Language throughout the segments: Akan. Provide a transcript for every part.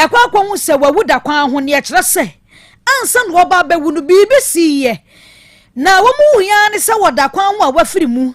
Yɛakɔ akɔhu sɛ wawu da kwan ho, neɛ kyerɛ sɛ ansa na wɔba abɛwu no, biribi siiɛ na wɔn mu hia ne sɛ wɔda kwan ho a wafiri mu.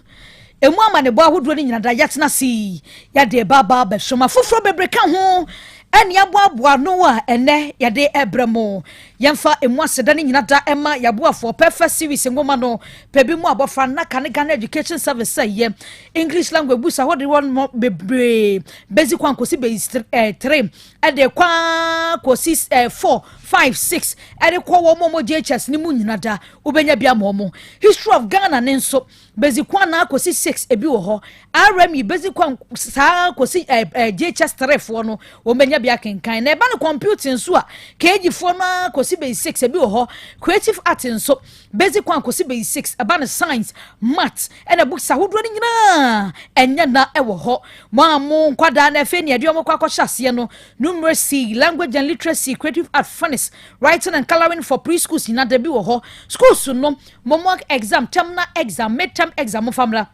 Emu amanebɔ ahodoɔ no nyina da yɛtena se yi, yɛde ba ba abɛsom afoforɔ bebree ka ho ɛne aboaboa no a ɛnɛ yɛde ɛbrɛ mo. Yɛmfa emu aseda no nyina da ɛma yɛaboafoɔ Perfect Series nwoma no pɛ bi mu abɔfra naka ne Ghana Education Service sɛ yɛ English language books ahodoɔ no bebree, basic 1 kɔsi basic 3, ɛde kwan kɔsi 4, 5, 6, ɛde kɔ wɔn mo JHS ne mu nyina da wobɛnya bi ama wɔn. History of Ghana ne nso, basic 1 na akɔsi 6, ebi wɔ hɔ. RME basic 1 saa kɔsi ɛɛ ɛɛ JHS 3 foɔ no, wɔn bɛnya bi akenkan. Na ɛba no computing nso a, KG foɔ no akɔsi basic 6, ebi wɔ hɔ. Creative art nso, basic 1 kɔsi basic 6. Ɛba no science, math ɛna books ahodoɔ no nyinaa ɛnyɛ na ɛwɔ hɔ. Mo a mo nkwadaa na afei nea ɛde wɔn kɔ akɔhyɛ aseɛ no, numeracy, language and literacy, creative art, phonics, writing and colouring for preschools nyinaa da bi wɔ hɔ. Schools no, mo mock exam, terminal exam, midterm exam, mo famra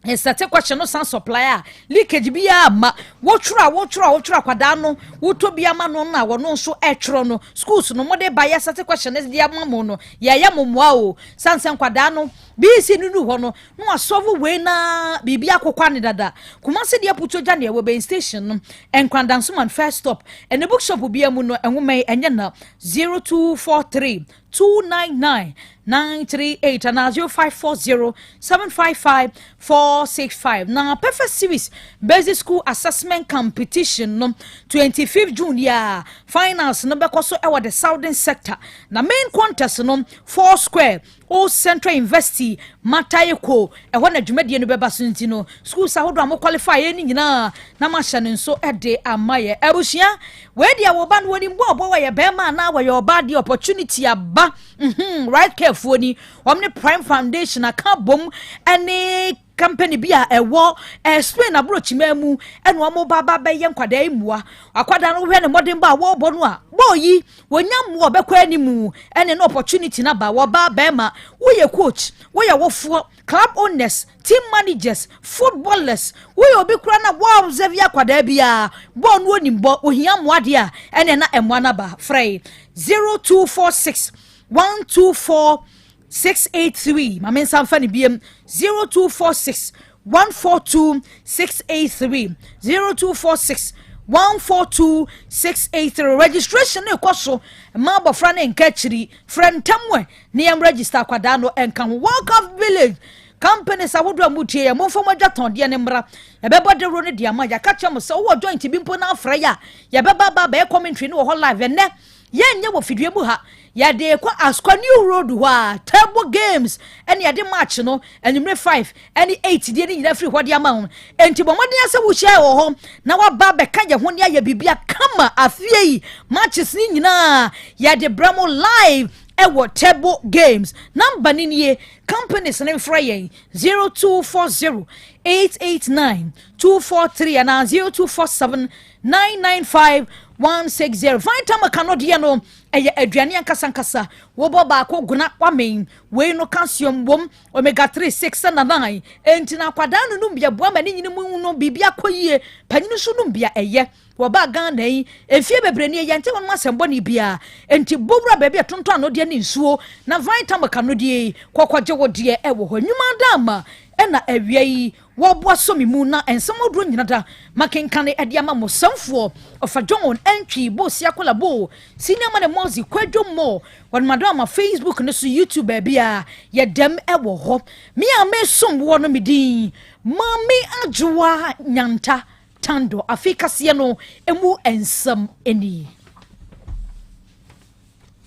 nsɛte question no san supply a leakage biara ma wotwerɛ a wotwerɛ a wotwerɛ akwadaa no, wotɔ bi ama no na wɔno nso ɛtwerɛ no. Schools no, mode ba yɛ question no de ama mo no, yɛyɛ mo mmoa o. Sansan nkwadaa no BECE no nu hɔ no na wasɔfo wei na biribi akokwa ne dada. Kumase deɛ, Puto gya neɛ wɔ bɛn station no, Nkrandansoman first stop ɛne bookshop bia mu no, nwoma yi ɛnyɛ na 0243 299 938 anaa 0540 755 465. Na Perfect Series Basic School Assessment Competition no, 25 June yɛ finals no bɛkɔ so ɛwɔ the southern sector, na main contest no, Four Square, Old Central University, Mataheko, ɛhɔ na dwumadie no bɛba so. Nti no, schools ahodoɔ a mo qualify yɛ no nyinaa na mahyɛ no nso de ama yɛ abusua. Wei deɛ, wɔba no wɔnim bɔ ɔbɔ, wɔyɛ bɛrima anaa wɔyɛ ɔbaa deɛ, opportunity aba. Right Carefoɔ ni wɔn ne Prime Foundation aka bom ɛne company bi a ɛwɔ Spain aburokyima mu, ɛna wɔn ba ba bɛyɛ nkwadaa yi mua. Akwadaa no, hwɛ ne mmɔden ba a wɔrebɔ no a bɔɔl yi wɔnya mmoa ɔbɛkɔ anim, ɛne no opportunity na ba. Wɔba bɛrima, woyɛ coach, woyɛ wofoɔ, club owners, team managers, footballers, woyɛ obi kura na wɔn observe akwadaa biara bɔɔl no onim bɔ, ohia mmoa deɛ a, ɛne na mmoa no ba. Frɛ 0246 124 683. Maame nsa nfa ne biem: 0246 142 683, 0246 142 683. Registration ne kɔ so. Mmaa abɔfra ne nka akyiri, frɛ ntam ɛ ne yɛn register akwadaa no nka ho. World Cup Village companies ahodoɔ a mutie yɛ, momfa mo adwa tɔndeɛ ne mmra, yɛbɛbɔ dawuro no de ama. Yɛaka kyerɛ mo sɛ wowɔ joint bi mpo no afrɛ yɛ a, yɛbɛba ba bɛyɛ commentary no wɔ hɔ live. Ɛnnɛ yɛnyɛ wɔ fidua mu ha, yɛde kɔ Asokwa New Road hɔ a Turbo Games ɛne yɛde match no anwummerɛ 5 ɛne 8 deɛ no nyinaa firi hɔ de ama ho. Enti bɔ mmɔden sɛ wohyia wɔ hɔ na waba bɛka yɛ ho ne ayɛ biribia kama. Afie yi matches ne nyinaa yɛde brɛ mo live ɛwɔ Turbo Games. Number ne nie, companies ne mfrɛ yɛn: 0240 889 243 anaa 0247 995 160. Vitamin ka no deɛ no, ɛyɛ aduane ankasa ankasa. Wobɔ baako gona wamen. Wei no calcium wom, omega 3, 6 na 9. Enti na akwadaa no nom bia boa ma ne nyini mu no biribi akɔ yie. Panyin nso nom bia ɛyɛ. Wɔbaa Ghana yi mfie bebree nie, yɛnte wɔn asɛm bɔne biara. Enti bowura baabi a tontɔn anodeɛ ne nsuo na vitamin ka no deɛ yi kɔkɔgye wo deɛ ɛwɔ hɔ. Nnwuma da ɛna awia yi wɔboa so me mu na nsɛm ahodoɔ nyina da makenkane ɛde ama mo. Sɛmfoɔ Ɔfa John Ɛntwi Bosia Kolabo Senior Man Mozi Kwadwo Mo wɔn madam ama Facebook ne so, YouTube, baabi a yɛdɛm ɛwɔ hɔ. Me a mesom wɔ no, me din Maame Adwoa Nyanta Tando. Afei kaseɛ no emu nsɛm ani.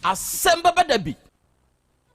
Asɛm bɛbɛ da bi.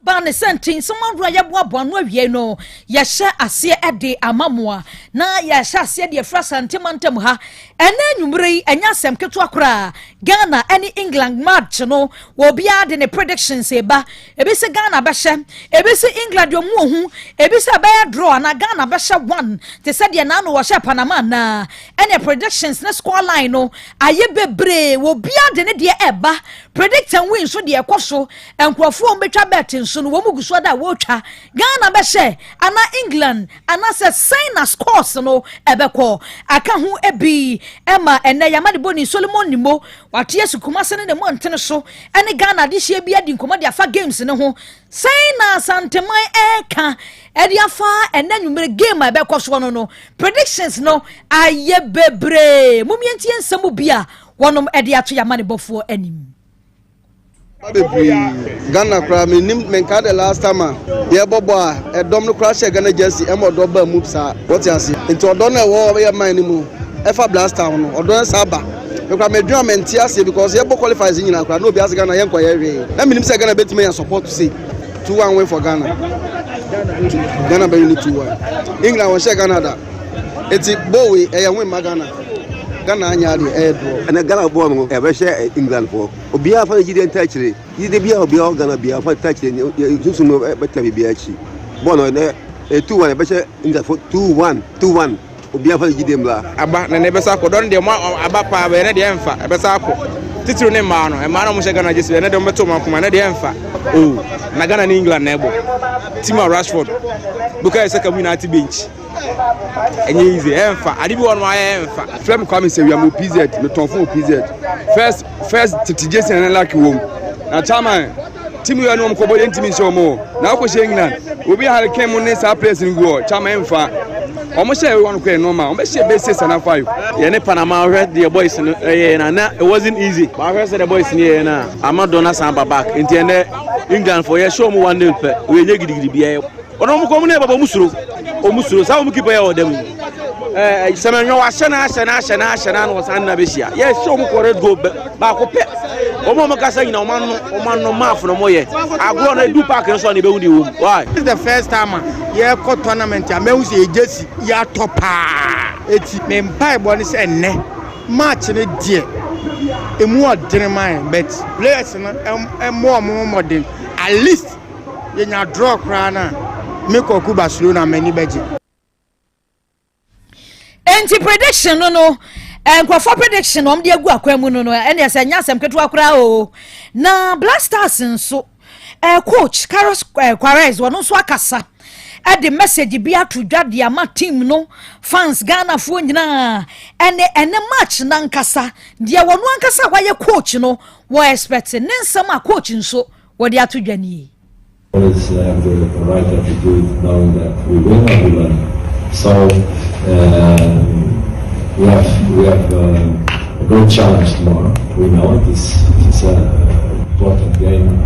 Baa ne sɛ nti nsɛm ahodoɔ a yɛboaboa no awie no, yɛhyɛ aseɛ de ama mo a na yɛhyɛ aseɛ deɛ fira Asante mantam ha. Ɛnɛ anwummerɛ yi, ɛnyɛ asɛm ketewa koraa. Ghana ɛne England match no, obiara de ne predictions eba. Ebi sɛ Ghana bɛhyɛ, ebi sɛ England deɛ ɔmo ohu, ebi sɛ ɛbɛyɛ draw anaa Ghana bɛhyɛ one te sɛ deɛ naano wɔhyɛ Panama. Anaa ɛne predictions ne score line no ayɛ bebree. Obiara de ne deɛ ɛba. Predict and win nso deɛ ɛkɔ so, nkurɔfoɔ a wɔbɛtwa bet. nso no wɔn gu so da a wɔretwa Ghana bɛhyɛ anaa England anaasɛ sɛn na scores no ɛbɛkɔ aka ho bi. Ɛma ɛnɛ yɛama ne bɔni Solomon Nimo wate asi Kumase ne ne mmɔntene so ɛne Ghana adehyeɛ bi adi nkɔmmɔ de afa games ne ho. Sɛn na Asanteman ɛreka ɛde afa ɛnɛ nwumere game a ɛbɛkɔ soɔ no? Predictions no ayɛ bebree. Mumientie nsɛm bi a wɔnom ɛde ato yɛama ne bɔfoɔ anim. Bebree Ghana koraa menim menka the last time a yɛbɔ bɔ a ɛdɔm no koraa hyɛ Ghana jersey, ɛma ɔdɔ baa mu saa. Wɔte ase nti ɔdɔ no ɛwɔ yɛ man no mu ɛfa Black Star no, ɔdɔ no saa ba. Mekora medwene a mente aseɛ because yɛbɔ qualifiers nyinaa koraa na obi ase Ghana yɛnkɔ yɛ hwee na menim sɛ Ghana bɛtumi anya support sei. 2-1 win for Ghana. Ghana bɛwin 2-1. England wɔhyɛ Ghana da, eti bɔɔl ɛyɛ win ma Ghana. Ghana anya adeɛ, ɛyɛ draw. Ɛnɛ Ghana bɔɔl no ɛbɛhyɛ England foɔ. Obiara fa ne gyidie nta akyire. Gyidie biara, obiara wɔ Ghana biara fa nta akyire. Sunsun no bɛtena biribiara akyi. Bɔɔl no ɛnɛ ɛyɛ 2-1, ɛbɛhyɛ England foɔ 2-1, 2-1. Obiara fa ne gyidie mbra. Aba na ne ɛbɛsa akɔ dɔn deɛ mo aba paa bɛyɛ ne deɛ ɛmfa ɛbɛsa akɔ titiri ne mmaa no, mmaa no mo hyɛ Ghana gyesi ɛne deɛ mo bɛto ɔmo akoma ne deɛ ɛmfa o. Na Ghana ne England na ɛbɔ team a Rashford, Bukayo Saka mu nyinaa te bench, ɛnyɛ easy, ɛmfa ade bi wɔ no ayɛ ɛmfa. Frɛ me Kwame Sewia mo PZ, metɔn fon PZ first first tete jersey na lucky wom na chairman team yɛ no wɔn kɔbɔ yɛn ntumi nhyɛ wɔn o na akɔhyɛ England obi Harry Kane mu ne saa players no gu hɔ. Chairman, ɛmfa wɔn hyɛ wɔn kɔ yɛ normal, wɔn bɛhyɛ bɛ six ana five. Yɛne Panama, hwɛ deɛ boys no ɛyɛ na it wasn't easy. Bahwɛ sɛ the boys no yɛ na ama dɔ na san ba back. Nti ɛnɛ England fo yɛ hyɛ ɔmo 1-0 pɛ, oyɛ nye gidigidi biara. Ɔno ɔmo kɔ ɔmo ne baba, ɔmo suro, ɔmo suro saa. Ɔmo keeper yɛ wɔ dɛm sɛmɛnwɛ wahyɛ na ahyɛ na ahyɛ na ahyɛ na na ɔsan na bɛhyia yɛ hyɛ ɔmo kɔ red goal baako pɛ. Ɔmo a ɔmo kasa nyina, ɔmo ano, ɔmo ano maafo na ɔmo yɛ agorɔ na edu park no so a na ebehu de wɔm why. This is the first time a yɛkɔ tournament a mehu sɛ yɛ jersey yɛatɔ paa. Eti me mpaebɔ ne sɛ ɛnnɛ match no deɛ emu ɔdene ma yɛn, but players no ɛmmɔ ɔmo mmɔden. At least yɛnya draw koraa na me kɔku Barcelona m'ani bɛgye. Enti prediction no, nkurɔfoɔ prediction na wɔde agu akwan mu no, ɛne ɛsɛ nyɛ asɛm ketewa koraa o. Na Black Stars nso coach Carlos Queiroz, wɔn nso akasa ɛde message bi ato dwa de ama team no fans, Ghanafoɔ nyinaa, ɛne match nankasa deɛ wɔn ankasa a wɔayɛ coach no wɔ expect ne nsɛm a coach nso wɔde ato dwa nie. Always have the right attitude, knowing that we win or we learn. So we have a great challenge tomorrow. We know it is an important game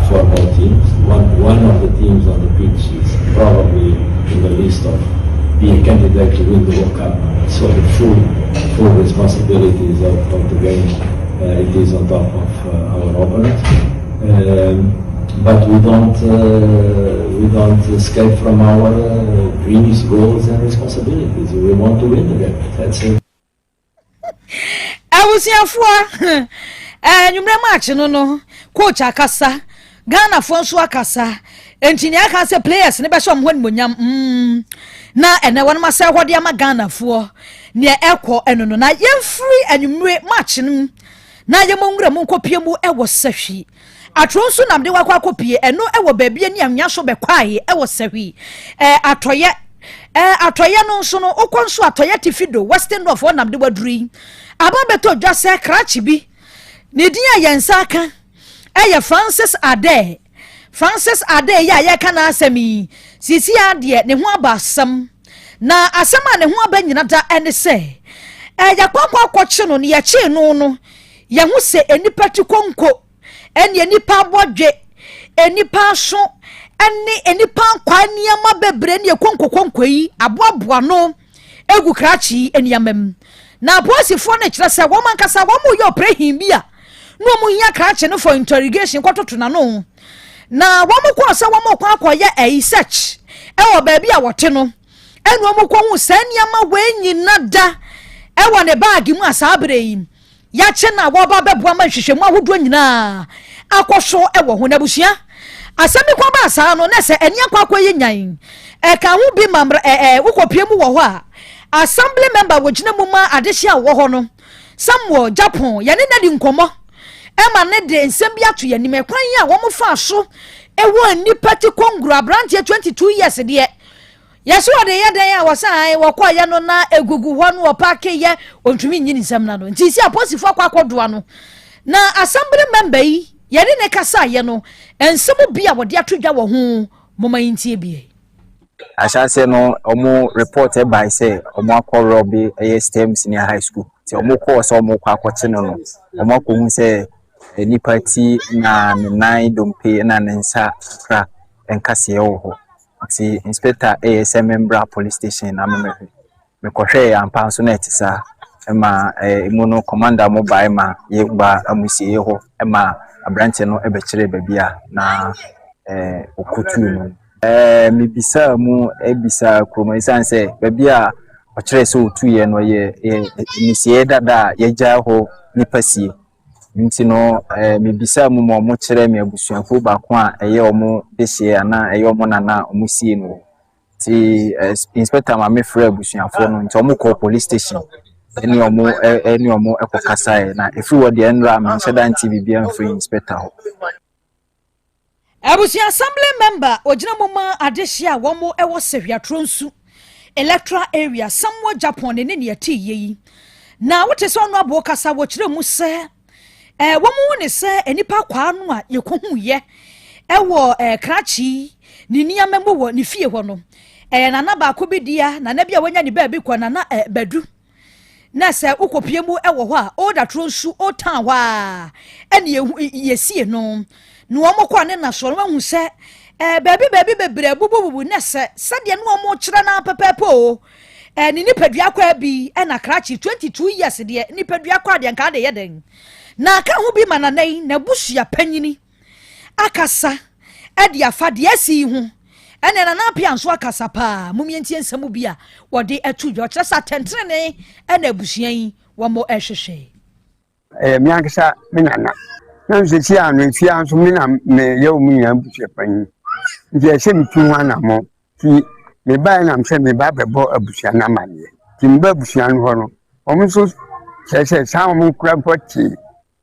for both teams. One of the teams on the pitch is probably in the list of be a candidate to win the World Cup. So the full responsibilities of the game, it is on top of our opponent. But we don't escape from our dreams, goals, and responsibilities. We want to win the game. That's it. Abusuafoɔ, ɛnwummerɛ match no, coach akasa, Ghanafoɔ nso akasa, nti nea aka sɛ players ne bɛhyɛ ɔmo hɔ nimonyam na ɛnɛ wɔn asɛ hɔ de ama Ghanafoɔ nea ɛkɔ ɛno no. Na yɛmfiri anwummerɛ match no mu na yɛmɔ nwura mu nkɔpie mu ɛwɔ Sɛhwi Atoro nso nam de wakɔ akɔpie ɛno ɛwɔ baabi ani anwea so bɛkwae ɛwɔ Sɛhwi atɔyɛ atɔyɛ no nso no wokɔ nso atɔyɛ tifi do Western North wɔnam de waduru yi aba bɛtɔ dwa sɛ krakye bi ne din a yɛn nsa aka ɛyɛ Francis Ade. Francis Ade yi a yɛka n'asɛm yi sisi adeɛ ne ho aba asɛm, na asɛm a ne ho aba nyina da ɛne sɛ ɛyɛ kɔkɔ akɔkye no ne yɛkyee no, yɛho sɛ nipa ti konko ɛne nipa abɔdwe, nipa aso ɛne nipa nkwa nneɛma bebree ne konko yi aboaboa no egu krakye yi nneɛma mu. Na apolisifoɔ no kyerɛ sɛ wɔn ankasa wɔn yɛ operation bi a na wɔn hia krakye no for interrogation kɔtoto n'ano, na wɔn kɔɔ sɛ wɔn kɔ akɔyɛ ɛyi search ɛwɔ baabi a wɔte no, ɛna wɔn kɔ ho saa nneɛma wei nyina da ɛwɔ ne baagi mu a saa abere yi yɛakye na wɔba bɛboa ma nhwehwɛmu ahodoɔ nyinaa akɔ so ɛwɔ ho. N'abusua asɛm bi kɔ baa saa no na sɛ ɛni akɔ akɔ yɛ nyan ɛka ho bi ma mmerɛ ɛɛ wokɔpie mu wɔ hɔ a assembly member wɔgyina mu ma adehyɛ a wɔ hɔ no, Samuel Japon, yɛne na di nkɔmmɔ. Ma no de nsɛm bi ato yɛn anim. Ɛkwan yi a wɔfaa so wɔ nnipa ti kɔngoro aberanteɛ 22 years deɛ yɛsɛ wɔde yɛ dɛn a wɔsɛ an wɔkɔɔyɛ no na egugu hɔ no wɔpaake yɛ ɔntumi nyi ne nsɛm no ano nti si apolisifoɔ akɔ akɔdoa no na assembly member yi yɛne ne kasaeɛ no nsɛm bi a wɔde ato dwa wɔ ho moma yɛntie bie. Ahyɛaseɛ no ɔmo report bae sɛ ɔmo akɔ rɔbe ɛyɛ STEM senior high school nti ɔmo kɔɔ sɛ ɔmo kɔ akɔkye no no ɔmo akɔhu sɛ nipa ti na ne nan dompe na ne nsa kakra nkaseɛ wɔ hɔ nti inspector ɛyɛ sɛ membra police station na memmɛhwɛ. Mekɔhwɛe ampa nso na ɛte saa. Ɛma emu no commander mo bae ma yɛbaa amusieɛ hɔ ma aberanteɛ no bɛkyerɛɛ baabi a na ɔkɔtuu no. Mebisaa mu bisaa kurom ɛsiane sɛ baabi a ɔkyerɛɛ sɛ ɔtuiɛ no yɛ amusieɛ dada a yɛagyae hɔ nipa sie. Nti no mebisaa mu ma wɔkyerɛɛ me abusuakuo baako a ɛyɛ wɔn dehyeɛ anaa ɛyɛ wɔn nana a wɔsie no wɔ. Nti inspector ma me frɛ abusuafoɔ no nti wɔn kɔɔ police station ɛne wɔn ɛne wɔn ɛkɔ kasaeɛ na efiri hɔ deɛ nnora menhyɛ da nte biribiara mfiri inspector hɔ. Abusua assembly member ogyina mu ma adehye a wɔn wɔ Sehwiatoro Nsu electoral area Samoa Japan ne ne nea ɛte yie yi na wote sɛ ɔno aboɔ kasa wɔkyerɛ mu sɛ Eh, wɔn hu ne sɛ nnipa akwaa no a yɛkɔhuiɛ ɛwɔ eh, krakye ne nneɛma mu wɔ ne fie hɔ no ɛyɛ nana baako bi dea nana bi a wanya ne baabi kɔ nana eh, badu na sɛ wokɔpie mu wɔ hɔ a old atoro nsu old town hɔ a ɛne yɛsie no na wɔn kɔ a ne na soɔ no wɔahu sɛ eh, baabi baabi bebree abubububu na sɛ sɛdeɛ ne wɔn kyerɛ no pɛpɛɛpɛ o Eh, ne nipadua kwaa bi ɛna krakye 22 years deɛ nipadua kwaa deɛ nka de yɛ dɛn na aka ho bi ma nana yi n'abusua panyini akasa ɛde afa deɛ asi yi ho ɛna nana apia nso akasa paa mum yɛntie nsɛm bi a wɔde ato dwa ɔkyerɛ sɛ atɛntenene ɛna abusua yi wɔn ɛhwehwɛ. Ɛyɛ me ankasa me nana. Na seesei a no, efie ha nso me na meyɛ wɔn nyinaa abusua panyin. Nti ɛsɛ metu ho anammɔn. Nti mebaeɛ nam sɛ meba abɛbɔ abusua no amanneɛ. Nti meba abusua no hɔ no, wɔn nso kyerɛ sɛ saa wɔn kura mpo tee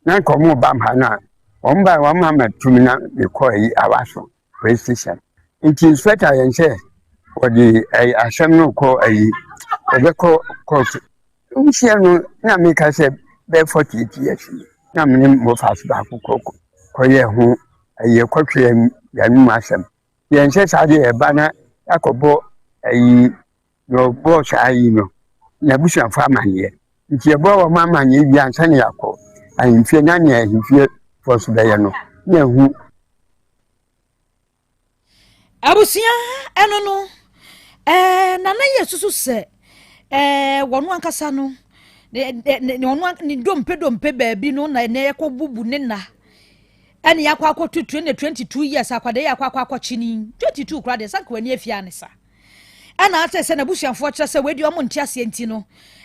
na nka wɔn reba ha no a, wɔn baeɛ wɔn ama tumi na mekɔ ayi awaso police station. Nti inspector yɛn sɛ wɔde asɛm no rekɔ ayi wɔbɛkɔ court. Nhyia no na meka sɛ bɛyɛ 48 years ni na me ne mmɔfas baako kɔ kɔyɛɛ ho ɛyɛ kɔtwe yɛn mu asɛm. Yɛn sɛ saa deɛ ɛba na akɔbɔ ayi na ɔbɔɔ saa yi no n'abusuafo amanneɛ. Nti yɛbɔ wɔn amanneɛ wie ansa na yɛakɔ ahemfie na nea ahemfie foɔ so bɛyɛ no na ɛho. Abusua ɛno no ɛɛ nana yɛ susu sɛ ɛɛ wɔn ankasa no ne ne ne ɔno ne dompe dompe baabi no na ɛnɛ yɛkɔ bubu ne nna ɛne yɛakɔ akɔto 22 years akwadaa yɛ akɔ akɔ akɔkye ni 22 koraa deɛ sanka w'ani afia ne sa ɛna akyerɛ sɛ n'abusuafoɔ kyerɛ sɛ wei deɛ ɔmo nte aseɛ nti no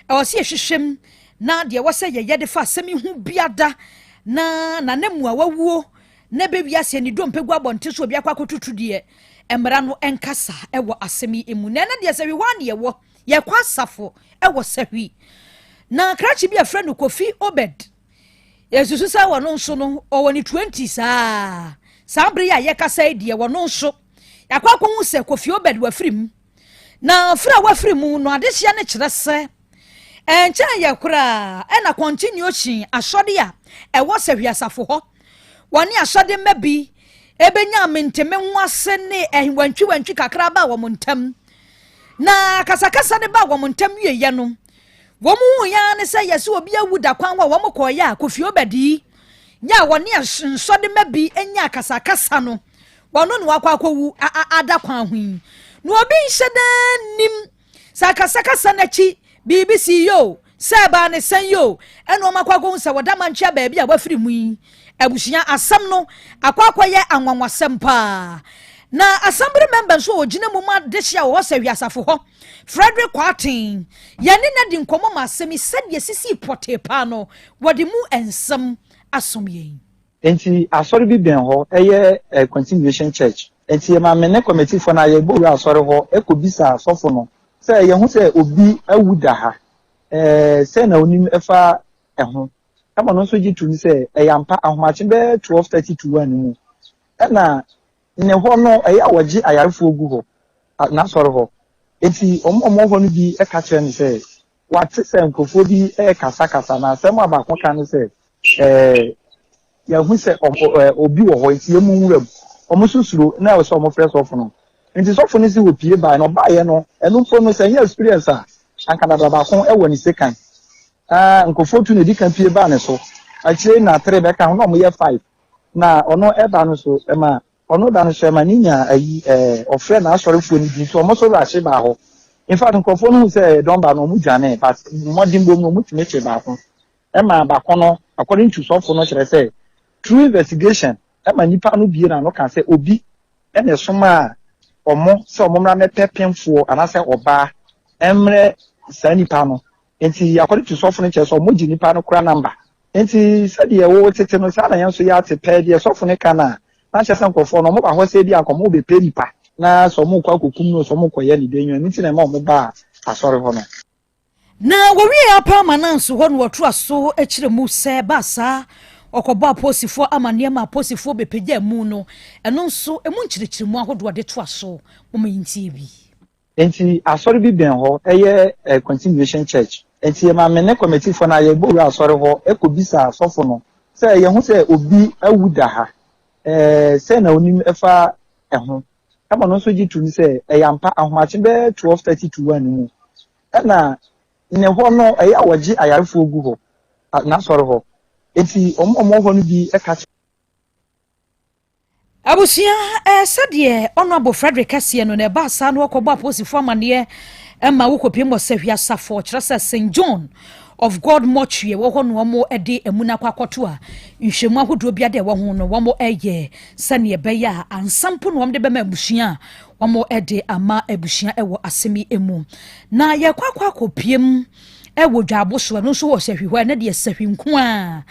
ɛwɔ sɛ yɛhwehwɛ mu na deɛ ɛwɔ sɛ yɛyɛ de fa asɛm yi ho biada na nana mu a wawuo Na ɛbɛ wiase ani dompe gu abɔnten so obi akɔ akɔtutu deɛ mmara no nkasa wɔ asɛm yi mu. Na ɛnɛ deɛ sahwi hɔ a ne yɛwɔ, yɛkɔ asafo wɔ sahwi. Na krakye bi a frɛ no Kofi Obed, yɛsusu sɛ wɔno nso no ɔwɔ ne 20 saa. Saa bere yi a yɛkasa yi deɛ wɔno nso yɛakɔ akɔhu sɛ Kofi Obed wafiri mu. Na firi a wafiri mu no adehyeɛ no kyerɛ sɛ Ɛnkyɛn yɛ koraa na Continuation Asɔre a ɛwɔ Sahwi Asafo hɔ, wɔne asɔde mma bi benyaa mente-me-ho-ase ne wantwi-wantwi kakra baa wɔn ntam. Na akasakasa no baa wɔn ntam wieeɛ no, wɔn huiɛ ara ne sɛ yɛse obi awu da kwan hɔ a wɔn kɔeɛ a Kofi Obadi yɛ a wɔne nsɔde mma bi nyaa akasakasa no, wɔno na wakɔ akɔwu ada kwan ho yi. Na obi nhyɛ da nnim Sɛ akasakasa no akyi biribi sii yoo, sɛ ɛbaa ne sɛn yoo, ɛna wɔn akɔ akɔhu sɛ wɔda mankyea baabi a wɔafiri mu yi. Abusua asɛm no akɔ akɔyɛ anwanwasɛm paa. Na Assembly member nso a ɔgyina mu ma dehye a wɔwɔ Sahwi Asafo hɔ, Frederick Kwarteng, yɛne no adi nkɔmmɔ ma asɛm yi sɛdeɛ ɛsisii pɔtee paa no, wɔde mu nsɛm asom yɛn. Enti asɔre bi bɛn hɔ, ɛyɛ Continuation Church. Enti yɛma me ne kɔmitifoɔ no a yɛbɔ wura asɔre hɔ kɔbisaa sɔfo no sɛ yɛhu sɛ obi awu da ha, sɛn na onim fa ho? Ɛma ɔno nso gye toom sɛ ɛyɛ ampa, ahomakye bɛyɛ 12:30 to 1 mu ɛna ne hɔ no ɛyɛ a wɔgye ayarefoɔ gu hɔ, n'asɔre hɔ. Enti wɔn a wɔwɔ hɔ no bi ka kyerɛ no sɛ wɔate sɛ nkurɔfoɔ bi rekasakasa, na asɛm a baako ka ne sɛ, Ɛɛ, yɛahu sɛ obi wɔ hɔ, enti yɛmmu nwura mu. Wɔn nso suro, na ɛwɔ sɛ wɔfrɛ sɔfo no. Enti sɔfo no si wɔpue bae, na ɔbaeɛ no, ɛno mpo no, sɛ ɛnyɛ experience a, anka dabra baako wɔ ne sekan. Ah, nkurɔfoɔ tu na ɛdi kan pue baa ne so. Akyire na tere bɛka ho, na wɔyɛ five. Na ɔno ɛba no so, ɛma Ɔno da no so ɛma ne nya ayi ɛɛ ɔfrɛ n'asɔrefoɔ no bi nti wɔn nso rush baa hɔ. In fact nkurɔfoɔ no hu sɛ ɛyɛ dɔm ba no wɔn dwanee but mmɔdenbɔ mu no wɔn tumi kyee baako ɛma baako no according to sɔfo no kyerɛ sɛ through investigation ɛma nipa no bie n'ano ka sɛ obi ɛna ɛsomaa wɔn sɛ wɔn mmra mɛpɛ pemfoɔ anaasɛ ɔbaa ɛmrɛ saa nipa no. Nti according to sɔfo no kyerɛ sɛ wɔn gye nipa no kora number. Enti sɛdeɛ wotete no, saa na yɛn nso yɛate. Pɛɛ deɛ sɔfo no ka no a, na kyerɛ sɛ nkurɔfoɔ no, wɔba hɔ sɛ ebia anka wɔrebɛpɛ nipa, na sɛ wɔrekɔ akɔkum no o, sɛ wɔrekɔyɛ no dɛn o, ɛno nti na ɛma wɔbaa asɔre hɔ no. Na wɔwiee apam ananso hɔ no wɔtoa so kyerɛ mu sɛ ɛbaa saa wɔkɔbɔɔ aposifoɔ amanneɛ ma aposifoɔ bɛpagyaa mu no, ɛno nso ɛmu nkyerɛkyerɛmu ahodoɔ de toa so. Momma yɛntie bi. Enti asɔre bi bɛn hɔ, ɛyɛ Continuation Church. Enti yɛma me ne kɔmɛtifoɔ no a yɛbɔ wura asɔre hɔ kɔbisa sɔfo no sɛ yɛhu sɛ obi awu da ha, ɛɛ sɛn na onim fa ɛho. Ɛma ɔno nso gye toom sɛ ɛyɛ ampa, ahomakye bɛyɛ 12:30 to 1 mu ɛna ne hɔ no ɛyɛ a wɔgye ayarefoɔ gu hɔ, n'asɔre hɔ. Enti wɔn a wɔwɔ hɔ no bi ka kyerɛ. Abusua, eh, sɛdeɛ Honourable Frederick kɛseɛ no na ɛbaa saa na wɔkɔbɔ apolisifoɔ amanneɛ ma wokɔpiem wɔ Sahwi Asafo, kyerɛ sɛ St. John of God Mortuary ɛwɔ hɔ no wɔn de amu no akɔ akɔto a nhwɛmu ahodoɔ bi ade ɛwɔ ho no wɔn ɛyɛ sɛdeɛ ɛbɛyɛ a ansa mpo na wɔn de bɛma abusua a wɔn de ama abusua ɛwɔ asɛm yi mu na yɛkɔ akɔ akɔpiem wɔ dwaabo so, ɛno nso wɔ sahwi hɔ, ɛno deɛ sahwi nko ara.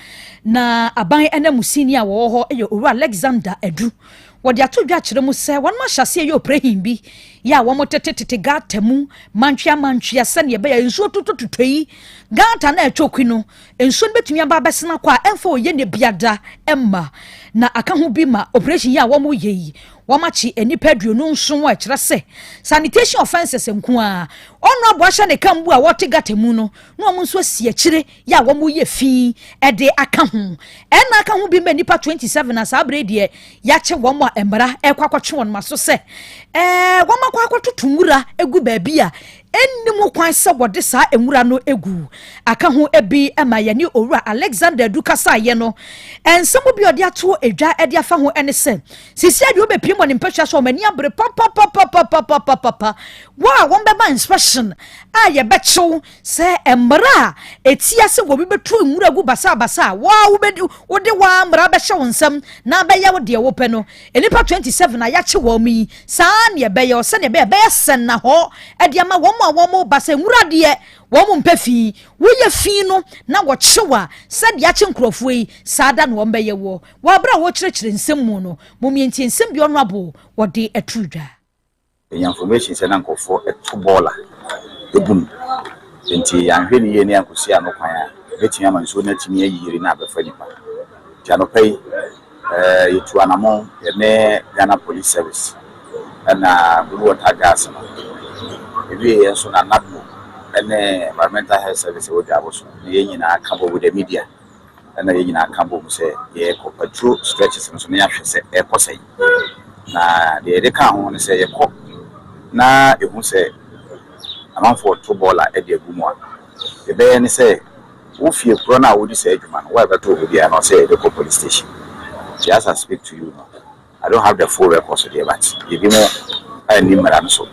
Na aban ananmusini a wɔwɔ hɔ yɛ Owura Alexander Adu. Wɔde ato dwa akyerɛ mu sɛ wɔn ahyɛ aseɛ yɛ oprehin bi yɛ a wɔtetetete gata mu mantwea mantwea sɛdeɛ ɛbɛyɛ nsuo totototɔ yi gata na ɛtɔ kwi no nsuo no bɛtumi aba abɛsena kɔ a ɛmfa ɔyɛ ne biada mma na aka ho bi ma operation yi a wɔyɛ yi Wɔakye nnipa 27 a ɛkyerɛ sɛ sanitation offences nko ara. Ɔno aboa hyɛ ne kambu a wɔte gata mu no na wɔn nso asi akyire yɛ a wɔyɛ fi de aka ho. Ɛna aka ho bi ma nnipa 27 a saa berɛ deɛ yɛakye wɔn a mmara ɛrekɔ akɔtwe wɔn aso sɛ ɛɛ wɔn akɔ akɔtoto nwura egu baabi a ɛnni mu kwan sɛ wɔde saa nwura no gu. Aka ho bi ma yɛne Owura Alexander Adu kasaeɛ no, nsɛm bi a ɔde ato dwa de afa ho ne sɛ, sisi adeɛ wobɛpie wɔ ne mpasua so a wɔn ani abere papapapapapapapa wɔ a wɔbɛma inspection a yɛbɛkyew sɛ mmara a ɛtia sɛ wɔbi bɛtu nwura gu basabasa a wɔa wobɛdi wode wɔa mmara bɛhyɛ wo nsam na abɛyɛ wo deɛ wopɛ no. Nnipa 27 a yɛakye wɔn yi, saa ara na ɛbɛyɛ, sɛnea ɛbɛyɛ ɛbɛyɛ sɛnnahɔ de ama wɔn a wɔreba sɛ nwura deɛ wɔn mpɛ fi. Woyɛ fi no na wɔkye wo a, sɛdeɛ akye nkurɔfoɔ yi, saa da na wɔbɛyɛ woɔ. Wɔ berɛ a wɔrekyerɛkyerɛ nsɛm mu no, mommie ntie nsɛm bi Honourable wɔde ato dwa. Yɛnya information sɛ na nkurɔfoɔ to bɔɔla gu mu nti yɛanhwɛ no yie na yɛankɔsi ano kwan a, ɛbɛtumi ama nsuo no atumi ayiri na abɛfa nnipa. Nti anɔpa yi yɛtuu anamɔn yɛne Ghana Police Service ɛna Blue Water Guards no. Yɛwieeɛ nso na NADMO ne Environmental Health Service ɛwɔ Dwaabo so na yɛn nyinaa ka bɔ with the media. Ɛna yɛn nyinaa ka bom sɛ yɛrekɔ patrol stretches no so na yɛahwɛ sɛ ɛrekɔ sɛn. Na deɛ yɛde kaa ho ne sɛ yɛkɔ na yɛhu sɛ amanfoɔ reto bɔɔla de agu mu a, deɛ ɛbɛyɛ ne sɛ wo fie korɔ no a wodi saa adwuma no, wo a ɛbɛto wo hɔ biara no ɔsɛ yɛde kɔ police station. Nti as I speak to you no, I don't have the full records deɛ but ebinom anni mmara no so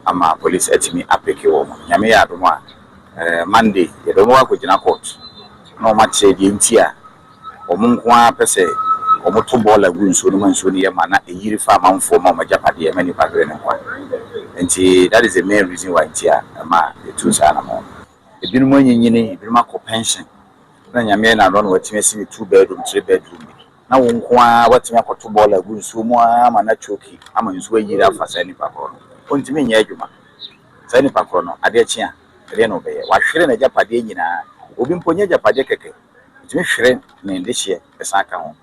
ama police atumi apeke wɔn. Nyame yɛ adom a, Monday yɛde wɔn bɛkɔ akɔgyina court na wɔakyerɛ deɛ nti a wɔn nko ara pɛ sɛ wɔto bɔɔla gu nsuo no ma nsuo no yɛ ma na ɛyiri fa amanfoɔ ma wɔn agyapadeɛ ma nnipa hwere ne nkwa. Nti that is the main reason why nti a ɛma yɛtuu saa anamɔn no. Ebinom anyinyini, ebinom akɔ pension na Nyame ayɛ no adom na watumi asi ne two bedroom, three bedroom bi. Na wo nko ara woatumi akɔto bɔɔla agu nsuo mu ara ma no atwoki ama nsuo ayiri afa saa nipa korɔ no. Ɔntumi nyɛ adwuma. Saa nipa korɔ no, adeɛ kye a, ɛdeɛn na ɔbɛyɛ? Wahwere n'agyapadeɛ nyinaa. Obi mpo, ɛnyɛ agyapadeɛ kɛkɛ. Ɔtumi hwere ne dehyeɛ san ka ho.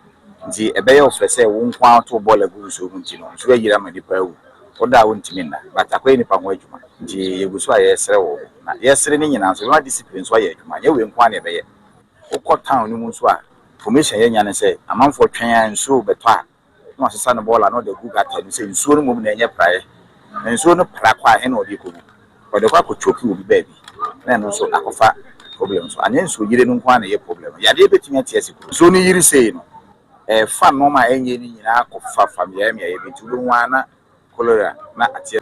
Nti ɛbɛyɛ wo fɛ sɛ wo nko ara wotow bɔɔla gu nsuo mu nti no, nsuo ayiri ama nnipa awu. Woda a wontumi nna. But akɔyɛ nnipa ho adwuma. Nti yɛgu so a yɛresrɛ wɔ hɔ. Na yɛresrɛ no nyinaa nso, yɛbɛma discipline nso ayɛ adwuma. Ɛnyɛ wei nko ara na yɛbɛyɛ. Wokɔ town no mu nso a, information a yɛanya ne sɛ, amanfoɔ twɛn ara nsuo rebɛtɔ a, na wasesa ne bɔɔla na ɔde agu gutter no sɛ nsuo no mmom na ɛnyɛ praeɛ. Na nsuo no pra kɔ a, ɛhe na ɔde rekɔgu? Ɔde kɔ akɔ choke obi baabi na ɛno nso akɔfa problem nso. Anyɛ nsuo yire no nko ara na ɛyɛ problem no. Yadeɛ bɛtumi ate asi kuro. Nsuo no yiri sei no, ɛfa nnoɔma a ɛnyɛ no nyinaa kɔfafa mmeaeɛ mmeaeɛ bi nti wobɛhu ara na cholera na ate.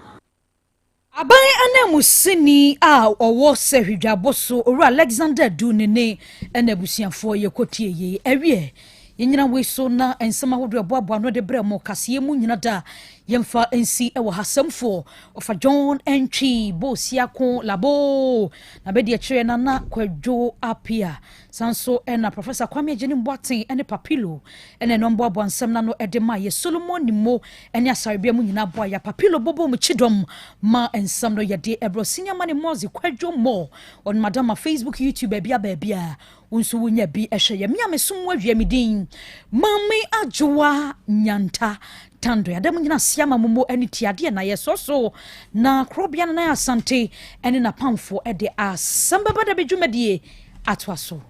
Aban ananmusini a ɔwɔ Sɛhwidwabo so, Owura Alexander Adu ne ne n'abusuafoɔ yɛkɔtie yei. Ɛwiɛ, yɛnyina wei so na nsɛm ahodoɔ ɛboaboa ano de brɛ mo kaseɛ mu nyina da yɛmfa nsi wɔ ha. Sɛmfoɔ Ɔfa John Antwi Bosiako Labo na bɛdi akyire Nana Kwadwo Appiah. Saa nso na Professor Kwame Agyenim Boateng ne Papilo na ɛno mboaboa nsɛm no ano de ma yɛ. Solomon Nimmo ne Asarebea mu nyinaa boa yɛ. Papilo bobɔ mu kyidɔm ma nsɛm no yɛde ɛbrɛ. Senior Money Mozi Kwadwo Mo on Madama Facebook, YouTube, baabia baabia wo nso wonya bi hwɛ yɛ. Me a mesom wo awia me din Maame Adwoa Nyanta Tando. Yɛada mo nyina ase ama mo mo ani tie adeɛ na yɛsɔ so na korɔbea Nana Asante ne n'apamfoɔ de asɛm bɛba da bi dwumadie atoa so.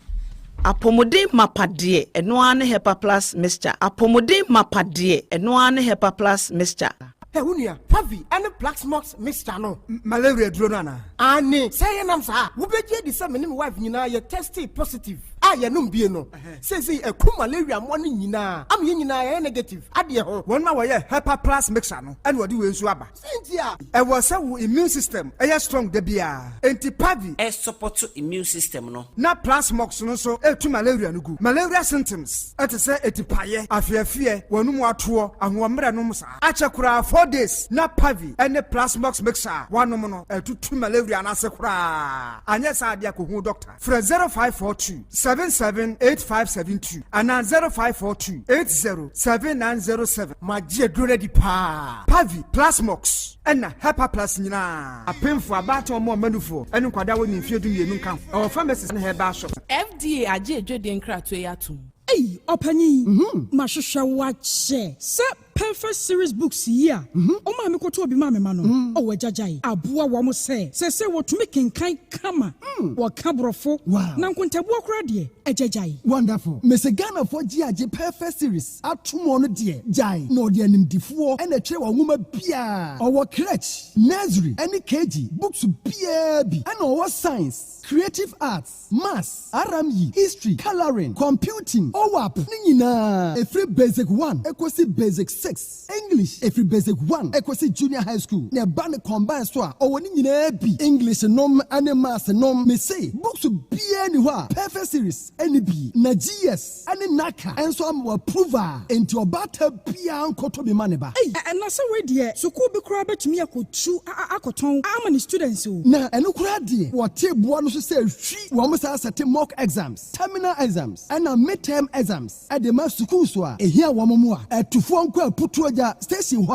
Apɔmuden mapa deɛ, ɛno ara ne Hepa Plus Mixture. Apɔmuden mapa deɛ, ɛno ara ne Hepa Plus Mixture. Hey, wo nua, Pavi ne Plaxmox mixture no, malaria aduro no anaa? Aane, sɛ ɛyɛ nam saa a, wobɛgye adi sɛ me ne me wife nyinaa yɛ testee positive a yɛnom bie no. Seesei aku malaria mmoa no nyinaa ama yɛn nyinaa yɛayɛ negative adeɛ ho. Wɔn a wɔyɛ Hepa Plus mixture no na wɔde wei nso aba. Sɛn nti a? Ɛwɔ sɛ wo immune system yɛ strong da biara, enti Pavi. Ɛsupɔto immune system no. Na Plasmox no nso tu malaria no gu. Malaria symptoms te sɛ atipaeɛ, afeafeɛ, w'anum atoɔ, ahoɔmmerɛ nom saa. Akyɛ koraa 4 days na Pavi ne Plasmox mixture a woanom no atutu malaria no ase koraa. Anyɛ saa deɛ kɔhu doctor. Frɛ 0542 77 8572 anaa 0542 80 7907. Magye aduro no adi paa. Pavi, Plasmox, ɛna Hepaplus nyinaa. Apemfoɔ, abaatan, wɔn a wɔma nufoɔ, ne nkwadaa a wɔnnii mfeɛ dumienu nka ho. Ɛwɔ pharmacies ne herbal shops. FDA agye adwadie nkratoɔ yi atom. Ei ɔpanyin, mahwehwɛ wo akyɛ. Sɛ Perfect Series Books yi a wo maame kɔtɔɔ bi maa me ma no, oh agyagyae, aboa wɔn sɛ seesei wɔtumi kenkan kama, wɔka Borɔfo, na nkontabuo koraa deɛ, agyagyae. Wonderful. Mese Ghanafoɔ gye agye Perfect Series atom ɔno deɛ gyae na ɔde animdifoɔ na ɛtwerɛ wɔ nwoma biara. Ɔwɔ crèche, nursery ɛne KG books biara bi ɛna ɔwɔ science, creative arts, Maths, RME, History, Colouring, Computing, OWAP ne nyinaa ɛfiri Basic one kɔsi Basic 6, English ɛfiri Basic one kɔsi Junior High School na ɛba no combine so a ɔwɔ ne nyinaa bi, English nom ne Maths nom, mese books biara nni hɔ a Perfect Series nni bi na GS ne NACA nso ama w'approve a enti ɔbaatan biara nkɔtɔ bi ma ne ba. Ei na sɛ wei deɛ sukuu bi koraa bɛtumi akɔtu akɔtɔn ama ne students o. Na ɛno koraa deɛ wɔte boa no so sɛ hwi wɔn saa sɛte mock exams, terminal exams ɛna mid term exams de ma sukuus a ɛhia wɔn mmoa. Atufoɔ nkɔ Aputuogya station hɔ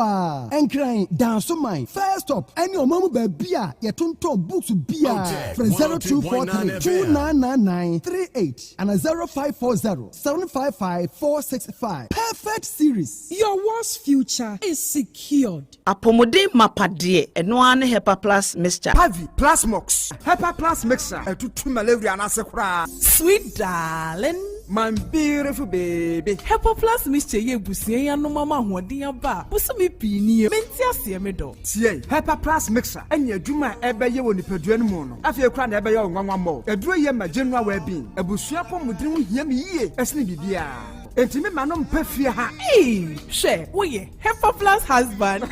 ara, Nkran, Dansoman, First Stop ɛne ɔman mu baabi a yɛtontɔn books biara. Frɛ 0243 2999 38 ana 0540 755 465. Perfect Series. Your world's future is secured. Apɔmuden mapa deɛ, ɛno ara ne Hepa Plus Mixture. Pavi, Plasmox, Hepa Plus Mixture ɛtutu malaria no ase koraa. Sweet darling. My beautiful baby. Hepa Plus Mixture yi abusua yi anom ama ahoɔden aba a bosome pii nie. Mente aseɛ me dɔ. Tie, Hepa Plus Mixture ɛne adwuma a ɛbɛyɛ wɔ nipadua no mu no afei koraa na ɛbɛyɛ wo nwanwa mmɔ. Aduro yi ma general well-being. Abusua apɔmuden ho hia me yie ɛsene biribiara. Enti me ma no mpɛ fie ha. Eii hwɛ woyɛ Hepa plus husband.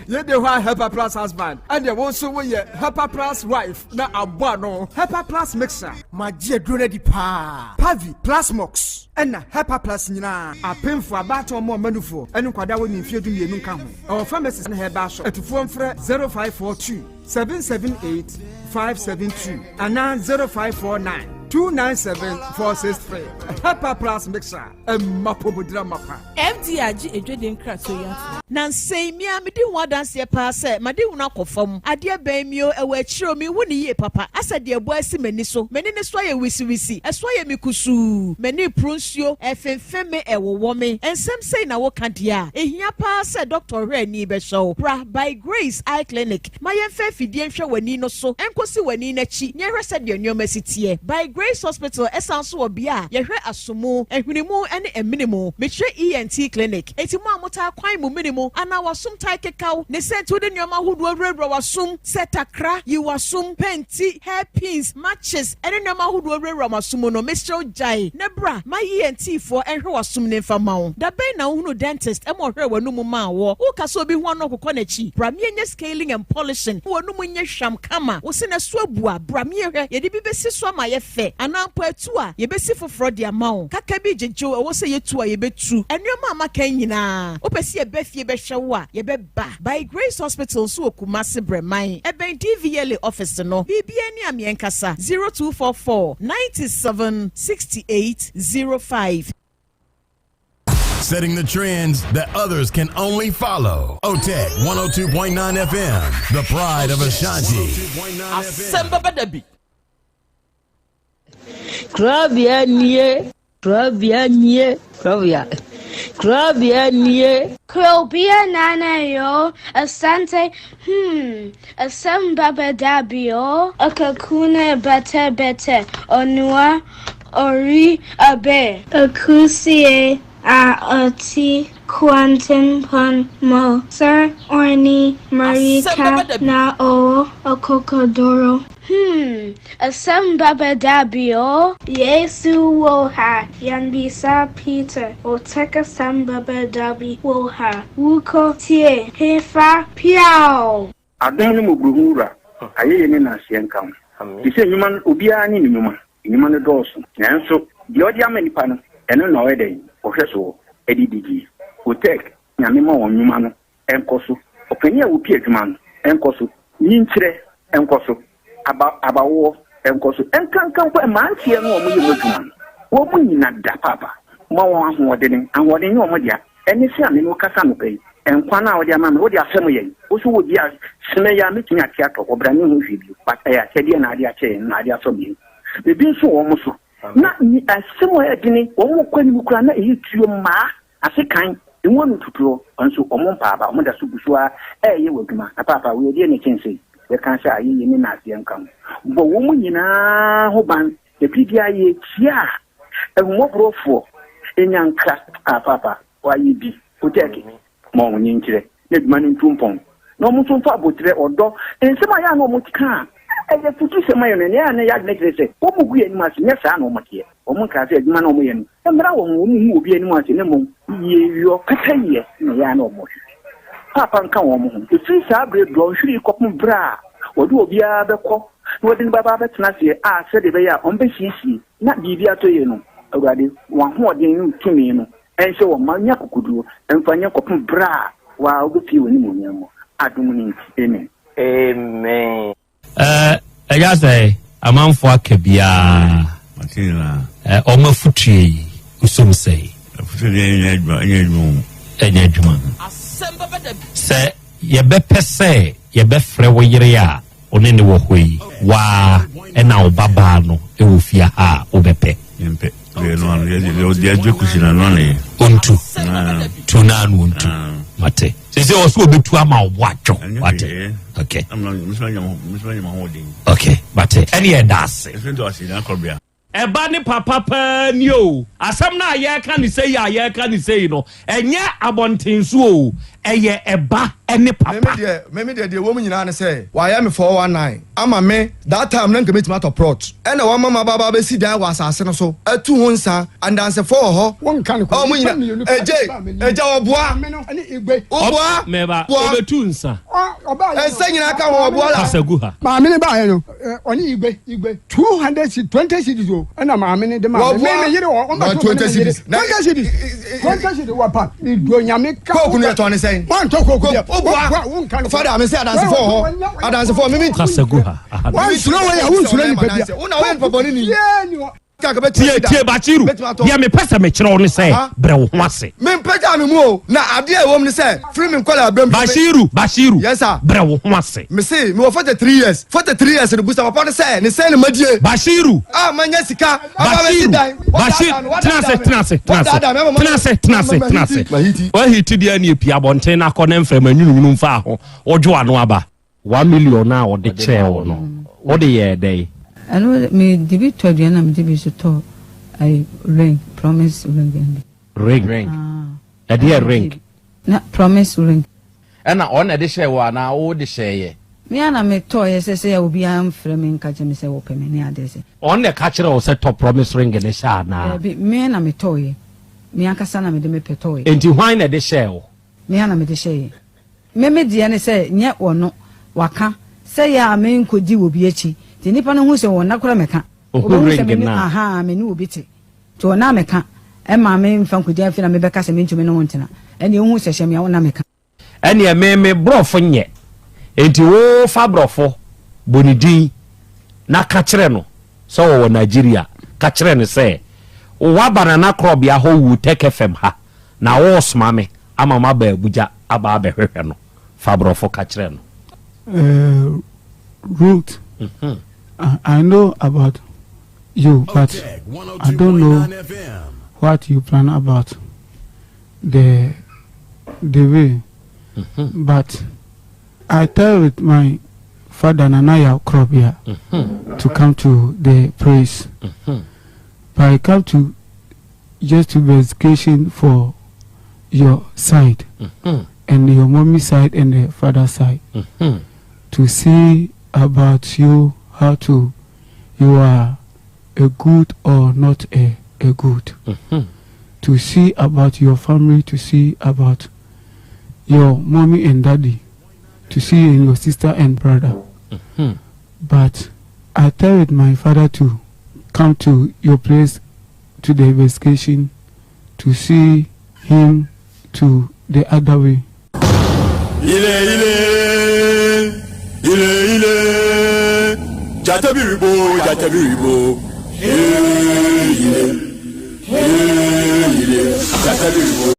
Yɛ de hɔ a Hepa plus husband ɛdeɛ wo nso woyɛ Hepa plus wife na abɔ ano. Hepa plus mixer. Magye aduro no adi paa. Pavi, Plasmox ɛna Hepa plus nyinaa. Apemfoɔ, abaatan, wɔn a wɔma nufoɔ ɛne nkwadaa a wɔnni mfeɛ 12 nka ho. Ɛwɔ pharmacies ne herbal shop. Atufoɔ mfrɛ 0542 778 572 anaa 0549. 297 463. Hepa Plus Mixture, ɛma pomodira mapa. FDA agye adwadie nkratoɔ yi atom. Nansa yi, me ara medi ho adanseɛ paa sɛ m'adehunu akɔ fam. Adeɛ bɛn me o, ɛwɔ akyire o, menhu no yie papa. Asɛ deɛ ɛbɔ asi m'ani so. M'ani no so ayɛ wisiwisi, ɛso ayɛ me kusuu, m'ani reporo nsuo, ɛrefemfem me, ɛrewowɔ me. Nsɛm sei na woka deɛ a, ɛhia paa sɛ dɔkta ɔhwɛ ani bɛhwɛ wo. Bra By Grace Eye Clinic ma yɛmfa afidie nhwɛ w'ani no so nkɔsi w'ani no akyi na yɛnhwɛ sɛdeɛ nneɛma si teɛ. By Grace Hospital san nso wɔ bea a yɛhwɛ asomu, ahwene mu ne amene mu. Mekyerɛ ENT Clinic. Enti mo a motaa kwan mo mene mu anaa w'asom taa kekaw ne sɛ nti wode nneɛma ahodoɔ wurawura w'asom sɛ takra, yi w'asom, pɛnti, hair pins, matches ne nneɛma ahodoɔ wurawura mo asom mu no, mesrɛ wo gyae na bra ma ENT foɔ nhwɛ w'asom no mfa mma wo. Da bɛn na wohunuu dentist ma ɔhwɛɛ w'anomu maa woɔ? Woka sɛ obi ho ano ɔkokɔ n'akyi? Bra meɛnyɛ scaling and polishing ma w'anomu nyɛ hwam kama. Wo se n'aso abu a, bra meɛhwɛ, yɛde bi bɛsi so ama ayɛ fɛ anaa mpo atu a, yɛbɛsi foforɔ de ama wo. Kaka bi gyegye wo, ɛwɔ sɛ yɛtu a, yɛbɛtu. Nnoɔma a maka yi nyinaa, wopɛ sɛ yɛba fie bɛhwɛ wo a, yɛbɛba. By Grace Hospital nso wɔ Kumasi Brɛman, ɛbɛn DVLA office no. Biribiara ni a meɛnkasa, 0244 97 68 05. Setting the trends that others can only follow. OTEC 102.9 FM, the pride of Ashanti. Asɛm bɛba da bi. Korabea nie, korabea nie, korabea, korabea nie. Krobea nana yo, asante, hmm, asem baba dabi o. Akakuna bete bete, onua ori abe. Akusie a ɔte kwantempɔn mu. Sir Orni Asɛm Mmirika bɛba da bi. na ɔwɔ akokoduru. Hmm, asɛm bɛba da bi o. Yesu wɔ ha, yɛmmisa Peter, Otec asɛm bɛba da bi wɔ ha. Wokɔ tie, hefa, piaw! Adom ne mmɔborɔhunu Wura, ayɛyie ne nnaaseɛ nka wo. Te sɛ nnwuma no, obiara ne ne nnwuma. Nnwuma no dɔɔso, nanso deɛ ɔde ama nnipa no, ɛno na ɔyɛ dɛn? Ɔhwɛ soɔ de didie. Otec, Nyame ma wɔn nnwuma no nkɔ so. Ɔpanin a ɔpi adwuma no nkɔ so. Nyinkyerɛ nkɔ so. Aba, abawoɔ nkɔ so. Ɛnkanka mpo mmeranteɛ no a wɔyɛ mu adwuma no, wɔn nyina da paapa. Ma wɔn ahoɔdene. Ahoɔden nyɛ wɔn dea. Ɛne sɛ a me ne wo kasa anɔpa yi, nkwa no a wode ama me, wode afɛm yɛn. Wo nso wɔ bi a, sene yi a mɛtumi ate atɔ, ɔbra ne ho hwee bio. But ɛyɛ akyɛdeɛ na ade akyɛ yɛn, na ade asɔ yɛn. Ebi nso wɔ wɔn so. Na asɛm a ɛyɛ dene, wɔn kɔ anim koraa na ɛyɛ tuo mmaa. Ase kan, emu ano tutuɔ, nso wɔn mpaa aba, wɔn da so gu so ara reyɛ wɔ adwuma. Na paapa, wei ɛdeɛn na ɛkyɛn sei? Yɛka sɛ ayeyie ne naaseɛ nka ho. Bɔ wɔn nyinaa ho ban, na biribiara yɛkyia a, ahummɔborɔfoɔ nya nkra. Ah, paapa, wɔayɛ bi. Otɛɛke, ma wɔn nkyerɛ, na adwuma no ntu mpɔn. Na wɔn nso mfa aboterɛ, ɔdɔ, nsɛm a ɛyɛ a na wɔka a ɛyɛ afutusɛm ma yɛn no, ɛnea na ɛyɛ adwene kyerɛ sɛ wɔgu yɛn anim ase, nyɛ saa na wɔteɛ. Wɔnkaa sɛ adwuma no a wɔyɛ no mmra wɔn ho, wɔnhu obi anim ase, na mmom yieyɔ, pɛpɛyɛ na ɛyɛ a na wɔhwehwɛ. Paapa nka wɔn ho. Ɛfiri saa berɛ dɔnhwere yi kɔpem berɛ a wɔde obiara bɛkɔ na wɔde no bɛba abɛtena aseɛ a sɛdeɛ ɛbɛyɛ a wɔbɛsiesie na biribi atɔ yie no, Awurade, wɔn ahoɔden ne wo tumi no nhyɛ wɔn ma nya akokoduo mfa nyɛ kɔpem berɛ a wo ara wobɛpue w'animuonyam mu. Adom no nti, amen. Amen. Ɛɛ ɛyɛ sɛ amanfoɔ aka biara ɛɛ wɔn afutuo yi nsom sɛn. Afutuo deɛ ɛnyɛ adwuma ɛnyɛ adwuma o. Ɛnyɛ adwuma. Sɛ yɛbɛpɛ sɛ yɛbɛfrɛ wo yere a wo ne ne wɔ hɔ yi waa ɛna wo ba baa no wɔ fie ha a wobɛpɛ. Yɛmpɛ. Deɛ no ano yɛ deɛ agye kusi na no ano yɛ. Ontu. Tu na ano ontu. Mate. Sese wɔ so obetu ama wo bo adwo. Wate. Okay. Okay. Mate. Ɛne yɛ da ase. Ɛba ne papa paa ni o. Asɛm no a yɛreka no sei a yɛreka no sei no, ɛnyɛ abɔnten so o, ɛyɛ ɛba ne papa. Meme deɛ meme deɛ deɛ ɛwɔ mu nyinaa ne sɛ wayɛ me 419 ama me that time na nka mɛtumi atɔ plot ɛna wama maba aba abɛsi dan wɔ asase no so atu ho nsa andansefoɔ wɔ hɔ Wonka no ɔmo Nnipa nyina mmienu pɛ ɛgye na ɛbaa m'anim. ɛgya ɔboa Maame no ne Igwe. woboa Meba, boa obetu nsa. Ɔ- ɔbaeɛ no, nsa nyinaa ka ho maame no ɔboa la Kasa gu ha. Maame no baeɛ no, ɔne Igwe, Igwe, 200 cedis, 20 cedis o, ɛna maame no de maa me. Me, me yere, ɔ- na ɔmbɛto me ne 20 me yere. cedis na 20 cedis, 20 cedis, wɔpa, medɔ Nyame ka coke no yɛtɔn ne sɛn. sɛn. Wantɔ koko bia. Woboa. Fada me sɛ adansefo wɔ hɔ. Adansefo me me. Kasa gu ha. Wansuro wei a wonsuro nipa bia. Wo na woyɛ nipa bɔne ni. Tie tie Bashiru, deɛ mepɛ sɛ mekyerɛ wo ne sɛ brɛ wo ho ase. Mempagyaa me mu o, na adeɛ a ɛwɔ mu ne sɛ firi me nkwadaa berɛ mu. Bashiru, Bashiru, Yes sir. brɛ wo ho ase. Mese mewɔ 43 years, 43 years no busa papa no sɛ ne sɛn na madie. Bashiru. A manya sika aba abɛsi Bashiru, dan. Bashir, tena ase, tena ase, tena ase, tena ase, tena ase, tena ase. Wahiti deɛ ne epia abɔnten na akɔ ne mframa nwununwunu mfaa ho, wodwo ano aba. 1 million a ɔde kyɛɛ wo no, wode yɛɛ dɛn? Ɛno mede bi tɔ aduane na mede bi nso tɔ ayi ring, promise ring bi. Ring. Ɛdeɛ ring? Na promise ring. Ɛna ɔno na ɛde hyɛɛ wo anaa wo de hyɛeɛ? Me ara na metɔeɛ sɛ sɛ obiara mfrɛ me nka kyerɛ me sɛ wɔpɛ me ne adeɛ sɛ. Ɔno na ɛka kyerɛɛ wo sɛ tɔ promise ring no hyɛ anaa? Daabi, me na metɔeɛ. Me ankasa na mede me pɛ tɔeɛ. Enti hwan na ɛde hyɛɛ wo? Me ara na mede hyɛeɛ. Me me deɛ ne sɛ nyɛ ɔno, waka sɛ yɛ a me nkɔdi obi akyi nti nnipa no hu sɛ ɔnna koraa mɛka. Ohu Ɔbɛhu sɛ ring me ne no a. ahaa me ne obi te nti ɔnna mɛka ɛma me mfa nkɔdi afei na mebɛka sɛ mentumi ne wo ntena ɛneɛ wohu sɛ hyɛ me a wonna mɛka. Ɛneɛ me me brɔfo nyɛ enti wo fa brɔfo bɔ ne din na ka kyerɛ no sɛ ɔwɔ Nigeria ka kyerɛ no sɛ waba Nana Korɔbea hɔ wu Tech FM ha na woresoma me ama maba Abuja aba abɛhwehwɛ no fa brɔfo ka kyerɛ no. Uh, Ruth, mm -hmm. I, I know about you, but I don't know what you plan about the way. But I tell with my father Nanaya Krobia to come to the place. But I come to just to investigation for your side and your mommy side and the father side to see about you, how to you are a good or not a good. To see about your family, to see about your mommy and daddy, to see your sister and brother. But I tell with my father to come to your place to the investigation to see him to the other way. Ile ile ile ile jatabiribo jatabiribo ile ile jatabiribo.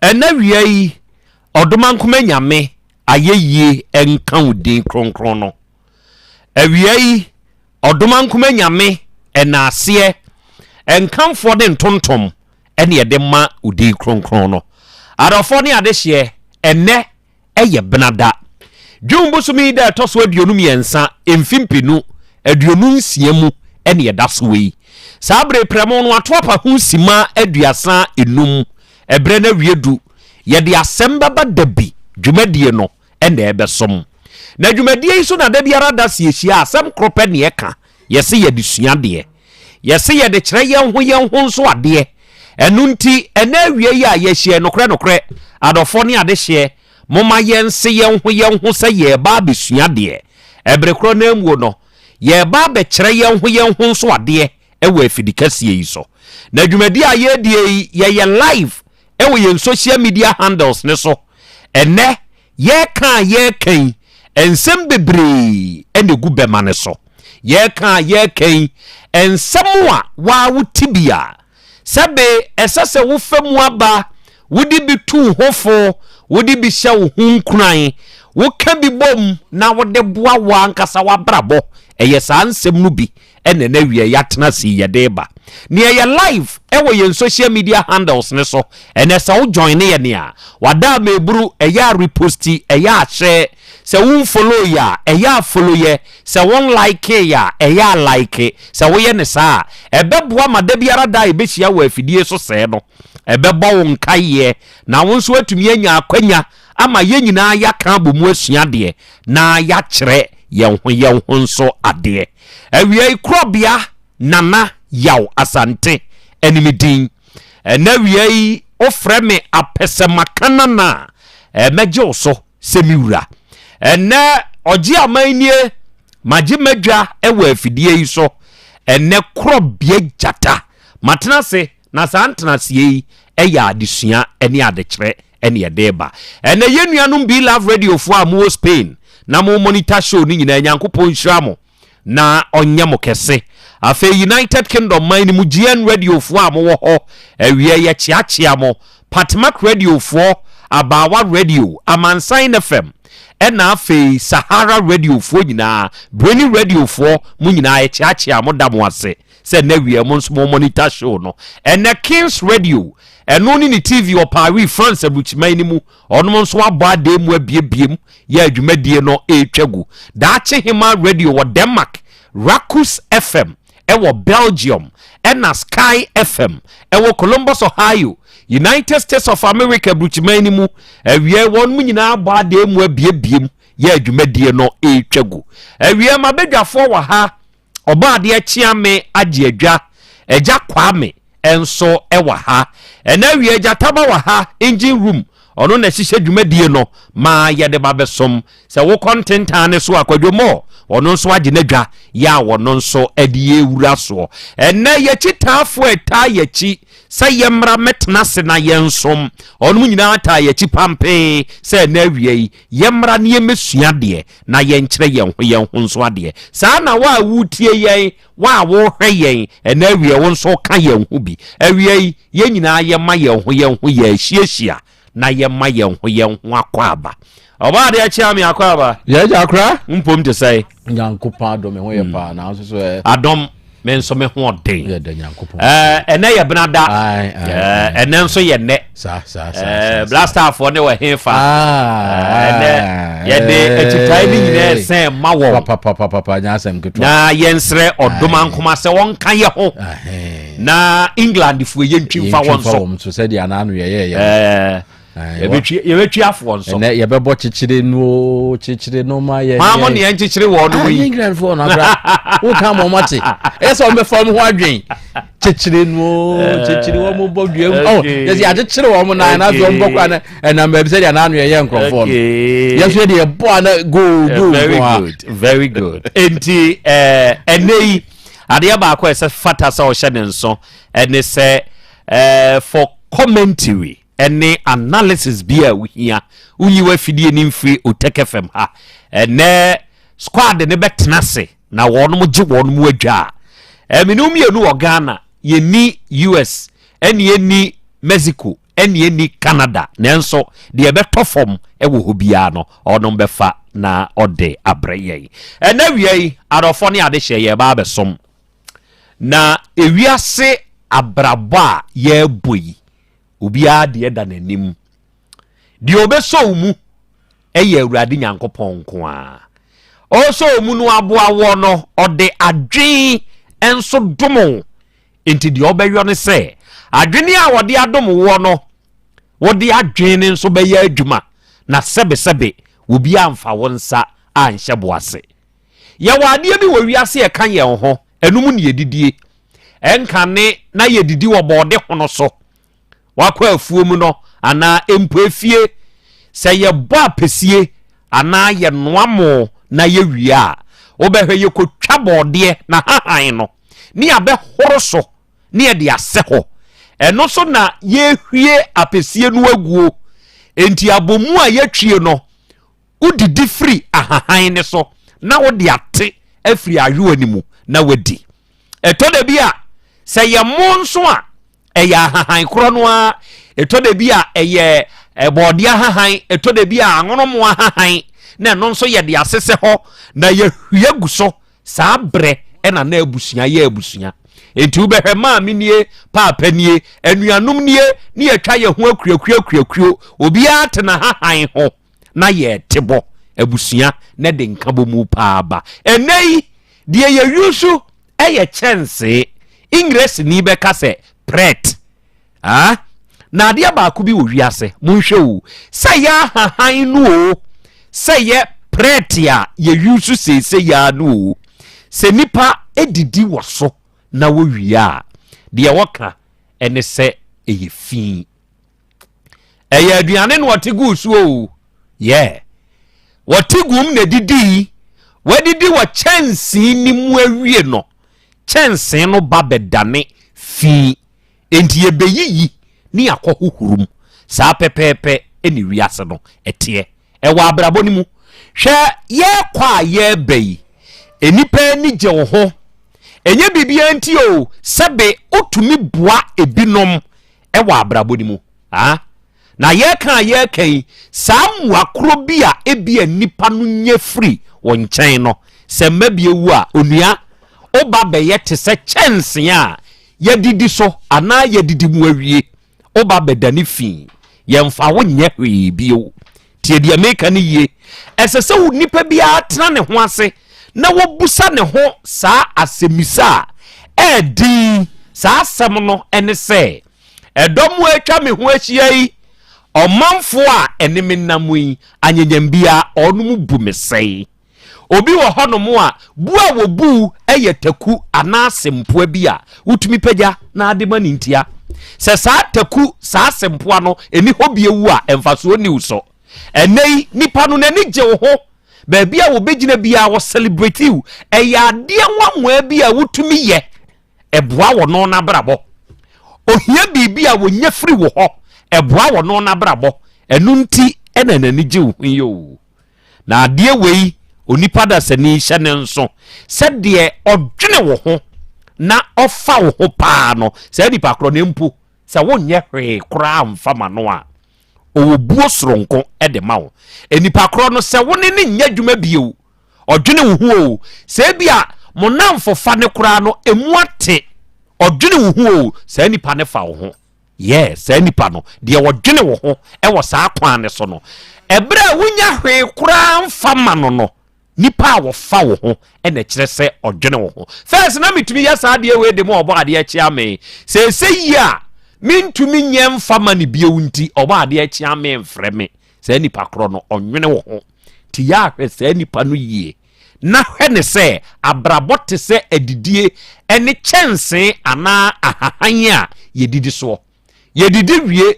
Ɛnnɛ awia yi, Ɔdomankoma Nyame ayɛyie nka wo din kronkron no. Awia yi, Ɔdomankoma Nyame ɛnaaseɛ, nkamfoɔ ne ntontom ɛne yɛde ma wo din kronkron no. Adɔfoɔ ne adehyeɛ, ɛnnɛ yɛ Benada. June bosome yi da a ɛtɔ so 23, mfe 2026 mu ne ɛda so yi. Saa bere yi prɛmo no ato apa ho simma 35, ɛberɛ no awie du. Yɛde asɛm bɛba da bi, dwumadie no na ɛbɛsom. Na dwumadie yi so na da biara da sɛ yɛhyia a, asɛm koro pɛ na yɛka, Yɛse yɛde sua adeɛ. Yɛse yɛde kyerɛ yɛn ho yɛn ho nso adeɛ. Ɛno nti, ɛnnɛ awia yi a yɛahyia yi, nokorɛ nokorɛ, adɔfoɔ ne adehyeɛ, momma yɛnse yɛn ho yɛn ho sɛ yɛreba abɛsua adeɛ. Ɛbere korɔ no ara muo no, yɛreba abɛkyerɛ yɛn ho yɛn ho nso adeɛ wɔ afidikɛseɛ yi so. Na dwumadie a yɛredie yi, yɛyɛ live wɔ yɛn social media handles no so. Ɛnnɛ, Yɛreka a yɛreka yi, nsɛm bebree na ɛgu bɛma no so. Yɛreka a yɛreka yi, nsɛm a waa wote bi a, sɛbe ɛsɛ sɛ wofa mu aba, wode bi tu wo ho fo, wode bi hyɛ wo ho nkuran, woka bi bom na wode boa wo ankasa w'abrabɔ. Ɛyɛ saa nsɛm no bi ɛna ɛna awia yɛatena ase yi yɛde reba. Nea ɛyɛ live ɛwɔ yɛn social media handles no so ɛnɛ sɛ wo join ne yɛn a, wada ama eburu, ɛyɛ a reposti, ɛyɛ a share, sɛ wo nfollow yɛ a, ɛyɛ a follow yɛ, sɛ wo nlike yɛ a, ɛyɛ a like, sɛ woyɛ ne saa a, ɛbɛboa ma da biara da a yɛbɛhyia wɔ afidie so sɛɛ no, ɛbɛbɔ wo nkaeɛ na wo nso atumi anya akwanya ama yɛn nyinaa yɛaka abɔ mu asua adeɛ na yɛakyerɛ yɛn ho yɛn ho nso adeɛ. Awiei korɔbea Nana Yaw Asante ɛne me din. Ɛnɛ awia yi wofrɛ me apɛsɛmaka nana a, mɛgye wo so sɛ me wura. Ɛnɛ ɔgye aman nie, magye m'adwa wɔ afidie yi so. Ɛnɛ korɔbea gyata, matena ase na saa ntenaseɛ yi yɛ adesua ne adekyerɛ ne ɛde reba. Ɛnɛ yɛn nuanom Be Love Radio foɔ a mowɔ Spain na mo monitor show no nyinaa Nyankopɔn nhyira mo na ɔnyɛ mo kɛse. Afei United Kingdom man no mu GN Radio foɔ a mowɔ hɔ awia yɛkyeakyea mo, Patmak Radio foɔ, Abaawa Radio, Amansan FM, ɛna afei Sahara Radio foɔ nyinaa, Breni Radio foɔ, mo nyinaa yɛkyeakyea mo da mo ase sɛ ɛnɛ awia mo nso mo monitor show no. Ɛnɛ Kings Radio Ɛno ne ne TV wɔ Paris, France aburukyiman no mu. Ɔnom nso abɔ adan mu abiebie mu yɛ a dwumadie no retwa gu. Daakye Hemaa Radio wɔ Denmark, Rakus FM wɔ Belgium, ɛna Sky FM wɔ Columbus, Ohio, United States of America aburukyiman no mu. Awiei wɔnom nyinaa abɔ adan mu abiebie mu yɛ a dwumadie no retwa gu. Awiei m'abadwafoɔ wɔ ha. Ɔbɔadeɛ Kyeame agye adwa, Agya Kwame nso wɔ ha. Ɛnɛ awia Agya Taba wɔ ha, engine room, ɔno na ɛhyehyɛ dwumadie no ma yɛde ba bɛsom. Sɛ wokɔ ntentan no so a, Kwadwo Moore, ɔno nso agye n'adwa yɛ a ɔno nso de yɛwura soɔ. Ɛnɛ yɛkyitaafoɔ a ɛtaa yɛakyi sɛ yɛmmra mmɛtena ase na yɛnsom, ɔnom nyinaa taa yɛakyi pampee sɛ ɛnɛ awia yi yɛmmra na yɛmmɛsua adeɛ. na yɛnkyerɛ yɛn ho yɛn ho nso adeɛ. Saa na wo a woretie yɛn, wo a worehwɛ yɛn ɛnɛ awia, wo nso ka yɛn ho bi. Awia yi, yɛn nyinaa yɛma yɛn ho yɛn ho yɛahyiahyia na yɛma yɛn ho yɛn ho akwaaba. Ɔbaa adeɛ kyea me akwaaba. Yɛ agya akora. Mpom te sɛe. Nyankopɔn adom me ho yɛ paa nanso so ɛ. Adom me nso me ho ɔden. Yɛda Nyankopɔn. Ɛɛ ɛnɛ yɛ benada. Ɛɛ ɛnɛ nso yɛ nnɛ. Saa saa saa. Ɛɛ blasterfoɔ ne wɔ he fa. Ɛnɛ yɛde akyitae ne nyinaa sɛn ma wɔn. Papapapapa nyɛ asɛm ketewa. Na yɛnsrɛ ɔdom ankoma sɛ wɔnka yɛ ho. Na England foɔ yɛntwi mfa wɔn so. Yɛntwi mfa wɔn so sɛdeɛ anaano yɛyɛ yɛ. Ɛɛ. Yɛbɛtwi afoɔ nso. Ɛnɛ yɛbɛbɔ kyekyere no kyekyere no ma yɛ. Maa mo neɛ nkyekyere wɔn no yi. England foɔ no abira wo ka ma ɔmo ate ɛyɛ sɛ ɔmo bɛfa ɔmo ho adwen kyekyere no kyekyere wɔn mo bɔ dua mu ɔ yɛsɛ yɛakyekyere wɔn nan na afei ɔmo bɔ kora na ɛnam baabi sɛ deɛ n'ano yɛyɛ nkorɔfoɔ no yɛn nso yɛde yɛbɔ ana goal goal very good very good nti ɛɛ ɛnɛ yi adeɛ baako a ɛsɛ fata sɛ ɔhyɛ ne nso ɛne sɛ ɛɛ for commentary. ne analysis bi a wohia. Wonyi w'afidie no mfiri Otec FM ha. Ɛnɛ squad no bɛtena ase na wɔnom gye wɔnom adwa a. Mene wo mmienu wɔ Ghana, yɛnni US, ɛne yɛnni Mexico, ɛne ɛnni Canada, nanso deɛ ɛbɛtɔ fam wɔ hɔ biara no, ɔnom bɛfa na ɔde abrɛ yɛn. Ɛnɛ awia yi, adɔfoɔ ne adehyeɛ, yɛreba abɛsom. Na ewiase abrabɔ a yɛrebɔ yi, obiara deɛ da n'anim. Deɛ ɔbɛsɔ wo mu yɛ Awurade Nyankopɔn nko ara. Ɔsɔ wo mu no aboa woɔ no, ɔde adwen nso dom wo. Enti deɛ ɔbɛyɔ ne sɛ, adwene a ɔde adom woɔ no, wode adwene no nso bɛyɛ adwuma, na sɛbesɛbe obi amfa wo nsa anhyɛ bo ase. Yɛwɔ adeɛ bi wɔ wiase a ɛka yɛn ho, ɛno mu ne yɛdidie. Ɛnkane na yɛdidi wɔ bɔɔde hono so. Wakɔ afuo mu no anaa mpo efie, sɛ yɛbɔ apɛsie anaa yɛnoa mo na yɛwie a, wobɛhwɛ yɛkɔtwa bɔɔdeɛ na hahan no ne yɛabɛhoro so ne yɛde asɛ hɔ. Ɛno so na yɛhwie apɛsie no aguo. Enti abomu a yɛatwie no, wodidi firi ahahan no so na wode ate afiri ayowa no mu na wadi. Ɛtɔ da bi a, sɛ yɛ mo nso a, ɛyɛ ahahan korɔ no ara. Ɛtɔ da bi a, ɛyɛ bɔɔdeɛ ahahan, ɛtɔ da bi a, anwonomo ahahan, na ɛno nso yɛde asesɛ hɔ na yɛhwie gu so. Saa berɛ na na abusua yɛ abusua. Enti wobɛhwɛ maame nie, paapa nie, anuanom nie, ne yɛatwa yɛn ho akuakuakuakuo. Obiara te n'ahahan ho na yɛte bɔ abusua na ɛde nkabɔmu paa ba. Ɛnnɛ yi, deɛ yɛyusu yɛ kyɛnsee. Engiresini bɛka sɛ prɛt. Ah, na adeɛ baako bi wɔ wiase, monhwɛ o, sɛ yɛ ahahan no o, sɛ yɛ prɛt a yɛyusu seesei ara no o, sɛ nipa didi wɔ so na wɔwie a, deɛ wɔka ne sɛ ɛyɛ fi. Ɛyɛ aduane na wɔte guu so o, yɛ wɔte gum na didii, wɔadidi wɔ kyɛnsee no mu awie no, kyɛnsee no ba bɛdane fi. Enti yɛbɛyiyi ne yɛakɔhohoro mu. Saa pɛpɛɛpɛ ne wiase no teɛ. Ɛwɔ abrabɔ no mu. Hwɛ yɛrekɔ a yɛreba yi, nnipa ani gye wo ho. Ɛnyɛ biribiara nti o, sɛbe wotumi boa ebinom wɔ abrabɔ no mu. Ah, na yɛreka a yɛreka yi, saa mmoa korɔ bi a ebia nnipa no nya firi wo nkyɛn no, sɛ mma bi awu a, onua, woba bɛyɛ te sɛ kyɛnsee a yɛadidi so anaa yɛadidi mu awie, woba bɛdane fi, yɛmfa wo nyɛ hwee bio. Tie deɛ meka no yie. Ɛsɛ sɛ onipa biara tena ne ho ase na wɔbusa ne ho saa asɛmmisa a ɛyɛ den. Saa asɛm no ne sɛ, Ɛdɔm a atwa me ho ahyia yi, ɔmanfoɔ a ɛne me nam yi, anyanyam biara, wɔnom bu me sɛn? Obi wɔ hɔnom a, bu a wɔbu wo yɛ taku anaa sempoa bi a wotumi pagya na ade ma no ntia. Sɛ saa taku, saa sempoa no, ɛni hɔ bio wu a, mfasoɔ nni wo so. Ɛnnɛ yi, nipa no n'ani gye wo ho. Baabi a wɔbɛgyina biara, wɔ celebrate wo. Ɛyɛ adeɛ nwanwaa bi a wotumi yɛ. Ɛboa wɔ no n'abrabɔ. Ohia biribi a wɔnya firi wo hɔ. Ɛboa wɔ no n'abrabɔ. Ɛno nti na n'ani gye wo ho yi o. Na adeɛ wei onipa dasani hyɛ ne nso sɛ deɛ ɔdwene wo ho na ɔfa wo ho paa no, saa nipa korɔ no mpo sɛ wonyɛ hwee koraa mfa ma no a, ɔwɔ buo soronko de ma wo. Nipa korɔ no sɛ wo ne no nyɛ adwuma bio, ɔdwene wo ho o, sɛ ebi a mo nnamfofa no koraa no emu ate, ɔdwene wo ho o, saa nipa no fa wo ho. Yes, saa nipa no, deɛ ɔdwene wo ho wɔ saa kwan no so no, ɛberɛ a wonya hwee koraa mfa ma no no, nipa a wɔfa wo ho na ɛkyerɛ sɛ ɔdwene wo ho. First na metumi yɛ saa adeɛ wei de ma ɔbɔ adeɛ kyea me. Seesei yi a mentumi nyɛ mfa ma no bio nti, ɔbɔ adeɛ kyea me mfrɛ me. Saa nipa korɔ no, ɔnwene wo ho. Nti yɛ ahwɛ saa nipa no yie. na hwɛ no sɛ abrabɔ te sɛ adidie ne kyɛnsee anaa ahahan a yɛdidi soɔ. Yɛdidi wie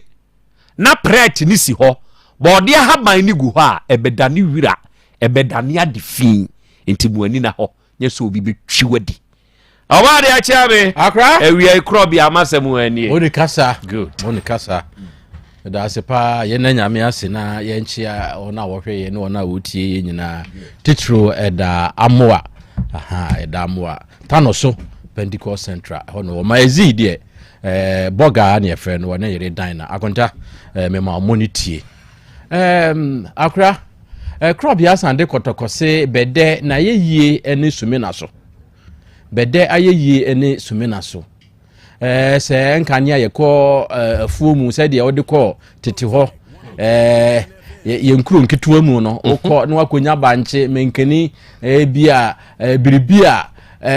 na prɛte no si hɔ, bɔɔdeɛ ahaban no gu hɔ a, ɛbɛdane wira, ɛbɛdane ade fi. Nti mo ani na hɔ, nyɛ sɛ obi bɛtwi wadi. Ɔbaa de akyea me. Akra. Awia yi korɔ bi ama sɛ mo anie. Mo ne kasa. Good. Mo ne kasa. Meda ase paa yɛn na nyame ase na yɛnkyea wɔn a wɔhwɛ yɛn ne wɔn a wɔtie yɛn nyinaa. Titiriw ɛda amoa. Aha, ɛda amoa. Tano so Pentecost Central. Ɛhɔ no wɔma ɛzi deɛ. Bɔgaa ne yɛfrɛ no, wɔne yere dan na akonta mema ɔmo ne tie. Akora Krɔbea san de kɔtɔkɔse bɛdɛ na ayɛyie ne sumina so. Bɛdɛ ayɛyie ne sumina so. Sɛ nkanea yɛkɔ afuo mu sɛdeɛ wode kɔ tete hɔ yɛn nkuro nketewa mu no, wokɔ na wakɔnya bankye menkani bi a biribi a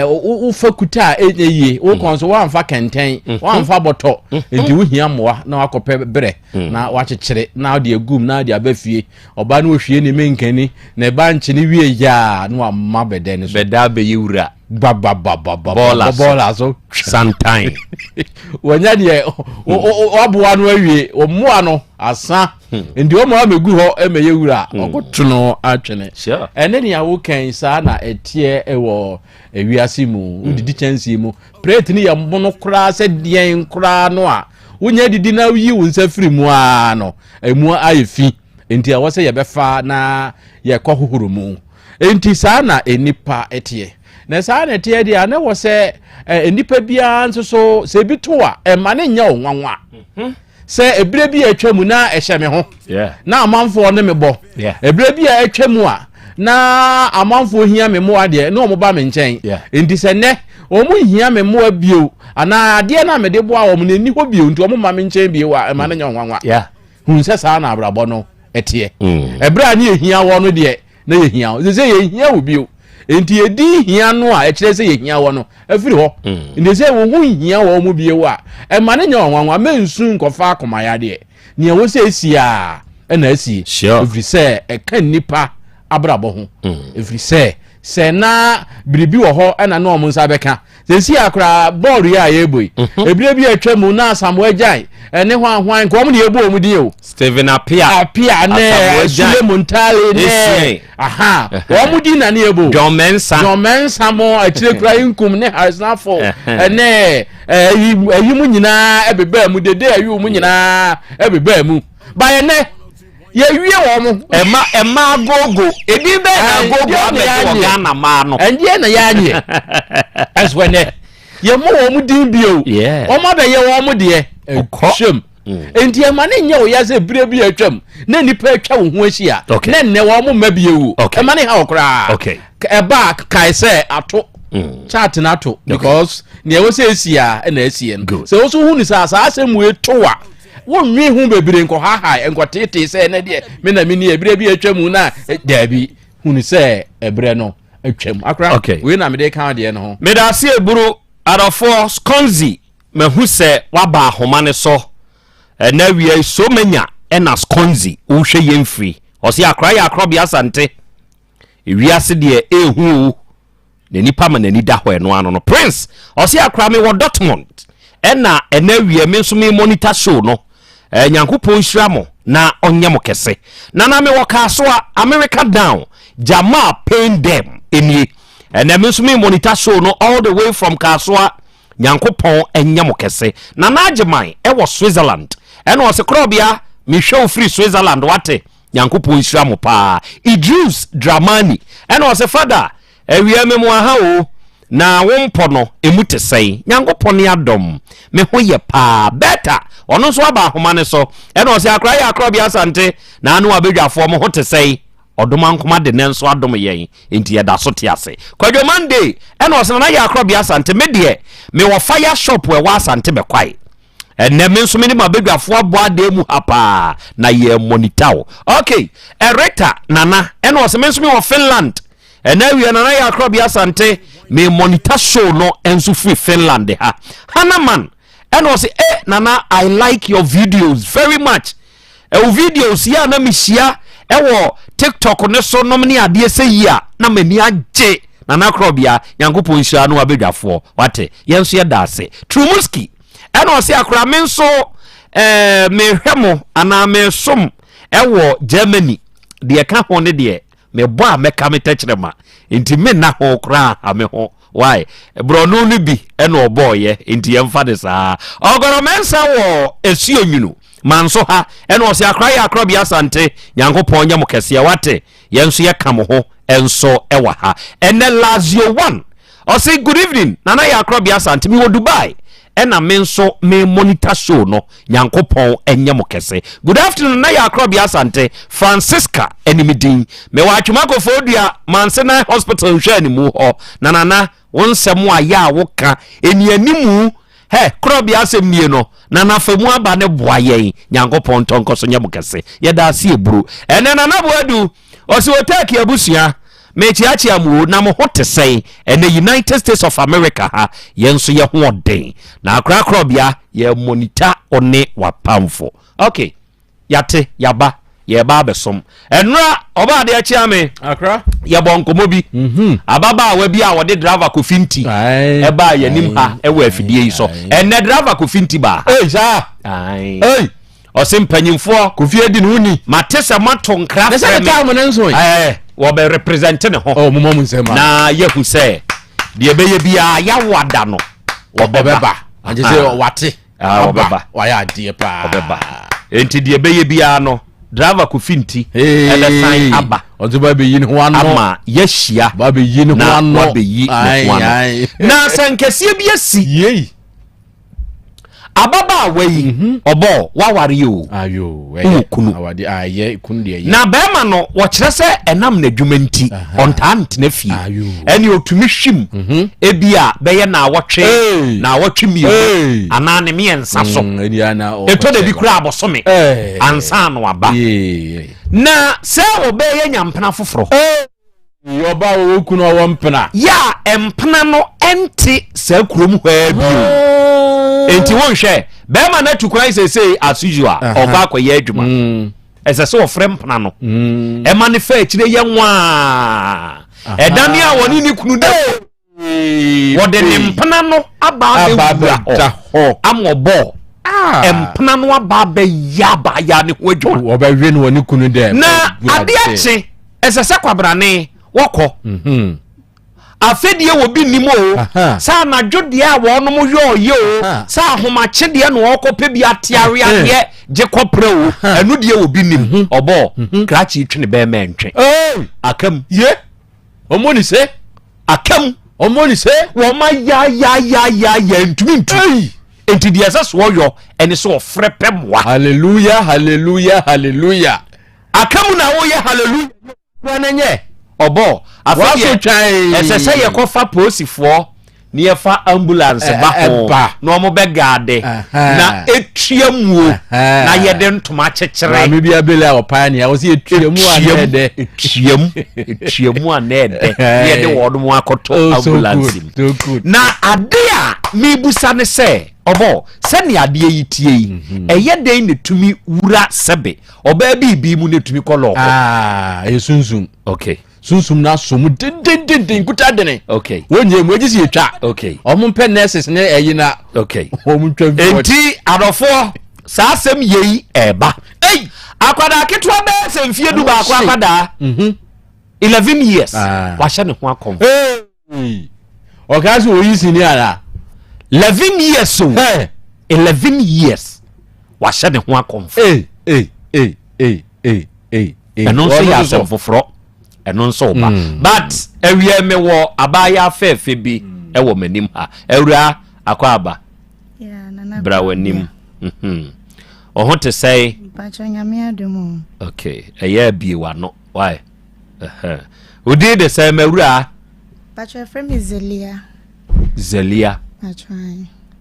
wofa kuta a ɛnyɛ yie, wokɔ nso woamfa kɛntɛn, woamfa bɔtɔ, nti wohia mmoa na wakɔpɛ berɛ na wakyekyere na wode agum na wode aba fie. Ɔba no ohwie ne menkani na bankye no wie yaa na wama bɛdɛ no so. Bɛda abɛyɛ wura. Bababababa. Bɔɔla so. Bɔɔla so. Santan. Wɔnya deɛ waboa no awie, wɔmmoa no asa. Nti wɔn a mɛgu hɔ mɛyɛ wura, ɔkɔto no atwene. Ɛne nea wokan saa na ɛteɛ wɔ ewiase mu. Wodidi kyɛnsee mu. Plate no yɛ mono koraa sɛ deɛn koraa no a, wonya didi na woyi wo nsa firi mu ara no, emu ayɛ fi. Nti ɛwɔ sɛ yɛbɛfa na yɛkɔ hohoro mu. Enti saa na nnipa teɛ. Na saa na ɛteɛ deɛ a, na ɛwɔ sɛ nnipa biara nso so sɛ ebi to a, ɛma ne nyɛ nwanwa. Sɛ ebire bi a atwa mu na ɛhyɛ me ho, na amanfoɔ ne me bɔ. Ebire bi a atwa mu a na amanfoɔ hia me mmoa deɛ, na wɔn ba me nkyɛn. Enti sɛ nnɛ wɔn nhia me mmoa bio, anaa adeɛ no a mede boa wɔn no ɛnni hɔ bio, nti wɔn mma me nkyɛn bio a, ɛma ne nyɛ nwanwa. Hu sɛ saa na abrabɔ no ɛteɛ. Ɛberɛ a ne yɛhia wɔ no deɛ, na yɛhia wo. Sɛ yɛhia wo bio, nti yɛdi hia no a ɛkyerɛ sɛ yɛhia wɔ no afiri hɔ. Nti sɛ wo ho nhia wɔ mu bio a, ɛma no nyɛ ɔnwanwa. Mɛnsu nkɔfa akomayadeɛ. Nea ɛwɔ sɛ ɛsi a ɛna asie. Ɛfiri sɛ ɛka nnipa abrabɔ ho. Ɛfiri sɛ sɛ na biribi wɔ hɔ ɛna na wɔn nsa bɛka. Sɛsi a koraa bɔɔlo yi a yɛrebɔ yi, ebire bi a atwa mu na Asamoah Gyan ɛne hwan hwan nka wɔn na yɛbɔ wɔn din o. Stephen Appiah. Appiah ne Sule Muntari ne aha wɔn din na ne yɛbɔ. John Mensah. John Mensah mo akyire kura Nkum ne Harrison Afo ɛne ɛyi ɛyi mu nyinaa ɛbebaa mu, dede ɛyi mu nyinaa ɛbebaa mu. Bayɛ nɛ yɛwie wɔn mo. Ɛma ɛma agogo ebi bɛɛ na agogo abɛgye wɔ Ghana maa no. Ɛndeɛ na yɛanyɛ ɛso ɛnɛ yɛmmɔ wɔn mo din bio, wɔn abɛyɛ wɔn mo deɛ ɛhwɛm. Nti ɛma ne nyɛ ɔya sɛ bere bi atwam na nipa atwa wo ho ahyia na nnɛ wɔn mo mma bio, ɛma ne ha wɔ koraa. Ɛba kae sɛ ato chat na ato because nea ɛwɔ sɛ esi a ɛna esie no. Sɛ woso hu ne saa saa asɛm wei to a, wonnwen ho bebree, nkɔhahae, nkɔteetee sɛ ɛnɛ deɛ me na menni ɛberɛ bi atwa mu na daabi, hunu sɛ ɛberɛ no atwam akora. Okay. Wei na mede ka deɛ no ho. Meda ase eburu adɔfoɔ Sconzi, mahu sɛ waba ahoma no so ɛnɛ awia yi, so manya ɛna Sconzi wohwɛ yɛn firi ɔse akora yɛ akorɔbea Asante ewiase deɛ ehu o Na nipa ma n'ani da hɔ ɛno ano no. Prince ɔse akora me wɔ Dortmund ɛna ɛnɛ awia me nso me monitor show no. Eh, Nyankopɔn nhyira mo na ɔnyɛ mo kɛse. Nana me wɔ Kasoa, America down, Jamal pain them enie. Ɛnɛ me nso me monitor show no all the way from Kasoa. Nyankopɔn ɛnyɛ mo kɛse. Nana Agyeman ɛwɔ Switzerland. Ɛna ɔse korɔbea mehwɛ wo firi Switzerland wate. Nyankopɔn nhyira mo paa. Idrius Dramani ɛna ɔse fada awia me mo aha o na wo mpɔ no emu te sɛn? Nyankopɔn ne adom me ho yɛ paa. Bertha ɔno nso aba ahoma no so ɛna ɔse akora yɛ akorɔbea Asante na ano abadwafoɔ mo ho te sɛn? Ɔdomankoma de nɛ nso adom yɛn nti yɛda so te ase. Kwadwo Monday ɛna ɔse nana yɛ akorɔbea Asante me deɛ mewɔ fire shop ɛwɔ Asante bɛkwae. Ɛnɛ me nso me ne m'abadwafoɔ abɔ adan mu ha paa na yɛ monitor wo. Ok, Erita Nana ɛna ɔsɛ me nso me wɔ Finland. Ɛnɛ awia Nana yɛ akorɔbea Asante me monitor show no nso firi Finland ha. Hanaman ɛna ɔsɛ eh Nana, I like your videos very much. Ɛwɔ videos yi a na mehyia ɛwɔ TikTok ne so nom ne adeɛ sɛ yi a na m'ani agye. Nana Korɔbea, Nyankopɔn nhyira no abadwafoɔ. Wate, yɛn nso yɛda ase. Trumuski ɛna ɔse akora me nso ɛɛ mehwɛ mo anaa mesom ɛwɔ Germany. Deɛ ɛka ho ne deɛ mebɔ a mɛka me tɛkyerɛma nti menna ho koraa ha me ho. Why? Borɔno no bi ɛna ɔbɔɔyɛ nti yɛmfa ne saa. Ɔgɔrɔ Mɛnsa wɔ Esuo Nwunu Manso ha ɛna ɔse akora yɛ akorɔbea Asante Nyankopɔn nyɛ mo kɛseɛ wate. Yɛn nso yɛka mo ho nso wɔ ha ɛnɛ. Lazio one ɔse good evening Nana yɛ akorɔbea Asante, mewɔ Dubai. Ɛna me nso me monitor show no Nyankopɔn nyɛ mo kɛse. Good afternoon na yɛ Akorɔbea Asante Francisca ɛne me din. Mewɔ Atwom Akofodua Mansenan Hospital nhwɛanimu hɔ. Na Nana wo nsɛm a yɛ a wo ka ɛni animu hɛ Korɔbea asɛm nie no Nana fa mu aba ne boa yɛn Nyankopɔn ntɔ nkɔso nyɛ mo kɛse. Yɛda ase eburu. Ɛnɛ Nana Boadu Ɔse Otaaki abusua, mekyeakyea mo o, na mo ho te sɛn? Ɛnɛ United States of America ha, yɛn nso yɛ ho ɔden. Na akorakorabea, yɛ monitor wo ne w'apamfo. Ok, yɛate, yɛaba, yɛreba abɛsom. Ɛnora, ɔbaa adeɛ kyea me. Akra. Yɛbɔ nkɔmmɔ bi. Mhm. Ababaawa bi a wɔde driver Kofi Nti ɛbaa yɛn anim ha ɛwɔ afidie yi so. Ɛnɛ driver Kofi Nti baa ha. Ei, saa. Ae. Ei. Ɔse mpanyinfoɔ. Kofi adi ne ho ni. Mate sɛ moato nkra frɛ me. Na sɛ taa mo ne nso yi. Ɛɛ wɔbɛ represent ne ho. Oh mo mo nsɛm a. Na yɛhu sɛ deɛ ɛbɛyɛ biara yawo ada no wɔbɛba. Ɔbɛba. Agye sɛ wate. Ah, ɔbɛba. Wayɛ adeɛ paa. Ɔbɛba. Enti deɛ ɛbɛyɛ biara no driver Kofi nti ɛbɛsan aba. Ɔnso ba bɛyi ne ho ano. Ama yɛahyia. Ba bɛyi ne ho ano. Na wabɛyi ne ho ano. Na sɛ nkɛseɛ bi asi. Yei. Ababaawa yi, mhm. ɔbɔ waware o, wowɔ kunu. Na bɛrima no wɔkyerɛ sɛ ɛnam n'adwuma nti ɔntaa ntena fie. Ɛne ɔtumi hwim mhm. ebi a bɛyɛ naawɔtwe naawɔtwe mmienu anaa ne mmiɛnsa so. Mm, Ɛtɔ da bi koraa abɔsome ansa no aba. Na sɛ ɔbɛyɛ nyampena foforɔ. Ɔba a ɔwɔ kunu ɔwɔ mpena. Yɛ a mpena no nte saa kurom hɔ ara bio. Enti wonhwɛ, bɛrima no atu kwan seesei as usual, ɔkɔ akɔyɛ adwuma. Mm. Ɛsɛ sɛ ɔfrɛ mpena no. Mm. Ɛma ne fa akyire yɛ nwaa. Ɛdane a wɔne ne kunu da. Wɔde ne mpena no aba abɛwura hɔ ama ɔbɔ ah. mpena no aba abɛyɛ abaaya ne ho adwuma. Wɔbɛwe no wɔ ne kunu dɛ. Na ade akye ɛsɛ sɛ kwabrane wɔkɔ. Mhm. Afɛdeɛ wɔ bi nim o sɛ anadwo deɛ a wɔnom yɛ ɔyɛ o sɛ ahomakye deɛ na ɔkɔpɛ bi ateare adeɛ gye kɔprɛ o ɛno deɛ wɔ bi nim mhm. ɔbɔ mhm. krakye twene bɛrima ntwe akam ye ɔmɔ ni sɛ Akam. Wɔn ni sɛ. Wɔn ayaayaayaayaa ntumi ntu. Nti deɛ ɛsɛ so ɔyɔ ɛne sɛ ɔfrɛ pɛ mmoa. Hallelujah hallelujah hallelujah. Akam na woyɛ hallelujah. Kura na nyɛ. Ɔbɔ afei deɛ ɛsɛ sɛ yɛkɔfa polisifoɔ ne yɛfa ambulance ba ho na wɔn bɛ gaade na etua muo na yɛde ntoma kyekyere. Maame bi abele a ɔpaa nea ɔsi etua mu a na ɛdɛ. Etua mu etua mu a na ɛdɛ na yɛde wɔn mo akɔtɔ Oh, ambulance mu. Na ade a mibusa ne sɛ ɔbɔ sɛnea adeɛ yi tie yi mhm. ɛyɛ dɛn na etumi wura sɛbe ɔbaa biribi mu na etumi kɔ lɔɔkɔ. Aa ah, ɛyɛ sunsun. Okay. Sunsum no asɔ mu dendendenden kuta dene. Okay. Wonyɛ mu egye si etwa. Okay. Wɔn mpɛ nurses ne ɛyi na. Okay. Wɔn ntwa bi. Enti adɔfoɔ saa asɛm yei ɛɛba. Ei akwadaa ketewa bɛyɛ sɛ mfie du baako akwadaa. Mhm. 11 years. Ah. Wahyɛ ne ho akɔm. Hey. Ɔkaa sɛ oyi sini ara. 11 years o. Hey. 11 years. Wahyɛ ne ho akɔm. Hey, hey, hey, hey, hey. ɛno nso yɛ asɛm foforɔ ɛno nso ba mm. but awia me wɔ abaayewa fɛɛfɛ bi mm. ɛwɔ m'anim ha awura akɔ aba bra w'anim mhm. ɔho te sɛe okay ɛyɛ abie w'ano why odin de sɛ mawura Zelia Zelia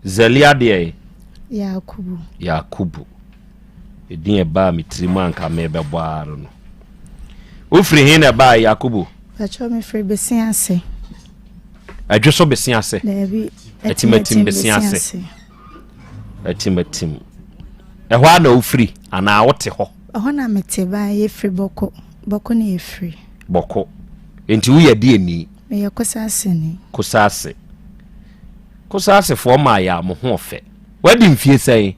Zelia deɛ Yakubu Yakubu Edin a ɛbaa me tirim a anka merebɛbɔ ara no. Wofiri he na ɛbaa Yakubu? Pakyɛ mefiri Bese ase. Ɛdwo so Bese ase? Daabi. Atimatim Bese ase. Atimatim. Ɛhɔ ara na wofiri anaa wote hɔ? Ɛhɔ na mete baa yɛfiri Bɔko. Bɔko na yɛfiri. Bɔko. Enti woyɛ deɛni? Meyɛ Kosaaseni. Kosaase. Kosaasefoɔ maa yɛ a mo ho ɔfɛ. Woadi mfie sɛn?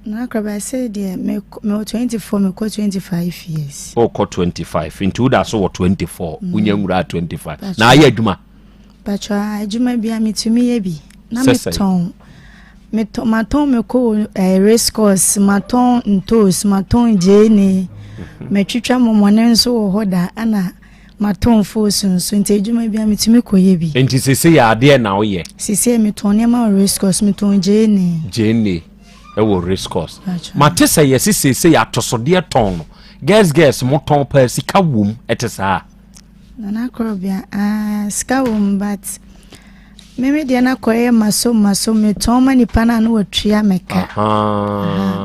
Nana Krabɛ, sei deɛ mewɔ 24 mekɔ 25 years. Wokɔ 25 nti woda so wɔ 24 mm. wonya nwura 25 na ayɛ adwuma? Patro adwuma bia metumi yɛ bi na metɔn metɔn matɔn meko eh, race course matɔn ntoos matɔn gyeene mhm. metwitwa mɔmɔne nso wɔ hɔ da ɛna. Matɔn foosu nso nti adwuma biara metumi kɔyɛ bi. Nti seesei adeɛ na woyɛ? Seesei metɔn nneɛma wɔ race course, metɔn gyeene. Gyeene wɔ race course. Mate sɛ yɛse seesei atosodeɛ tɔn no, girls girls mo tɔn paa sika wom, ɛte saa? Nana Korobea, ah, sika wom but me me deɛ na kɔyɛ maso maso metɔn ma nipa no a na watua me ka.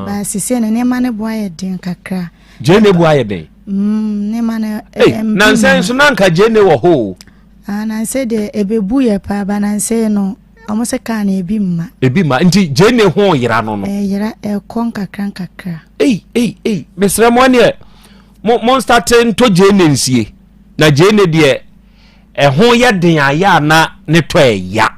But seesei no nneɛma no bo ayɛ den kakra. Gyeene bo ayɛ den? Mm, nneɛma no. Hey, nansɛ nso na nka gyeene wɔ hɔ o. Ah, nansɛ deɛ ebebu yɛ paa ba nansɛ no wɔn sɛ kaa na ebi mma. Ebi mma nti gyeene ho yera no no. Ɛyera ɛkɔ nkakra nkakra. Ei ei ei mesrɛ mo ɛneɛ mo mo nstate ntɔ gyeene nsie na gyeene deɛ ɛho yɛ den ayɛ ana ne tɔ ɛya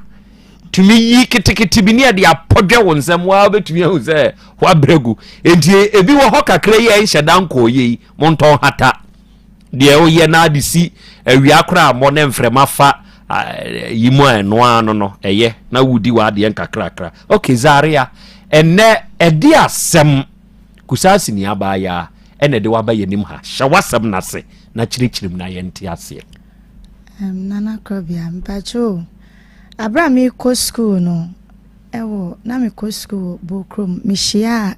tumi yi ketekete bi ne ɛde apɔdwɛ wo nsɛm waa wobɛtumi ahu sɛ wabrɛ gu nti ebi wɔ hɔ kakra yi a ɛnhyɛ da nkɔɔyɛ yi montɔn hata deɛ woyɛ na ade si awia koraa mmɔ ne mframa fa yi mu a ɛno ano no ɛyɛ na wodi w'adeɛ nkakrakra. Ok Zaria, ɛnɛ ɛde asɛm Kusaasi ni abaayaa ɛna ɛde waba yɛnim ha. Hyɛ w'asɛm no ase na kyerɛkyerɛ mu na yɛnte aseɛ. Um, Nana Krobea, mpakyɛ o, abere a mekɔ school no, ɛwɔ na mekɔ school wɔ Bokrom, mehyiaa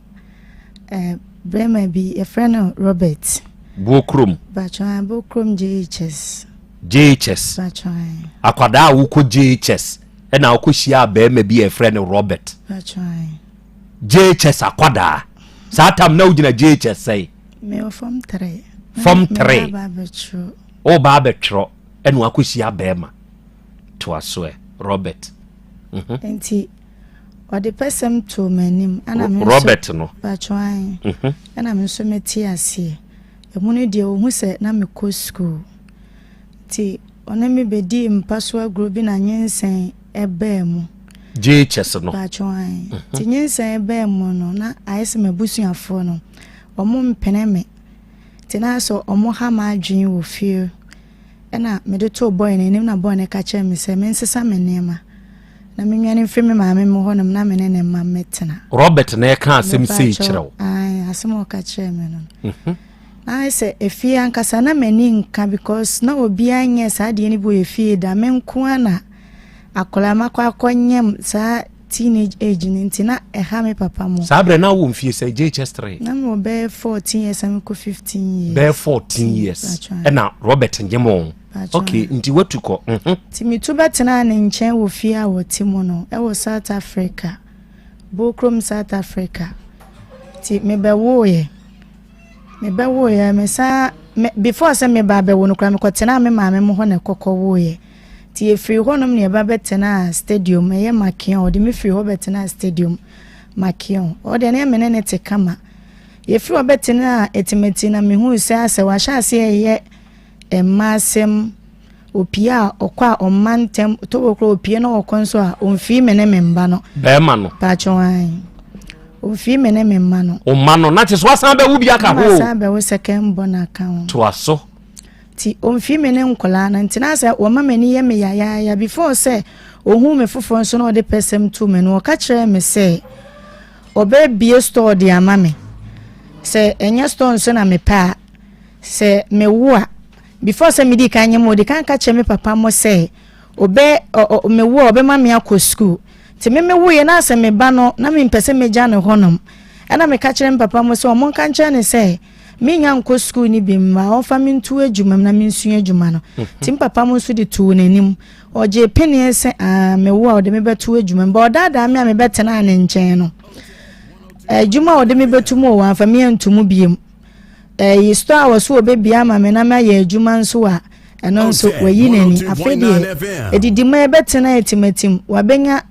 eh, bɛrima bi, yɛfrɛ no Robert. Bokrom? Mpakyɛ, Bokrom JHS. JHS? Mpakyɛ. Akwadaa a wokɔ JHS ɛna wokɔ hyiaa bɛrima bi a yɛfrɛ no Robert. Mpakyɛ. JHS akwadaa. Saa tam na wogyina JHS sɛn? Mewɔ form 3. Form 3. Woba abɛtwerɛ ɛna wakɔhyia bɛrima. Toa so ɛ, Robert. Mhm. Nti ɔde pɛsɛm too m'anim. Ɛna me nso Robert no. Batwan. Mhm. Ɛna me nso mete aseɛ. Emu no deɛ ohu sɛ na mekɔ sukuu. Nti ɔne me bɛdii mpa so agorɔ bi na nyinsɛn baa mu. JHS no. Paatwoo ae. Nti nyinsɛn baa mu no na ayɛ sɛ m'abusuafoɔ no wɔn mpene me. Nti na ayɛ sɛ wɔn ha m'adwene wɔ fie. Ɛna mede too boy no anim na boy no ka kyerɛɛ me sɛ mensesa me nneɛma na menwane mfiri me maame mo hɔnom na me ne ne mma mmɛtena. Robert na ɛka asɛm sei kyerɛ wo? Ae, asɛm a ɔka kyerɛɛ me no. Na ayɛ sɛ efie ankasa na m'ani nka because na obiara nyɛɛ saa adeɛ no bi wɔ efie da, me nko ara na akwadaa makɔ akɔnyam saa teenage age no nti na ɛha me papa mo. Saa berɛ na wowɔ mfie sɛ JHS 3? Na mewɔ bɛyɛ 14 years a mekɔ 15 years. Bɛyɛ 14 years ɛna Robert nyem wo? Ok, nti watu kɔ. Mhm. Nti metu bɛtenaa ne nkyɛn wɔ fie a wɔte mu no ɛwɔ South Africa, Bookrom South Africa. Nti mebɛwoeɛ. Mebɛwoeɛ, mesan me before sɛ meba abɛwo no koraa mekɔtenaa me maame mo hɔ na ɛkɔkɔwoeɛ. Nti yɛfiri hɔnom na yɛba bɛtenaa stadium, ɛyɛ Makeon, ɔde me firi hɔ bɛtenaa stadium Makeon. Ɔhɔ deɛ na me ne no te kama. Yɛfiri hɔ bɛtenaa Etimeti na mehuu sɛ asɛ wahyɛ aseɛ reyɛ mma asɛm. Opie a ɔkɔ a ɔmma ntɛm, tobo koraa opie na ɔkɔ nso a ɔmfii me ne me mma no. Bɛrima no. Paatwo ae. Ɔmfii me ne me mma no. Ɔmma no na kyerɛ sɛ wasan bɛwo bi aka ho. Wasan bɛwo second born aka ho. Toa so. Nti ɔmfii me ne nkwadaa no nti na sɛ wɔma m'ani yɛ me yayaaya before sɛ ɔhuu me foforɔ nso na ɔde pɛsɛm too me no ɔka kyerɛɛ me sɛ ɔbɛbie store de ama me sɛ ɛnyɛ store nso na mepɛ a sɛ mewo a Before sɛ medii kan nye mo, ɔdi kan ka kyerɛ me papa mo sɛ ɔbɛ ɔ ɔ mewo a ɔbɛma me akɔ school. Nti me mewoeɛ na sɛ me ba no na mempɛ sɛ megya no hɔnom. Ɛna meka kyerɛ me papa mo sɛ ɔmo nka nkyerɛ no sɛ mennya nkɔ school no bi mma ɔmfa me nto adwuma mu na mensua adwuma no. Nti me papa mo nso de too n'anim. Ɔgyee peneɛ sɛ aa mewo a ɔde me bɛto adwuma mu. But ɔdaadaa me a mebɛtenaa ne nkyɛn no, adwuma a ɔde me bɛto mu o wamfa me anto mu biom. Ɛyi store a wɔso wɔbɛbia ama me na mayɛ adwuma nso a, ɛno nso wayi n'ani. Afei deɛ, ɛdidi mu a yɛbɛtena atimatim, wabɛnya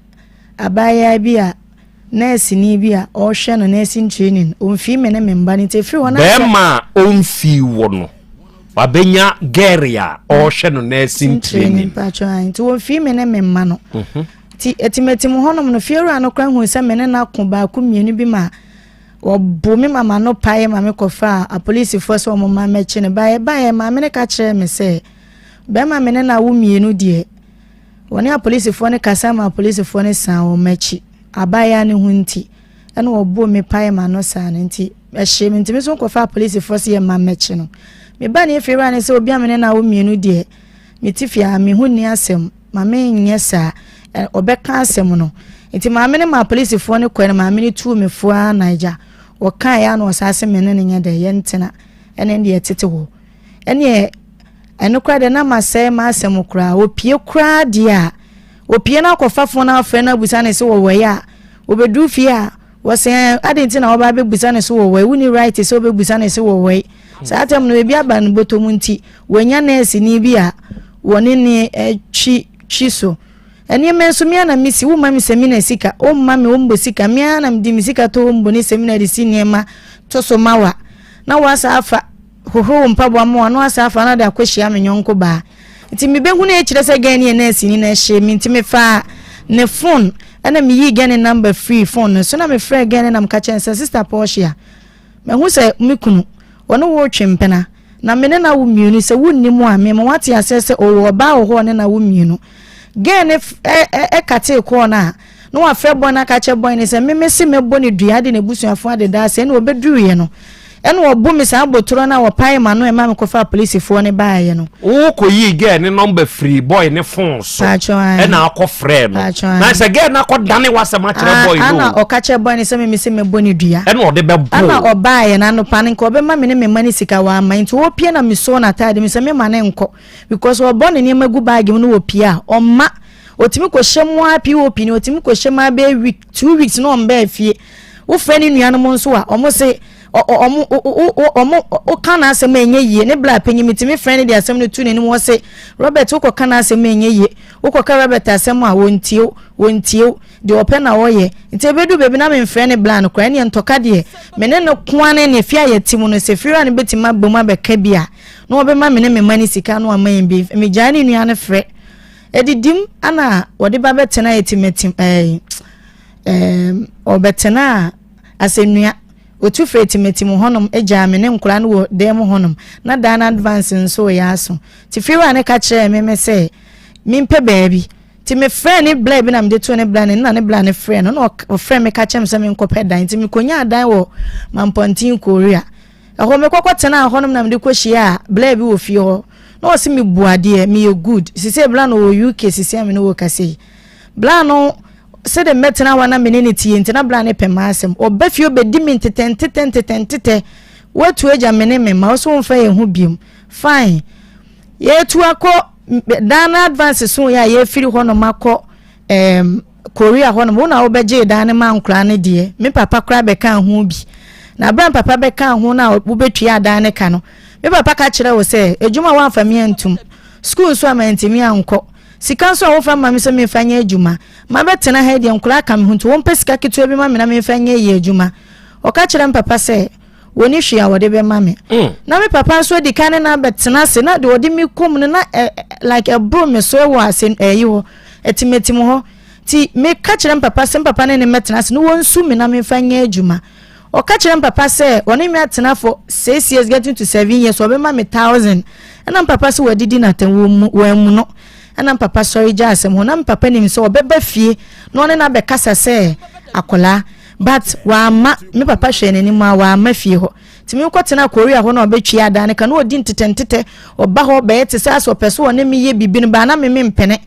abaayewa bi a nɛɛseni bi a ɔrehwɛ no nursing training, ɔmfii me ne me mma no nti ɛfiri hɔ no asɛ. Bɛrima a ɔmfii wo no, wabɛnya gɛre a ɔrehwɛ no nursing training. Mpakyɛ ae, nti ɔmfii me ne me mma no. Nti atimatim hɔnom no, fiewura no koraa huu sɛ me ne no ako baako mmienu bi ma Wɔboo me ma m'ano paeɛ ma mekɔfaa apolisifoɔ sɛ wɔmma mmɛkye no. Baeɛ baeɛ, maame no ka kyerɛɛ me sɛ, bɛrima me ne no awo mmienu deɛ, wɔne apolisifoɔ no kasa ma apolisifoɔ no san wɔn akyi. Abaayewa no ho nti, ɛna wɔboo me paeɛ m'ano saa no nti, ɛhyee me nti me nso nkɔfaa apolisifoɔ sɛ yɛmma mmɛkye no. Meba ne efiewura no sɛ obi a me ne no awo mmienu deɛ, mete fie a me ho nni asɛm, ma menyɛ saa. Ɔbɛka asɛm no. Nti maame no maa polisifoɔ no kɔɛ no maame no tuu me fo ara na agya wɔkaeɛ a na ɔsaa se me ne no nyɛ dɛ yɛntena ɛne deɛ ɛtete hɔ. Ɛneɛ ɛno koraa deɛ na masɛe m'asɛm koraa. Ɔpie koraa deɛ a ɔpie no akɔfa fon no afrɛ no abusa ne se wɔwɔ yɛ a ɔbɛduru fie a wɔsɛ ɛn adɛn nti na wɔba abɛbusa ne se wɔwɔ yi wonni right sɛ wobɛbusa ne se wɔwɔ yi. Saa tam no ebi aba no bɔtɔ mu nti wɔanya nɛɛseni bi a wɔne ne twi twi so. Nneɛma nso me ara na mesi, womma me samina sika, womma me ombo sika, me ara na mede me sika tɔ ombo ne samina de si nneɛma to so ma wa. Na woasa afa hohoro wo mpaboa ma wa, na woasa afa na de akɔhyia me yɔnko baa. Nti mebɛhunu akyirɛ sɛ gɛn ne yɛ nɛɛseni na ɛhyee me nti mefaa ne phone ɛna meyii gɛn ne number firii phone no so na mefrɛɛ gɛn ne na meka kyerɛ no sɛ sister Portia mahu sɛ me kunu wɔne wo retwe mpena Na me ne no awo mmienu, sɛ wonni mu a, mema woate aseɛ sɛ ɔwɔ ɔbaa wɔ hɔ a ɔne no awo mmienu. Girl no katee kɔɔ no a, na wafrɛ boy no aka akyerɛ boy no sɛ, me mese mɛbɔ no dua de n'abusuafoɔ adeda ase, ɛna ɔbɛduruiɛ no, ɛna ɔbo me saa abotorɔ no a ɔpaee m'ano ɛma mekɔfaa polisifoɔ no baeɛ no. Wokɔyii girl no nɔmba firii boy no phone so Paatwɔ ae. ɛna akɔ frɛɛ no. Paatwɔ ae. Na sɛ girl no akɔ dane w'asɛm akyerɛ Ah, boy no ana o. ɔka kyerɛ boy no sɛ me mese mɛbɔ no dua. Ɛna ɔde bɛbo Ana wo. ɔbaeɛ no anɔpa no nka ɔbɛma me ne me mma no sika wamma nti ɔpie na mesoo n'ataade mu sɛ mema no nkɔ because ɔbɔ ne nneɛma gu bag mu no wɔpie a ɔmma ɔtumi kɔhyɛ mu ara POP no ɔtumi kɔhyɛ mu ara bɛyɛ week two weeks na ɔmbaa fie wofrɛ ne nuanom nso a ɔmo se ɔmo ɔmo woka n'asɛm a ɛnyɛ yie ne bla panyin metumi frɛ no de asɛm no tu n'anim wɔ se Robert wokɔka n'asɛm a ɛnyɛ yie wokɔka Robert asɛm a wɔntie wo wɔntie wo deɛ ɔpɛ na ɔyɛ nti ɛbɛdu baabi na memfrɛ ne bla no koraa ɛneɛ ntɔka deɛ me ne no koa ne ne fie a yɛte mu no sɛ fiewura no bɛtumi aba mu abɛka bi a na ɔbɛma me ne me mma no sika no ama yɛn bi megyae ne nua no frɛ ɛdidim ana wɔde ba bɛtena ɛtimatim ɛɛ ɛɛ ɔbɛtena asɛnnua Otu firii Atimatim hɔnom gyaa me ne nkwadaa no wɔ dan mu hɔnom. Na dan no advance nso reyɛ aso. Nti fiewura no ka kyerɛɛ me me sɛ mempɛ baabi. Nti mefrɛɛ ne bla bi na mede too ne bla no na ne bla no frɛɛ no na ɔfrɛɛ me ka kyerɛɛ me sɛ menkɔpɛ dan. Nti mekɔnyaa dan wɔ Mampɔnten Korea. Ɛhɔ mekɔkɔ tenaa hɔnom na mede kɔhyiaa bla bi wɔ fie hɔ. Na ɔse mebu adeɛ, meyɛ good. Sisei bla no wɔ UK sisei a me ne wo rekasa yi. Bla no sɛdeɛ mɛtena hɔ na me ne no tie nti na bla no pɛ m'asɛm. Ɔba fie ɔbɛdi me ntetɛ ntetɛ ntetɛ ntetɛ. Woatu agya me ne me mma, wo so womfa yɛn ho biom. Fine. Yɛtu akɔ dan no advance so yɛ a yɛfiri hɔnom akɔ um, Korea hɔnom. Wo na wobɛgyee dan no ma nkoraa no deɛ. Me papa koraa bɛkaa ho bi. Na berɛ a me papa bɛkaa ho no a wobɛtua dan no ka no, me papa ka kyerɛ wo sɛ adwuma a woamfa me antum, sukuu nso a mantumi ankɔ. Sika nso a wofa ma me sɛ memfa nyɛ adwuma. Mabɛtena ha yi deɛ, nkwadaa ka me ho nti wɔmpɛ sika ketewa bi ma me na memfa nyɛ yie adwuma. Ɔka kyerɛɛ me papa sɛ wɔnni hwee a wɔde bɛma me. Na me papa nso adi kan ne no abɛtena ase na deɛ ɔde me kɔ mu no na ɛ like ɛboro me so wɔ ase ɛyi hɔ, atimatim hɔ. Nti meka kyerɛ me papa sɛ me papa ne ne mmɛtena ase na wɔnsu me na memfa nyɛ adwuma. Ɔka kyerɛɛ me papa sɛ ɔne me atena for six years getting to seven years ɔbɛma me thousand ɛna me papa sɛ wadidi no atɛn wɔmmu wammu no ɛna me papa sɔre gyaa asɛm hɔ na me papa nim sɛ ɔbɛba fie na ɔne no abɛkasa sɛ akwadaa but wamma me papa hwɛɛ n'anim a wamma fie hɔ nti me kɔ tena Korea hɔ na ɔbɛtwi adan no ka na ɔdi ntetɛ ntetɛ ɔba hɔ bɛyɛ te sɛ asɛ ɔpɛ so ɔne me yɛ biribi no baa na me me mpene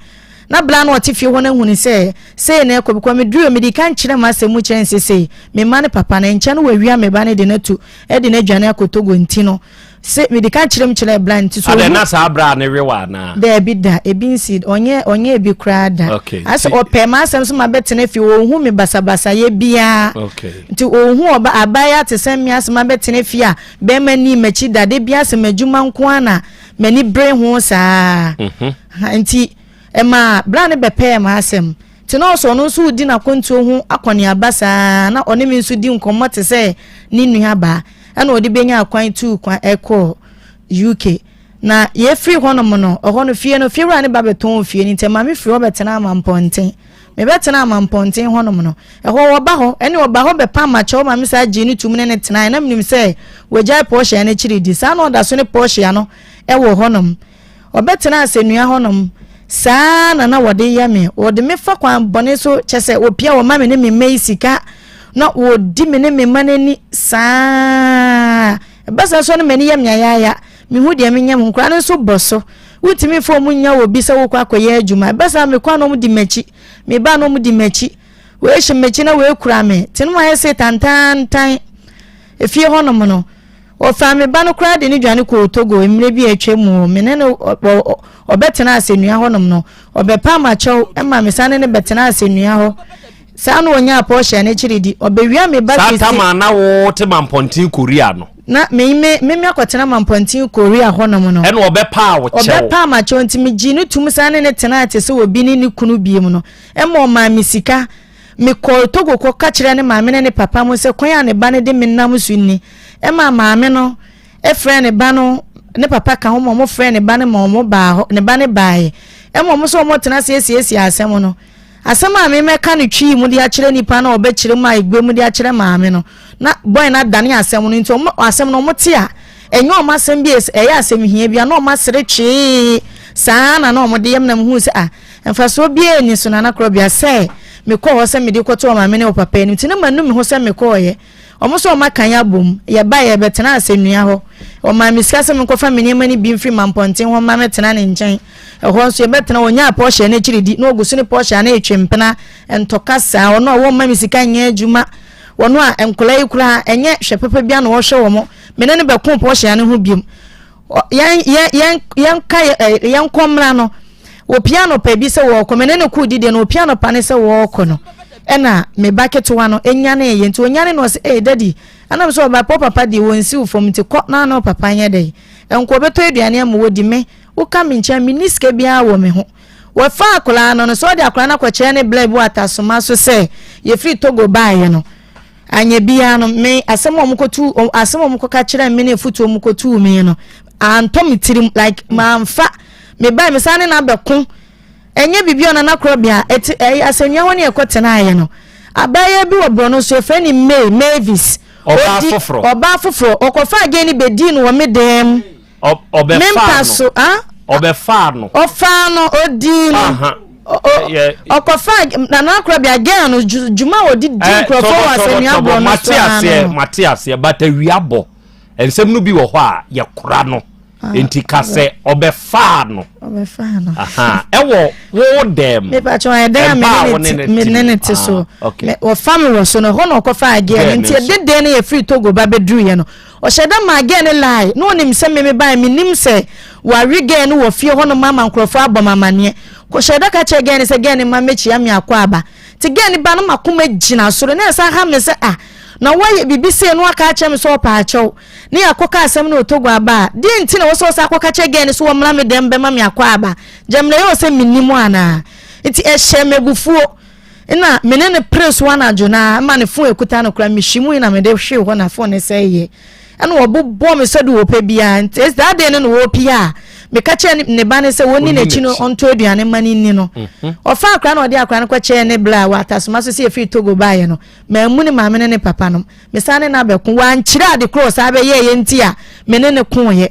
Na bere a na ɔte fie hɔ no ahunu sɛ sei na ɛrekɔ, because meduruiɛ, medii kan kyerɛɛ m'asɛm mu kyerɛɛ no sɛ sei, me mma ne papa no, ɛnkyɛ no wɔawia me ba no de no atu, de no adwane akɔ Togo nti no, se mede kan kyerɛ mu kyerɛɛ bra nti so Adɛn, na saa bra no we wo anaa? Daabi da, ebi nsi, ɔnyɛ, ɔnyɛ ebi koraa da. Okay, Asɛ nti ɔpɛ m'asɛm so ma bɛtena fie, ɔnhu me basabasayɛ biara. Okay. Nti ɔnhu ɔba, abaayewa te sɛ me asɛ ma bɛtena fie a, bɛrima nni m'akyi da, da biara sɛ m'adwuma nko ara na m'ani bere ho saa. Ha, nti ɛmaa bra no bɛpɛɛ m'asɛm. Nti na ɔsɛ ɔno nso redi n'akwantuo ho akɔneaba saa na ɔne me nso di nkɔmmɔ te sɛ ne nuabaa. Ɛna ɔde bɛnyaa kwan tuu kwan kɔɔ UK. Na yɛfiri hɔnom no, ɛhɔ no fie no, fiewura no ba bɛtɔn fie no nti ɛma me firi hɔ bɛtenaa Amampɔnten. Mebɛtenaa Amampɔnten hɔnom no, ɛhɔ wɔba hɔ, ɛne ɔba hɔ bɛpam akyɛw ma me saa gyee no tum ne no tenaeɛ. Na menim sɛ wagyae Portia no akyiri di. Saa na ɔda so ne Portia no wɔ hɔnom. Ɔbɛtena asɛnnua hɔnom. Saa ara na na wɔde yɛ me. Wɔde me fa kwan bɔne so, kyerɛ sɛ, wɔpia, wɔma me ne me mma yi sika, na wɔdi me ne me mma no ani saa ara. Ɛba saa nso a na m'ani yɛ me ayaaya. Mehu deɛ menyɛ mo. Nkwadaa no nso bɔ so. Wontumi mfa wɔn nnya obi sɛ wokɔ akɔyɛ adwuma. Ɛba saa mekɔ a na wɔdi m'akyi. Meba a na wɔdi m'akyi. Wei hyɛ m'akyi na wei kura me. Nti na wɔayɛ se tantaantan. Efie hɔnom no, wɔfaa me ba no koraa de no dwane kɔɔ Togo mmerɛ bi a atwa mu. Me ne no ɔbɛtenaa asɛnnua hɔnom no, ɔbɛpaa m'akyɛw ma mesan ne no bɛtenaa asɛnnua hɔ. Saa na ɔnyaa Portia no akyiri di. Ɔbɛwia me ba Saa Christy. tam a na wote Mampɔnten Korea no. Na me me me me akɔtena Mampɔnten Korea hɔnom no. Ɛna ɔbɛpaa wo kyɛw. Ɔbɛpaa m'akyɛw nti megyee no tom san ne no tenaa te sɛ obi ne ne kunu biom no. Ɛma ɔmaa me sika. Mekɔɔ Togo kɔka kyerɛɛ ne maame ne ne papa mo sɛ kwan a ne ba no de me nam so ni. Ɛmaa maame no frɛɛ ne ba no, ne papa ka ho ma wɔfrɛɛ ne ba no ma wɔn baa hɔ, ne ba no baeɛ. Ɛma wɔn nso wɔtena ase asiesie asɛm no. Asɛm a memɛka no Twi mu de akyerɛ nipa no a ɔbɛkyerɛ mu a Egbe mu de akyerɛ maame no, na boy no adane asɛm no nti wɔn asɛm no wɔte a, ɛnyɛ wɔn asɛm bi a ɛyɛ asɛm hia bi a na wɔn asere twee saa na na wɔn de yam na mehuu sɛ ah mfasoɔ biara nni so Nana Korɔbea sɛ mekɔɔ hɔ sɛ mede kɔto ɔmaame ne ɔpapa anim nti na manu me ho sɛ mekɔɔeɛ. Wɔn nso wɔn aka yɛn abom. Yɛbaeɛ, yɛbɛtenaa asɛnnua hɔ. Wɔmaa me sika sɛ menkɔfa me nneɛma no bi mfiri Mampɔnten hɔ mma mɛtena ne nkyɛn. Ɛhɔ nso yɛbɛtena, ɔnyaa Portia no akyiri di, na ɔgu so ne Portia no retwe mpena, ntɔka saa. Ɔno a wɔmma me sika nyɛ adwuma, ɔno a nkwadaa yi koraa, ɛnyɛ hwɛ papa biara na ɔhwɛ wɔn. Me ne no bɛkoo Portia no ho biom. Yɛn, yɛn, yɛn, yɛnka, yɛnkɔ mmra no. Wɔpia anɔpa bi sɛ wɔrekɔ, me ne no kɔɔ didie no, wɔpia anɔpa no sɛ wɔrekɔ no, ɛna me ba ketewa no nyaneeɛ. Nti ɔnyane no ɔsɛ, ee daddy, ɛna me sɛ ɔba pɔ papa deɛ wɔnsi wo fam nti kɔ na ne papa nyɛ dɛn nkɔ ɔbɛtɔ aduane ama wɔdi me woka me nkyɛn menni sika biara wɔ me ho. Wɔfa akwadaa no no sɛ ɔde akwadaa no akɔkyerɛ ne blɛ bi wɔ Atasoma so sɛ yɛfiri Togo baeɛ no. Anyɛ biara no, me asɛm a wɔkɔtu asɛm a wɔkɔka kyerɛɛ me ne afotuo a wɔkɔtuu me no antɔ me tirim like mamfa mebae mesan ne no abɛko ɛnyɛ biribi a ɔnana korɔbea ɛte ɛyɛ asɛnnua hɔ ne ɛkɔ tenaeɛ no abaayewa bi wɔ borɔno so yɛfrɛ no May Mavis ɔbaa foforɔ ɔbaa foforɔ ɔkɔfa agye no bɛdii no wɔ me dan mu ɔbɛfaa no so ah ɔbɛfaa no ɔfaa no ɔdii no ɔkɔfa nana akorabea girl no dwuma a ɔde di eh, nkurɔfoɔ wɔ asɛnnua borɔ no so aseɛ mate aseɛ but awia bɔ nsɛm no bi wɔ hɔ a yɛkora no ah, nti ka sɛ ɔbɛfaa no ɔbɛfaa no ɛwɔ wo dɛm mepatwɛ ɔyɛ dɛn a me ne ne te so ah, wɔfa me wɔ so no ɛhɔ na ɔkɔfaa girl no nti ɛde dɛn no yɛfiri Togo ba bɛduruiɛ no Ɔhyɛ da maa girl no lie na ɔnim sɛ me mebaeɛ mennim sɛ wawe girl no wɔ fie hɔ nom ama nkorɔfoɔ abɔ me amaneɛ. Ɔhyɛ da ka kyerɛɛ girl no sɛ girl no mma mmɛkyia me akwaaba. Nti girl no ba no makoma gyina soro na ɛsan ha me sɛ ah na woayɛ biribi sei na waka akyerɛ me sɛ ɔpɛ akyɛw na yɛakɔka asɛm no wɔ Togo aba a deɛn nti na ɛwɔ sɛ ɔsan akɔka kyerɛ girl no sɛ wɔmmra me dɛm bɛma me akwaaba? Gyamina ɛyɛ wo sɛ mennim anaa? Nti ɛhyɛɛ me abufuo. Nna me ne no pere so anadwo no ara ma ne fon ekuta no koraa mihwimui na mede hwee hɔ na fon no sɛeɛ. Ɛna wɔbobɔɔ me sɛdeɛ wɔpɛ biara. Nti saa day no na wɔrepie a meka kyerɛɛ ne ba no sɛ wɔnni n'akyi no ɔntɔ aduane mma no nni no. Mhm. Ɔfaa akwadaa na ɔde akwadaa no kɔkyɛɛ ne bla wɔ Atasoma so sɛ yɛfiri Togo baeɛ no. Mammu ne maame ne ne papa no. Mesan ne no abɛko. Wankyerɛ ade korɔ ɔsan bɛyɛeɛ nti a me ne no koeɛ.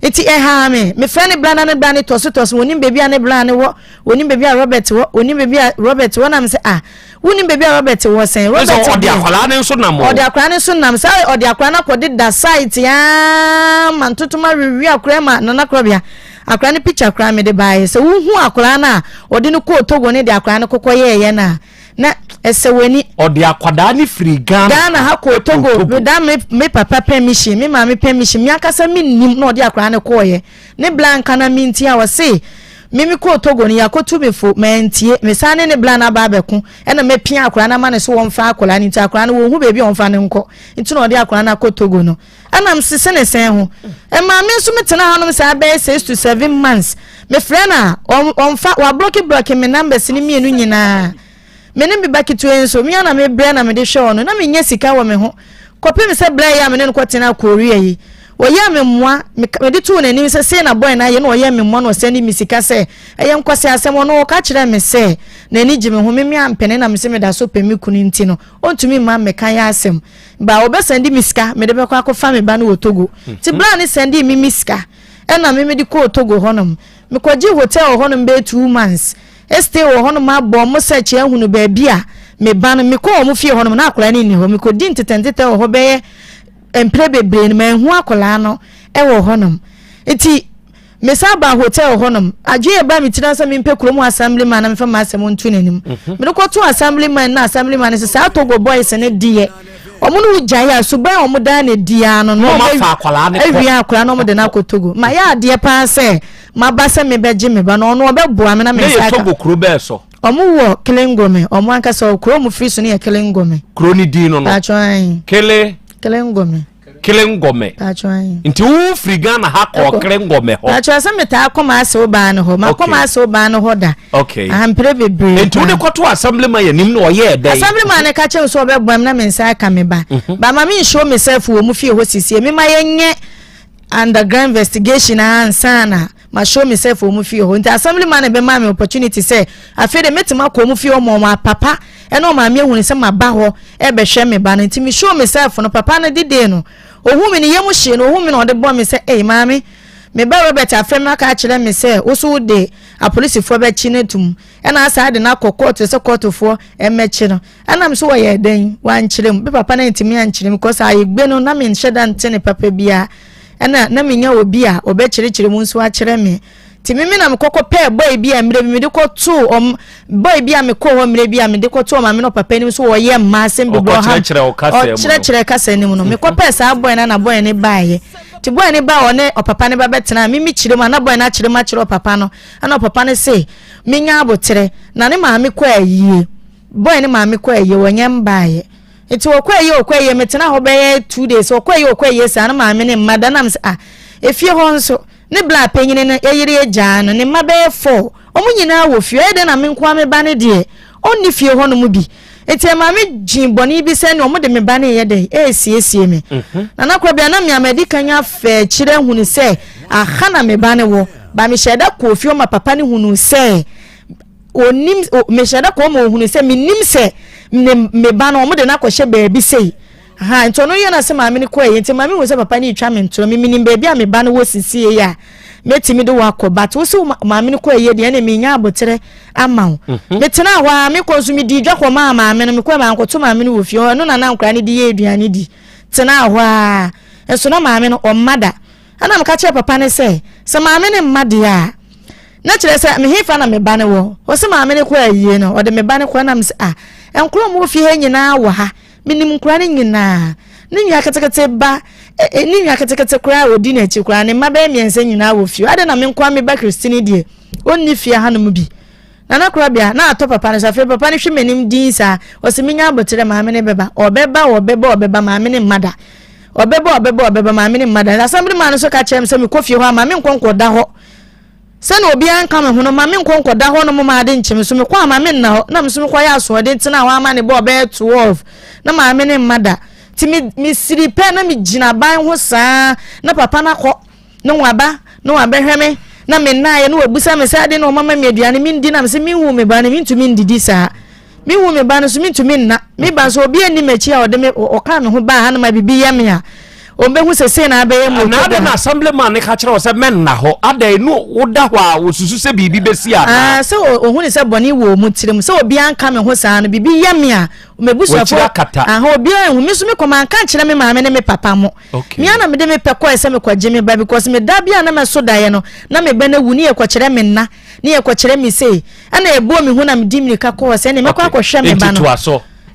Enti ɛhaa me. Mefrɛ ne bra na ne bra no tɔsotɔso, wɔnim baabi a ne bra no wɔ, wɔnim baabi a Robert wɔ, wɔnim baabi a Robert wɔ. Na me sɛ, ah, wonim baabi a Robert wɔ sɛn? Robert deɛ. Ɔde akwadaa no nso nam o. Ɔde akwadaa no nso nam. Saa ɔde akwadaa no akɔde da site aa ma ntotoma wewe akwadaa ma Nana Korɔbea. Akwadaa no picture koraa mede baeɛ. Sɛ wohu akwadaa no a ɔde no kɔɔ Togo ne de akwadaa no kɔkɔ yɛɛyɛ no a, na ɛsɛ w'ani. Ɔde akwadaa no firi Ghana. Ghana ha kɔɔ Togo without me me papa permission, me maame permission, me ankasa me nnim na ɔde akwadaa no kɔɔyɛ. Ne bla nka na me nti a ɔse me me kɔɔ Togo no yɛakɔtu me fo, mantie. Me san ne ne bla no aba abɛko ɛna mapia akwadaa no ama no so wɔmfa akwadaa no nti akwadaa no wɔnhu baabi a wɔmfa no nkɔ nti na ɔde akwadaa no akɔ Togo no. Ɛna mesese ne sɛn ho. Ɛmaa me nso metena hanom saa bɛyɛ 6 to 7 months. Mefrɛ no a, ɔmfa, wablɔke blɔke me numbers no mmienu nyinaa. Me ne me ba ketewa yi nso, me ara na mebrɛ na mede hwɛ ɔno. Na mennya sika wɔ me ho. Kɔpem sɛ berɛ yi a me ne no kɔtenaa Korea yi, ɔyɛɛ me mmoa. Mede too n'anim sɛ sei na boy no ayɛ na ɔyɛɛ me mmoa na ɔsɛnde me sika sɛ ɛyɛ nkwaseasɛm. Ɔno ɔka kyerɛɛ me sɛ n'ani gye me ho. Me meampene na mese meda so pɛ me kunu nti no, ɔntumi mma mmɛka yɛn asɛm. Ba ɔbɛ sɛndi me sika mede bɛkɔ akɔfa me ba no wɔ Togo. Nti bra ne sɛndi me me sika ɛna me mede kɔɔ Togo hɔnom. Mekɔgye hotel wɔ hɔnom bɛyɛ 2 months. Stay wɔ hɔnom abɔ ɔmo search ahunu baabi a me ba no. Mekɔɔ ɔmo fie hɔnom na akwadaa no nni hɔ. Mekɔdi ntetɛntetɛ wɔ hɔ bɛyɛ mprɛ bebree no manhu akwadaa no wɔ hɔnom. Nti mesan baa hotel hɔnom. Adwene a ɛbaa me tiri ara sɛ mempɛ kurom hɔ assemblyman na memfa m'asɛm nto n'anim. Mhm. Mede kɔtoo assemblyman na assemblyman no sɛ saa Togo boys no deɛ wɔn ne wo gyae a suban a wɔn daa no adi ara no na wɔn awia akwadaa na wɔn de no akɔ Togo. Mayɛ adeɛ paa sɛ maba sɛ mebɛgye me ba na ɔno ɔbɛboa me na me nsa aka. Togo kuro bɛɛ so. Wɔn wɔ Kelengome, wɔn ankasa kuro wɔn firi so no yɛ Kelengome. Kuro ne din no no. Kele. Kelengome. Kelengome. Nti wo firi Ghana ha kɔɔ Kelengome hɔ. Paatwa sɛ metaa kɔ m'asew baa no hɔ. Makɔ m'asew baa no hɔ da. Okay. Ahampere bebree. Nti wode kɔto assemblyman yɛ nim na ɔyɛɛ dɛn? Assemblyman no ka kyerɛ me sɛ ɔbɛboa me na me nsa aka me ba. Mhm. Ba ma me nhyɛ me self wɔ mu fie hɔ sisie. Me ma yɛnyɛ underground investigation ansa na ma show me self wɔ mu fie hɔ. Nti assemblyman no bɛma me opportunity sɛ afei de mɛtumi akɔ mu fie hɔ ma wɔn apapa ɛna ɔmaa me ahunu sɛ maba hɔ ɛbɛhwɛ me ba no nti me show me self no papa no didee no ohuu me ne yam hyee no ohuu me na ɔde bɔ me sɛ ei maame me ba Robert afrɛ me aka akyerɛ me sɛ wo so wode apolisifoɔ bɛkye no atum ɛna asa de no akɔ kɔɔto sɛ kɔɔtofoɔ ɛmɛkye no ɛna me so wɔyɛ dɛn wankyerɛ mu me papa no antumi ankyerɛ mu kɔsɛ ayegbe no na menhyɛ da nte ne papa biara ɛna na menya obi a ɔbɛkyerɛkyerɛ mu nso akyerɛ me Nti me me na mekɔ kɔ pɛɛ boy bi a mmerɛ bi mede kɔ too ɔm boy bi a mekɔɔ hɔ mmerɛ bi a mede kɔ too ɔmaame ne ɔpapa anim so wɔyɛ mmaa asɛm bebree ɔha ɔkyerɛkyerɛ kasa anim no mekɔ pɛɛ saa boy no na boy no baeɛ nti boy no baa ɔne ɔpapa no ba bɛtena me me kyerɛ mu a na boy no akyerɛ mu akyerɛ ɔpapa no ɛna ɔpapa no se menya aboterɛ na ne maame kɔ ayie boy no maame kɔ ayie wɔnyɛ mbaeɛ nti ɔkɔ ayie ɔkɔ ayie metena hɔ bɛyɛ 2 days ɔkɔ ayie ɔkɔ ayie saa na maame ne mma da nam sɛ ah efie hɔ nso Ne bla panyini no yere agyaa no, ne mma bɛyɛ four, wɔn nyinaa wɔ fie, ɔyɛ dɛn na me nko ara me ba no deɛ, ɔnni fie hɔnom bi. Nti ɛmaa me gyee bɔne bi sɛ ɛnneɛ wɔde me ba no reyɛ dɛn, ɛresiesie me. Nana Korabea, na me a madi kan afa akyire ahunu sɛ aha na me ba no wɔ, but mehyɛɛ da kɔɔ fie hɔ ma papa no hunuu sɛ ɔnim, mehyɛɛ da kɔɔ hɔ ma ɔhunuu sɛ menim sɛ ne, me ba no wɔde no akɔhyɛ baabi sei. Ahaa nti ɔno yɛ na sɛ maame no kɔɛ yi nti maame hu sɛ papa no retwa me ntorɔ me menim baabi a me ba no wɔ sisie yi a mɛtumi de wakɔ but wo sɛ maame no kɔɛ yi deɛ ɛne menya aboterɛ ama wo mhm. metena hɔ a mekɔ nso medi dwa kɔ maa maame no mekɔɛ mankɔto maame no wɔ fie hɔ ɛno na na nkora no de yɛ aduane di tena hɔ a nso na maame no ɔmma da ɛna meka kyerɛ papa no sɛ sɛ maame no mma deɛ a na kyerɛ sɛ mehefa na me ba no wɔ ɔsɛ maame no kɔ ayie no ɔde me ba no kɔ na mesɛ ah nkorɔ mu wɔ fie ha nyinaa wɔ ha Menim nkwadaa no nyinaa. Ne nua ketekete ba, e, ne nua ketekete koraa a ɔdi n'akyi koraa, ne mma bɛyɛ mmiɛnsa nyinaa wɔ fie. Adɛn na me nkoa me ba Christine deɛ, ɔnni fie hanom bi? Nana Korabea, na atɔ papa no so. Afei papa no hwɛ m'anim din saa. Ɔse menya aboterɛ, maame no bɛba. Ɔbɛba, ɔbɛba, ɔbɛba, maame no mma da. Ɔbɛba, ɔbɛba, ɔbɛba, maame no mma da. Assembly man no nso ka kyerɛ me sɛ mekɔ fie hɔ a, ma menkɔ nkɔda hɔ. Sɛnea obiara nka me ho no, ma menkɔ nkɔda hɔnom ma ade nkye me so. Mekɔ a, ma menna hɔ. Na me nso mekɔyɛ asoɔden tenaa hɔ ara ma ne bɔɔ bɛyɛ 12. Na maame no mma da. Nti me, mesiri pɛ na megyina ban ho saa. Na papa no akɔ, na waba, na wabɛhwɛ me. Na mennaeɛ, na wabisa me sɛ adɛn na ɔmama me aduane mendi. Na mese menhu me ba no, mentumi ndidi saa. Mehu me ba no so mentumi nna. Me ba nso obi anni m'akyi a ɔde me ɔkaa me ho baa ha no ma biribi yɛ me a ɔmbɛhu sɛ sei na abɛyɛ mu. Na adɛn na assemblyman no ka kyerɛ wo sɛ mɛnna hɔ? Adɛn no woda hɔ a wɔsusu sɛ biribi bɛsi anaa? Ah, sɛ ɔhu ne sɛ bɔne wɔ mu tirim sɛ obiara nka me ho saa no biribi yɛ me a m'abusuafoɔ aha obiara nhu me nso mekɔ manka nkyerɛ me maame ne me papa mo. Okay. Me ara na mede me pɛ kɔɛ sɛ mekɔgye me ba because me da bi a na mɛso daeɛ no na me ba no awu ne yɛkɔkyerɛ me nna ne yɛkɔkyerɛ me sei ɛna ɛbɔɔ me hu na medi mmirika kɔɔ sɛ ɛne mɛkɔ akɔhwɛ me ba no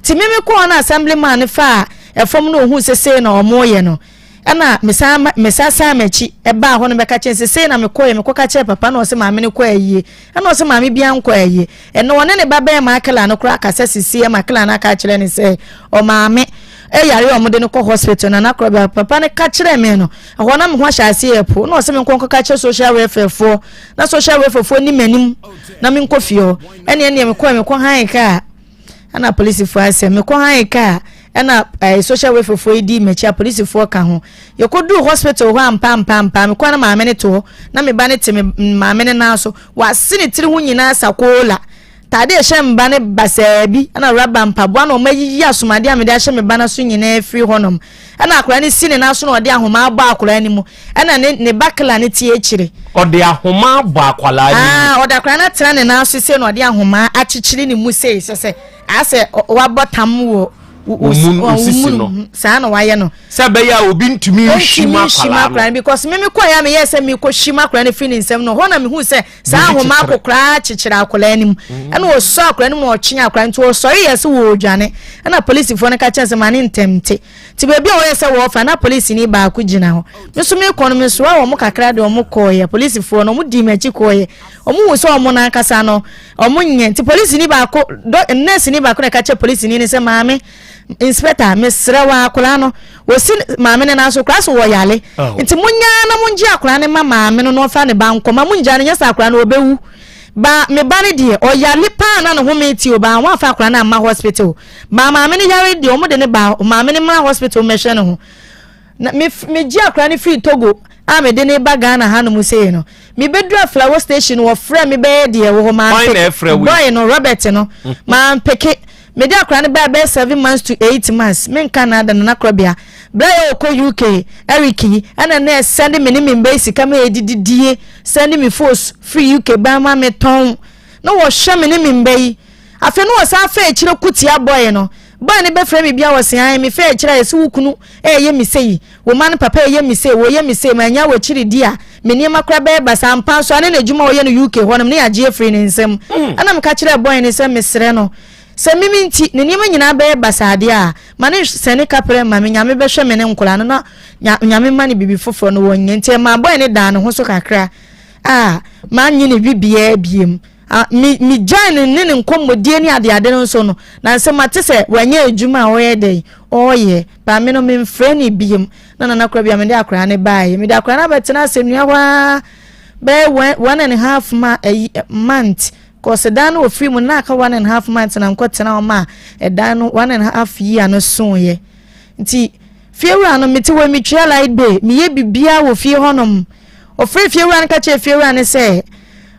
nti me mekɔɔ no assembly man no faa ɛfam no ohuu sɛ sei na ɔmo yɛ no ɛna mesan mesan san m'akyi ɛbaa hɔ no bɛka kyerɛ sɛ sei na mekɔɛ mekɔka kyerɛ papa na ɔsɛ maame no kɔ ayie ɛna ɔsɛ maame bia nkɔ ayie ɛna ɔne ne ba bɛyɛ maakela no koraa kasa sisi ɛma kela no aka kyerɛ ne sɛ ɔmaame ɛyare a wɔde no kɔ hospital na n'akorɔ bɛ papa no ka kyerɛ me no ɛhɔ na me ho ahyɛ aseɛ yɛ po na ɔsɛ me nkɔ nkɔka kyerɛ social welfare foɔ na social welfare foɔ ni m'anim na me nkɔ fie hɔ ɛne ɛneɛ mekɔ mekɔ han kaa ɛna polisifoɔ asɛ mekɔ han kaa ɛna ɛɛ social welfare foɔ yi di m'akyi a polisifoɔ ka ho yɛkɔduru hospital hɔ ampa ampa ampa mekɔ na maame no te hɔ na me ba no te me maame no nan so wase ne tiri ho nyinaa sakoola Taade a ɛhyɛ me ba no basaa bi na rɔba mpaboa na wɔayiyi asomadeɛ a mede ahyɛ me ba no so nyinaa afiri hɔnom. Ɛna akwadaa no si ne nan so na ɔde ahoma abɔ akwadaa no mu. Ɛna ne ne ba kla no te akyire. Ɔde ahoma abɔ akwadaa no mu. Ah, ɔde akwadaa no atena ne nan so sei na ɔde ahoma akyekyere ne mu sei sɛ sɛ asɛ wabɔ tam wɔ. Wo sisi no. Saa na wayɛ no. Sɛ ɛbɛyɛ a obi ntumi nhwim akwadaa no. Because me mekɔeɛ a meyɛɛ sɛ mekɔhwim akwadaa no firi ne nsam no, hɔ na mehu sɛ saa ahoma akokoraa kyekyere akwadaa no mu. Ɛna ɔsɔ akwadaa no mu na ɔtwe akwadaa no nti ɔsɔre yɛ sɛ wɔredwane. Ɛna polisifoɔ no ka kyerɛ sɛ ma ne ntɛmte. Nti baabi a wɔyɛ sɛ wɔrefa na polisini baako gyina hɔ. Me nso mekɔ no mesoa wɔn kakra de wɔn kɔeɛ. Polisifoɔ no wɔn dii m'akyi kɔeɛ. Wɔn hu sɛ wɔn ankasa no wɔn nyɛ. Nti polisini baako dɔ nɛɛseni baako na ɛka kyerɛ polisini no sɛ maame inspector mesrɛ wo akwadaa no wɔsi maame no nan so koraa so wɔyale. Nti monyaa na mongye akwadaa no ma maame no na ɔmfa ne ba nkɔ ma mongyaa no nyɛ sɛ akwadaa no ɔbɛwu. Ba me ba no deɛ ɔyale paa na ne home te o ba wɔamfa akwadaa no amma hospital. Ba maame no yare deɛ wɔn de ne ba maame no mmra hospital mmɛhwɛ ne ho. Na me me gye akwadaa no firi Togo a me de ne ba Ghana hanom sei no. Me bɛduru Aflawo station wɔfrɛ me bɛyɛ deɛ wɔ hɔ maa mpeke boy no Robert no maa mpeke. Me de akwadaa no baa bɛyɛ 7 months to 8 months. Me nka na ada nana korɔbea. Bere a yɛwɔ UK Eric yi ɛna na ɛsɛnde me ne me mba yi sika ma yɛdidi die sɛnde me fos firi UK ba ma me tɔn na wɔhwɛ me ne me mba yi. Afei na wɔsan fa akyire ko tia boy no. Boy no bɛfrɛ me bia wɔse ae me fa akyire a yɛse wo kunu ɛɛyɛ me sei, wo ma no papa ɛɛyɛ me sei, wɔyɛ me sei, mannya w'akyiri di a me nneɛma koraa bɛyɛ basaa. Ampa nso a ne n'adwuma a ɔyɛ no UK hɔ nom ne yɛagye afiri ne nsam. Ɛna meka kyerɛɛ boy no sɛ mesrɛ no sɛ me me nti ne nneɛma nyinaa bɛyɛ basaa deɛ a ma no nsɛne kaprɛ mma me, Nyame bɛhwɛ me ne nkwadaa no na Nyame mma no biribi foforɔ no wɔnyɛ. Nti ɛmaa boy no daa ne ho so kakra a mannye ne biribiara biem. A Me megyae no ne ne nkɔmmɔdie ne adeade no nso no, na nsɛ mate sɛ wanya adwuma a ɔyɛ dɛn, ɔreyɛ. But me no, memfrɛ no biom. Na Nana Korabea, mede akwadaa no baeɛ. Mede akwadaa no abɛtena asɛnnua hɔ ara bɛyɛ one, one and half ma, ayi, month. Cause dan no wɔfiri mu no, na aka one and half month na nkɔtena hɔ ma ɛdan no one and half year no soeɛ. Nti, fiewura no, mete hɔ, metua light bill, meyɛ biribiara wɔ fie hɔnom. Ɔfrɛɛ fiewura no ka kyerɛɛ fiewura no sɛ,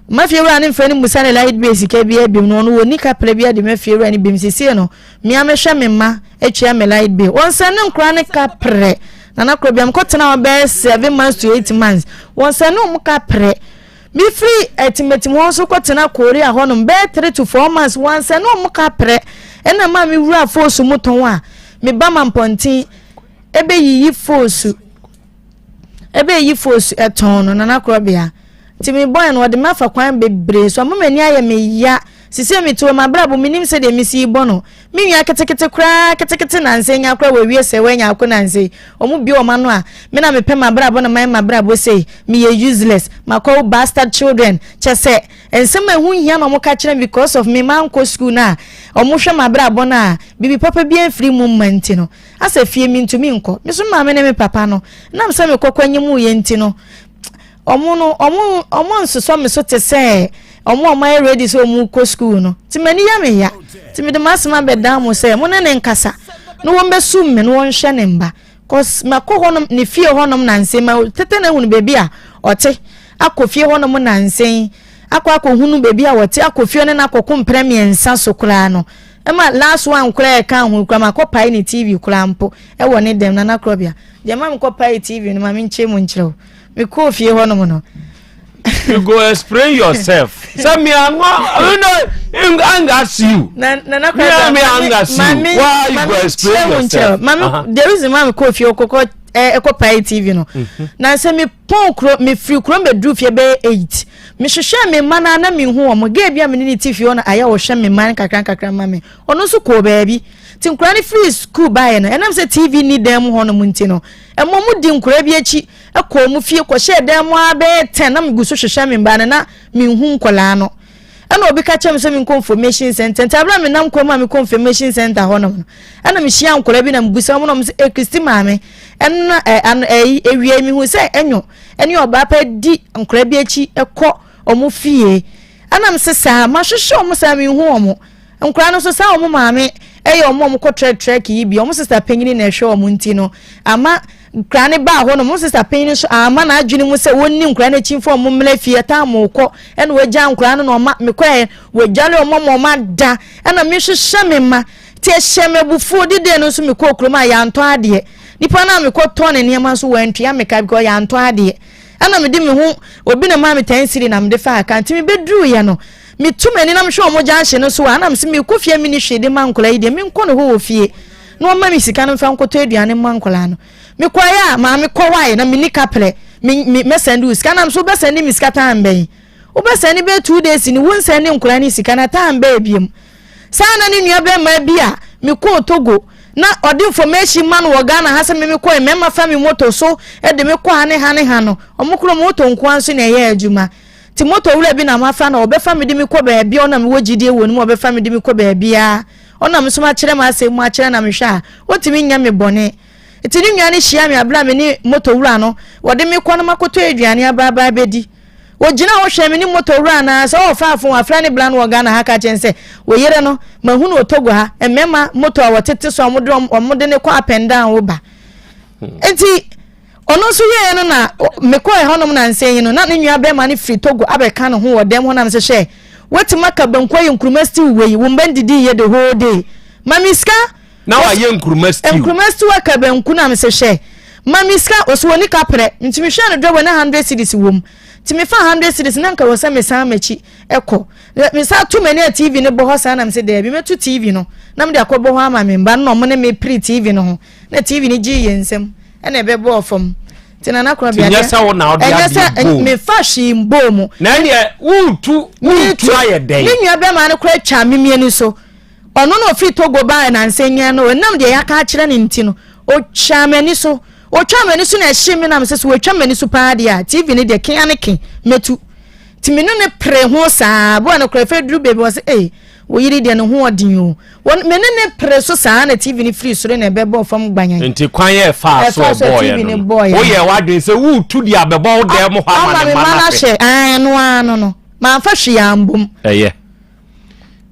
Mma fiewura no mfrɛ no mmusa ne light bill sika biara biom no, ɔno ɔnni kaprɛ biara de ma fiewura no biom. Seesei no, me ara mehwɛ me mma atua me light bill. Wɔnsɛne ne nkoraa no kaprɛ. Nana Korobea, mekɔtenaa hɔ bɛyɛ 7 months to 8 months. Wɔnsɛne wɔn kaprɛ. Mefiri Atimatim hɔ nso kɔtena Korea hɔnom bɛyɛ 3 to 4 months. Wɔnsɛne wɔn kaprɛ. Ɛna maa mewuraa foosu mu tɔn a meba Mampɔnten ɛbɛyiyi foosu. Ɛbɛyiyi foosu ɛtɔn no, Nana Korobea. Nti me bɔe no, ɔde me afa kwan bebree so ama m'ani ayɛ me ya. Sisei mete hɔ, m'abrabɔ mennim sɛdeɛ mesi rebɔ no. Me nua ketekete koraa ketekete nansa yi nya koraa wawie sɛ wanya ako nansa yi. Wɔn bue wɔn ano a, me na mepɛ m'abrabɔ na mayɛ m'abrabɔ sei. Meyɛ useless. Makɔwo bastard children. Kyɛ sɛ, nsɛm a ɛho nhia na wɔka kyerɛ me because of me mankɔ school no a, wɔhwɛ m'abrabɔ no a, biribi papa biara mfiri mu mma nti no. Asɛ fie mentumi nkɔ. Me nso me maame ne me papa no, nam sɛ mekɔkɔ anyimuiɛ nti no, Ɔmo no, ɔmo, ɔmo nsosɔ me so te sɛ ɔmo a ɔmo ayɛ ready sɛ ɔmo kɔ school no. Nti m'ani yɛ me ya. Nti mede m'asɛm abɛdan mo sɛ mo ne no nkasa na wɔmbɛsum me na wɔnhwɛ ne mba. Cause makɔ hɔnom, ne fie hɔnom nansa yi, ma tete no ahunu baabi a ɔte, akɔ fie hɔnom nansa yi, akɔ akɔhunu baabi a ɔte, akɔ fie ne no akɔko mprɛ mmiɛnsa so koraa no. Ɛma last one koraa a ɛka ho koraa, makɔ pae ne TV koraa mpo ɛwɔ ne dɛm, Nana Korɔbea. Deɛ ɛma mekɔ pae TV no, ma menkyerɛ mu nkyerɛ wo. Mekɔɔ fie hɔnom no. You go explain yourself. Sɛ me anwa, you know, anger see you. Na na na Me me anger see you. Why you go explain yourself? Mami, the reason why mekɔɔ fie kɔkɔ ɛkɔ pae TV no. Na sɛ me pɔn kuro, me firi kuro mbɛduru fie bɛyɛ 8. Mehwehwɛ me mma no na mehu wɔn. Girl bi a me ne ne te fie hɔ no ayɛ ɔhwɛ me mma no kakra nkakra ma me. Ɔno nso kɔɔ baabi. Nti nkwadaa no firi school baeɛ no, ɛnam sɛ TV nni dan mu hɔnom nti no, ɛma wɔn di nkwadaa bi akyi kɔɔ wɔn fie kɔhyɛɛ dan mu ara bɛyɛ 10 na megu so hwehwɛ me mma no na menhu nkwadaa no. Ɛna obi ka kyerɛ me sɛ menkɔ information center. Nti abere a menam kwan mu a mekɔ information center hɔnom no, ɛna mehyia nkwadaa bi na mebusa wɔn na wɔn sɛ, "Eh, Kristi maame." Ɛna ɛ ano ɛyi ewia yi mehu sɛ ɛnyo ɛne ɔbaa pa di nkwadaa bi akyi kɔ wɔn fie. Ɛna mese saa, mahwehwɛ wɔn saa menhu wɔn. Nkwadaa no nso saa wɔn maame yɛ wɔn a wɔkɔ trɛk trɛk yi bi, wɔn sista panyin na ɛhwɛ wɔn nti no, ama nkwadaa no baa hɔ no, wɔn sista panyin nso ama n'adwene mu sɛ wɔnni nkwadaa no akyi mfa wɔn mmra fie, ɛtaa mo kɔ, ɛna wɔagya nkwadaa no na ɔma mekɔɛ, wɔadwale wɔn ama wɔn ada, ɛna mehwehwɛ me mma, nti ɛhyɛ me abufuo. Didee no nso mekɔɔ kurom a yɛantɔ adeɛ, nipa no a mekɔtɔɔ ne nneɛma nso wɔantua me ka because yɛantɔ adeɛ. Ɛna mede me ho, obi na maa me 10 cedi na mede faa kaa, nti mebɛduruiɛ no, metu m'ani na mehwɛ wɔn junction no so a, ɛna mese mekɔ fie a menni hwee de ma nkwadaa yi deɛ, menkɔ ne hɔ wɔ fie. na ɔmma me sika no mfa nkɔtɔ aduane mma nkwadaa no. Mekɔeɛ a, maame kɔwae na menni kaprɛ. Me, me, mɛsɛnde wo sika. Na me so wobɛsɛnde me sika time bɛn? Wobɛsɛnde bɛyɛ 2 days ni, wonsɛnde nkwadaa no sika na time bɛyɛ biom. Saa na ne nua bɛrima bi a mekɔɔ Togo na ɔde information ma no wɔ Ghana ha sɛ me mekɔɛ mmarima fa me moto so de me kɔ ha ne ha ne ha no, ɔmo koro moto nkoa nso na ɛyɛ adwuma. Nti moto wura bi na mafa no, ɔbɛfa me de me kɔ baabi a ɔna mewɔ gyidie wɔ ne mu, ɔbɛfa me de me kɔ baabiara. Ɔna me nso makyerɛ m'asɛm mu akyerɛ na mehwɛ a, ɔntumi nyɛ me bɔne. Nti ne nua no hyia me abere a me ne moto wura no, wɔde me kɔ na makɔtɔ aduane aba aba abɛdi. Ɔgyina hɔ hwɛ me ne moto wura no ara sɛ ɔɔfa afon wafrɛ ne bra no wɔ Ghana ha ka kyerɛ no sɛ, wo yere no, mahu no wɔ Togo ha, mmarima moto a wɔtete so a wɔde wɔde no kɔ up and down wo ba. Nti ɔno nso yɛɛ no na mekɔɔ ɛhɔnom nansa yi no na ne nua bɛrima no firi Togo abɛka ne ho wɔ dɛm hɔ na mesɛ hwɛ woatumi aka banku ayɛ nkuruma stew wei wo mba ndidi yɛ the whole day ma me sika. Na wayɛ nkuruma stew. Nkuruma stew aka banku na mesɛ hwɛ ma me sika ɔso wɔ nika prɛ nti mehwɛ no dwɛwɛ na 100 cedis wɔ mu nti mefa 100 cedis na nka wɔ sɛ mesan m'akyi ɛkɔ mesan to m'ani a TV no bɔ hɔ saa na mesɛ daabi mɛto TV no na mede akɔbɔ hɔ ama me mba no na ɔmo ne me pere TV no ho na TV no gyee yɛn nsam ɛna ɛbɛbɔɔ fam nti nana korɔ bia nyɛ sɛ wo na ɔde ɛnyɛ sɛ mefa hwee mbɔɔ mu. Na ɛneɛ woretu woretu ayɛ dɛn. Me nua bɛrima no koraa twa me mienu so ɔno na ɔfiri Togo baa nansa nyɛ no ɛnam deɛ yɛaka akyerɛ no nti no ɔtwa m'ani so ɔtwa m'ani so na ɛhye me nam sɛ sɛ wɔatwa m'ani so paa deɛ a TV no deɛ kea ne ke mɛtu nti me ne no pere ho saa boa no koraa fɛ duru baabi wɔ sɛ ee Wo yere deɛ ne ho ɔden o. Wɔn me ne ne pere so saa na TV no firi soro na ɛbɛbɔɔ fam gbanyan. Nti kwan yɛ ɛfaa so ɛbɔɔyɛ no no woyɛ w'adwene sɛ woretu deɛ abɛbɔ wo dan mu hɔ ama ne mma no ahwɛ. Ɛɛ no ara no no mamfa hwee ambom. Ɛyɛ.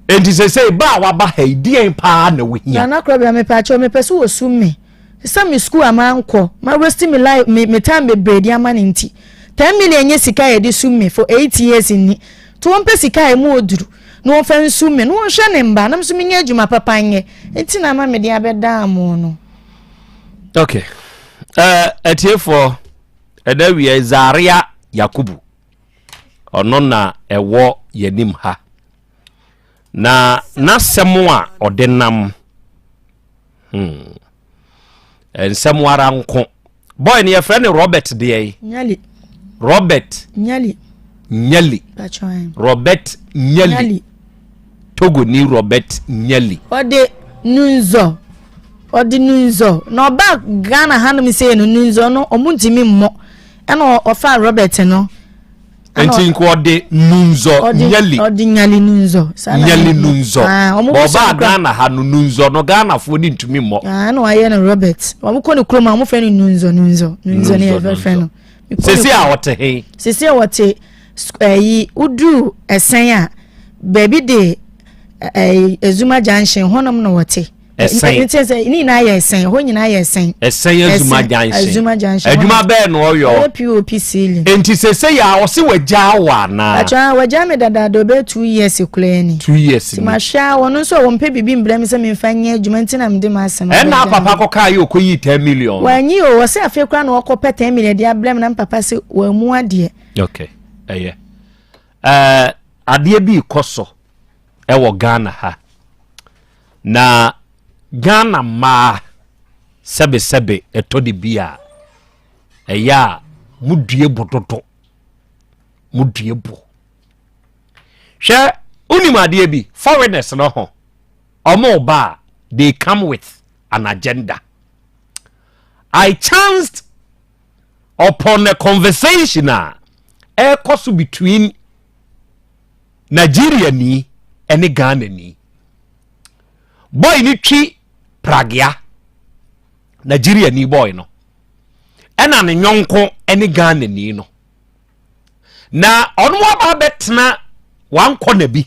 Enti sesei ba a waba ha yi deɛn paa na wohia? Nana Korɔbea mepaakyɛw mepɛ sɛ wɔsum me. Sɛ me school a mankɔ, ma waste me life me me time bebree de ama no nti. 10 million nyɛ sika a yɛde sum me for 8 years nni. Nti wɔmpɛ sika a emu oduru na wɔmfa nsum me na wɔnhwɛ ne mba na me nso menyɛ adwuma papa nyɛ. Nti na ama mede abɛdaa mo no. Okay. Atiefoɔ, ɛda wia Zaria Yakubu, ɔno na ɛwɔ yɛnim ha. Na n'asɛm a ɔde nam, nsɛm ara nko. Boy no yɛfrɛ no Robert deɛ yi. Nyali. Robert. Nyali. Nyali. Robert Nyali. Nyali. Togo ni Robert Nyali. Ɔde Nunzɔ. Ɔde Nunzɔ. Na ɔba Ghana hanom sei no Nunzɔ no ɔmo ntumi mmɔ. Ɛna ɔfa Robert no. Nti nka ɔde Nunzɔ Nyali. Ɔde Nyali Nunzɔ. Nyali Nunzɔ. Ɔbaa Ghana ha no Nunzɔ no Ghanafoɔ ne ntumi mmɔ. Ɛna wayɛ no Robert. Wɔn kɔ ne kurom a wɔn frɛ no Nunzɔ Nunzɔ. Nunzɔ ne yɛ fɛ no. Sisi a ɔte he. Sisi a wɔte ɛyi woduru ɛsɛn a baabi de ɛyi Ezuma junction hɔnom na wɔte. Ɛsɛn. Nti sɛ ne nyinaa yɛ ɛsɛn, hɔ nyinaa yɛ ɛsɛn. Ɛsɛn Azuma junction. Azuma junction. Adwuma bɛɛ na ɔyɔ. Ɔyɛ POP ceiling. Nti sese yɛ a ɔsi wagya wɔ anaa. Atwa wagya mi dadaada ɔbɛyɛ 2 years kura ni. 2 years ni. Ti ma hwɛ a wɔn nso a wɔn pɛ bibi mbrɛ mi sɛ mi nfa nyɛ adwuma nti na mi de ma asɛm. Ɛna papa kɔ kaa yɛ ɔkɔ yi 10 million. Wɔnyi o, wɔsɛ afei kura na ɔkɔ pɛ 10 million de abrɛ mi na papa sɛ wɔn mu adeɛ. Okay, ɛyɛ ɛɛ adeɛ bi kɔ so ɛwɔ Ghana ha. Na Ghana mmaa sɛbesɛbe ɛtɔ de bi a ɛyɛ a modue bo dodo, modue bo. Hwɛ, wonim adeɛ bi, foreigners no ho ɔmo ba a, they come with an agenda. I chanced upon a conversation a ɛrekɔ so between Nigeria ni ɛne Ghana ni. Boy ni twi pragea, Nigeria ni boy no, ɛna ne nyɔnko ɛne Ghana ni no, na ɔno aba abɛtena one corner bi.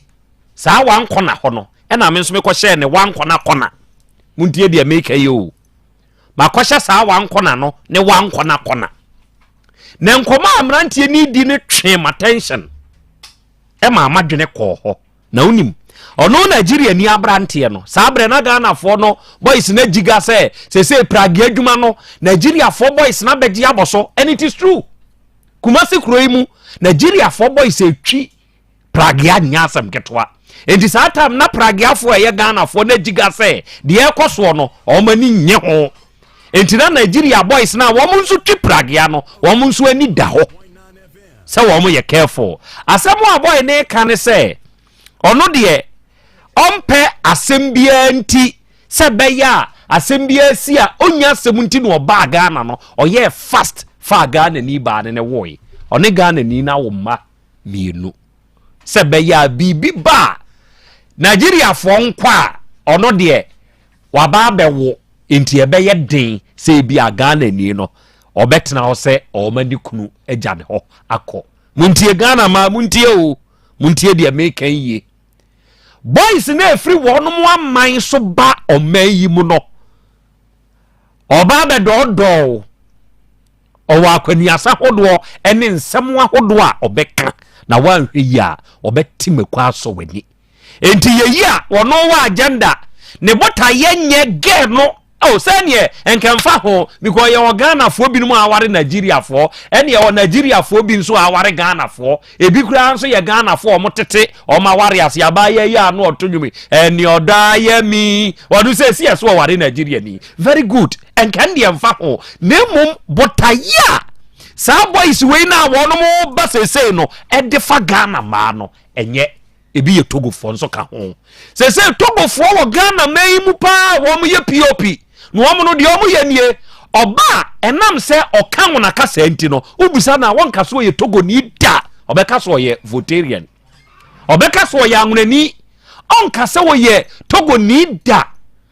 Saa one corner hɔ no ɛna me nso mekɔhyɛɛ ne one corner corner. Montie deɛ meka yi o, makɔhyɛ saa one corner no ne one corner corner, na nkɔmɔ a mmeranteɛ ni di no twee m'attention ɛma amadwene kɔɔ hɔ. Na wonim ɔno Nigeria ni aberanteɛ no, saa berɛ na Ghanafoɔ no boys na gyiga sɛ sɛsɛ pragea adwuma no Nigeriafoɔ boys na bɛgye abɔ so, and it is true. Kumasi kuro yi mu Nigeriafoɔ boys etwi. Pragea nyɛ asɛm ketewa. Enti saa time na Prageafoɔ a ɛyɛ Ghanafoɔ na gyiga sɛ deɛ ɛrekɔ soɔ no wɔn ani nnye ho. Enti na Nigeria boys no a wɔn nso twi Pragea no wɔn nso ani da hɔ sɛ wɔn yɛ careful. Asɛm a boy no reka ne sɛ ɔno deɛ ɔmpɛ asɛm biara nti sɛ ɛbɛyɛ a asɛm biara si a ɔnnya asɛm nti na ɔbaa Ghana no ɔyɛɛ fast faa Ghanani baa ne ne woe. Ɔne Ghanani no awo mma mmienu. Sɛ ɛbɛyɛ a biribi ba a Nigeriafoɔ nkɔ a ɔno deɛ waba abɛwo nti ɛbɛyɛ den sɛ ebi a Ghanani no ɔbɛtena hɔ sɛ ɔma ne kunu agya ne hɔ akɔ. Montie Ghana ma montie o montie deɛ meka yie. Boys no ɛfiri wɔnom aman so ba ɔman yi mu no ɔba abɛdɔɔdɔɔ wo. Ɔwɔ akwannuasa hodoɔ ne nsɛm ahodoɔ a ɔbɛka na woanhwɛ yie a ɔbɛte mako asɔ w'ani. Enti yɛyi a ɔno wɔ agenda ne botaeɛ nyɛ girl no oh sɛneɛ nkɛmfa ho because yɛwɔ Ghanafoɔ binom a aware Nigeriafoɔ ɛne yɛwɔ Nigeriafoɔ bi nso a aware Ghanafoɔ ebi koraa nso yɛ Ghanafoɔ ɔmo tete ɔmo aware ase abaayewa yi a no ɔto nwom ɛne ɔdɔ ayɛ mi ɔno sɛ esi ɛso ɔware Nigeriani very good Ɛnka deɛ mfa ho, na mmom botaeɛ a saa boys wei no a wɔnom ba seesei no ɛde fa Ghana mmaa no ɛnyɛ ebi yɛ Togofoɔ nso ka ho. Seesei Togofoɔ wɔ Ghana mmaa yi mu paa wɔn yɛ POP na wɔn no deɛ wɔn yɛ nie ɔba a ɛnam sɛ ɔka wɔn akasa nti no wobisa no a wɔnka so ɔyɛ Togoni da ɔbɛka so ɔyɛ Voltarian. Ɔbɛka sɛ ɔyɛ anwonani. Ɔnka sɛ ɔyɛ Togoni da.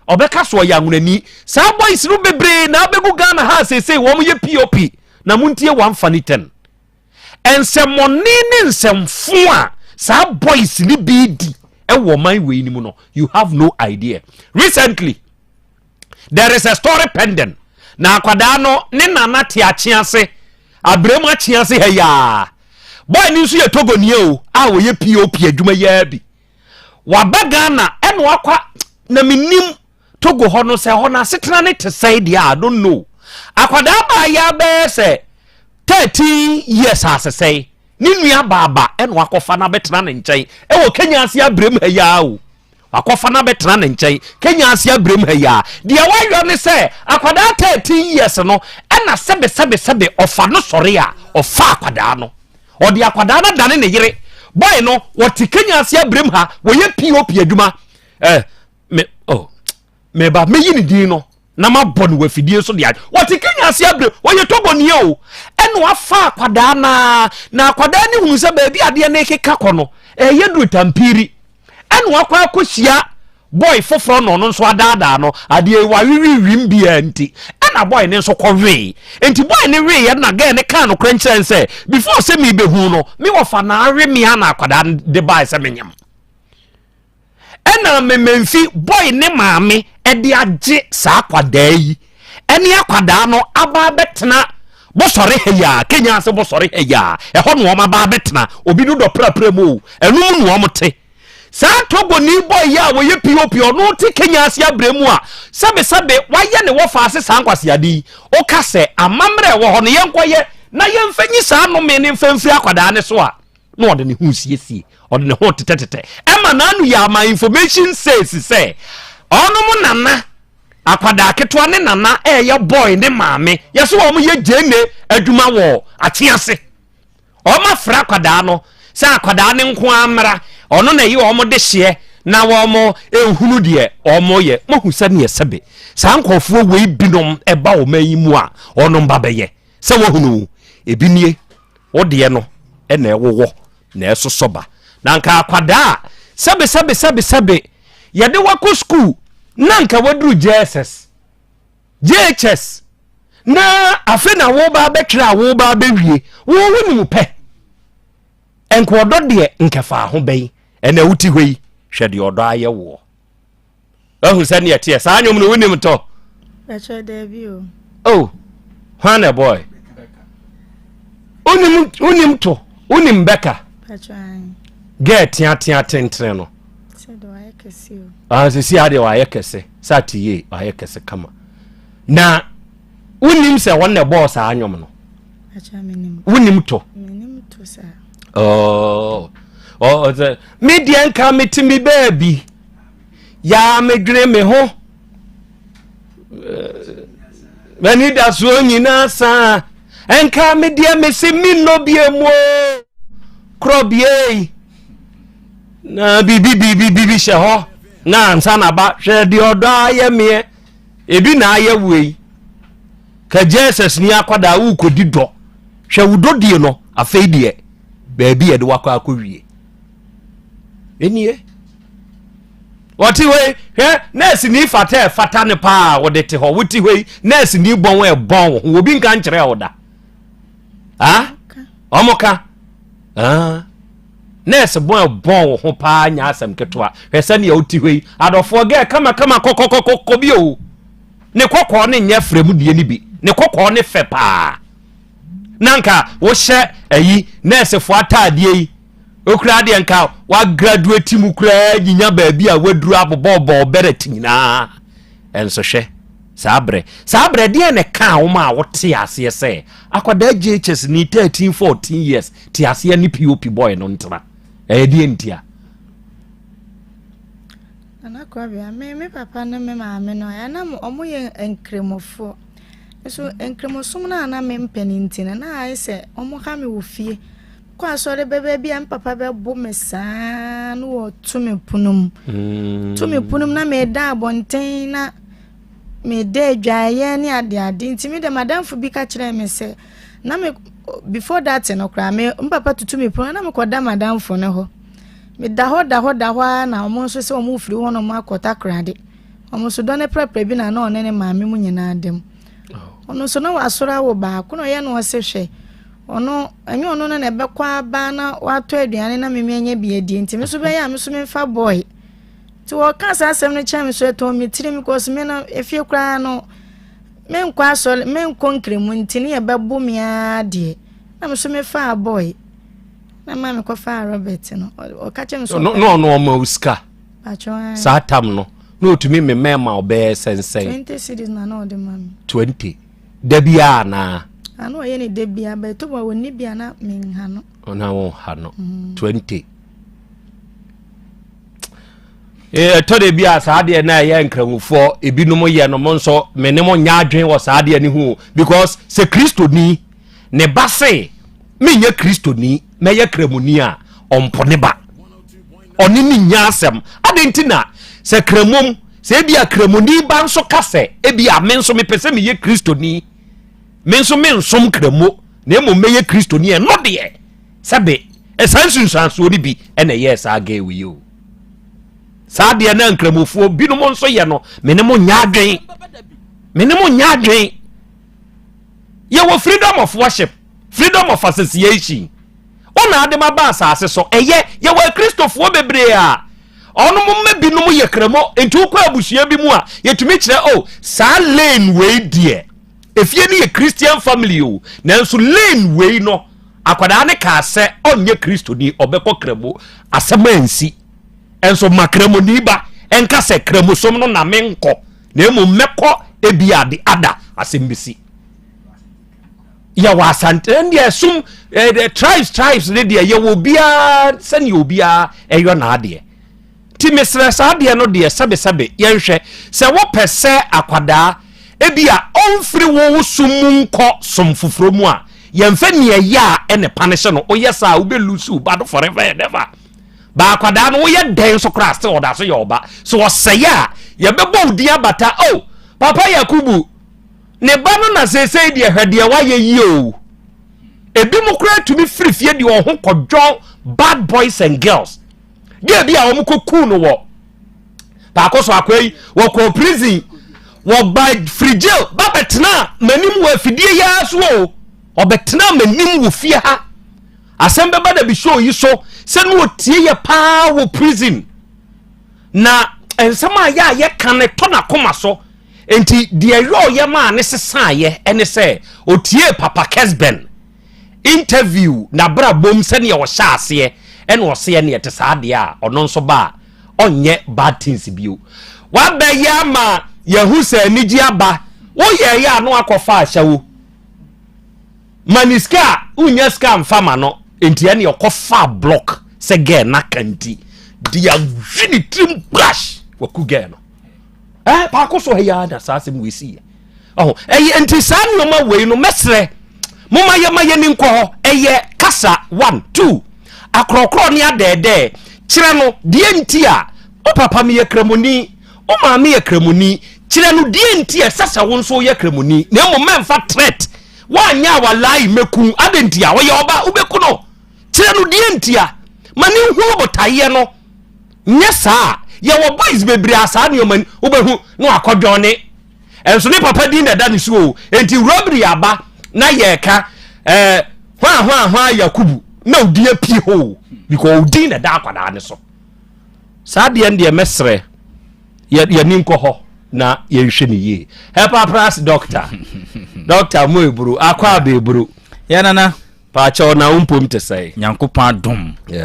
Ɔbɛka sɛ ɔyɛ anwonani. Saa boys no bebree na abɛgu Ghana ha seesei wɔn yɛ POP. Na montie one funny thing. Nsɛmmɔne ne nsɛmfo a saa boys no bi di wɔ ɔman wei no mu no, you have no idea. Recently, there is a story pending na akwadaa no ne nana te akyease abrɛ mu akyease ha yaa boy no nso yɛ togonie o a wɔyɛ pop adwuma yaa bi waba ghana ɛna wakɔ na menim togo hɔ no sɛ hɔ no asetena ne te sɛe deɛ i don't know akwadaa baa yɛ abɛyɛ sɛ 13 years asesɛe ne nua baaba ɛna wakɔfa no abɛtena ne nkyɛn ɛwɔ kenya ase abrɛ mu ha yaa o Wakɔfa no abɛtena ne nkyɛn Kenya ase abrem ha yi a. Deɛ wayɔ ne sɛ akwadaa 13 years no ɛna sɛbe sɛbe sɛbe ɔfa no sɔre a ɔfa akwadaa no. Ɔde akwadaa no adane ne yere. Boy no wɔte Kenya ase abrem ha wɔyɛ POP adwuma. Eh, me oh, meba meyi ne din no na mabɔ no wɔ afidie so deɛ wɔte Kenya ase abrem wɔyɛ Togo nie o ɛna wafa akwadaa naa na akwadaa no hunu sɛ baabi adeɛ no rekeka kɔ no ɛyɛ duru tampiri ɛna wakɔ akɔhyia boy foforɔ na ɔno nso adaadaa no adeɛ wawewe wim biara nti ɛna boy no nso kɔwee nti boy no weeɛ na girl no kaa nokorɛ nkyerɛ sɛ before sɛ mebɛhu no me wɔfa na awe me a na akwadaa no de bae sɛ menyam ɛna mememfi boy ne maame ɛde agye saa akwadaa yi ɛne akwadaa no aba abɛtena bɔsɔre ha yi a kenya ase bɔsɔre ha yi a ɛhɔ na wɔn aba abɛtena obi no dɔ prapra mu o ɛno mu na wɔn te saa togoni bɔ yi a wɔyɛ pop ɔno te kenya ase abrɛ mu a sɛbesɛbe wayɛ ne wɔfa ase saa nkwaseade yi ɔka sɛ amammerɛ ɛwɔ hɔ no yɛnkɔyɛ na yɛmfa nyi saa nnome ne mfa mfiri akwadaa ne so a na ɔde ne ho siesie ɔde ne ho tetɛtetɛ ɛma n'ano yɛ ama information says sɛ ɔnom nana Akwadaa ketewa ne nana ɛyɛ boy ne maame yɛsɛ wɔn yɛ gyeene adwuma wɔ akyease wɔn afrɛ akwadaa no sɛ akwadaa ne nko amra ɔno na ɛyɛ wɔn de hyeɛ na wɔn ehunu deɛ wɔn yɛ mohu sɛ neɛ sɛbe saa nkurɔfoɔ wei binom ɛba wɔn ayi mu a wɔn ba bɛyɛ sɛ wɔhunu ebi nie wo deɛ no ɛna ɛwowɔ na ɛsosɔ ba na nka akwadaa a sɛbe sɛbe sɛbe sɛbe yɛde wakɔ sukuu na nka waduru JSS JHS na afe na woba abɛtwerɛ a woba abɛwie wo wonim pɛ nka ɔdɔ deɛ nkɛfa ho bɛyi ɛna wote hɔ yi hwɛ deɛ ɔdɔ ayɛ woɔ Wahu sɛ neɛ teɛ saa nnwom no wonim tɔ. Bɛkyɛ daabi o. Oh, hwan na ɛbɔe? Wonim wonim to wonim bɛka. Gɛɛ teatea tentene no. Ah, sisi adeɛ wayɛ kɛse sɛ ate yie wayɛ kɛse kama. Na wonim sɛ wɔn na ɛbɔɔ saa nnwom no. Wonim to. Oh. Ɔsɛ me deɛ nka mete me baabi yaa medwene me ho m'ani da soɔ nyinaa saa nka me deɛ mese mennɔ bie mu o korɔ bie na biribi biribi biribi hyɛ hɔ na ansa na ba hwɛ deɛ ɔdɔ ayɛ meɛ ebi na ayɛ wei ka jesus ni akwadaa wokɔdi dɔ hwɛ wo dɔdie no afei deɛ baabi yɛde wakɔ akɔwie ɛnie wɔte hɔ yi hwɛ nɛɛse ni fata ɛfata ne paa wɔde te hɔ wote hɔ yi nɛɛse ni bɔn ɛbɔn wo ho obi nka nkyerɛ wo da ah ɔmo ka ah nɛɛse bɔn ɛbɔn wo ho paa nya asɛm ketewa hwɛ sɛnea wote hɔ yi adɔfoɔ gɛɛ kamakama kɔkɔkɔkɔ bi o ne kɔkɔɔ ne nyɛ frɛ mu deɛ no bi ne kɔkɔɔ ne fɛ paa na nka wohyɛ ayi nɛɛsefoɔ ataadeɛ yi okura deɛ nka wagraduate mu koraa nyinya baabi a waduru abobɔbɔ bɛrɛt nyinaa ɛnso hwɛ saa berɛ saa berɛ deɛ na ɛkaa wo ma a wote aseɛ sɛ akwadaa JHS ni 13 14 years te aseɛ ne POP boy no ntena ɛyɛ deɛ ntia. Nana Kwabea, me me papa ne me maame no, ɛna wɔn yɛ nkramofoɔ. Nso nkramosom no a na mempɛ no nti no, na ayɛ sɛ wɔha me wɔ fie. Kɔ asɔre bɛbɛ bi a me papa bɛbo me saa na wɔto me pono mu. Mm. To me pono mu na meda abɔnten na meda adwaeɛ ne adeade nti me de madamfo bi ka kyerɛɛ me sɛ na me before that no koraa me me papa tutu me pono na mekɔda madamfo no hɔ. Meda hɔ da hɔ da hɔ ara na wɔn nso sɛ wɔn refiri hɔ nom akɔ Takoradi. Wɔn nso dɔ ne prɛprɛ bi na na ɔne ne maame mu nyinaa da mu. Oh. Ɔno nso na wasɔre awo baako na ɔyɛ no ɔse hwɛ ɔno ɛnyɛ ɔno no na ɛbɛkɔ aba na watɔ aduane na mimi anya bi adie nti me nso bɛyɛ a me nso memfa bɔɔe. Nti wɔka saa asɛm no kyerɛ me so ɛtɔn me tirim because me no efie koraa no menkɔ asɔre menkɔ nkremu nti ne yɛbɛbo me ara deɛ na me nso mefaa bɔɔe. Na maa mekɔfaa Robert no ɔka kyerɛ me sɛ na ɔno ɔma wo sika saa tam no na ɔtumi memɛ ma ɔbɛyɛ sɛnsɛn 20 cities na na ɔde ma me 20 da biara anaa ana ɔyɛ ne da biara bɛtɔ bɔ ɔnni bi a na menha no ɔna wonha no 20 ɛtɔ de bi a saa deɛ na ɛyɛ nkramofoɔ ebinom yɛ no mo nso me ne mo nyɛ adwene wɔ saa deɛ no ho because sɛ kristoni ne ba se menyɛ kristoni mɛyɛ kramoni a ɔmpo ne ba ɔne ne nya asɛm adɛn nti na sɛ kramom sɛ ebi a kramoni ba nso ka sɛ ebi a me nso mepɛ sɛ meyɛ kristoni me nso mensom kramo na mmom mɛyɛ kristoni ɛno deɛ sɛbe ɛsaa nsunsuansoɔ no bi ɛna ɛyɛɛ saa gɛɛ wei o saa deɛ na nkramofoɔ binom nso yɛ no me ne mo nyɛ adwen me ne mo nyɛ adwen yɛwɔ freedom of worship freedom of association wo na ade ma ba asase so ɛyɛ yɛwɔ akristofoɔ bebree a ɔnom mma binom yɛ kramo nti wokɔ abusua bi mu a yɛtumi kyerɛ o oh, saa lane wei deɛ efie no yɛ christian family o nanso lane wei no akwadaa ne kaa sɛ ɔnyɛ kristoni ɔbɛkɔ kramo asɛm ansi ɛnso ma kramoni ba ɛnka sɛ kramosom no na menkɔ na mmom mɛkɔ ebi ade ada asɛm bɛsi yɛwɔ asante ɛndeɛ ɛsom ɛɛ tribes tribes ne deɛ yɛwɔ obiara sɛnea obiara ɛyɔ n'adeɛ ti mesrɛ saa adeɛ no deɛ sɛbesɛbe yɛnhwɛ sɛ wopɛ sɛ akwadaa ebi a ɔmfiri wo som mu nkɔ som foforɔ mu a yɛmfɛ nea ɛyɛ a ɛne panehyɛ no woyɛ saa a wobɛlusu ba no forever and ever Ba akwadaa no woyɛ dɛn nso koraa still ɔda so yɛ ɔba. So ɔsɛe a yɛbɛbɔ wo din abata oh papa Yakubu ne ba no na seesei deɛ hwɛ deɛ wayɛ yi o. Ebi mo koraa tumi firi fie deɛ ɔho kɔdwɔn bad boys and girls. Deɛ bi a wɔn kɔ kuu no wɔ paako so akwa yi wɔkɔɔ prison wɔba firi jail ba bɛtena m'anim wɔ afidie yi ara so o ɔbɛtena m'anim wɔ fie ha. Asɛm bɛba da bi show yi so sɛ no ɔtie yɛ paa wɔ prison na nsɛm a yɛ a yɛka no tɔ n'akoma so nti deɛ ɛyɛ ɔyɛ maa ne sesaeɛ ɛne sɛ ɔtie Papa Kesben interview n'abrabom sɛdeɛ ɔhyɛ aseɛ ɛna ɔseɛ ne ɛte saa deɛ a ɔno nso ba a ɔnyɛ bad things bio wabɛyɛ ama yɛhu sɛ anigye aba woyɛɛyɛ a no akɔfa ahyɛwo Ma ne sika a wonnya sika mfa ma no nti ɛne ɔkɔ fa block. sɛ girl no aka nti de awi ne tirim brush waku girl no. Eh, paako so ha yi ara na saa asɛm wei si yɛ. Ɔho, ɛyɛ nti saa nneɛma wei no mɛsrɛ moma yɛma yɛni nkɔ hɔ. Ɛyɛ kasa one two akorɔkorɔ ne adɛɛdɛɛ kyerɛ no deɛ nti a wo papa meyɛ kramoni wo maame yɛ kramoni kyerɛ no deɛ nti a ɛsɛ sɛ wo nso woyɛ kramoni na mmom mɛmfa threat woanyɛ a walai mɛku adɛn nti a ɔyɛ ɔba wobɛku no kyerɛ no deɛ nti a ma ne nhunu botaeɛ no nyɛ saa a yɛwɔ boys bebree a saa nneɛma ni wobɛhu na wakɔdwɔn ne ɛnso ne papa din na ɛda ne so o enti robbery aba na yɛka ɛɛ hwan hwan hwan yakubu na odi apue hɔ o because odin na ɛda akwadaa ne so saa deɛ no deɛ mɛsrɛ yɛni nkɔ hɔ na yɛnhwɛ ne yie hepapras doctor doctor mo eburu akɔ aba eburu yɛ nana paakyɛw na wo mpom te sɛe nyankopɔn adom ne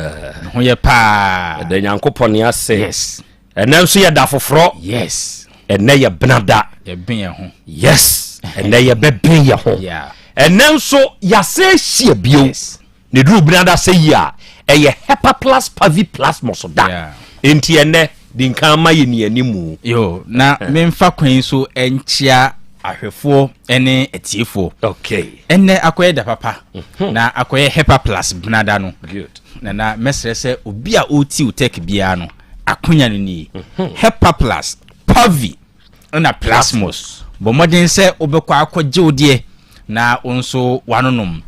ho yɛ paa ɛda nyankopɔn ase yes Ɛnɛ nso yɛ da foforɔ. Yes. Ɛnɛ yɛ benada. Yɛben yɛn ho. Yes. Ɛnɛ yɛbɛben yɛn ho. Yeah. Ɛnɛ nso yɛasɛ ahyia bio. Yes. Ne duru benada sɛ yi a ɛyɛ Hepaplus paviplasmus da. Yeah. Enti ɛnɛ di nkan ma yɛ ni animu. Yo, na memfa kwan yi so nkyia ahwɛfoɔ ne atiefoɔ. Okay. Ɛnɛ akɔyɛ da papa. Mm-hmm. Na akɔyɛ Hepaplus benada no. Good. Na na mɛsrɛ sɛ obi a ɔreti wo tech biara no akonya no nie. Hepaplus, Pavi ɛna Plasmos. Bɔ mmɔden sɛ wobɛkɔ akɔgye wo deɛ na wo nso wanonom.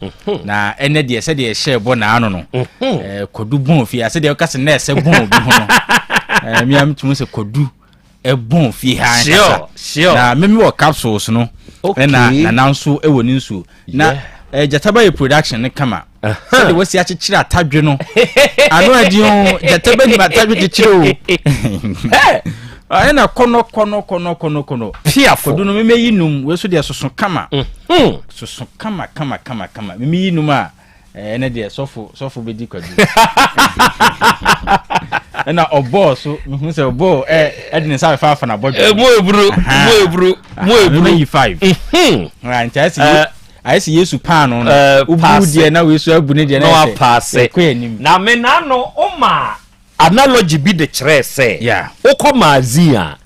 Na ɛnɛ deɛ sɛdeɛ ɛhyɛ bɔ n'ano no, kwadu bɔn fie ha sɛdeɛ woka sɛ nɛɛsɛ bɔn obi ho no, mmea metumi sɛ kwadu ɛbɔn fie ha ankasa. Sure, Na meme wɔ capsules no, ɛna nana nso ɛwɔ ne nsuo. Na eh, gyataba yɛ production no kama. Sɛdeɛ wasi akyekyere atadwe no. Ano adi o, gyataba nim atadwe kyekyere o. Ɛna kɔnɔ kɔnɔ kɔnɔ kɔnɔ kɔnɔ. Piafo. Kwadu no memeyi num, wei so deɛ soso kama. Mm-hmm. Soso kama kama kama kama. Memeyi num a, ɛnɛ deɛ sɔfo sɔfo bɛdi kwadu. Ɛna ɔbɔɔ so, mehu sɛ ɔbɔɔ ɛ ɛde ne nsa bɛfa afa n'abɔdwe. Mu eburu, mu eburu, mu eburu. Memeyi five. Mm-hmm. Nti ayɛ sɛ ayɛ sɛ Yesu paano no, wobu deɛ na wei so abu ne deɛ na ɛsɛ yɛkɔ anim. Na me n'ano woma analogy bi de kyerɛɛ sɛ wokɔ magazine a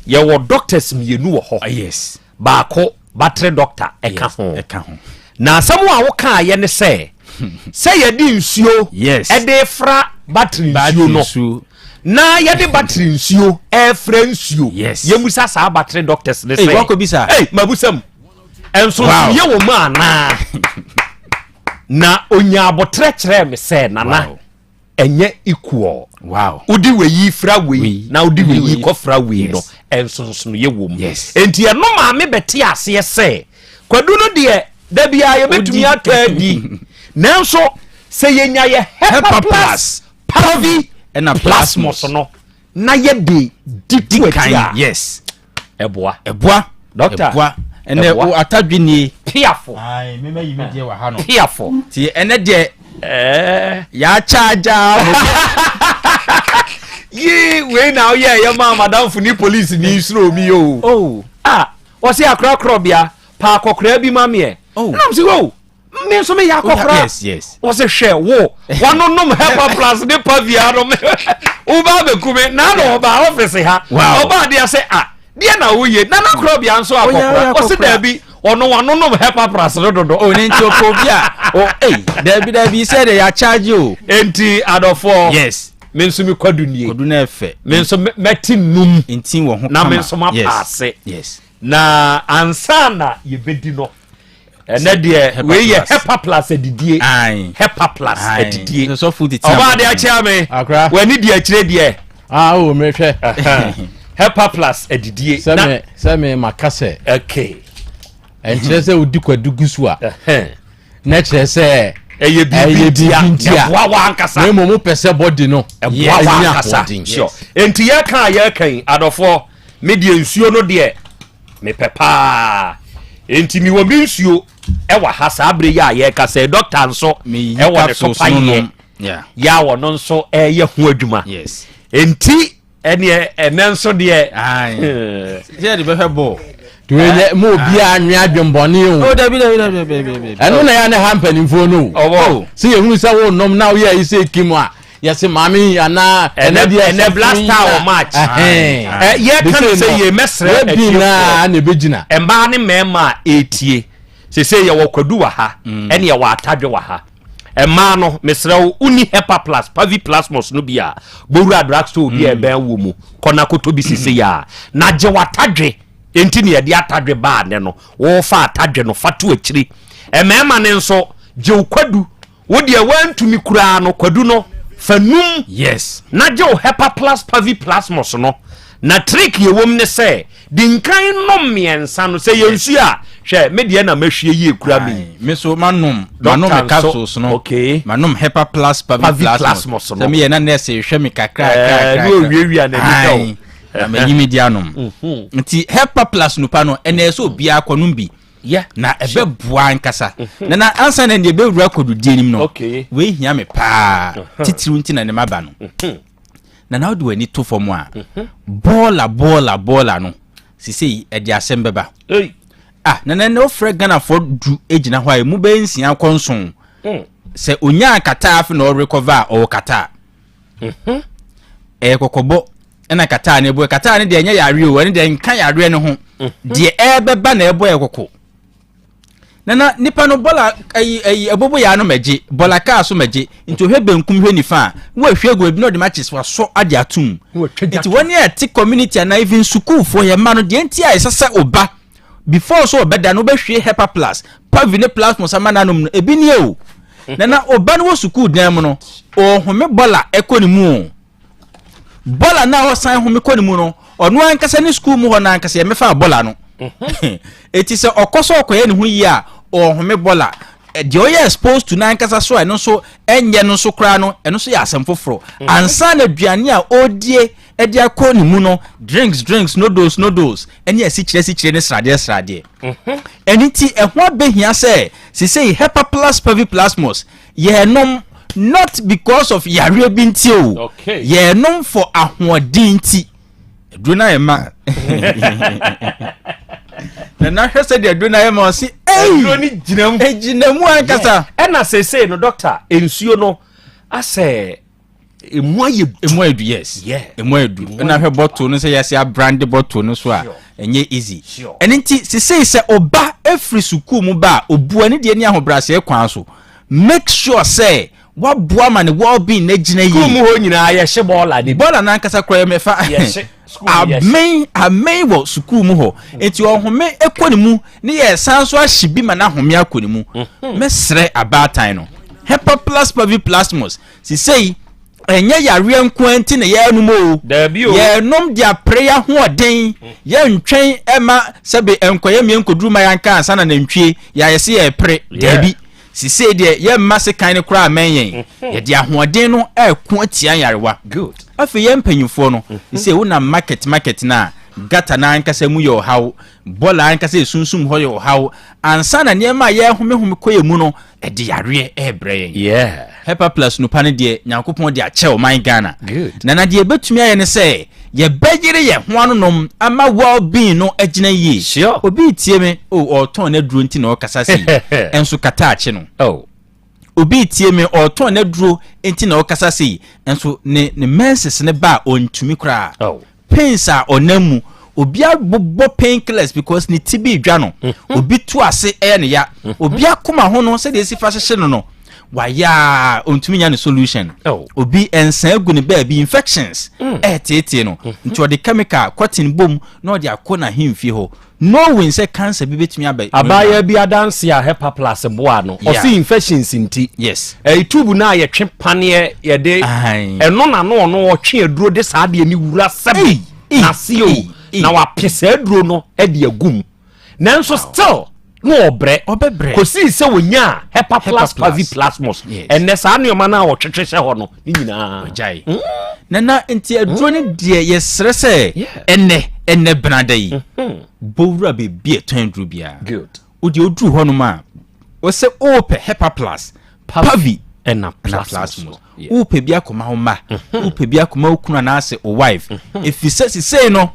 yɛwɔ doctors mmienu wɔ hɔ. Ah, yes. Baako battery doctor ɛka ho. Ɛka ho. Na asɛm a wokaayɛ ne sɛ sɛ yɛde nsuo ɛde fra battery nsuo no na yɛde battery nsuo ɛfrɛ nsuo. Yes. Yɛmusa saa battery doctors ne sɛ. Hey, wakɔbisa. Hey, mabusa mu. Nsonsonoeɛ wɔ mu anaa? Na ɔnya aboterɛ kyerɛɛ me sɛ, Nana, ɛnyɛ equal. Wow. Wode wei fra wei na wode wei kɔfra wei no, nsonsonoeɛ wɔ mu. Enti ɛno maa me bɛte aseɛ sɛ, kwadu no deɛ, da biara yɛbɛtumi atɔ adi. Nanso, sɛ yɛnya yɛ Hepa Plus, Pavi, ɛna Plasmos no, na yɛde di to akyi a, yes. ɛboa. Ɛboa. Doctor. Ɛboa. Ɛnɛ o atadwe nie. Piafo. Ayi mɛmɛ yi mi deɛ wɔ ha no. Piafo. Ti ɛnɛ deɛ. Ɛɛ. Yɛakyagya mo. Yii wei na ɔyɛ ɛyɛ maa madamfo ni polisi ni suro mi o. Oh. Ah wɔsi akorakora bia pa akɔkora bi ma miɛ. Oh. Ɛnam si o. Me nso meyɛ akɔkora. Yes, yes. Wɔsi hwɛ wo wanonom hepa plus ne pavia no woba abɛku me na na ɔba ɔfisi ha. Wow. Ɔba adeɛ sɛ ah deɛ na woyɛ na na korɔ bia nso akɔkora. Ɔsi daabi ɔno wanonom hepa plus no dodo. O ne nti ɔpɛ obi a o ei daabi daabi sɛ de yɛakyagye o. Enti adɔfoɔ. Yes. Me nso me kwadu nie. Kwadu na ɛfɛ. Me nso mɛte num. Ntin wɔ ho kama. Na me nso ma paase. Yes. Na ansa na yɛbɛdi no. Ɛnɛ deɛ wei yɛ hepa plus adidie. Hepa plus adidie. Ɔbaa de akyea me. W'ani di akyire deɛ. Ah o mehwɛ. Hepa plus adidie. Sɛ me sɛ me maka sɛ. Okay. Ɛnkyerɛ sɛ wodi kwadu gu so a. Na kyerɛ sɛ. Ɛyɛ biribi ntia. Ɛboa wa ankasa. Na mmom wopɛ sɛ bɔdi no. Ɛboa wa ankasa. Sure. Enti yɛka a yɛka yi adɔfoɔ me deɛ nsuo no deɛ. Mepɛ paa. Enti mewɔ me nsuo wɔ ha saa berɛ yi a yɛrekasa yi. Dɔkta nso wɔ ne so payeɛ yɛ a ɔno nso ɛreyɛ ho adwuma. Enti ɛneɛ ɛnɛ nso deɛ. Sɛ yɛde bɛhwɛ bɔɔl. Tuwele mu obiara nwe adwembɔne o. Oh, dabi dabi dabi dabi dabi. Ɛno na yɛ ne ha mpanimfoɔ no o. Ɔwɔ. Sɛ yɛhunu sɛ wonom na woyɛ ayi sɛ kim a. yɛse maame yi anaa ɛnɛ deɛ ɛnɛ blaster wɔ match yɛka no sɛ yɛ mɛsrɛ atiefoɔ na ɛbɛgyina mmaa ne mmarima a ɛretie sese yɛwɔ kwadu wɔ ha mm. ɛne yɛwɔ atadwe wɔ ha mmaa no mesrɛ wo wonni hepa plus pavi plasmos no bi a bɔwura drugstore bi a mm. ɛbɛn wɔ mu kɔ na kɔtɔ bi sese yɛ a na gye w'atadwe enti ne yɛde atadwe baa ne no wɔfa atadwe no fa to akyiri mmarima no nso gye wo kwadu Wo deɛ woantumi koraa no kwadu no fa num. Yes. Na gye wo Hepa Plus Pavi Plasmos no. Na trick yɛ wom ne sɛ di nkan nom mmiɛnsa no sɛ yɛ nsuo a hwɛ me deɛ na mahwie yie kura me yi. Me so manom manom me capsules no. Okay. Manom Hepa Plus Pavi Plasmos no. Sɛ meyɛ na nurse hwɛ me kakra kakra. Ɛɛ ne owiawia n'ani hwɛ wo. Na mayi me di anom. Mhm. Nti Hepa Plus no pa no ɛna ɛsɛ obiara kɔnom bi. Yeah. Na ɛbɛboa ankasa. Mhm. Na na ansa na deɛ ɛbɛwura kɔdudie nim no, wei hia me paa. Mhm. Titiriw nti na ne maba no. Mhm. Na na wode w'ani to fam a, bɔɔla bɔɔla bɔɔla no, sisei ɛde asɛm bɛba. Ah, na na na wofrɛ Ghanafoɔ du gyina hɔ a, emu bɛyɛ nsia kɔ nson. Mm. Sɛ onyaa kataa afe na ɔrekɔva a, ɔwɔ kataa. Ɛyɛ kɔkɔbɔ ɛna kataa no ɛbɔ kataa no deɛ ɛnyɛ yareɛ o ɛno deɛ nka yareɛ no ho mhm. deɛ ɛbɛba na ɛbɔ yɛ kɔkɔ nana nipa no bɔla ayi ayi ɛbobo yaa no mɛgye bɔla kaa so mɛgye nti ohwɛ benkum hwɛ nifa a wɔahwɛ egu ebi na ɔde matches wasɔ ade atum nti wɔn a ɛte community anaa even sukuufoɔ yɛ mma no deɛ nti a ɛsɛ sɛ ɔba before so ɔbɛda no wobɛhwie hepa plus pavi ne plasmos ama n'anom no ebi nie o nana ɔba no wɔ sukuu dan mu no ɔhome bɔla ɛkɔ ne mu o bɔla no a ɔsan home kɔ ne mu no ɔno ankasa ne sukuu mu hɔ no ankasa yɛmɛfa bɔla no mhm. eti sɛ ɔkɔ sɛ ɔkɔyɛ ne ho yie a ɔhome bɔla deɛ ɔyɛ exposed to n'ankasa so a ɛno nso ɛnyɛ no nso koraa no ɛno nso yɛ asɛm foforɔ mhm. ansa na aduane a ɔredie ɛde akɔ ne mu no drinks drinks noodles noodles ɛne asikyire asikyire ne sradeɛ sradeɛ mhm. ɛno nti ɛho abɛhia sɛ sisei hepa plus paviplasmos Yɛnom not because of yareɛ bi nti o. Okay. Yɛnom for ahoɔden nti. Aduro no ayɛ ma. Nana hwɛ sɛ deɛ aduro no ayɛ ma ɔse ei. Aduro no gyina mu. Egyina mu ankasa. Ɛna seesei no doctor nsuo no asɛ emu ayɛ du. Emu ayɛ du yes. Yeah. Emu ayɛ du. Ɛna hwɛ bottle no sɛ yɛase abrande bottle no so a ɛnyɛ easy. Sure. Ɛno nti sesei sɛ ɔba efiri sukuu mu ba a obua ne deɛ ne ahobrɛaseɛ kwan so. Make sure sɛ waboa ma ne well being no agyina yie. Sukuu mu hɔ nyinaa yɛhye bɔɔla ne bi. Bɔɔla no ankasa koraa yɛmɛfa. Yɛhye. Sukuu mu yɛhye. Amen amen wɔ sukuu mu hɔ. Nti ɔhome kɔ ne mu ne yɛsan so ahye bi ma n'ahome akɔ ne mu. Mɛsrɛ abaatan no. Hepaplas paviplasmus Sesei, ɛnyɛ yareɛ nko ara nti na yɛrenom o. Daabi o. Yɛrenom de apere yɛn ahoɔden. Yɛntwɛn mma sɛbe ɛnkɔyɛ mmea nkɔduru ma yɛanka ansa na nantwie yɛayɛ sɛ yɛrepere. Daabi. Sesei deɛ yɛmma sekan no koraa mmɛn yɛn. Yɛde ahoɔden no reko atia nyarewa. Good. Afei yɛn mpanyinfoɔ no, sesei wonam market market no a, gutter no ankasa mu yɛ ɔhaw, bɔɔla ankasa esunsum hɔ yɛ ɔhaw. Ansa na nneɛma a yɛrehomehome kɔ yɛn mu no, ɛde yareɛ ɛrebrɛ yɛn. Yeah. Hepa plus nupa no deɛ Nyankopɔn de akyɛ ɔman Ghana. Good. Na na deɛ yɛbɛtumi ayɛ ne sɛ yɛbɛyere yɛn ho anonom ama well being no agyina yie. Sure. Obi retie me, oh ɔretɔn n'aduro nti na ɔrekasa sei, nso kata akye no. Oh. Obi retie me, ɔretɔn n'aduro nti na ɔrekasa sei, nso ne ne menses no ba a ɔntumi koraa. Oh. Pains a ɔnam mu. Obi abobɔ pain killers because ne ti bi redwa no. Mhm. Obi to ase ɛyɛ ne ya. Mhm. Obi akoma ho no sɛdeɛ esi fa hyehye no no wayɛ a ɔntumi nya ne solution. Oh. Obi nsa agu ne baabi infections mm. ɛɛteetee no. Mhm. Nti ɔde chemical cotton bom na ɔde akɔ n'ahemfie hɔ knowing sɛ cancer bi betumi aba. Abaayewa bi adanse a Hepa Plus boa no, ɔse infections nti. Yes. Ɛyi tube no a yɛtwe paneɛ yɛde ɛno na no ɔno ɔtwe aduro de saa adeɛ ne wura sɛbe n'ase o na wape saa aduro no de agu mu nanso still na ɔbrɛ ɔbɛbrɛ kɔsii sɛ wɔnyaa Hepa Plus Pavi Plasmos ɛnɛ saa nneɛma no a wɔtwetwe hyɛ hɔ no ne nyinaa ɔgyae mm. nana nti aduro no deɛ yɛsrɛ sɛ ɛnɛ ɛnɛ benada yi mm-hmm. bɔwura baabi ɛtɔn aduro biara wodeɛ woduru hɔnom a wɔsɛ wopɛ hepa plus pavi ɛna plasmos wopɛ bi akɔma wo mma mm-hmm. wopɛ bi akɔma wo kunu anaasɛ wo wife mm-hmm. ɛfiri sɛ sesei no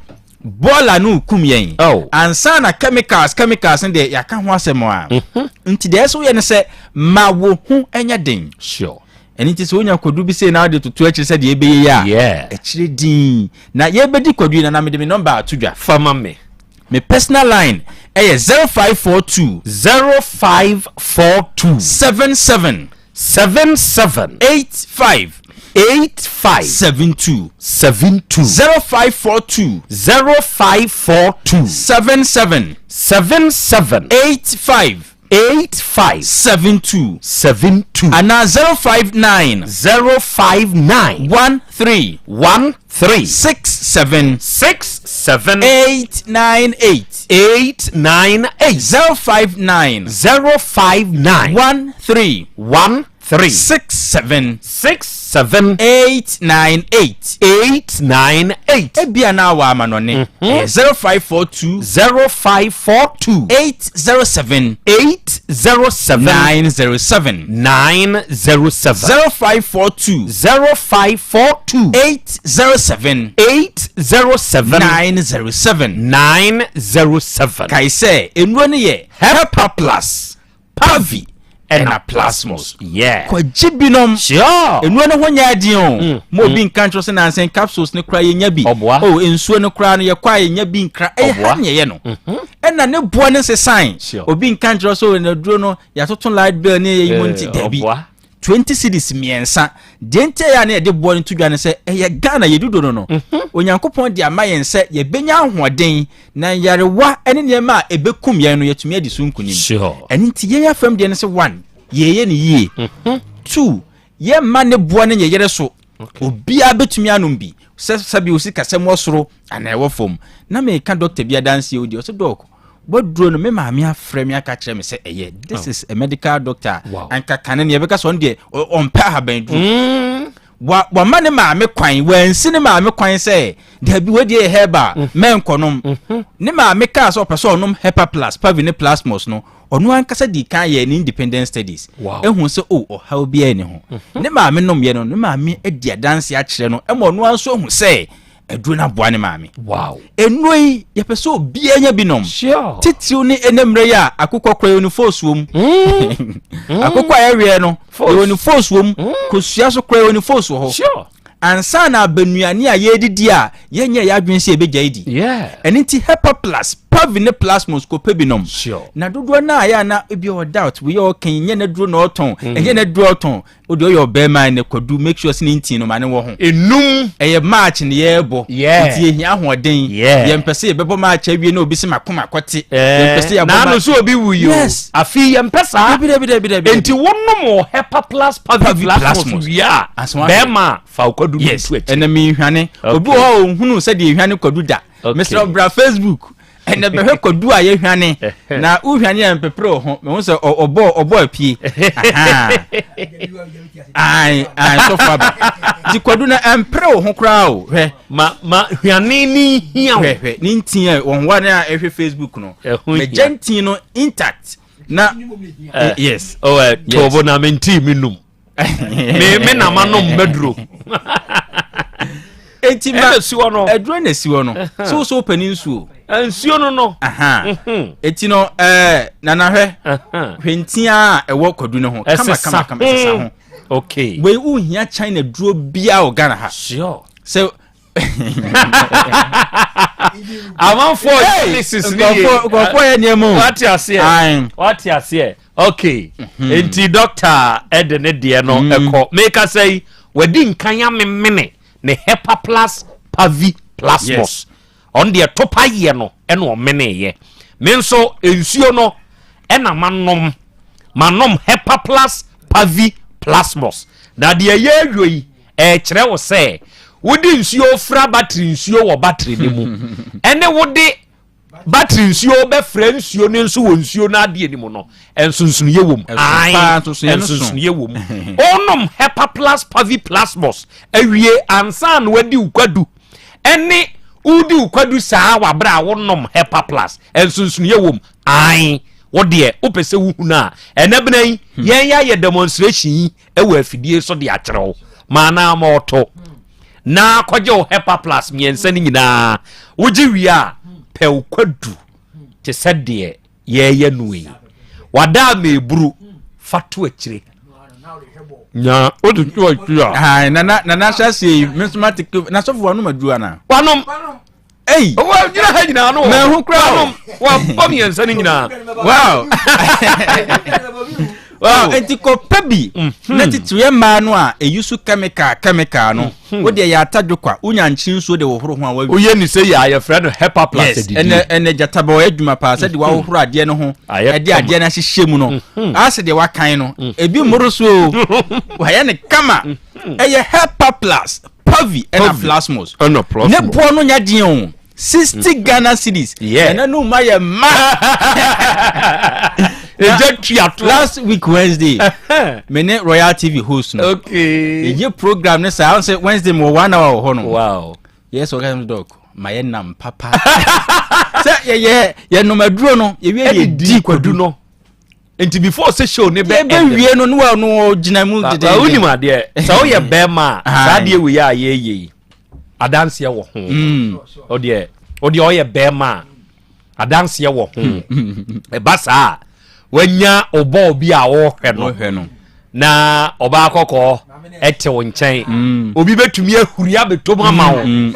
bɔɔla no rekum yɛn oh. ansa na chemicals chemicals no deɛ yɛaka ho asɛm a mm-hmm. nti deɛ ɛsɛ woyɛ no sɛ ma wo ho nyɛ den sure. Ɛno nti sɛ wonya kwadu bi sei na wode toto akyire sɛ deɛ ɛbɛyɛ yi a, akyire din. Na yɛbɛdi kwadu yi na na mede me nɔmba ato dwa. Fa ma me. Me personal line ɛyɛ 0542. 0542. 77. 77. 85. 85. 72. 72. 0542. 0542. 77. 77. 85. 85. 72. 72. Anaa 059. 059. 13. 13. 67. 67. 898. 898. 059. 059. 13. 13. 67. 67. 898. 898. Ebia na awɔ amanɔne. Ɛyɛ 0542. 0542. 807. 807. 907. 907. 0542. 0542. 807. 807. 907. 907. Kae sɛ nnuro no yɛ Hepa Plus, Pavi ɛna Plasmos. Yeah. Kɔgye binom. Sure. Nnuro no ho nyɛ adeɛ o. Ma obi nka nkyerɛ sɛ nansa capsules no koraa yɛnya bi. Ɔboa. O nsuo no koraa no yɛkɔ a yɛnya bi nkra. Ɛyɛ ha Ɔboa. ne yɛyɛ no. Ɛna ne boɔ no nsesan. Sure. Obi nka nkyerɛ sɛ o naduro no yɛatoto light bill ne yɛyi mu nti Eh, dabi. ɔboa. 20 cedis mmiɛnsa. Deɛ nti a ɛyɛ a na yɛde boɔ no to dwa ne sɛ ɛyɛ Ghana yɛ dodo no no. Onyankopɔn de ama yɛn sɛ yɛbɛnya ahoɔden na nyarewa ne nneɛma a ɛbɛkum yɛn no yɛtumi adi so nkonim. Sure. Ɛno nti yɛn afam deɛ no sɛ one, yɛyɛ no yie. Two, yɛmma ne boɔ no nyɛ yere so. Obiara bɛtumi anom bi sɛ sɛbi osi kasɛm wɔ soro anaa ɛwɔ fam. Na meka dɔkta bi adanseɛ o deɛ ɔsɛ dɔk waduro no me maame afrɛ me aka kyerɛ me sɛ ɛyɛ. This is a medical doctor. Wow. Anka kane no yɛbɛka sɛ ɔno deɛ ɔmpɛ ahaban duro. Wa wama ne maame kwan, wansi ne maame kwan sɛ dabi wei deɛ yɛ herbal, mɛnkɔnom. Ne maame kaa sɛ ɔpɛ sɛ ɔnom Hepa Plus, Pavi ne Plasmos no, ɔno ankasa dii kan yɛɛ ne independent studies. Wow. Ehu sɛ o ɔhaw biara nni ho. Ne maame nomyɛ no, ne maame adi adanse akyerɛ no ma ɔno ara nso ahu sɛ aduro no aboa ne maame. Wow. Nnuro yi yɛpɛ sɛ obiara nya bi nom. Sure. Titiriw ne ɛnɛ mmerɛ yi a akokɔ kora yɛwɔ ne force wom. Akokɔ a yɛweɛ no yɛwɔ ne force wom. Kosua so kora yɛwɔ ne force wɔ hɔ. Sure. Ansa na abanuane a yɛredidi a yɛnyɛ yɛn adwene sɛ yɛbɛgyae di. Yeah. Ɛno nti Hepa Plus, Pavi ne Plasmos kɔpɛ bi nom. Sure. Na dodoɔ no a yɛ a na ebi ɔwɔ doubt, wei a ɔka yi nyɛ n'aduro na ɔtɔn, ɛnyɛ n'aduro a ɔtɔn. Wode ɔyɛ ɔbarima ɛnɛ kwadu make sure sɛ ne ntin no ma ne wɔ ho. Enum. Ɛyɛ March ne yɛrebɔ. Yeah. Nti yɛhia ahoɔden. Yeah. Yɛmpɛ sɛ yɛbɛbɔ March awie na obi sɛ makoma kɔte. Yɛmpɛ sɛ yɛabɔ Naano March. so obi wu yi o. Yes. Afei yɛmpɛ saa. Dabi dabi dabi dabi. Enti wonom wɔ Hepa Plus Pavi Pavi Plasmos Plasmos. wie a, Ansa wahwɛ. bɛrima a fa wo kwadu no Yes. to akyi. Ɛnɛ mehwane. Obi wɔ hɔ a ɔnhunu sɛdeɛ yɛhwane kwadu da. Okay. Mesrɛ wo bra Facebook. Ɛnɛ bɛhwɛ kwadu a yɛhwane. Na wohwane a mpepere wo ho. Mehu sɛ ɔbɔ ɔbɔ apie. Ahaa. Ae, ae, sɔfo aba. Nti kwadu no ɛmpere wo ho koraa o. Hwɛ. Ma ma hwane ne hia wo. Hwɛ hwɛ ne ntin a wɔn wa ne a ɛhwɛ Facebook no. Ɛho hia. Mɛgya ntin no intact. Na Eh, yes. Oh, eh, Yes. tobo na mentii me num. Me me na manom maduro. Enti ma Ɛna si hɔ no. Aduro na si hɔ no. So so wopɛ ne nsuo. Nsuo no no. Aha. Eti no ɛɛ nana hwɛ. Hwɛ ntia a ɛwɔ kwadu no ho. Kama kama kama ɛsesa ho. Okay. Wei wohia China duro biara wɔ Ghana ha. Sure. Sɛ amanfoɔ Hey, genesis ni ye nkurɔfoɔ yɛ nneɛma o. wate aseɛ Ae. wate aseɛ okay nti doctor ɛde ne deɛ no ɛkɔ meka sɛ yi wadi nkan amemene ne hepa plus pavi plasmos Yes. ɔno deɛ topa yɛ no ɛna ɔmeneyɛ me nso nsuo no ɛna manom manom hepa plus pavi plasmos na deɛ ɛyɛ awie yi ɛkyerɛ wo sɛ wode nsuo fra battery nsuo wɔ battery no mu ɛne wode battery nsuo bɛfrɛ nsuo no nso wɔ nsuo no adeɛ no mu no nsonsonoeɛ wɔ mu. Ɛso paa, nsonsonoeɛ no so. Nsonsonoeɛ wɔ mu. Wonom Hepa Plus Pavi Plasmos awie ansa na wadi wo kwadu ɛne wodi wo kwadu saa wɔ abere a wonom Hepa Plus nsonsonoeɛ wɔ mu. Ae, wo deɛ wopɛ sɛ wohunu a ɛnɛ bena yi yɛn yɛayɛ demonstration yi wɔ afidie so de akyerɛ wo ma na ma ɔto na kɔgye wo Hepa Plus mmiɛnsa no nyinaa wogye wie a pɛ wo kwadu te sɛ deɛ yɛreyɛ no yi wada ama eburu fa to akyire. Na o de to akyi a. Ayi nana nana ahyɛ aseɛ yi mi nso ma te na sɔfo wa nom aduru ana. Wanom. Ei. Wa gyina ha nyinaa no. Mɛ ho kura o. Wanom wabɔ mmiɛnsa no nyinaa. Wow. Wow nti kɔ pɛ bi mhm. na titiri mmaa no a eyi so chemical chemical no mhm. o deɛ yɛ atadwo kwa wonya nkyiri nsuo de wɔhoro ho a wawi. Woyɛ ne sɛ yɛ a yɛfrɛ no hepa plus yes ɛnɛ ɛnɛ gyata bɔ ɔyɛ adwuma paa sɛde mhm. wahohoro adeɛ no ho ɛde adeɛ no ahyehyɛ mu no asɛ deɛ wakan no ebi mmoro so o wayɛ ne kama ɛyɛ hepa plus pavi ɛna plasmos ɛna plasmos ne boɔ no nya deɛ o 60 mm. Ghana cedis ɛna no ma yɛ ma ɛgya tua to last week Wednesday me ne Royal TV host no okay ɛyɛ program ne saa sɛ Wednesday mewɔ one hour wɔ hɔ no wow yes ɔka sɛ dɔk ma yɛ nam papa sɛ yɛyɛ yɛnom aduro no yɛwie yɛdi kwadu no nti before sɛ show ne bɛ ɛbɛ wie no ne wa no gyina mu dede wonim adeɛ sɛ woyɛ bɛrima a saa adeɛ wei a yɛyɛ yi adanseɛ wɔ ho mm. ɔdeɛ ɔdeɛ ɔyɛ bɛrima a adanseɛ wɔ ho ɛba saa a wanya ɔbɔɔ bi a ɔrehwɛ no na ɔbaa kɔkɔɔ ɛte wo nkyɛn mm. obi bɛtumi ahuri abɛtɔ mu ama wo mm, mm,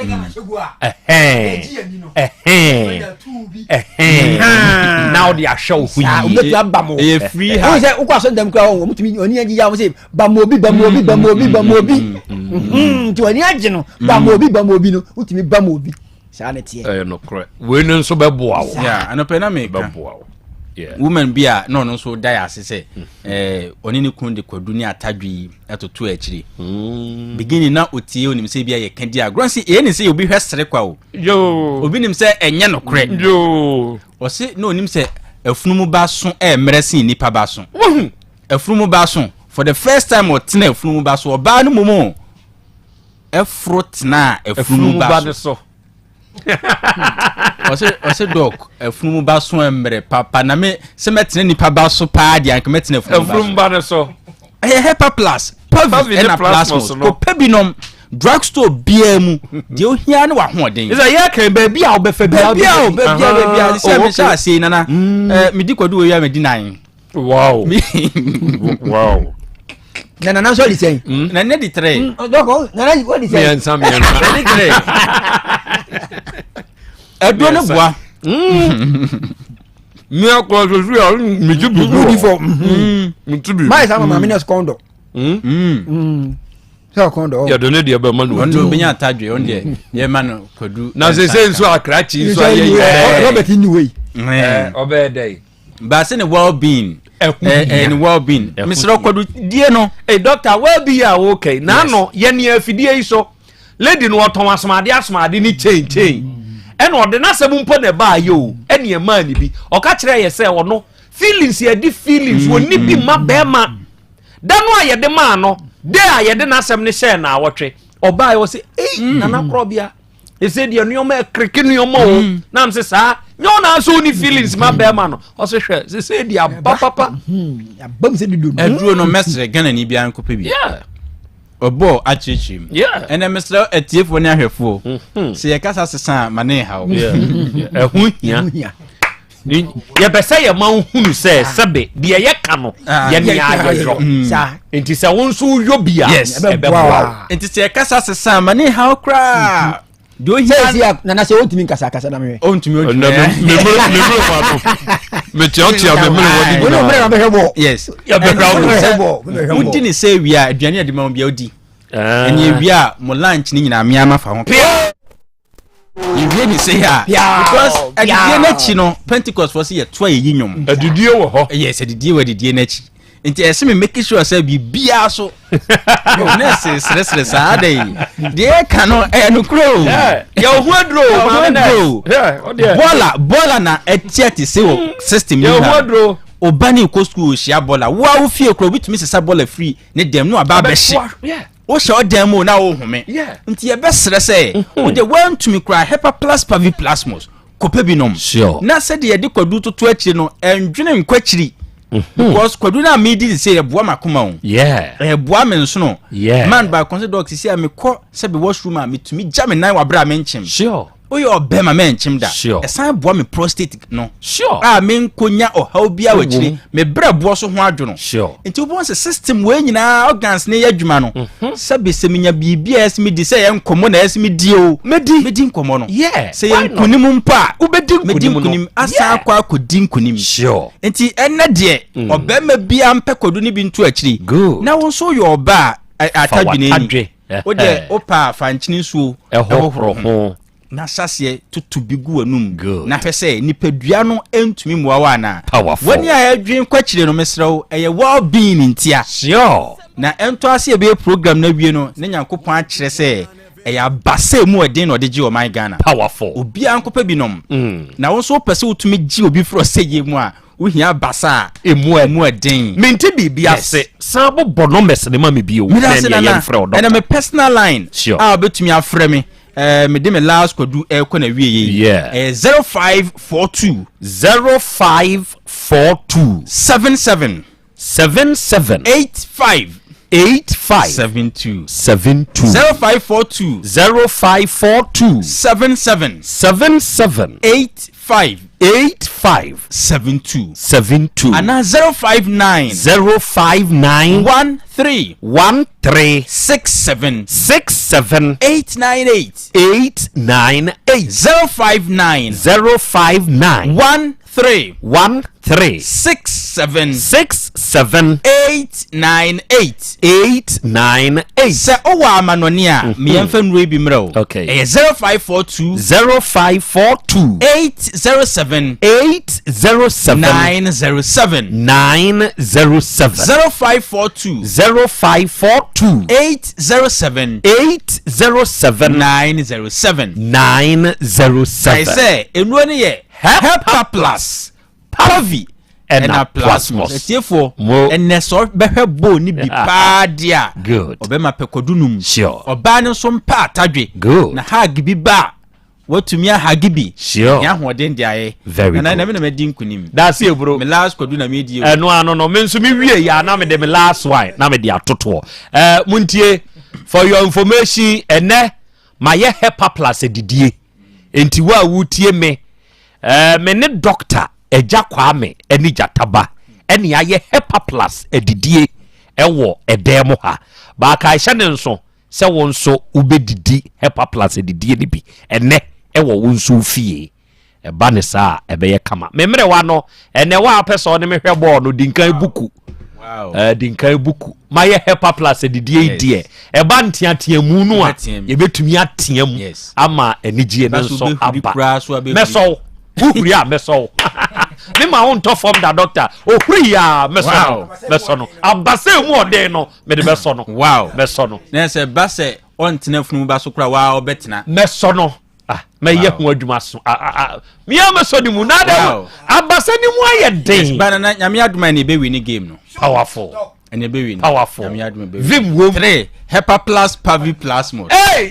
na wode ahwɛ wo ho yie ɛyɛ free heart sɛ wokɔ asɔ ndɛm kora wɔmtumi ɔni agye yɛ sɛ bama obi bama obi bama obi bama obi nti ɔni agye no bama obi bama obi no wotumi bama obi saa na ɛteɛ. Ɛyɛ nokorɛ. Wei no nso bɛboa wo. Yeah, anɔpɛ na meka. Bɛboa wo. Yeah. Woman bi a na ɔno nso da yɛ ase sɛ mm. eh, ɔne ne kunu de kwadu ne atadwe yi ɛtoto akyire. Mm. Beginning na otie onim sɛ bi a yɛka di agorɔ nse ɛyɛ ne sɛ obi hwɛ sere kwa o. Yoo. Obi nim sɛ ɛnyɛ nokorɛ. Yoo. Ɔse na onim sɛ afunumu ba so ɛmmerɛ sen nipa ba so. Wahu. Afunumu ba so for the first time ɔtena afunumu ba so ɔbaa no mmom o. ɛforo tenaa afunumu ba so. ɔsɛ ɔsɛ dɔk afunumu ba so mmerɛ papa na me sɛ mɛtena nipa ba so paa deɛ anka mɛtena afunumu ba no so. Ɛyɛ hepa plus pavi ɛna plasmos kɔpɛ bi nom drugstore biara mu deɛ ohia ne wahoɔden. Ɛsɛ yɛ kan baabi a wobɛfa biara baabi a baabi a baabi a sɛ mehyɛ aseɛ nana ɛɛ medi kwadu wɔ yi a medi nan. Wow. wow. Na nana nso di sɛn. Hmm? Na ne di tere. Hmm, dɔkɔ nana o di sɛn. Mmiɛnsa mmiɛnsa. Di tere. Ɛduro ne boa. Mi akɔ soso ya mi ti bi. Mi di fɔ. Mi ti bi. Maa yi sábà maame nɛɛsì kɔn dɔ. Sɛ ɔkɔn dɔ. Yɛde ne deɛ bɛma no. Ɔno obi nya atadwe ɔno deɛ yɛ ma no kwadu. Na sese nso akrakye nso ayɛ yɛ. Robert ni wei. Ɔbɛyɛ dɛ yi. Baase ne well being. Ɛho hia. Ɛɛ ne well being. Mesrɛ kwadu die no. Ee doctor well being a woka yi n'ano yɛ nea afidie yi so lady no ɔtɔn asomade asomade ne chain chain ɛna ɔde n'asɛm mpo na ɛbaa yɛ o ɛna ɛmaa ne bi ɔka kyerɛ yɛ sɛ ɔno feelings yɛde feelings mm, ɔni bi ma mm, bɛrima da no a yɛde maa no de a yɛde n'asɛm no hyɛɛ na awɔtwe ɔbaa yɛ ɔsɛ ei mm. nana korɔbea ɛsɛ deɛ nneɛma ɛkreke nneɛma o mm. nam sɛ saa nyɛ ɔna asɛ woni feelings ma bɛrima no ɔsɛ hwɛ sɛ sɛ deɛ aba papa aduro no mɛsrɛ Ghana ni biara nkɔpɛ bi ɔbɔɔ akyerɛkyerɛ mu ɛnɛ mesrɛ atiefoɔ ne ahwɛfoɔ mm-hmm. sɛ yɛkasa sesa a ma ne nhaw ɛho hia yɛpɛ sɛ yɛma wo hunu sɛ sɛbe deɛ yɛka no ah, yɛne ayɛyɔ mm. nti sɛ wo nso woyɔ bi a ɛbɛboa wo nti sɛ yɛkasa sesa a ma ne haw koraa mm-hmm. deɛ ohia nana sɛ ɔntumi nkasa kasa na mehwɛ ɔntumi ɔntumi memere wa no meteatea memere wa ne nyinaa bɛhwɛ bɔ yes yɛbɛhwɛ bɔ wodi ne sɛ wie a aduane a de ma wo bia wodi ah. ɛne wie a mo lunch ne nyinaa mea ma fa ho yɛwie ne sei a because adidie no akyi no pentecost fo sɛ yɛtoa yɛyi nnwom adidie wɔ hɔ yes adidie wɔ adidie no akyi nti ɛsɛ me make sure sɛ biribiara so nɛɛse seresere saa dɛ yi deɛ ɛka no ɛyɛ nokorɛ o yɛwɔ ho aduro o maame nɛɛse bɔɔla bɔɔla na ɛteɛ te se wɔ system yi na ɔba ne kɔ sukuu ɔhyia bɔɔla wo a wo fie kora obi tumi sesa bɔɔla firi ne dɛm no aba abɛhye Wohyɛ ɔdan mu na wohome. Nti yɛbɛsrɛ sɛ mhm. wode woantumi koraa hepa plus pavi plasmos kɔpɛ bi nom. Na sɛdeɛ yɛde kwadu toto akyire no ɛndwene nkɔ akyiri. Mhm. Because kwadu no a medi de sɛ ɛboa m'akoma o. Ɛboa me nsono. Man baako sɛ dɔk sisi a mekɔ sɛ bi washroom a metumi gya me nan wɔ abere a menkyem. Woyɛ ɔbɛrima mɛnkyem da. Sure. Ɛsan boa me prostate no. Sure. A menkɔnya ɔhaw biara wɔ akyire. Ɛwom. Me brɛboɔ so ho adwo no. Sure. Nti wobɛhu sɛ system wei nyinaa organs ne yɛ adwuma no. Mhm. Sɛbe sɛ menya biribi a ɛsɛ medi sɛ ɛyɛ nkɔmmɔ na ɛsɛ medi o. Medi. Medi nkɔmmɔ no. Yeah. Sɛ Why yɛ not? nkonim mpo a. Wobɛdi Medi nkonim no. nkonim asan Yeah. akɔ akɔdi nkonim. Sure. Nti ɛnɛ deɛ ɔbɛrima biara mpɛ kwadu no bi nto akyiri. Good. Na wo nso woyɛ ɔbaa a Fa atadwene w'atadwe. ni. Wo deɛ wopɛ a fa nkyene nsuo Ɛhohoro ho. na hyɛaseɛ toto bi gu w'anum Good. na hwɛ sɛ nipadua no ntumi mmoa wo anaa. Powerful. W'ani a ɛdwen kɔ akyire no mesrɛ wo ɛyɛ well being ntia. Sure. Na ɛntɔ ase yɛbɛyɛ program no awie no na Nyankopɔn akyerɛ sɛ ɛyɛ abasɛe mu ɛden na ɔde gye ɔman Ghana. Powerful. Obiara nkɔpɛ bi nom. Na wo nso wopɛ sɛ wotumi gye obi firi ɔsɛyie mu a wohia abasa a Emu emu ɛden. Mente biribi Yes. ase. San bobɔ numbers ne ma me bio. Meda Na ase ɛneɛ nana. yɛmfrɛ wo Ɛna doctor. me personal line Sure. a wobɛtumi afrɛ me eh, mede me last kwadu ɛrekɔ na wie yɛ yi. Yeah. Ɛyɛ 0542 0542 77 77 85 85 72 72 0542 0542 77 77 85 85 72 72 anaa 059 059 13 13 67 67 898 898 059 059 13 13 67 67 898 898 sɛ wowɔ amanɔne a meyɛmfa nnuro yi bi mmerɛ wo Okay. ɛyɛ 0542 0542 807 807 907 907 0542 0542 807 807 907 907 kae sɛ nnuro no yɛ Hepa Plus Pavi Ɛna ɛna Plasmos Plasmos. atiefoɔ Mo. ɛnɛ sɛ ɔbɛhwɛ bɔɔl no bi paa deɛ a Good. ɔbɛma pɛkɔdu num Sure. ɔbaa no nso mpa atadwe Good. na hag bi ba a watumi ahage bi Sure. ne ahoɔden de ayɛ Very Nana, good. na me na madi nkonim Daase eburo. me last kwadu na medi o ɛno ano no me nso me wie yɛ a na mede me last one na mede atotoɔ ɛɛ muntie for your information ɛnɛ mayɛ hepa plus adidie nti wo a wotie me ɛɛ me ne doctor agya kwame ɛne gyataba ɛne ayɛ hepa plus adidie ɛwɔ ɛdɛn mu ha baaka ɛhyɛ ne nso sɛ wo nso wobɛdidi hepa plus adidie no bi ɛnɛ ɛwɔ wo nso wo fie ɛba ne saa a ɛbɛyɛ kama me mmerewa no ɛnɛ wa apɛ sɛ ɔne me hwɛ bɔɔl no di nkan buku Wow. di nkan buku mayɛ hepa plus adidie yi Yes. deɛ ɛba nteateamu no a Yɛbɛteam. yɛbɛtumi atea mu Yes. ama anigyeɛ no Ba so nso wobɛhuri aba koraa so abɛhuri. mɛsɔw wohuri a mɛsɔw me ma wo ntɔ fam da doctor ohuri a mɛsɔ no Wow. mɛsɔ no abasɛ mu ɔden no mede bɛsɔ no wow mɛsɔ no na sɛ ba sɛ ɔntena funumu ba so koraa waa ɔbɛtena mɛsɔ no ah mɛyɛ ho adwuma so ah ah ah mea mɛsɔ ne mu na adɛ Wow. abasɛ ne mu ayɛ den ba nana nyame adom a ɛne ɛbɛwi ne game no powerful ɛne ɛbɛwi no Powerful. nyame adom ɛbɛwi Vim wom. 3 hepa plus pavi plasmos Hey!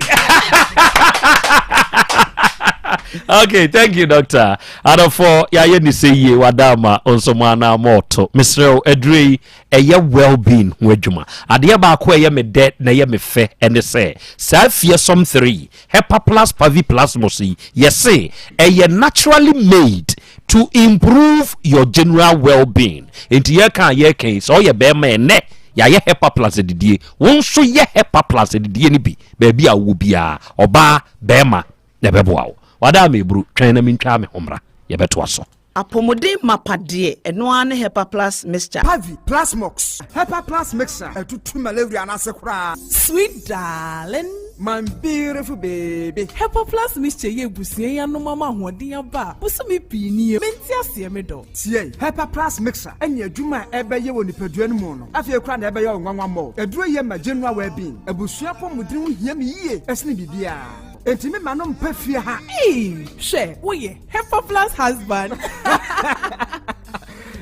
okay, thank you, doctor. Adɔfo, yɛayɛ ne sɛ yie wada ama nso mo anaa ma ɔto. Mesrɛ wo, aduro yi, ɛyɛ well-being ho adwuma. Adeɛ baako a ɛyɛ me dɛ na ɛyɛ me fɛ ɛne sɛ, saa fearsome 3, Hepa Plus Pavi Plasmos yi, yɛse ɛyɛ naturally made to improve your general well-being. Enti yɛka a yɛka yi, sɛ ɔyɛ bɛrima ɛnɛ, yɛayɛ Hepa Plus adidie. Wo nso yɛ Hepa Plus adidie no bi, baabi a wowɔ biara, ɔbaa, bɛrima, na ɛbɛboa wo. Wada ama eburu, twɛn na mentwa me ho mmra. Yɛbɛtoa so. Apɔmuden mapa deɛ, ɛno ara ne Hepa Plus mixture. Pavi, Plasmox, Hepa Plus mixture, ɛtutu malaria no ase koraa. Sweet darling. My beautiful baby. Hepa Plus mixture yɛ abusua yi anom ama ahoɔden aba a bosome pii nie. Mente aseɛ me dɔ. Tie, Hepa Plus mixture ɛne adwuma a ɛbɛyɛ wɔ nipadua no mu no. Afei koraa na ɛbɛyɛ wo nwanwa mmɔ. Aduro yɛ ma general well-being. Abusua apɔmuden ho hia me yie ɛsene biribiara. Enti me ma no mpa fie ha. Ee, hwɛ, woyɛ Hepa Plus husband.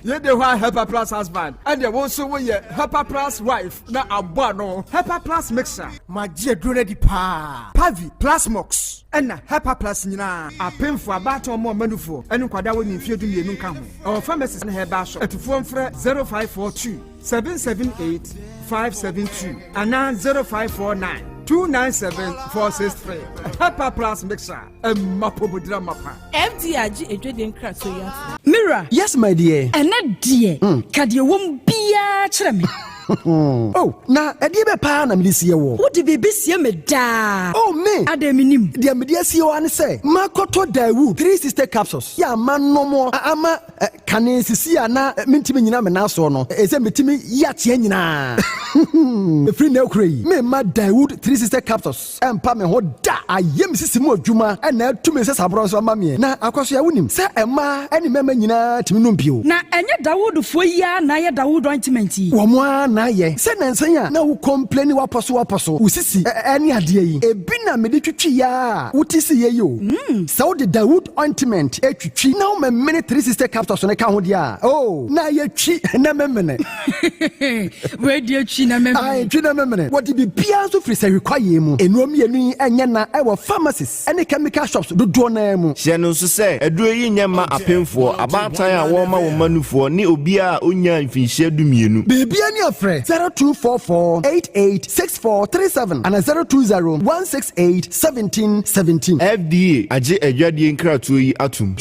Yɛde hɔ a Hepa Plus husband ɛdeɛ wo nso woyɛ Hepa Plus wife na abɔ ano. Hepa Plus mixer. Magye aduro no adi paa. Pavi, Plasmox ɛna Hepa Plus nyinaa. Apemfo, abaatan, ɔmo ɔmanufoɔ ɛne nkwadaa wɔ ne mfeɛ 12 nka ho. Ɛwɔ pharmacies ne herbal shop. Atufoɔ mfrɛ 0542 778 572 anaa 0549. 297 463. Hepa Plus Mixture, ɛma pomodira mapa. FDA agye adwadie nkratoɔ yi atom. Me wura. Yes my dear. Ɛnɛ deɛ, ka deɛ ɛwɔ mu biara kyerɛ me. Oh, na ɛdeɛ bɛ paa na mede sie woɔ? Wode biribi sie me daa. Oh, me! Adɛn mennim? Deɛ mede asie wo ara ne sɛ, makɔtɔ Daewoo 360 capsules yɛ a manom a ama kane sisi a na mentumi nnyina me nan soɔ no, ɛsɛ metumi yi ateɛ nyinaa. Ɛfiri nnɛ rekora yi, meremma Daewoo 360 capsules Ɛmpa me ho da! Ayɛ me sisi mu adwuma na atu me nsasaborɔ nso ama meɛ. Na Akwasoa, wonim sɛ mmaa ne mmarima nyinaa tumi nom bi o. Na ɛnyɛ Dawoodfoɔ yi ara na ayɛ Dawood ointment yi? Wɔn ara na ayɛ. Sɛ nnansa yi a na wo complaini w'apɔ so w'apɔ so, wo sisi ne adeɛ yi, ebi na mede twitwiiɛ ara a wote siiɛ yi o. Sɛ wode Dawood ointment twitwi na womemene 360 capsules no ka ho deɛ a, oh, na ayɛ twi na memene. Wei deɛ twi na memene. Ae, twi na memene. Wɔde biribiara nso firi sahwi kwaeɛ mu. Nnuro mmienu yi nyɛ na ɛwɔ pharmacies ne chemical shops dodoɔ no ara mu. Hyɛ no nso sɛ, aduro yi nyɛ mma apemfoɔ, abaatan a wɔrema wɔn mma nufoɔ, ne obiara a ɔnnyaa mfinhyia dumienu. Biribiara ni a frɛ 0244 88 6437 anaa 020 168 1717. FDA agye adwadie nkratoɔ yi atom.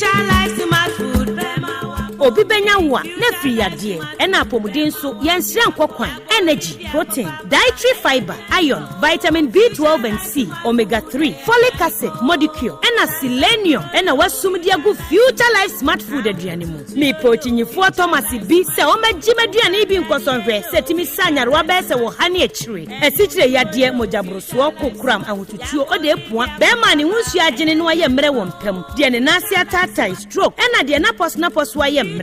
Obi bɛnya wo a, na afiri yadeɛ, ɛna apɔmuden nso, yɛnsrɛ nkɔ kwan, energy, protein, dietary fiber, iron, vitamin B12 and C, omega 3, folic acid, modicure, ɛna selenium ɛna wasum de agu Future Life Smart Food aduane mu. Mepɛ okyinyifoɔ Thomas bi sɛ ɔmmɛgye m'aduane yi bi nkɔsɔ nhwɛ sɛ ɛtumi sa nyarewa bɛyɛ sɛ ɔha ne akyire, asikyire yadeɛ, mogyaborosoɔ, kokoram, ahotutuo, ɔde apua, bɛrima a ne ho nsuo agyene na wayɛ mmerɛ wɔ mpa mu, deɛ ne nan ase ataatae, stroke, ɛna deɛ n'apɔsonapɔso ayɛ mmerɛ.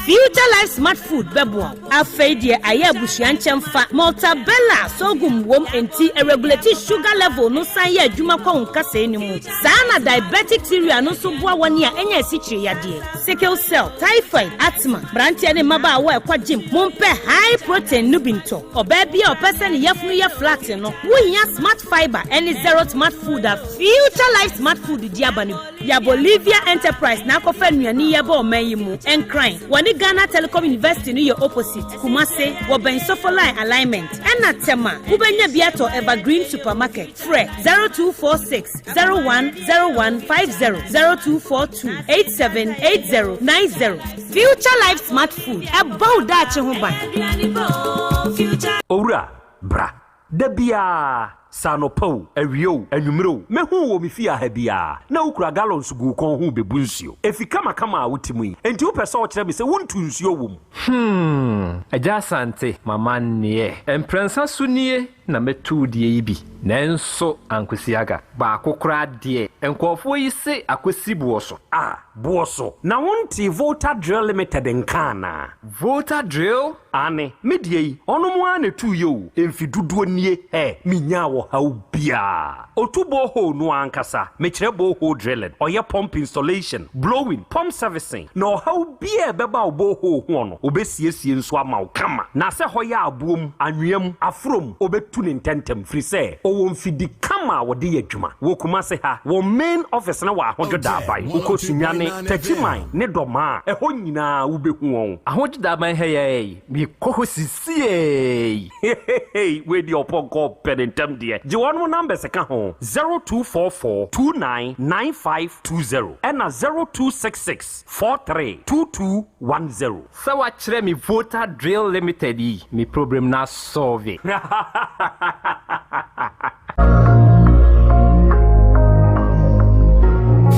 Future Life Smart Food bɛboa wo. Afei deɛ ayɛ abusua nkyɛmfa, Maltabella sorghum wom enti ɛregulate sugar level no san yɛ adwuma kɔ wo nkasɛɛ no mu. Saa na diabetic cereal no nso boa wɔn a anya asikyire yadeɛ, sickle cell, typhoid, asthma. Mmeranteɛ ne mmabaawa a ɛkɔ gym, mompɛ high protein no bi ntɔ. Ɔbaa bi a ɔpɛ sɛ ne yafunu yɛ flat no, wohia Smart Fiber ne Zero Smart Food a Future Life Smart Food de aba no bi. Ya Bolivia Enterprise na akɔfa nnuane yi aba ɔman yi mu. Nkran, wɔne Ghana Telecom University no yɛ opposite. Kumase, wɔbɛn Sofoline Alignment. Ɛna Tema, wobɛnya bi atɔ Evergreen Supermarket. Frɛ 0246 010150, 0242 878090. Future Life Smart Food, ɛbɔ wo daakye ho ban. Owura, bra. Da biara, sɛ anɔpa o, awia o, anwummere o, mɛhu wo wɔ me fie ha biara, na wokura gallons gu wo kɔn ho rebebu nsuo. Efi kamakama a wote mu yi, enti wopɛ sɛ wokyerɛ me sɛ wontu nsuo wɔ mu? Hmm, Agya Asante, m'amanneɛ. Mprɛnsa so nie na mɛtu wo deɛ yi bi, nanso ankosi aga. Baako koraa deɛ, nkurɔfoɔ yi se akɔsi boɔ so. Ah, boɔ so. Na wontee Volta Drill Limited nka anaa? Volta Drill? Aane, me deɛ yi, ɔnom ara na ɛtuiɛ o, mfe dodoɔ nie, hɛ, menyaa ɔhaw biara. Ɔtu borehole no ara ankasa, mekyerɛ borehole drilling, ɔyɛ pump installation, blowing, pump servicing, na ɔhaw biara a ɛbɛba wo borehole hoɔ no, ɔbɛsiesie nso ama wo kama. Na sɛ hɔ yɛ aboɔ mu, anwea mu, aforɔ mu, ɔbɛtu no ntɛntɛm, firi sɛ ɔwɔ mfidi kama a wɔde yɛ adwuma. Wɔ Kumase ha, wɔn main office no wɔ Ahodwo Daaban. Wokɔ Sunyani, Takyiman ne Dɔmaa a, ɛhɔ nyinaa wobɛhu wɔn. Ahodwo Daaban ha yi ara yi, mekɔ hɔ sisiei. Hehehe wei deɛ ɔpɔnkɔ pɛ ne ntɛm deɛ. Gye wɔnom numbers ka ho, 0244 29 9520 ɛna 0266 43 2210. Sɛ wakyerɛ me Volta Drill Limited yi, me problem no asɔlve.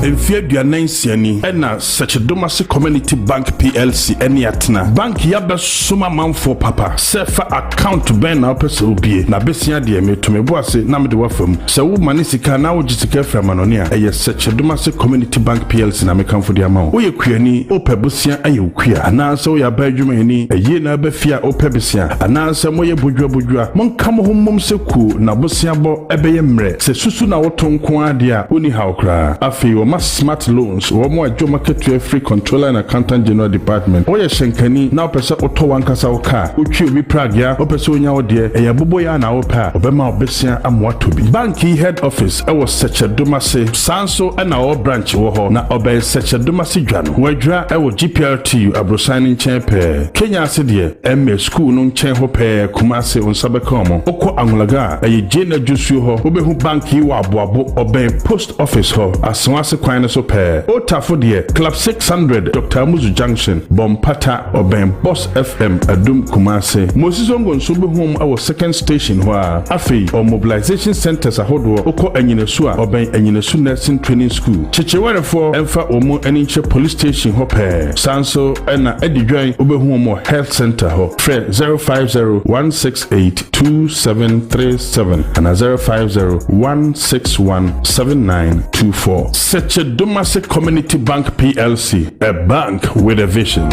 Mfeɛ 46 ni na Sɛkyedomase Community Bank PLC ne atena. Bank yi abɛsom amanfoɔ papa. Sɛ fa account bɛn na wopɛ sɛ wobie? Na besia deɛ meto me bo ase na mede wo afa mu. Sɛ wo mane sika anaa wogye sika firi amanɔne a, ɛyɛ Sɛkyedomase Community Bank PLC na mekamfo de ama wo. Woyɛ kuani, wopɛ bosea ayɛ wo kua, anaasɛ woyɛ aban adwumayɛni, ayie na aba fie a wopɛ besea, anaasɛ moyɛ bodua bodua, monka mo ho mmom sɛ kuo na boseabɔ bɛyɛ mmerɛ. Sɛ susu na woto nko ara deɛ a, wonni haw koraa. Afei wɔma. Ɔma smart loans, wɔn a ɛgye wɔn akatua firi Controller and Accountant General Department. Woyɛ hyɛnkani na wopɛ sɛ wotɔ w'ankasa wo kaa, wotwi obi pragea, wopɛ sɛ wonya wo deɛ, ɛyɛ aboboyaa na wopɛ a, ɔbɛma wo besia ama woatɔ bi. Bank yi head office wɔ Sɛkyɛ-Domase, saa nso na ɔwɔ branch wɔ hɔ, na ɔbɛn Sɛkyɛ-Domase dwa no. Wɔadwira wɔ GPRTU aborosan no nkyɛn pɛɛ. Kenya ase deɛ, ɛmmɛ sukuu no nkyɛn hɔ pɛɛ, Kumase, wo nsa bɛka wɔn. Wokɔ Anwulaga a, ɛyɛ Jane Adwosuo hɔ, wobɛhu bank yi wɔ Aboabo, ɔbɛn Post Office hɔ, Asoase kwan no so pɛɛ. Otafo deɛ, Club 600, Doctor Amuzu Junction, Bɔ Mpata, ɔbɛn Boss FM, Adum, Kumase. Moses Ongo nso wobɛhu wɔn wɔ Second Station hɔ ara. Afei, ɔwɔ mobilization centres ahodoɔ, wokɔ Anyinasu a, ɔbɛn Anyinasu Nursing Training School. Kyekyewarefoɔ mfa wɔn ani nkyerɛ Police Station hɔ pɛɛ. Saa nso na Adidwan wobɛhu wɔn wɔ Health Centre hɔ. Frɛ 050 168 2737 anaa 050 161 7924. Sekyedomase Community Bank PLC, a bank with a vision.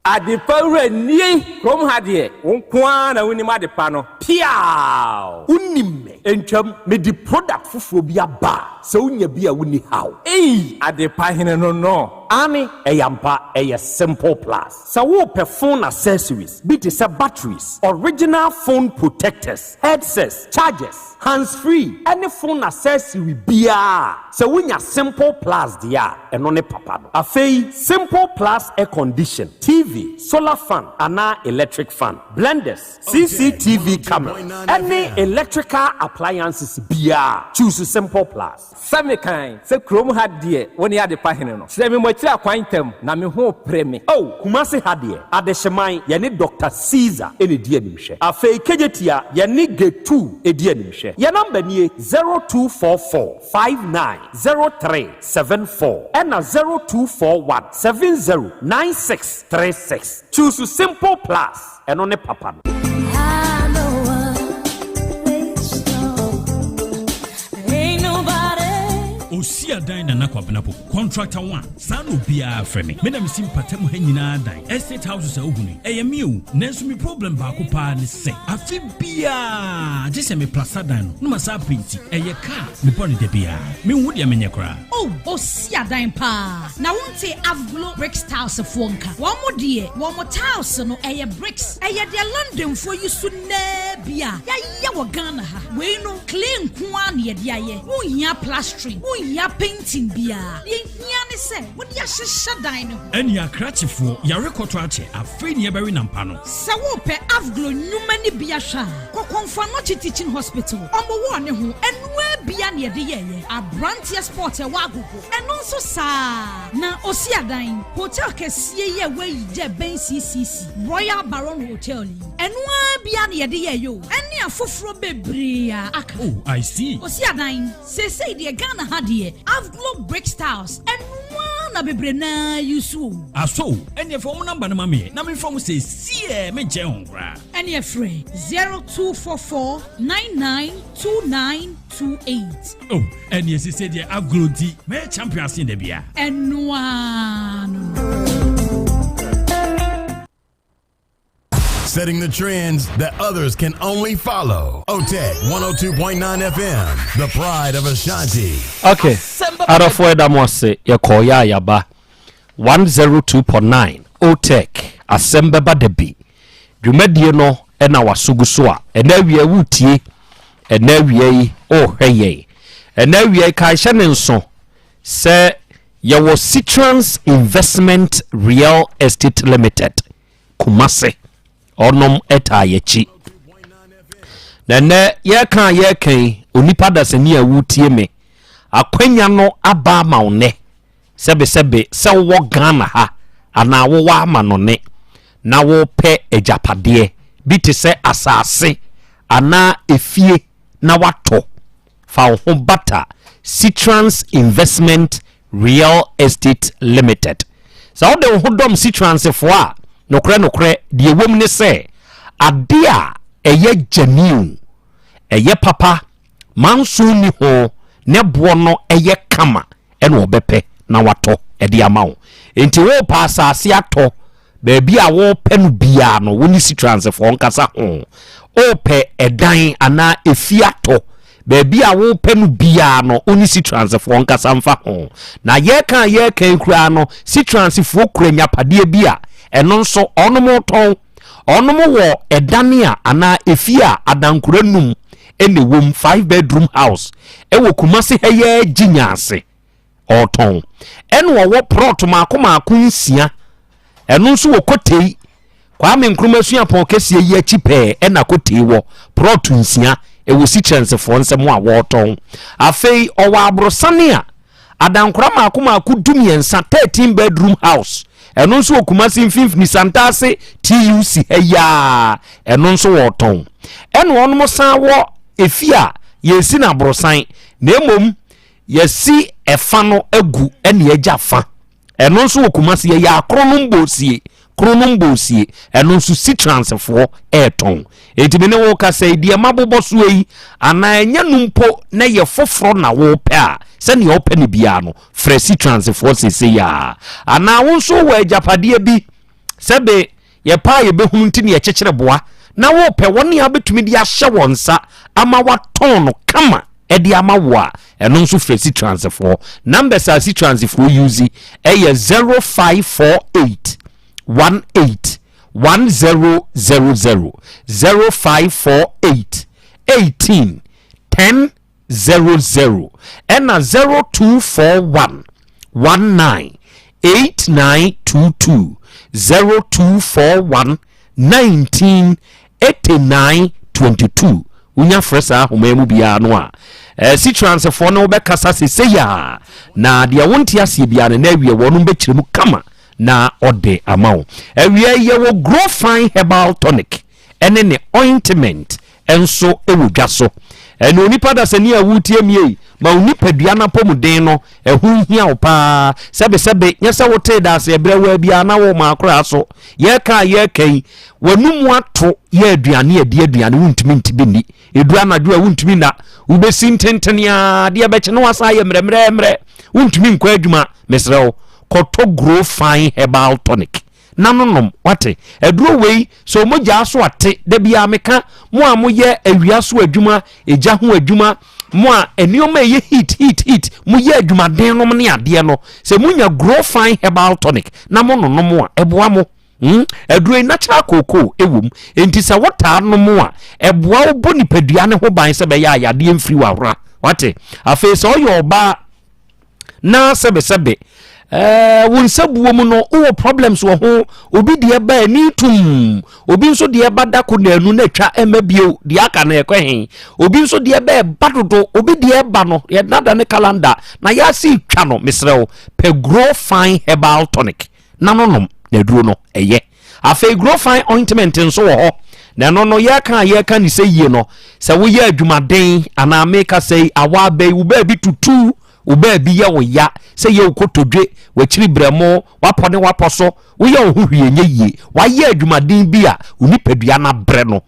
Adepa wura nie! Kurom ha deɛ, wo nko ara na wonim adepa no. Piaaw! Wonim me. Ntwam, mede product foforɔ bi aba a, sɛ wonya bi a wonni haw. Ei! Adepa hene no no. Aane, ɛyɛ ampa, ɛyɛ Simple Plus. Sɛ worepɛ phone accessories bi te sɛ batteries, original phone protectors, headsets, chargers, hands free ɛne phone accessory biara a, sɛ wonya Simple Plus deɛ a, ɛno ne papa no. Afei Simple Plus air condition, TV, solar fan anaa electric fan, blenders, CCTV cameras ɛne electrical appliances biara a, choose Simple Plus. Sɛ mekan sɛ kurom ha deɛ wo ne adepa hene no. Kyerɛ me mo akyiri akwan ntɛm na me ho repere me. Oh, Kumasi ha deɛ, Adehyeman, yɛne Doctor Caesar na ɛdi animhwɛ. Afei Kejetia, yɛne Getu di animhwɛ. Yɛn number nie, 0244 59 03 74 ɛna 0241 70 96 36. Choose Simple Plus. Ɛno ne papa no. Osi adan Nana Kwabena Poku, contractor one, saa na obiara frɛ me. Me na mesi mpatamu ha nyinaa dan, estate houses a wohu no yi, ɛyɛ me o. Nanso me problem baako paa ne sɛ, afe biara gye sɛ me plasta dan no na masan apenti. Ɛyɛ ka a mebɔ no da biara. Menhu deɛ menyɛ koraa. Oh, osi adan paa. Na wonte Avglo Bricks Tiles foɔ nka? Wɔn deɛ, wɔn tiles no, ɛyɛ bricks. Ɛyɛ deɛ Londonfoɔ yi so nnɛɛ bi a yɛayɛ wɔ Ghana ha. Wei no, clay nko ara na yɛde ayɛ. Wonhia plastering, wonhia painting biara. Deɛ ehia ne sɛ wode ahyehyɛ dan no ho. Ɛnea akrakyefoɔ, yare kɔtɔ akyɛ, afei na yɛbɛwe nampa no. Sɛ worepɛ Avglo nnwuma no bi ahwɛ a, kɔ Komfo Anokye Teaching Hospital. Wɔn wɔ ne ho, ɛnoaa bia na yɛde yɛeɛ. Abranteɛ Sport a ɛwɔ Agogo. Ɛno nso saa ara. Na osi adan, hotel kɛseɛ yi a wɔayi gya ɛbɛn CCC, Royal Baron Hotel yi, ɛno ara bi ara na yɛde yɛeɛ o, ɛne afoforɔ bebree a aka. Oh, I see. Osi adan, seesei deɛ Ghana ha deɛ, Avglo Brick Styles, ɛno ara na bebree no ara use o. Aso o, ɛnneɛ fa wɔn number no ma me na memfa wɔn seesei, menkyɛn ho koraa. Ɛneɛ frɛ 0244 99 2928. Oh, ɛneɛ sese deɛ agorɔ nti mɛyɛ champion asen da bia. Ɛnoaa no no. Setting the trends that others can only follow. OTEC 102.9 FM, the pride of Ashanti. Okay, adɔfoɔ ɛda mo ase yɛkɔɔ yɛ a yɛaba 102.9 OTEC asɛm bɛba da bi Dwumadie no na w'aso gu so a, ɛnɛ awia yi woretie, ɛnɛ awia yi worehwɛ yɛn. Ɛnɛ awia yi kae hyɛ ne nso sɛ yɛwɔ Citrans Investment Real Estate Limited, Kumase. Ɔnom taa yɛkyi. Na ɛnɛ yɛreka a yɛreka yi, onipa dasani a woretie me, akwanya no aba ama wo nnɛ. Sɛbesɛbe sɛ wowɔ Ghana ha anaa wowɔ amanɔne na worepɛ agyapadeɛ bi te sɛ asase anaa efie na woatɔ, fa wo ho bata Citrans Investment Real Estate Limited. Sɛ wode wo ho dɔm Citransfoɔ a, nokorɛ nokorɛ deɛ ɛwom ne sɛ, adeɛ a ɛyɛ genuine, ɛyɛ papa, manso nni ho, ne boɔ no yɛ kama ɛna ɔbɛpɛ na watɔ de ama wo. Enti worepɛ asase atɔ, baabi a worepɛ no biara no, wo ne Citransfoɔ nkasa ho. Worepɛ ɛdan anaa efie atɔ, Baabi a wopɛ no biara no, wo ne Citransfoɔ nkasa mfa ho. Na yɛreka a yɛreka yi koraa no, Citransfoɔ kura nyapadeɛ bi a ɛno nso wɔnom retɔn. Wɔnom wɔ ɛdan a anaa efie a adankora num na ɛwɔ mu, five bedroom house, ɛwɔ Kumasi ha yi ara Gyinya ase. Ɔretɔn. Ɛna ɔwɔ prɔt mako mako nsia. Ɛno nso wɔ Kotei. Kwame Nkrumah Suapɔn kɛseɛ yi akyi pɛɛ ɛna Kotei wɔ. Prɔt nsia ɛwɔ Sikyerɛnsefoɔ nsam a wɔretɔn. Afei ɔwɔ aborosane a adankora mako mako 13, 13 bedroom house. Ɛno nso wɔ Kumasi mfimfini Santase TUC ha yi ara. Ɛno nso wɔretɔn. Ɛna wɔnom san wɔ efie a yɛnsi no aborosan na mmom Yɛasi ɛfa no agu ɛne agya fa. Ɛno nso wɔ Kumasi yɛyɛ akronom boosie, kronom boosie. Ɛno nso Citransfoɔ ɛretɔn. Enti me ne wo kasa yi, deɛ mabobɔ soɔ yi, anaa ɛnyɛ no mpo na ɛyɛ foforɔ na wopɛ a, sɛdeɛ wopɛ no biara no, frɛ Citransfoɔ seesei ara. Anaa wo nso wowɔ agyapadeɛ bi, sɛbe yɛpɛ a yɛbɛhunu nti na yɛkyekyere boa, na wopɛ wɔn a wobɛtumi de ahyɛ wɔn nsa ama wɔatɔn no kama de ama wo a, ɛno nso frɛ Citransfoɔ. Numbers a Citransfoɔ use ɛyɛ 0548 18 1000, 0548 18 10 00 ɛna 0241 19 8922 0241 19 89 22 wonya frɛ saa ahoma yi mu biara no a eh, Citransfoɔ ne wobɛkasa sesei a na deɛ wonte aseɛ biara no na awie wɔnom bɛkyerɛ mu kama na ɔde ama wo. Awia yi yɛwɔ Grow Fine Herbal Tonic ɛne ne ointment nso wɔ dwa so. Ɛne onipa dasani a woretie me ei, ma wo nipadua no apɔmuden no, ɛho nhia wo paa. Sɛbesɛbe, nyɛ sɛ wotee daase ɛberɛ waa biara na woma akoraa so. Yɛreka a yɛreka yi, w'anomu ato yɛ aduane a ɛdi aduane wontumi nte bi nni. Ɛduru anadwo a wontumi nna, wobɛsi ntentene ara, adeɛ bɛkye na wasan ayɛ mmerɛmmerɛmmerɛ, wontumi nkɔ adwuma. Mesrɛ wo, kɔtɔ Grow Fine Herbal Tonic. na no nom wate aduro wei sɛ ɔmo gyaa so ate da biara meka mo a moyɛ awia so adwuma egya ho adwuma mo a nneɛma ɛyɛ heat heat heat moyɛ adwumaden nom ne adeɛ no sɛ monya grow fine herbal tonic na mo nonom a ɛboa mo Hmm? Aduro yi natural cocoa ɛwɔ mu nti sɛ wotaa nom a ɛboa wo bɔ nipadua ne ho ban sɛ bɛyɛ a yadeɛ mfiri wahora wate afei sɛ ɔyɛ ɔbaa na sɛbesɛbe ɛɛ wo nsa buo mu no wowɔ problems wɔ ho obi deɛ ba ani tum obi nso deɛ ba dako naanu na atwa ɛma bio deɛ aka no ɛkɔ he obi nso deɛ ba ɛba dodo obi deɛ ɛba no yɛdada ne calendar na yɛase twa no mesrɛ wo pɛ grow fine herbal tonic na no nom na aduro no ɛyɛ afei grow fine ointment nso wɔ hɔ na ɛno no yɛka a yɛka ne sɛ yie no sɛ woyɛ adwumaden anaa meka sɛ yi awa abɛyi wo baabi tutu wo baabi yɛ wo ya sɛ yɛ wo kotodwe w'akyiri brɛmo wapɔ ne wapɔ so woyɛ wo ho hwee nyɛ yie wayɛ adwumaden bi a wo nipadua no abrɛ no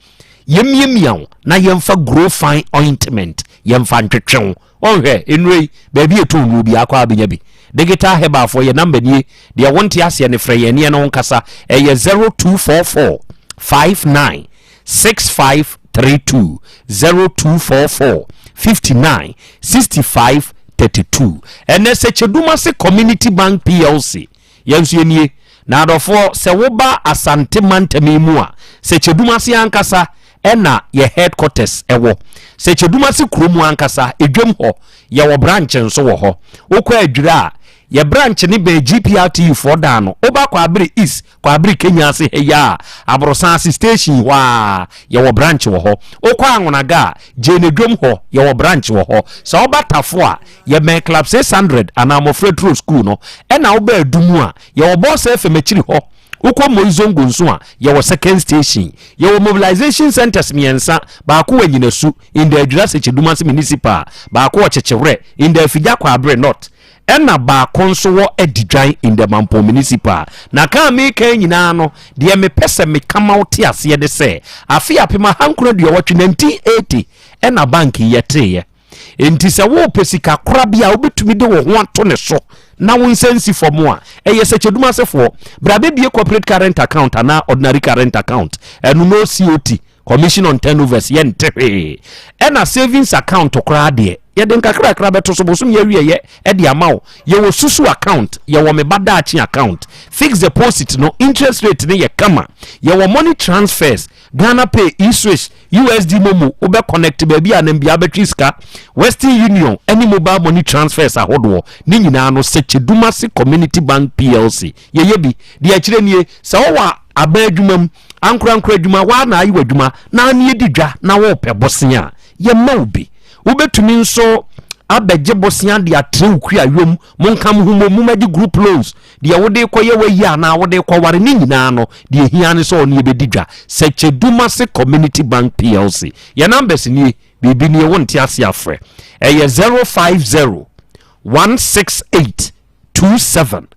yɛmiamia wo na yɛmfa grow fine ointment yɛmfa ntwetwe wo Ɔnhwɛ, nnuro yi, baabi a ɛtɔn nnuro biara kɔ ara bɛnya bi. Digital Herbal foɔ, yɛn number nie, deɛ wonte aseɛ no frɛ yɛn ne yɛne wo nkasa, ɛyɛ 0244 59 65 32, 0244 59 65 32. Ɛnɛ Sɛkyɛdumase Community Bank PLC, Yɛn nso yɛnie. Na adɔfoɔ, sɛ woba Asante mantam yi mu a, Sɛkyɛdumase ankasa ɛna yɛ headquarters ɛwɔ. Sɛkyɛdumase kuro mu ankasa, edwam hɔ, yɛwɔ branch nso wɔ hɔ. Wokɔ Adwira a, yɛ branch no bɛn GPRTU foɔ dan no. Woba Kwaabere East, Kwaabere Kenya ase ha yi a, Aborosan ase station hɔ ara, yɛwɔ branch wɔ hɔ. Wokɔ Anwonaga a, Gyene dwam hɔ, yɛwɔ branch wɔ hɔ. Sɛ woba Tafo a, Yɛbɛn Club 600 anaa Mmɔfra Turo Sukuu no. Ɛna woba Adu mu a, yɛwɔ Bɔɔsa FM akyiri hɔ. Wokɔ Moi Zongo nso a, yɛwɔ Second Station. Yɛwɔ mobilization centres mmiɛnsa, baako wɔ Anyinasu, in the Adwira Sekyedumase Municipal, baako wɔ Kyekyewerɛ, in the Afigya Kwaabere North, ɛna baako nso wɔ Adidwan, in the Mampong Municipal. Na ka a mereka yi nyinaa no, deɛ mepɛ sɛ meka ma wote aseɛ ne sɛ, afe 1980, 1980, ɛna bank yi yɛteeɛ. Enti sɛ worepɛ sika korabea a wobɛtumi de wo ho ato ne so na wo nsa nsi fam a, ɛyɛ Sɛkyɛdum asefoɔ. Bra bɛbie corporate current account anaa ordinary current account. Ɛno no COT, Commission on turnovers yɛnte hwee. Ɛna savings account koraa deɛ yɛde nkakrakra bɛto so bosom yɛ awieɛ ɛde ama wo. Yɛwɔ susu account, yɛwɔ me ba daakye account, fixed deposit no interest rate no yɛ kama. Yɛwɔ money transfers, Ghana Pay, eSwish, USD Momo, wobɛ connect baabi a nam biara bɛtwe sika, Western Union ɛne mobile money transfers ahodoɔ ne nyinaa no Sekyedumase Community Bank PLC yɛyɛ bi. Deɛ ɛkyerɛ nie, sɛ wowɔ aban adwuma mu, ankorankoro adwuma, woa na ayɛ w'adwuma na ne yɛdi dwa na worepɛ bosea a, yɛma wo bi. Wobɛtumi nso abɛgye bosea de atrɛ wo kuayɔ mu, monka mo ho mmom, mommɛgye group loans, deɛ wode rekɔyɛ w'ayi anaa wode rekɔware, ne nyinaa no, deɛ ɛhia ne sɛ ɔne yɛbɛdi dwa. Sɛkyɛdumase Community Bank PLC. Yɛn numbers nie, biribi nie, wonte ase a frɛ. Ɛyɛ 050 168 27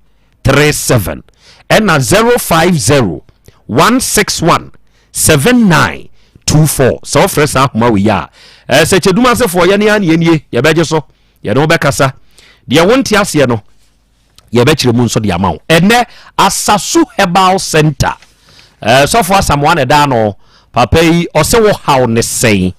37 ɛna 050 161 7924. Sɛ wofrɛ saa ahoma wei a, ɛsɛ kyɛdum asefoɔ yɛne a ne yɛnie yɛbɛgye so, yɛne wobɛkasa. Deɛ wonte aseɛ no yɛbɛkyerɛ mu nso de ama wo. Ɛnɛ Asasu Herbal Center, sɔfo Asamoah na ɛda ano. Papa yi ɔsɛ wo haw ne sɛn?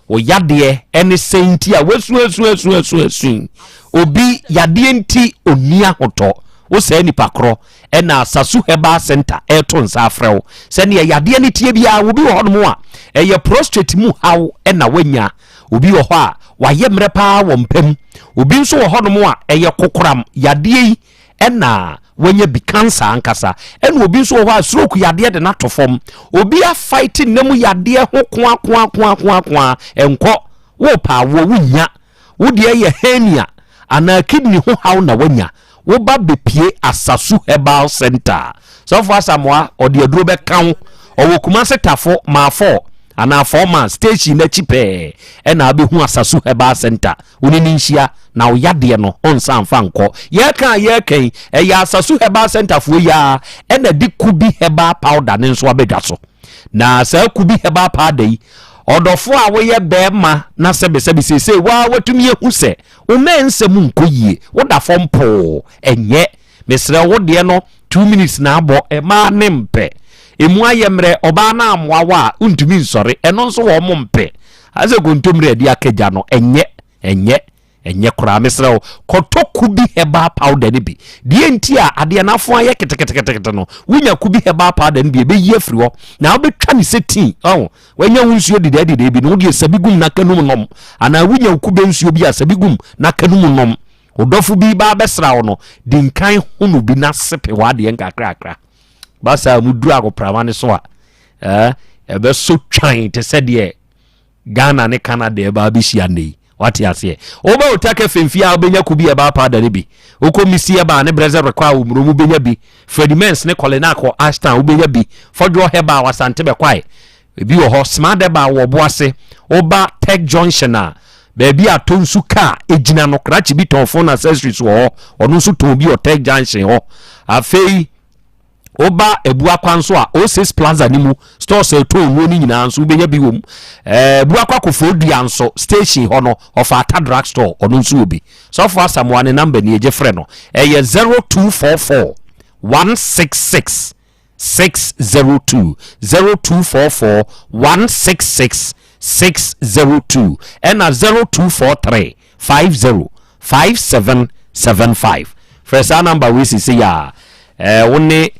Wo yadeɛ ne sɛn nti a woasuasuasuasuasu yi? Obi yadeɛ nti ɔnni ahotɔ. Wo saa nipa korɔ ɛna Asasu Herbal Center ɛreto nsa afrɛ wo. Sɛdeɛ yadeɛ no teɛ biara, obi wɔ hɔnom a ɛyɛ prostate mu haw ɛna wanya. Obi wɔ hɔ a wayɛ mmerɛ paa wɔ mpa mu. Obi nso wɔ hɔnom a ɛyɛ kokoram yadeɛ yi ɛna wanya bi, cancer ankasa. Ɛna obi nso wɔ hɔ a stroke yadeɛ de no ato fam. Obi afight nna mu yadeɛ ho koakoakoakoakoa ɛnkɔ. Wopɛ awoɔ wonnya. Wo deɛ yɛ hernia anaa kidney ho haw na wanya. Woba bepie Asasu Herbal Center. Sɔfo Asamoah ɔde aduro bɛka wo. Ɔwɔ Kumasi Tafo Maafɔ anaa Fɔma station n'akyi pɛɛ ɛna abɛhu Asasu Herbal Center. Wo ne no nhyia na wo yadeɛ no ɔnsan mfa nkɔ. Yɛreka a yɛreka yi, ɛyɛ Asasu Herbal Centre foɔ yi ara ɛna de Kubi Herbal Powder no nso abɛdwa so. Na saa Kubi Herbal Powder yi, ɔdɔfoɔ a woyɛ bɛrima na sɛbesɛbe seesei wo ara woatumi ahu sɛ wo mmɛnsɛm nkɔ yie, woda fam poo, ɛnyɛ. Mesrɛ wo deɛ no 2 minutes na abɔ, mmaa ne mpɛ. Ɛmu ayɛ mmerɛ, ɔbaa no ammoa wo a, wontumi nsɔre, ɛno nso wɔn mpɛ. Asɛ kontommire a ɛde aka gya no, ɛnyɛ, ɛnyɛ, ɛnyɛ koraa. Mesrɛ wo, kɔtɔ Kubi herbal powder no bi. Deɛ nti a adeɛ no afo ayɛ keteketekete no, wonya Kubi herbal powder no bi, ɛbɛyi afiri hɔ. Na wobɛtwa ne sɛ tii, ɔho, wanya wo nsuo dedaadeda bi no, wodeɛ sabi gum na ka num nom. Anaa wonya wo kube nsuo bi a, sabi gum na ka num nom. Wo dɔfo bi ba abɛsra wo no, di nkan hono bi na sepe w'adeɛ nkakrakra. Ba saa mu duru agoprama no so a, eh, ɛbɛsɔ twan te sɛ deɛ Ghana ne Canada ɛba abɛhyia nnɛ yi. Wate aseɛ? Wobɛ Otaka Femfie a wobɛnya kubi ɛba powder no bi. Wokɔ Misi ɛba ne Brɛsɛ Rekɔ a Omuro mu bɛnya bi. Freddie Mens ne Kɔlenak wɔ Ashtown wobɛnya bi. Fɔdwoɔ Hɛba wɔ Asante Bɛkwae. Ebi wɔ hɔ. Smart Ɛba wɔ Ɔboase. Woba Tech Junction a baabi a Tonsu car gyina no, krakye bi tɔn phone accessories wɔ hɔ. Ɔno nso tɔn bi wɔ Tech Junction hɔ. Afei Woba Abuakwa nso a, O6 Plaza no mu stores a ɛtɔn nnuro no nyinaa nso wobɛnya bi wɔ mu. Abuakwa Koforidua nso, station hɔ no, ɔfa Ata Drug Store, ɔno nso wɔ bi. Sɔfo Asamoah ne number nie, gye frɛ no. Ɛyɛ 0244 166 602, 0244 166 602, ɛna 0243 50 57 75. Frɛ saa number wei seesei a, eh, wo ne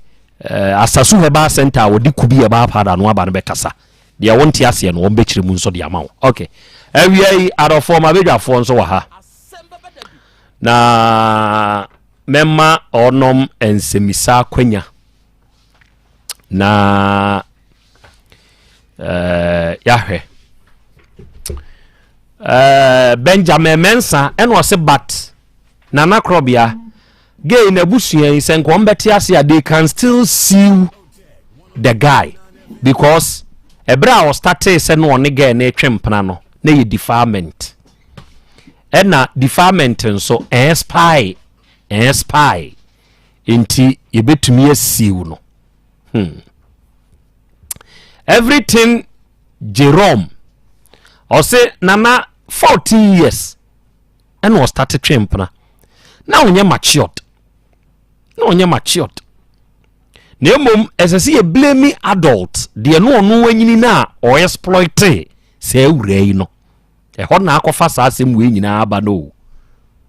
eh, Asasu Herbal Center a wɔde Kubi Herbal Powder no aba no bɛkasa. Deɛ wonte aseɛ no, wɔbɛkyerɛ mu nso de ama wo. Okay. Awia yi, adɔfoɔ, mabadwafoɔ nso wɔ ha. Na mɛma ɔnom nsɛmisa akwanya. Na eh, yɛahwɛ. Eh, Benjamin Mensah ɛna ɔse but Nana Krɔbea gay n'abusua yi sɛ nka wɔn bɛte ase a they can still sue the guy because ɛberɛ a ɔstartee sɛ no ɔne girl no retwe mpena no na yɛ defilement ɛna defilement nso ɛyɛ spy ɛyɛ spy nti yɛbɛtumi asiw no. Everything Jerome ɔse Nana 14 years ɛna ɔstarte twe mpena na ɔnyɛ matured na ɔnyɛ matured. Na mmom ɛsɛ sɛ yɛ blame adult deɛ no ɔno anyini no a ɔexploite saa awura yi no. Ɛhɔ na akɔfa saa asɛm wei nyinaa aba no o.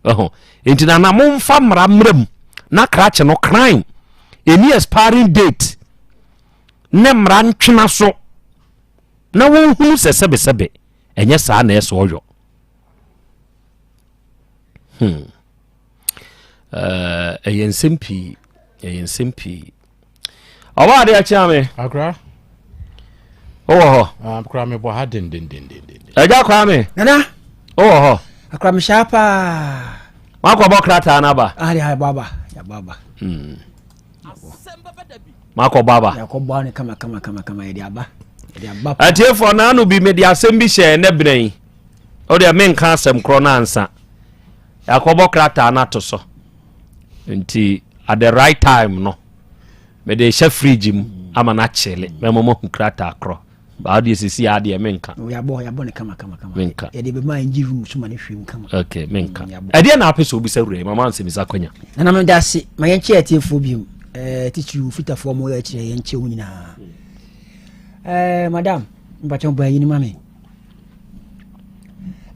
Ɛho. Nti na na momfa mmara mmra mu na krakye no crime ɛni expiring date ne mmara ntwena so na wɔnhunu sɛ sɛbesɛbe ɛnyɛ saa na ɛsɛ ɔyɔ. Hmm. Eh, ɛyɛ nsɛm pii ɛyɛ nsɛm pii ɔwɔ ade akyea me akora wowɔ hɔ ah, akora mebɔ ha dendendendenden agya kwaa me nana wowɔ hɔ akora mehyɛ paa makɔbɔ krataa no aba ah, yɛabɔ aba yɛabɔ aba hmm. makɔbɔ aba yɛakɔbɔ no kama kama kama kama yɛde aba yɛde aba atiefoɔ naano bi mede asɛm bi hyɛ ɛnɛ berɛ yi wodeɛ menka asɛm korɔ no ansa Yɛakɔbɔ krataa no ato so. Nti at the right time no, mede hyɛ fridge mu ama no akyele. Mɛma moahu krataa korɔ. Baa deɛ sisi a deɛ menka. Yɛabɔ yɛabɔ no kama kama kama. Menka. Yɛde bɛma engine room so ma no hwim kama. Okay, menka. Mm, Ɛdeɛ na apɛ sɛ obisa wura yi, mama nsɛmisa kwanya. Nana meda ase, ma yɛnkyɛ atiefoɔ bio. Eh, titiriw fitafoɔ mo yɛ akyerɛ yɛnkyɛ wo nyinaa. Eh, madam, mpakyɛ bɔ ayi no ma me.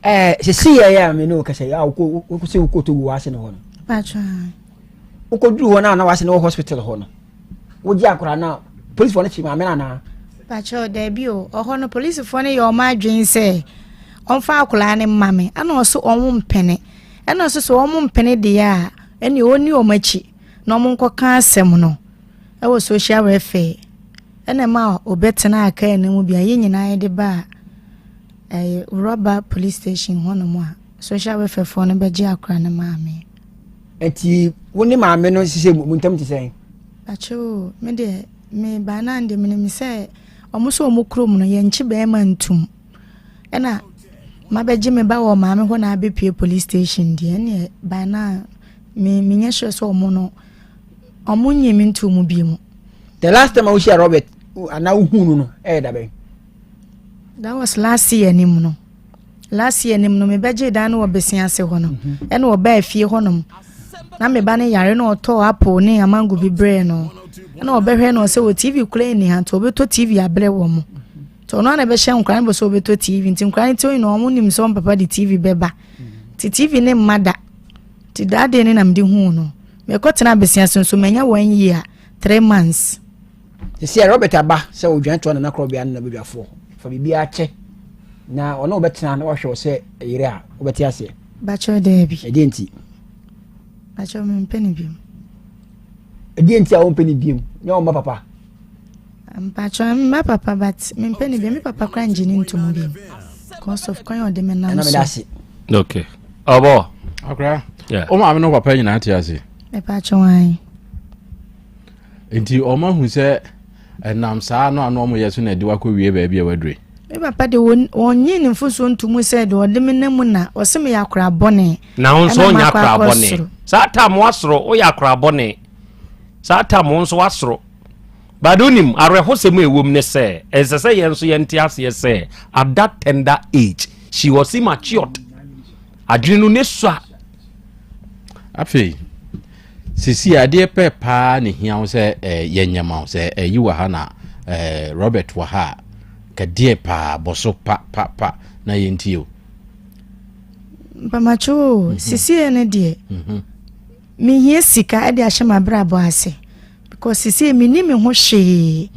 ɛɛ sisi yɛ yɛ a me ne wo kasa yi a wokɔ wokɔ sɛ wokɔ togo w'ase ne hɔ no wokɔduru hɔ no a na w'ase ne wɔ hospital hɔ no wogye akora no a polisifoɔ no kye maame no anaa pakyɛw daabi o ɔhɔ no polisifoɔ no yɛ ɔmo adwene sɛ ɔmfa akwaraa no mma me ɛna ɔso ɔmo mpene ɛna ɔso sɛ ɔmo mpene deɛ a ɛne ɔni ɔmo akyi na ɔmo nkɔka asɛm no ɛwɔ social welfare Ɛna ɛmaa ɔbɛtenaa kaa no mu bi a yɛn nyinaa yɛde baa ɛyɛ Rɔba police station hɔnom a social welfare foɔ no bɛgye akora no maa me. Nti wo ne maame no sisɛ mu ntam te sɛn? Pakyɛ me deɛ me baa no deɛ menim sɛ ɔmo sɛ ɔmo kurom no yɛnkye bɛrima ntum ɛna mabɛgye me ba wɔ maame hɔ na abɛpue police station deɛ ɛneɛ baa no a me menyɛ sure sɛ ɔmo no ɔmo nye me nto mu bi mu. The last time a wohyia Robert anaa wohuu no no ɛyɛ da bɛn? That was last year nim no. Last year nim no mebɛgye dan no wɔ Besia ase hɔ no. Mhm. Ɛna ɔbaa fie hɔnom. Na me ba no yare na ɔtɔɔ apple ne amango bi brɛɛ no. Ɛna ɔbɛhwɛ na ɔsɛ wɔ TV kura nni ha nti ɔbɛtɔ TV abrɛ wɔ mo. Nti ɔno ana bɛhyɛ nkora no bɔ sɛ ɔbɛtɔ TV nti nkora no ti na ɔmo nim sɛ ɔmo papa de TV bɛba. Nti TV ne mma da. Nti that day no na mede huu no. Mekɔtenaa Besia so nso manya one year, 3 months. Sisi a Robert aba sɛ odwan toa Nana Korɔbea ne n'abadwafoɔ. Fa biribiara kyɛ na ɔne wo bɛtena na wahwɛ wo sɛ yere a wobɛte aseɛ. Bakyɛw daabi. Ɛdeɛ nti? Bakyɛw mempɛ no biom. Ɛdeɛ nti a wompɛ no biom? Nyɛ wo mma papa? Mpakyɛw mma papa but mempɛ no biom. Me papa koraa ngye ne ntom biom. Cause of kwan a ɔde me nam so. Okay. Ɔbɔ. Akora. Yeah. O maame no papa nyinaa te ase. Mepakyɛw an. Nti ɔma hu sɛ ɛnam saa no ano ɔmo yɛ so na ɛde wakɔ wie baabi a wadure. Me papa de wɔnye ne mfosuo nto mu sɛ deɛ ɔde me nam mu na ɔse meyɛ akora bɔne. Na wo nso wonyɛ akora bɔne. Saa tam wasoro woyɛ akora bɔne. Saa tam wo nso wasoro. But wonim, awerɛhosɛm a ɛwom ne sɛ, ɛsɛ sɛ yɛn nso yɛnte aseɛ sɛ, at that tender age, she was immatured. Adwene no ne sua. Afei, sisi adeɛ pɛ paa ne hia wo sɛ eh, yɛnyɛ ma wo sɛ ɛyi eh, wɔ ha na eh, Robert wɔ ha a, kɛdeɛ paa bɔ so pa pa pa na yɛntie o. Mpamakye o, mm -hmm. sisi yɛ no deɛ, mm -hmm. Mehia sika de ahyɛ m'abrabɔ ase because sesei menni me ho hwee.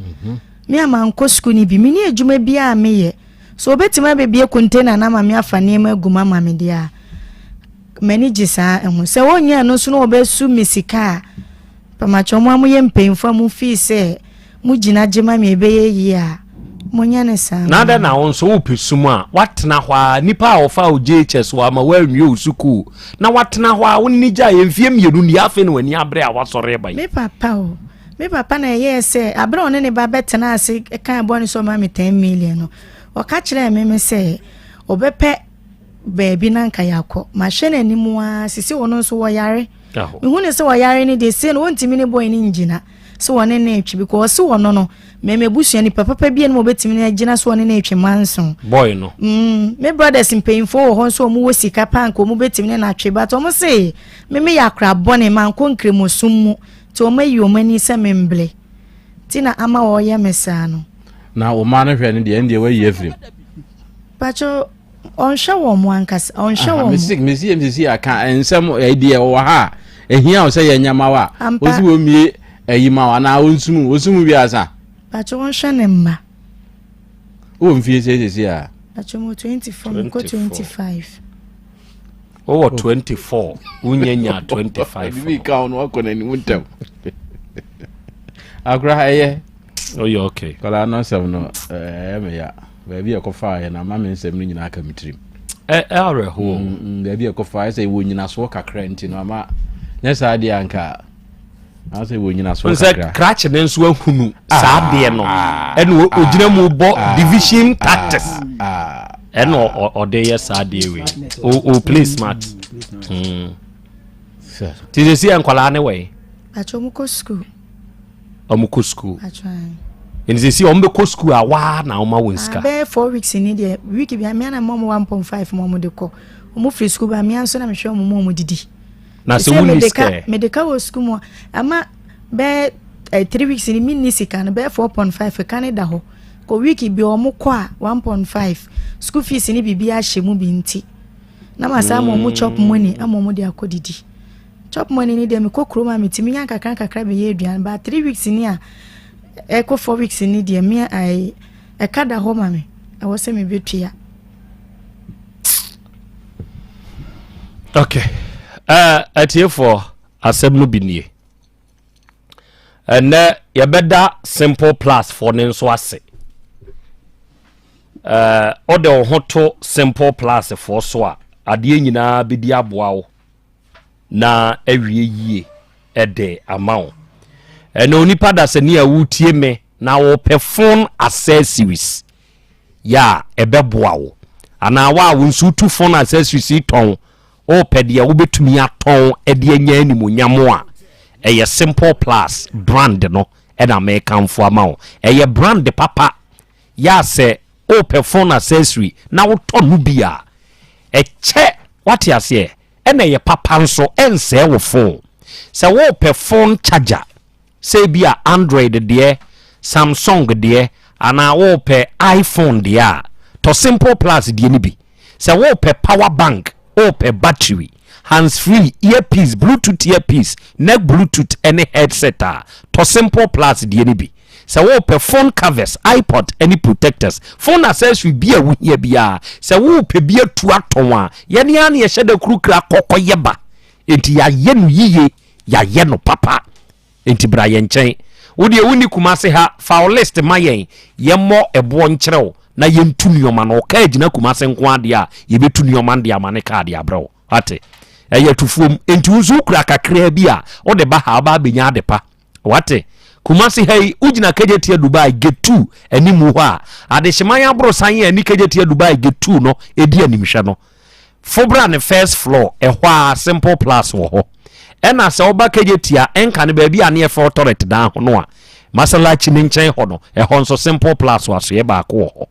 Me a mankɔ sukuu no bi, menni adwuma biara a meyɛ. So obetumi abɛbie container no ama me afa nneɛma agu mu ama me deɛ a, m'ani gye saa ho. Sɛ wɔnyɛ ɛno nso na wɔbɛsu me sika a, pamakyɛ mo a moyɛ mpanyinfoɔ a mo fii sɛ Mo gyina gye ma me ɛbɛyɛ yie a, monyɛ no saa Na adɛn na wo nso wopɛ sum a woatena hɔ ara, nipa a ɔfaa wo JHS wama woanwie wo sukuu na woatena hɔ ara, wo ne no gyaeɛ mfeɛ mmienu nie, afei na w'ani abere a woasɔre reba yi. Me papa o, me papa na ɛyɛɛ sɛ abere a ɔne ne ba bɛtenaa ase kaa bɔne sɛ ɔma me 10 million no, ɔka kyerɛɛ me me sɛ ɔbɛpɛ baabi na anka yɛakɔ. Mahwɛ n'anim ara, sisi ɔno nso ɔyare. Mehu no sɛ ɔyare no deɛ, sei no ɔntumi ne boy no ngyina. sɛ wɔne no retwe because ɔse ɔno no me m'abusua nipa papa bi anim ɔbɛtumi no agyina so ɔne no retwe manso. Boy no. Mm, me brothers mpanyinfoɔ wɔ hɔ nso wɔn wɔ sika paa nka wɔn bɛtumi ne no atwe but wɔn se me meyɛ akora bɔne mankɔ nkramosom mu nti wɔn ayi wɔn ani sɛ memble. Nti na ama ɔreyɛ me saa no. Na wo mma no hwɛ no deɛ, ɛndeɛ wayi afiri mu. Pacho, ɔnhwɛ wɔn mo ankasa, ɔnhwɛ wɔn mo. Mesi mesi yɛ mesi aka nsɛm ɛdeɛ ɔwɔ ha a, ehia wo sɛ yɛ nyama wa. Osi wɔ mie ɛyi ma wa anaa onsum osum wi asa. Pacho ɔnhwɛ ne mma. Wowɔ mfie sɛ sɛsi a? Pacho mo 24, mekɔ 25. Wowɔ 24, wonya nya 25. Bibi ka wo no wakɔ n'anim ntɛm. Akora ɛyɛ. Oyɛ okay. Kɔla no asɛm no ɛyɛ me ya. Baabi a ɛkɔfa yɛ na ama me nsɛm no nyinaa ka me tirim. Ɛ awerɛhoɔ. Mm, mm, baabi a ɛkɔfa yɛ sɛ wɔ nyinasoɔ kakra nti no ama nyɛ saa deɛ anka asɛ wɔ nyinasoɔ kakra. Sɛ krakye ne nso ahunu ah, saa adeɛ no ah, ɛna ah, ogyina mu bɔ division tactics ɛna ɔde yɛ saa adeɛ wei o o play smart. Mm. Ti sɛ si yɛ nkwadaa ne wɔ yi. Atwa wɔn kɔ sukuu. Wɔn kɔ sukuu. Nti sɛ si wɔn bɛ kɔ sukuu a waa na wɔn awɔ nsika. Bɛyɛ 4 weeks ni deɛ, week bi amia na mo 1.5 mo wɔn de kɔ. Wɔn firi sukuu ba amia nso na mehwɛ wɔn mu wɔn didi. Na sɛ wonni sika ɛ? Mede ka wɔ sukuu mu ama bɛyɛ 3 weeks ni mi ni sika no bɛyɛ 4.5 ka ne da hɔ. Kɔ week bi wɔn kɔ a 1.5 school fees ni biribi ahyɛ mu bi nti. Na ma saa ama wɔn chop money ama wɔn de akɔ didi. Chop money ni deɛ mekɔ kurom a metumi nya nkakra nkakra bɛyɛ aduane ba 3 weeks ni a ɛkɔ 4 weeks ni deɛ me ayi ɛka da hɔ ma me ɛwɔ sɛ mebɛtua. Okay. Atiefoɔ asɛm no bi nie. Ɛnɛ yɛbɛda Simple Plus foɔ ne nso ase. Ɔde wo ho to Simple Plus foɔ so a adeɛ nyinaa bɛdi aboa wo na awie yie ɛde ama wo. Ɛnɛ onipa dasani a wotie me na wɔpɛ phone accessories yɛ a ɛbɛboa wo anaa wo a wo nso wotu phone accessories yi tɔn wopɛ deɛ wobɛtumi atɔn de anya animonyam a ɛyɛ Simple Plus brand no ɛna mekamfo ama wo. Ɛyɛ brand papa yɛ a sɛ wopɛ phone accessory na wotɔ no bi a ɛkyɛ wate aseɛ ɛna ɛyɛ papa nso ɛnsɛe wo phone. Sɛ wopɛ phone charger sɛ bi a Android deɛ, Samsung deɛ anaa wopɛ iPhone deɛ a tɔ Simple Plus deɛ no bi. Sɛ wopɛ power bank, wopɛ battery, hands free, earpiece, Bluetooth earpiece, neck Bluetooth ne headset a tɔ Simple Plus deɛ no bi. Sɛ wopɛ phone covers, iPod ne protectors, phone accessory bi a wohia biara, sɛ wopɛ bi atu atɔn a yɛne a ne yɛhyɛ da kurukura kɔkɔ yɛ ba. Enti yɛayɛ no yiye, yɛayɛ no papa. Enti bra yɛn nkyɛn. Wo deɛ wonni Kumase ha, fa wo list ma yɛn, yɛmmɔ ɛboɔ nkyerɛ wo na yɛntu nneɛma no. Wo kaa gyina Kumase nko ara deɛ a, yɛbɛtu nneɛma no de ama ne kaa de abrɛ wo. Wate? Ɛyɛ tufuom. Enti wo nso wokura kakraa bi a, wode ba ha, wobaa bɛnya ade pa. Wate? Kumase ha yi, wogyina Kejetia Dubai Gate 2 animu hɔ a, Adehyeman aborosan a ɛne Kejetia Dubai Gate 2 no ɛdi animhwɛ no. Fobra ne first floor, ɛhɔ a Simple Plus wɔ hɔ. Ɛna sɛ woba Kejetia, ɛnka no baabi a ne yɛfrɛ Authority dan ho no a, Masalachi ne nkyɛn hɔ no, ɛhɔ nso Simple Plus wɔ asoɛ baako wɔ hɔ.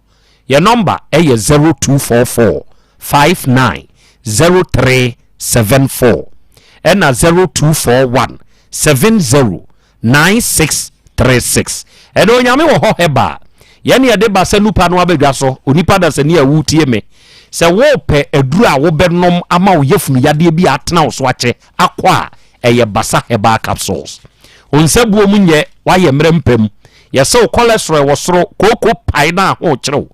Yɛ nɔmba ɛyɛ 0244 59 0374 ɛna 0241 70 9636. Ɛna Onyame wɔ hɔ hɛba a yɛne yɛde ba sɛ nupa no abɛdwa so. Onipa dasani a wotie me, sɛ wopɛ aduru a wobɛnom ama wo yafunu yadeɛ bi a atena wo so akyɛ akɔ a, ɛyɛ Basa Herbal Capsules. Wo nsa buo mu nyɛ woayɛ mmerɛ mpam, yɛsɛ wo cholesterol wɔ soro, kooko pae na aho kyerɛw,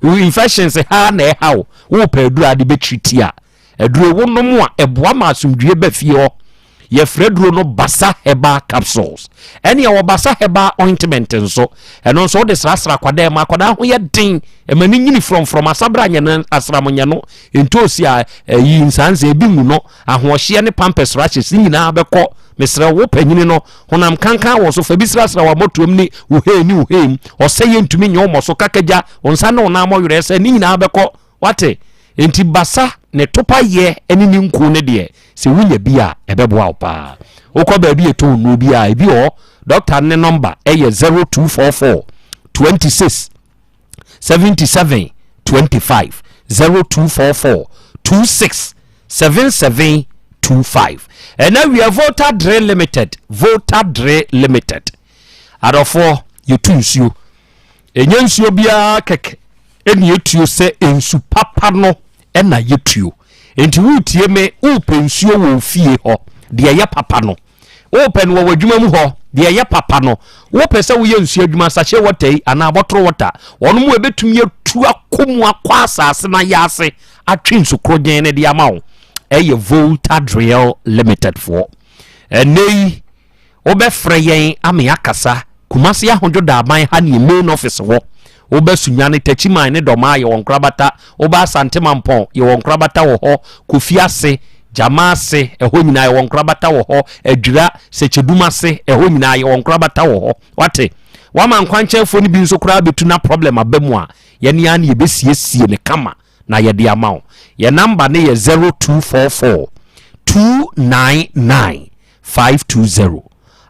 wo infections ha na ɛha wo, wopɛ aduru a de bɛtiri a aduro wo nom a ɛboa ma asomdwie ba fie hɔ. Yɛfrɛ duro no Basa Herbal Capsules. Ɛne ɛwɔ Basa Herbal Ointment nso. Ɛno nso wode srasra akwadaa mu, akwadaa ho yɛ den, ɛma ne nyini frɔmfrɔm, asabra nyɛ no, asram nyɛ no, ntoosi a ɛyi nsansa ebi ngu no, ahoɔhyeɛ ne pampers rashes ne nyinaa bɛkɔ. Mesrɛ wo panyini no, honam kankan wɔ so, fa bi srasra w'amɔtoam ne wo hee ne wo hee mu. Ɔsɛ yɛ ntumi nyɛ wo mmɔ so, kakagya, wo nsa ne wo nan mmɔwerɛ sɛ ne nyinaa bɛkɔ. Wate? Enti basa ne topa yɛ ne ne nku no deɛ, sɛ wonya bi a, ɛbɛboa wo paa. Wokɔ baabi a ɛtɔn nnuro bi a, ebi wɔ hɔ, dɔkta ne nɔmba ɛyɛ 0244 26 77 25, 0244 26 77 25. Ɛna wia Volta Dre Limited, Volta Dre Limited. Adɔfoɔ, Yɛtu nsuo. Ɛnyɛ nsuo biara kɛkɛ ɛne yɛtuo sɛ nsu papa no ɛna yɛtuo. Enti woretie me, worepɛ nsuo wɔ wo fie hɔ, deɛ ɛyɛ papa no. Worepɛ no wɔ w'adwuma mu hɔ, deɛ ɛyɛ papa no. Wopɛ sɛ woyɛ nsuo adwuma, sachet water yi anaa bottle water, wɔn mu ɛbɛtumi atu akɔ mu akɔ asase no ayɛ ase atwe nsu korogyen no de ama wo. Ɛyɛ Volta Drill Limited foɔ. Ɛnɛ yi, Wobɛfrɛ yɛn ama yɛakasa. Kumasi Ahodwo Daaban ha ne yɛn main office wɔ. Woba Sunyani, Techiman ne Dɔmaa yɛwɔ nkorabata. Woba Asante Mampɔn, yɛwɔ nkorabata wɔ hɔ. Kofi ase, Gyama ase, ɛhɔ nyinaa yɛwɔ nkorabata wɔ hɔ. Adwira, Sɛkyɛdum ase, ɛhɔ nyinaa yɛwɔ nkorabata wɔ hɔ. Wate? Woama nkwankyɛnfoɔ no bi nso koraa bɛtu na problem aba mu a, yɛne ara ne yɛbɛsiesie no kama na yɛde ama wo. Yɛn number no yɛ 0244 299 520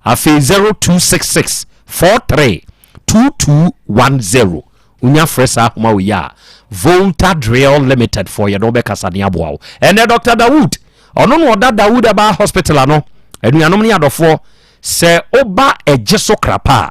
afei 0266 43 2210 wonya frɛ saa ahoma wei a Volta Drill Limited foɔ yɛne wobɛkasa ne aboa wo. Ɛnɛ Dr. Dawood ɔno na ɔda Dawood Herbal Hospital ano. Anuanom ne adɔfoɔ sɛ woba ɛgye so krapa a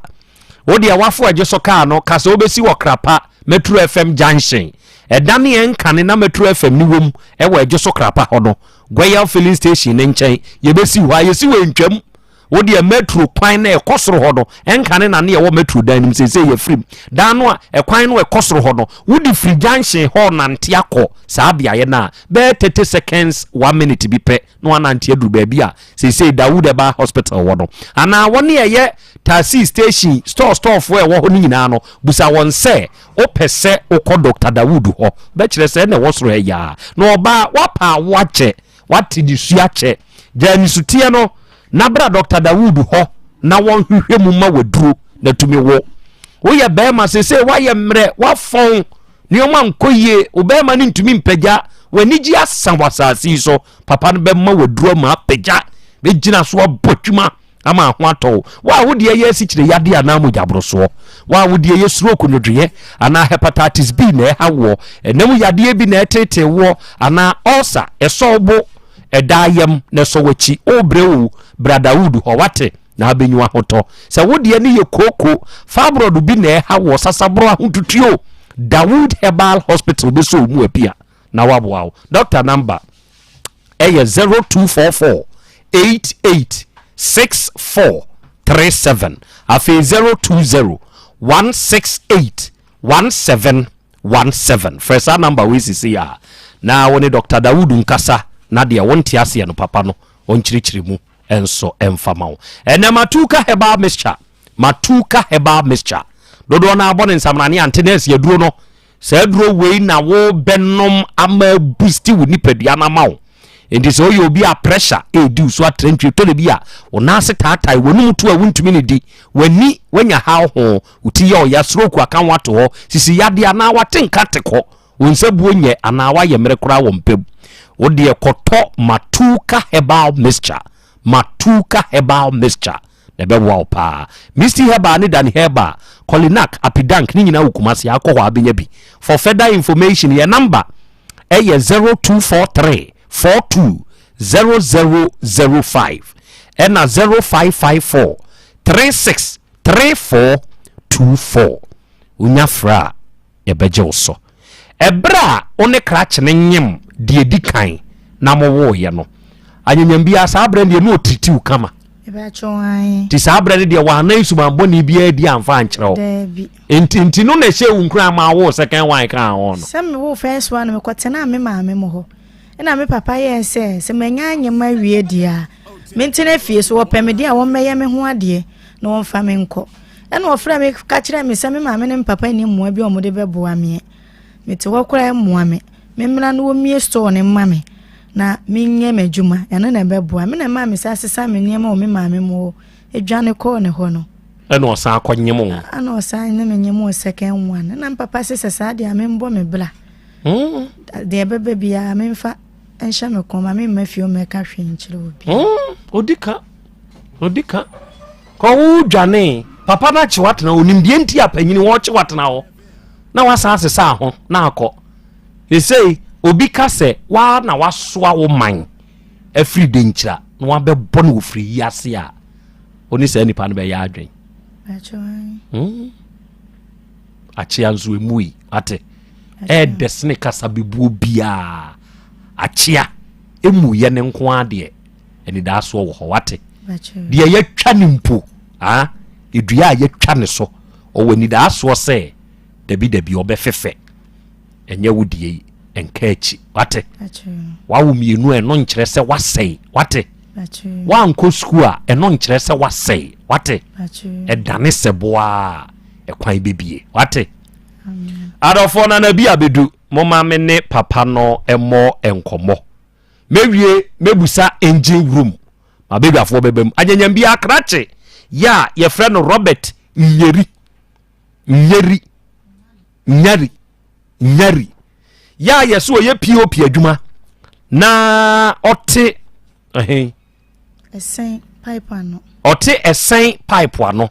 wodeɛ wafo ɛgye so kaa no ka sɛ wobɛsi wɔ krapa Metro FM Junction ɛda ne ɛnkane na Metro FM ne wom ɛwɔ ɛgye so krapa hɔ no Goyal filling station ne nkyɛn yɛbɛsi hɔ a yɛsi wɔ ntwam wo deɛ metro kwan na ɛkɔ soro hɔ no ɛnka ne nane ɛwɔ metro dan no mu seesei yɛfirim dan no a ɛkwan no ɛkɔ soro hɔ no wode firi junction hɔ nante akɔ saa beaeɛ no a bɛyɛ 30 seconds 1 minute bi pɛ na wanante aduru baabi a seesei Dawood Herbal Hospital wɔ no anaa wɔne ɛyɛ taxi station store storefoɔ ɛwɔ hɔ no nyinaa no busa wɔn sɛ Wopɛ sɛ wokɔ Dɔkta Dawood hɔ? Bɛkyerɛ sɛ ɛna ɛwɔ soro ha yi ara. Na ɔbaa, woapa awo akyɛ, woate nisua akyɛ. Gyaa nisuteɛ no na bra Dɔkta Dawood hɔ na wɔnhwehwɛ mu ma waduro na tumi wo. Woyɛ bɛrima seesei woayɛ mmerɛ, woafɔn, nneɛma nkɔ yie, wo bɛrima no ntumi mpagya, w'anigye asa wɔ asase yi so. Papa no bɛma waduro ama apagya, bɛgyina so abɔ adwuma. ama ho atɔ wo. Wo a wo deɛ yɛ asikyire yadeɛ anaa mogyaborosoɔ, wo a wo deɛ yɛ stroke nwodwoeɛ anaa hepatitis B na ɛha woɔ, ɛna mu yadeɛ bi na ɛtetee woɔ anaa ulcer ɛsɔ wo bo, ɛda yam na ɛsɔ w'akyi, wobrɛ o, bra Dawood hɔ wate na abɛnyu ahotɔ. Sɛ wo deɛ no yɛ kooko, fibroid bi na ɛha woɔ, sasaborɔ ahotutuo, Dawood Herbal Hospital bɛsɔ wo mu apia na waboa wo. Doctor number ɛyɛ 0244 88 64 37 afei 020 168 1717 frɛ saa namba wei sisi a na wo ne Dr. Dawood nkasa na deɛ wonte aseɛ no papa no ɔnkyerɛkyerɛ mu nso ɛmfa ma wo. Ɛnɛ Matuka herbal mixture Matuka herbal mixture dodoɔ no abɔ ne nsamrane ante na asi aduro no Saa aduro wei na wobɛnom ama abusti wo nipadua no ama wo. Enti sɛ woyɛ obi a pressure ɛredi wo so atrantwie, tɔ da bi a wo nan ase taatae, w'anum to a wontumi ne di, w'ani wanya haw ho, wo ti yɛ ɔya, stroke aka wo ato hɔ, sisi yadeɛ anaa wate nka te kɔ, wo nsa buo nyɛ anaa woayɛ mmerɛ koraa wɔ mpam. Wo deɛ kɔtɔ Matuka Herbal Mixture, Matuka Herbal Mixture. Na ɛbɛboa wo paa. Misty Herbal ne Dani Herbal, Kolinak, Apidank ne nyinaa wɔ Kumasi a, kɔ hɔ a bɛnya bi. For further information, yɛn number ɛyɛ 0243 42 0005 ɛna 0554 36 3424. Wonya frɛ a, yɛbɛgye wo so. Ɛberɛ a wo ne krakye no nyem deɛ ɛdi kan na mowooeɛ no, anyanyam biara saa berɛ no deɛ na ɔtiritiw kama. Nti saa berɛ no deɛ wɔanan sumanbɔne biara di amfa ankyerɛ wo. Nti nti no na ɛhyɛ wo nkuran ma woo second one kaa ho no. Sɛ mewoo first one no mekɔtenaa me maame mo hɔ. Ɛna me papa yɛɛ sɛ sɛ manya anyem awie deɛ a mentena fie so wɔpɛ me deɛ a wɔmmɛyɛ me ho adeɛ na wɔmfa me nkɔ. Ɛna ɔfrɛɛ me ka kyerɛɛ me sɛ me maame ne me papa nni mmoa bi a wɔde bɛboa meɛ. Mete hɔ koraa ɛmmoa me. Memmra na wɔmmie store no mma me na menyɛ m'adwuma. Ɛno na ɛbɛboa me. Na ɛmaa me sa sesa me nneɛma wɔ me maame mu hɔ dwane kɔɔ ne hɔ no. Ɛna ɔsan kɔ nyem wo. Ɛna ɔsan ne me nyem wo second one. Ɛna me papa se sɛ saa deɛ a membɔ me bra. Hmm. Deɛ ɛbɛba biara memfa nhyɛ me kɔn ma memma fie mmɛka hwee nkyerɛ obi. Hmm. Odi ka. Odi ka. Kɔ wo dwane. Papa no akye watena hɔ. Onim deɛ nti a panyini wɔkye watena hɔ. Na wasan asesa ho na akɔ. Esei obi ka sɛ waa na wasoa wo man afiri denkyira na wabɛbɔ no wɔ firi yi ase a, wo ne saa nipa no bɛyɛ adwen. Hmm. Akyea nso emu yi ate. Ɛɛdɛ sene kasa bebuo biara. Akyea emu yɛ ne nko adeɛ. Anidaasoɔ wɔ hɔ wate. Deɛ yɛtwa ne mpo ah, edua a yɛtwa ne so ɔwɔ anidaasoɔ sɛ dabi dabi ɔbɛfefɛ. Ɛnyɛ wo deɛ yi nka akyi wate. Wawo mmienu a ɛno nkyerɛ sɛ wasɛe wate. Wankɔ sukuu a ɛno nkyerɛ sɛ wasɛe wate. Ɛdane sɛ boa a ɛkwan bɛbie wate. Adɔfoɔ nana bi abɛdu moma me ne papa no mmɔ nkɔmmɔ. Mɛwie mɛbusa engine room mabɛdwafoɔ bɛba mu. Anyanyam bi akrakye yɛ a yɛfrɛ no Robert Nyeri Nyeri Nyari Nyari yɛ a yɛsɛ ɔyɛ POP adwuma na ɔte ɛhe ɛsɛn pipe ano ɔte ɛsɛn pipe ano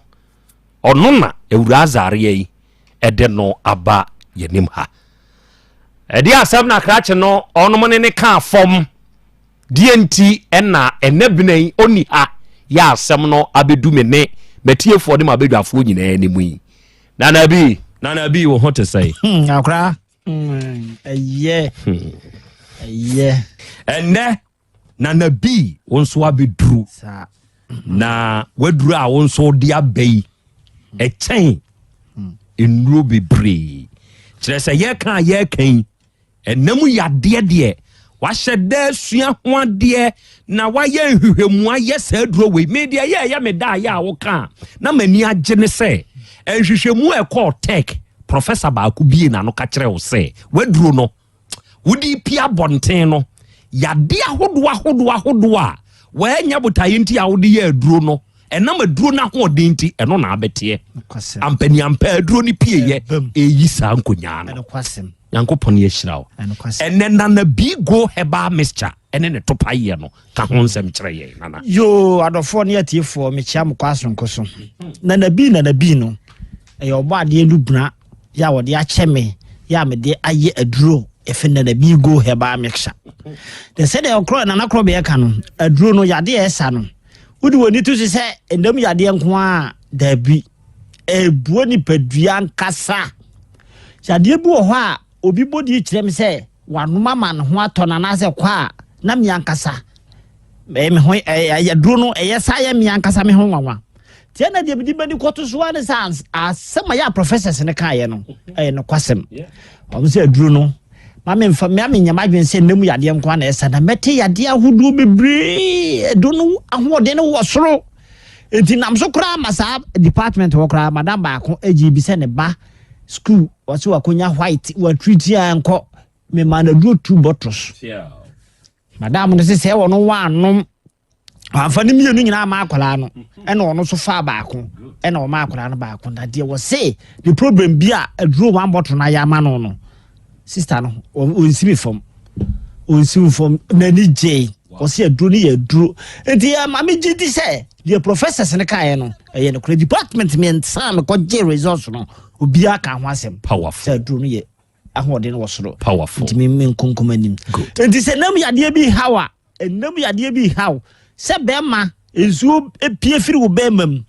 ɔno na awura azareɛ yi ɛde no aba yɛnim ha ɛde asɛm na krakye no ɔnom ne ne kaa fam deɛ nti ɛna ɛnɛ bena yi ɔni ha yɛ asɛm no abɛdu me ne matiefoɔ ne mabɛdwafoɔ nyinaa anim yi Nana bi, Nana bi, wo ho te sɛn? Hmm, akora, hmm, ɛyɛ, hmm. ɛyɛ. Ɛnɛ, Nana bi, wo nso abɛduru. Na waduru a wo nso de aba yi, ɛkyɛn nnuro bebree. Kyerɛ sɛ yɛka a yɛka yi, Ɛnna mu yadeɛ deɛ, wahyɛ da asua ho adeɛ na wayɛ nhwehwɛmu ayɛ saa aduro wei. Me deɛ ɛyɛ ɛyɛ me da ayɛ a woka a na m'ani agye ne sɛ nhwehwɛmu a ɛkɔɔ tech professor baako bie n'ano ka kyerɛ wo sɛ waduro no wode pia abɔnten no yadeɛ ahodoɔ ahodoɔ ahodoɔ a wɔanya botaeɛ nti a wode yɛ aduro no ɛnam aduro no ahoɔden nti ɛno na abɛteɛ ampaniampa aduro no pieyɛ ɛyi saa nkonyaa no nyankopɔn yɛhyira wo ɛnɛ nana bigo herbal mixture ɛne ne topa yɛ no ka ho nsɛm kyerɛ yɛn nana yoo adɔfoɔ ne atiefoɔ mekyia mo kɔ asonko so nana bi nana bi no ɛyɛ ɔbɔ adeɛ no buna yɛ a wɔde akyɛ me yɛ a mede ayɛ aduro yɛfɛ nana bi go herbal mixture de sɛdeɛ ɔkorɔ nana korɔ bɛyɛ ka no aduro no yadeɛ ɛsa no Wode w'ani to so sɛ nna mu yadeɛ nko ara a? Dabi. Ɛbua nipadua ankasa. Yadeɛ bi wɔ hɔ a, obi bɔ din kyerɛ me sɛ wanom ama ne ho atɔ no anaasɛ kɔ a, na me ankasa me ho aduro no ɛyɛ saa yɛ me ankasa me ho nwanwa. Nti ɛna deɛ mede m'ani kɔto so ara ne sɛ asɛm a yɛ a professors no kaeɛ no ɛyɛ nokwasɛm. Wɔn sɛ aduro no ma me nfa me ame nyɛ m'adwene sɛ nna mu yadeɛ nko ara na ɛsa na mɛte yadeɛ ahodoɔ bebree ɛdo no ahoɔden no wɔ soro nti nam so koraa ma saa department hɔ koraa madam baako agye bi sɛ ne ba school wɔsɛ wakonya white watriti a nkɔ mema no aduro two bottles madam no sɛ sɛ wɔno wanom wamfa ne mmienu nyinaa ama akwadaa no ɛna ɔno nso faa baako ɛna ɔma akwadaa no baako na deɛ wɔse ne problem bi a aduro one bottle no ayɛ ama no no sista no ɔnsi mi fam ɔnsi mi fam n'ani gye wɔse aduro no yɛ aduro nti yɛ maame gye di sɛ deɛ professors no kaeɛ no ɛyɛ nokorɛ department mmiɛnsa a mekɔgye results no obiara ka ho asɛm powerful sɛ aduro no yɛ ahoɔden wɔ soro powerful nti me nkonkom anim nti sɛ nam yadeɛ bi haw a Nna mu yadeɛ bi reha wo sɛ bɛrima, nsuo pue firi wo bɛrima mu,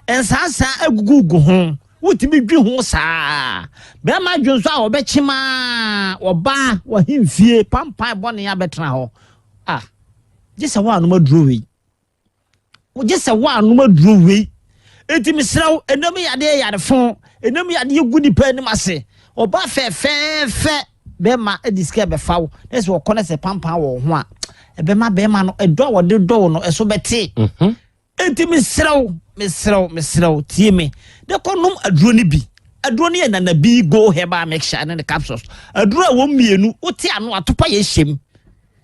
nsansan agugugu ho, wotumi dwi ho saa. Bɛrima dwo nso a ɔbɛkyem a ɔbaa w'ahemfie pampan bɔne abɛtena hɔ. Ah, gye sɛ woanom aduro wei. Gye sɛ woanom aduro wei. Enti mesrɛ wo, ɛnam yadeɛ yarefo, ɛnam yadeɛ gu nipa anim ase. Ɔbaa fɛfɛɛfɛ bɛrima de sika bɛfa wo, na sɛ ɔkɔ na sɛ pampan wɔ wo ho a, ɛbɛma bɛrima no ɛdɔ a wɔde dɔ wo no ɛso bɛte. Mhm. Enti mesrɛ wo, mesrɛ wo, mesrɛ wo, tie me. De kɔ nom aduro no bi. Aduro no yɛ nanabi go herbal mixture ne ne capsules. Aduro a wɔn mmienu wote ano atopa yɛ hyɛm.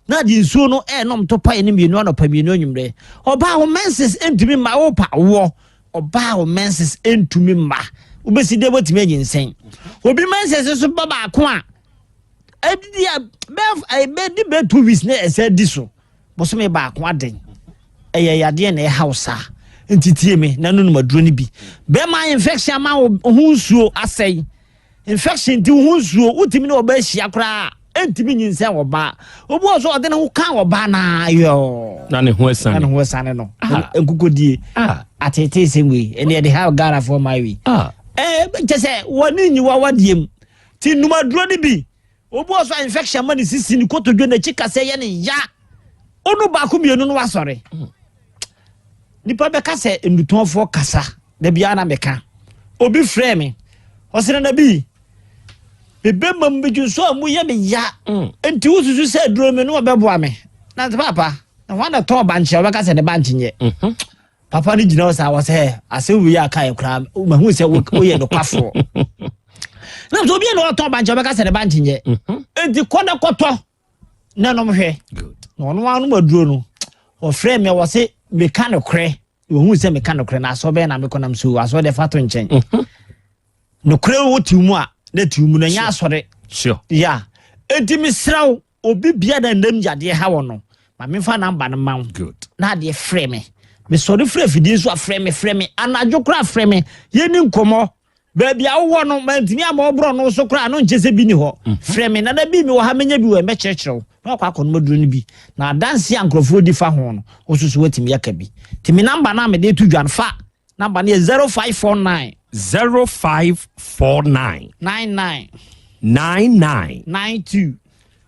Na de nsuo no ɛrenom to pae no mmienu anɔpa mmienu anwummerɛ. Ɔbaa wo menses ntumi mma wopa woɔ. Ɔbaa wo menses ntumi mma. Wobɛsi dɛ woatumi anyinsɛn. Obi menses nso ba baako a ɛdi a bɛɛ bɛdi bɛɛ two weeks na ɛsɛ di so. Bosome baako aden. Ɛyɛ yadeɛ na ɛha wo saa. Nti tie me na nonom aduro no bi. Bɛrima infection ama wo ho nsuo asɛe. Infection nti wo ho nsuo wotumi ne ɔbaa hyia koraa. Ɛntumi nyinsɛn ɔbaa. Obi wɔ so ɔde ne ho ka ɔbaa na yɔɔ. Na ne ho asiane. Na ne ho asiane no. Ah. Nkukodie. Ah. Atetee sɛm wei. Ɛne ɛde ha Ghanafoɔ maa wei. Ah. Ɛɛ kyɛ sɛ wɔne nyi wawadeɛ mu. Ti nnumaduro no bi. Obi wɔ so a infection ma ne sisi ne kotodwe n'akyi kasɛ yɛ ne ya. Onu baako mmienu no wasɔre. Nipa bɛka sɛ nnutɔnfoɔ kasa. Da biara na meka. Obi frɛ me. Ɔsɛ nana bi. Me bɛma mu bɛdwo nso a mu yɛ me ya. Mm. Nti wosusu sɛ aduro me no ɔbɛboa me. Na nti papa, na hwan na tɔn bankye a ɔbɛka sɛ ne bankye nyɛ. Mhm. Papa no gyina hɔ saa wɔ sɛ asɛm wei a kaeɛ koraa mahu sɛ woyɛ nokwafoɔ. Na sɛ obi na ɔtɔn bankye a ɔbɛka sɛ ne bankye nyɛ. Mhm. Nti kɔ na kɔtɔ na nom hwɛ. Na ɔno ara nom aduro no. Ɔfrɛ me wɔ se meka nokorɛ. Wɔhu sɛ meka nokorɛ na asɔ bɛyɛ na mekɔ nam so asɔ deɛ fa to nkyɛn. Mhm. Nokorɛ wɔ tiw mu a na tiw mu na ɛnyɛ asɔre. Ya. Enti mesrɛ wo obi bia na nnam yadeɛ ha wɔ no ma memfa namba no ma wo. Na adeɛ frɛ me. Mesɔre frɛ afidie so a frɛ me frɛ me anadwo koraa frɛ me yɛni nkɔmmɔ. Baabi a wowɔ no, mantumi amma wo borɔno so koraa no nkyɛ sɛ bi ni hɔ. Mhm. Frɛ me, nana bi mewɔ ha menya bi wɔ mɛkyerɛkyerɛ wo na wakɔ akɔnom aduro no bi. Na adanse a nkurɔfoɔ di fa ho no, wo nso so woatumi aka bi. Nti me namba no a mede to dwa no, fa. Namba no yɛ 0549. 0549. 99. 99. 92.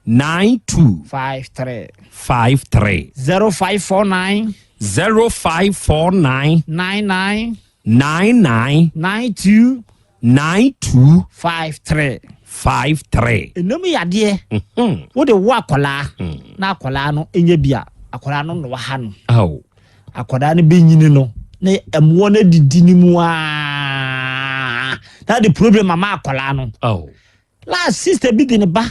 92. 53. 53. 0549. 0549. 99. 99. 92. 92. 53. 53. Ɛnam yadeɛ mhm. wode wo akwadaa mm. na akwadaa no nyɛ bi a akwadaa no na waha no akwadaa no bɛnyini no na ɛmoɔ no adidi no mu aa na de problem ama akwadaa no last sister bi de ne ba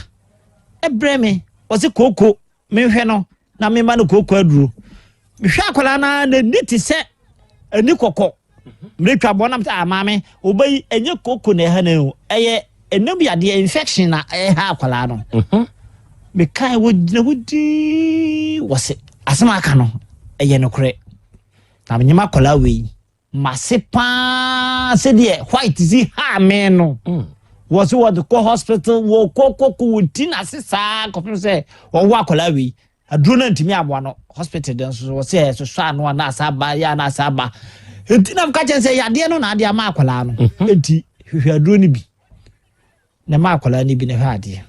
ɛbrɛ me ɔse kooko Menhwɛ no na memma no kooko aduro. Mehwɛ akwadaa no ara n'ani te sɛ ani kɔkɔ. Meretwa bɔ nam sɛ ah maame ɔba yi ɛnyɛ kooko na ɛha no o ɛyɛ ɛnam yadeɛ infection na ɛha akwadaa no. Mhm. Mekae wɔgyina hɔ dii wɔse asɛm aka no ɛyɛ nokorɛ na menyem akwadaa wei. Mase paa sɛdeɛ white si haa me no. Mm. Wɔ so wɔde kɔ hospital wɔ kɔ kɔ kɔ wɔ ti n'ase saa kɔpem sɛ wɔwɔ akwadaa wei. Aduro no ntumi aboa no hospital de nso wɔ sɛ ɛsosɔ ano anaasɛ aba yɛ anaasɛ aba. Enti na mka kyɛn sɛ yadeɛ no na ade ama akwadaa no. Mhm. Enti hwehwɛ aduro no bi na ma akwadaa no bi na hwɛ adeɛ.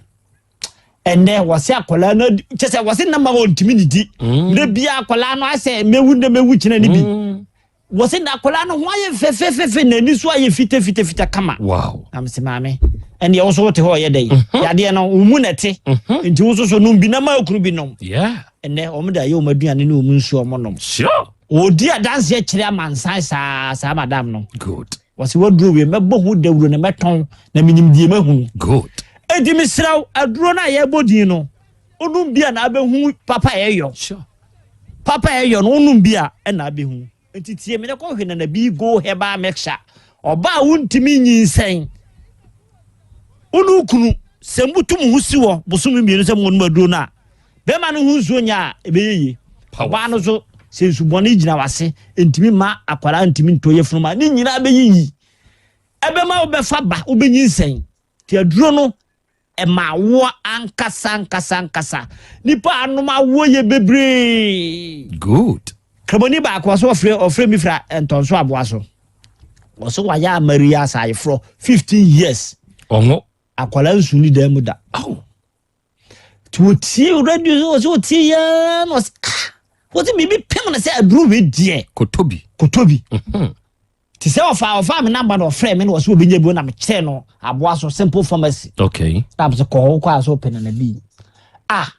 Ɛnɛ wɔsɛ akwadaa no kyɛ sɛ wɔsɛ nam a wɔntumi didi. Mm. Mmerɛ bia akwadaa no asɛ mɛwu na mɛwu kyerɛ no bi. Mm. Wɔsi na akwadaa no ho ayɛ fɛfɛfɛfɛ n'ani so ayɛ fitafitafita kama. Wow. Na mese maame, ɛnneɛ wo so wote hɔ ɔyɛ dɛ yi. Mhm. Yadeɛ no wo mu na ɛte. Mhm. Nti wo so so nom bi na ma okunu bi nom. Yeah. Ɛnɛ wɔn de ayɛ wɔn aduane ne wɔn nsuo wɔn nom. Sure. Wɔdi adanseɛ kyerɛ amansan saa saa madam no. Good. Wɔsi waduro wie mɛbɔ ho dawuro na mɛtɔn na menim deɛ mahunu. Good. Enti mesrɛ wo aduro no a yɛbɔ din no wonom bi a na abɛhu papa ɛyɔ. Sure. Papa a ɛyɔ no wonom bi a ɛna abɛhu. Nti tie me na kɔhwɛ Nana Bii Go Herbal Mixture. Ɔbaa a wontumi nyinsɛn. Wo ne wo kunu sɛ motu mo ho si hɔ bosome mmienu sɛ monom aduro no a, bɛrima no ho nsuo nyɛ a ɛbɛyɛ yie. Ɔbaa no nso sɛ nsubɔne gyina w'ase ntumi mma akwadaa ntumi ntɔ yafunu ma ne nyinaa bɛyiyi. Ɛbɛma wobɛfa ba wobɛnyinsɛn. Nti aduro no Ɛma awoɔ ankasa ankasa ankasa. Nipa anom awoɔ yɛ bebree. Good. Kramoni baako ɔsɛ ɔfrɛ ɔfrɛ mi fira ntɔnso aboa so. Ɔsɛ wayɛ amari asa ayeforɔ 15 years. Ɔho. Akwadaa nsu ni dan mu da. Oh. Ti otie radio so ɔsɛ otie yaa na ɔsɛ ah wɔsi biribi pem no sɛ aduro wei deɛ. Kotobi. Kotobi. Mm -hmm. Te sɛ ɔfa ɔfaa me namba na ɔfrɛ me na ɔsɛ obɛnya bi na mekyerɛ no aboa so simple pharmacy. Okay. Na mesɛ kɔ hɔ kɔ a sɛ ɔpɛ nana bi. Ah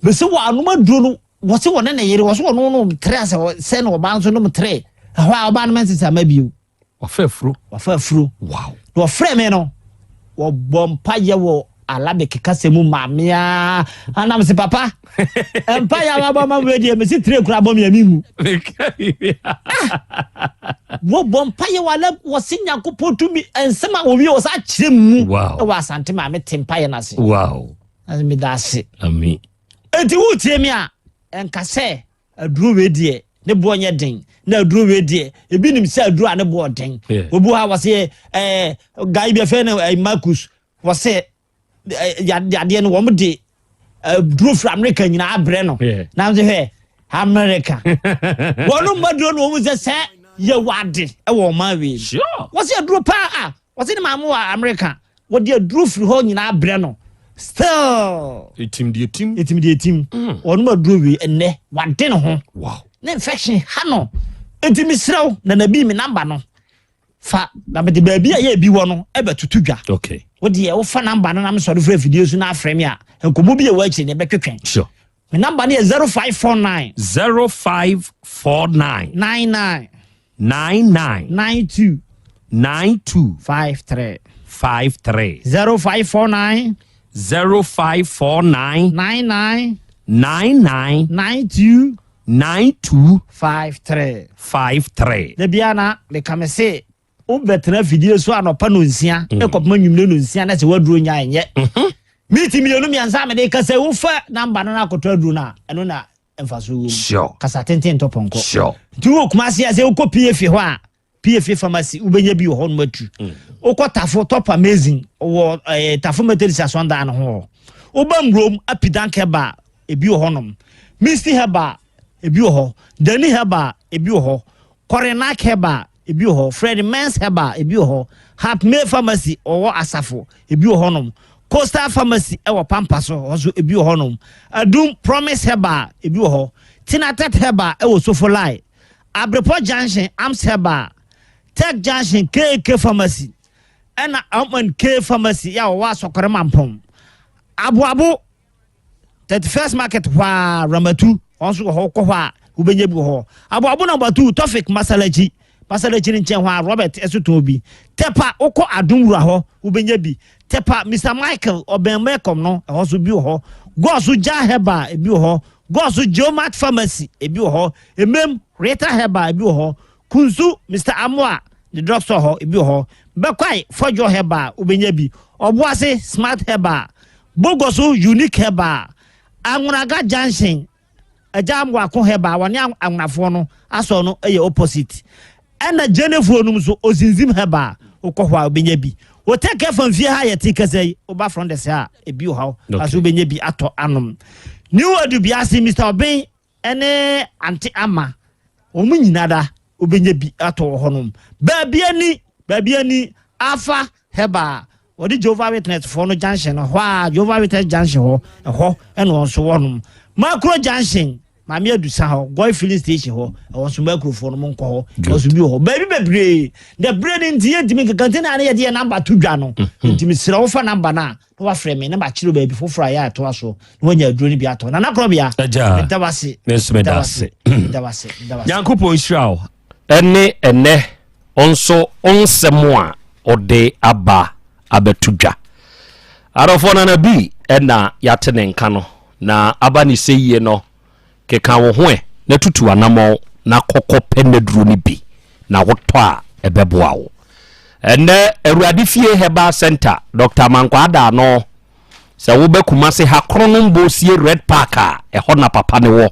mese wɔ anom aduro no wɔse wɔne ne yere wɔse wɔno nom tere asɛ sɛ na ɔbaa nso nom tere ɛhɔ a ɔbaa no mɛnsesa ma bio. Wafa afuro. Wafa afuro. Wow. Na ɔfrɛ me no wɔbɔ mpayɛ wɔ Arabic kasa mu maa me aa ana mese papa mpayɛ a wabɔ ma me deɛ mese tire kora bɔ me a menwu ah, wɔbɔ mpayɛ wɔ Arab wɔse Nyankopɔn tumi nsɛm a wɔwie wɔ saa kyerɛ mu wɔ Asante maa mete mpayɛ no ase. Wow. Na meda ase. Amen. Enti wotie me a ɛnka sɛ Aduro wei deɛ ne boɔ nyɛ den na aduro wei deɛ ebi nim sɛ aduro a ne boɔ den. Obi wɔ ha wɔse ɛɛ guy bi afɛ no ɛɛ Marcus wɔse. yadeɛ no wɔn de duro firi Amerika nyinaa abrɛ no. Na sɛ hwɛ Amerika wɔn mma duro no wɔn sɛ sɛ yɛwɔ ade wɔ ɔman wei mu. Wɔsi aduro paa a wɔsi ne maame wɔ Amerika wɔde aduro firi hɔ nyinaa abrɛ no still. Etim deɛ etim. Etim deɛ etim. Wɔn mu aduro wei ɛnɛ wade ne ho. Wow. Ne infection ha no. Eti mi srɛw na na bi mi namba no fa na mede baabi a yɛ bi wɔ no ɛbɛtoto dwa. Okay. Wo deɛ wofa namba no na mesɔre firi afidie so na afrɛ me a nkɔmmɔ bi a ɛwɔ akyire no ɛbɛtwetwe. Sure. Me namba no yɛ 0549. 0549. 99. 99. 92. 92. 53. 53. 0549. 0549. 99. 99. 92. 92. 53. 53. Da biara na meka me se wobɛtena afidie so anɔpa nonsia mm. kɔpem anwummere nonsia na sɛ woaduro nya ɛnyɛ mhm. miti mmienu mmiɛnsa a mede kasa wofa namba no no akɔtɔ aduro no a ɛno na mfaso wɔ mu kasa tenten ntɔ pɔnkɔ nti wowɔ Kumase a sɛ wokɔ pie hɔ a PFA pharmacy wobɛnya bi wɔ hɔ nom atu mm. wokɔ Tafo Top Amazing wɔ eh, Tafo Methodist asɔndan no ho hɔ woba Mmurom Apidank Herbal ebi wɔ hɔ nom Misty Herbal ebi wɔ hɔ Dani Herbal ebi wɔ hɔ Kɔrenak Herbal ebi wɔ hɔ Fred Mens Herbal ebi wɔ hɔ Hapmay Pharmacy ɔwɔ Asafo ebi wɔ hɔ nom Coastal Pharmacy ɛwɔ Pampa so hɔ so ebi wɔ hɔ nom Adum Promise Herbal ebi wɔ hɔ Tinatet Herbal ɛwɔ Sofolai Abrepɔ Junction Arms Herbal, Tech Junction KK Pharmacy, ɛna M and K Pharmacy yɛ a wɔwɔ Asɔkɔre Mampɔn. Aboabo 31st Market hɔ a Ramatu wɔn nso wɔ hɔ wokɔ hɔ a wobɛnya bi wɔ hɔ. Aboabo number 2 Tofik Masalachi Masalachi no nkyɛn hɔ a Robert ɛso tɔn bi. Tɛpa wokɔ Adom Wura hɔ wobɛnya bi. Tɛpa Mr Michael ɔbɛn Melcom no ɛhɔ so bi wɔ hɔ. Gɔɔso Gya Herbal ebi wɔ hɔ. Gɔɔso Geomat Pharmacy ebi wɔ hɔ. Emem, Rita Herbal ebi wɔ hɔ. Kunsu, Mister Amoah ne drugstore hɔ ebi wɔ hɔ. Bɛkwae, Fɔdwo Herbal wobɛnya bi. Ɔboase, Smart Herbal. Bogoso, Unique Herbal. Anwonaga Junction, Agya Amoako Herbal, wɔne Anwonafoɔ no asɔr no yɛ opposite. Ɛna Gyenefoɔ nom nso, Ozinzim Herbal, wokɔ hɔ a wobɛnya bi. Wotɛkɛ fa mfie ha a yɛte kasa yi, woba front desk ha a, ebi wɔ hɔ a, so wobɛnya bi atɔ anom. New Adubiase, Mister Obeng ne Ante Ama, wɔn nyina da wobɛnya bi atɔ wɔ hɔnom. Baabi ani, baabi ani, Alpha Herbal, wɔde Jehovah Witness foɔ no junction no, hɔ a Jehovah Witness junction hɔ, ɛhɔ ɛna wɔn nso wɔ nom. Makro junction, Maame Adusa hɔ, Goy filling station hɔ, ɛwɔ nso Makro foɔ no mo nkɔ hɔ, ɛwɔ nso bi wɔ hɔ. Baabi bebree, na berɛ no nti yɛntumi nkeka nti na ne yɛde yɛ namba to dwa no. Nti mesrɛ wofa namba no a, na wafrɛ me na makyerɛ baabi foforɔ a yɛ atoa so na wanya aduro no bi atɔ. Nana Korɔbea, meda wase. Me nso meda ase. Meda wase. Meda wase. Nyankopɔn nhyira wo ɛne ɛnɛ nso nsɛm a ɔde aba abɛto dwa. Adɔfoɔ Nana bi ɛna yɛate ne nka no na aba ne sɛ yie no Keka wo ho ɛ na tutu anammɔn na kɔ kɔpɛ nnaduro no bi na wotɔ a ɛbɛboa wo. Ɛnnɛ Awurade Fie Herbal Centre, Doctor Amankwaa Daano, sɛ woba Kumasi ha Kronom Bosie Red Park a, ɛhɔ na papa no wɔ.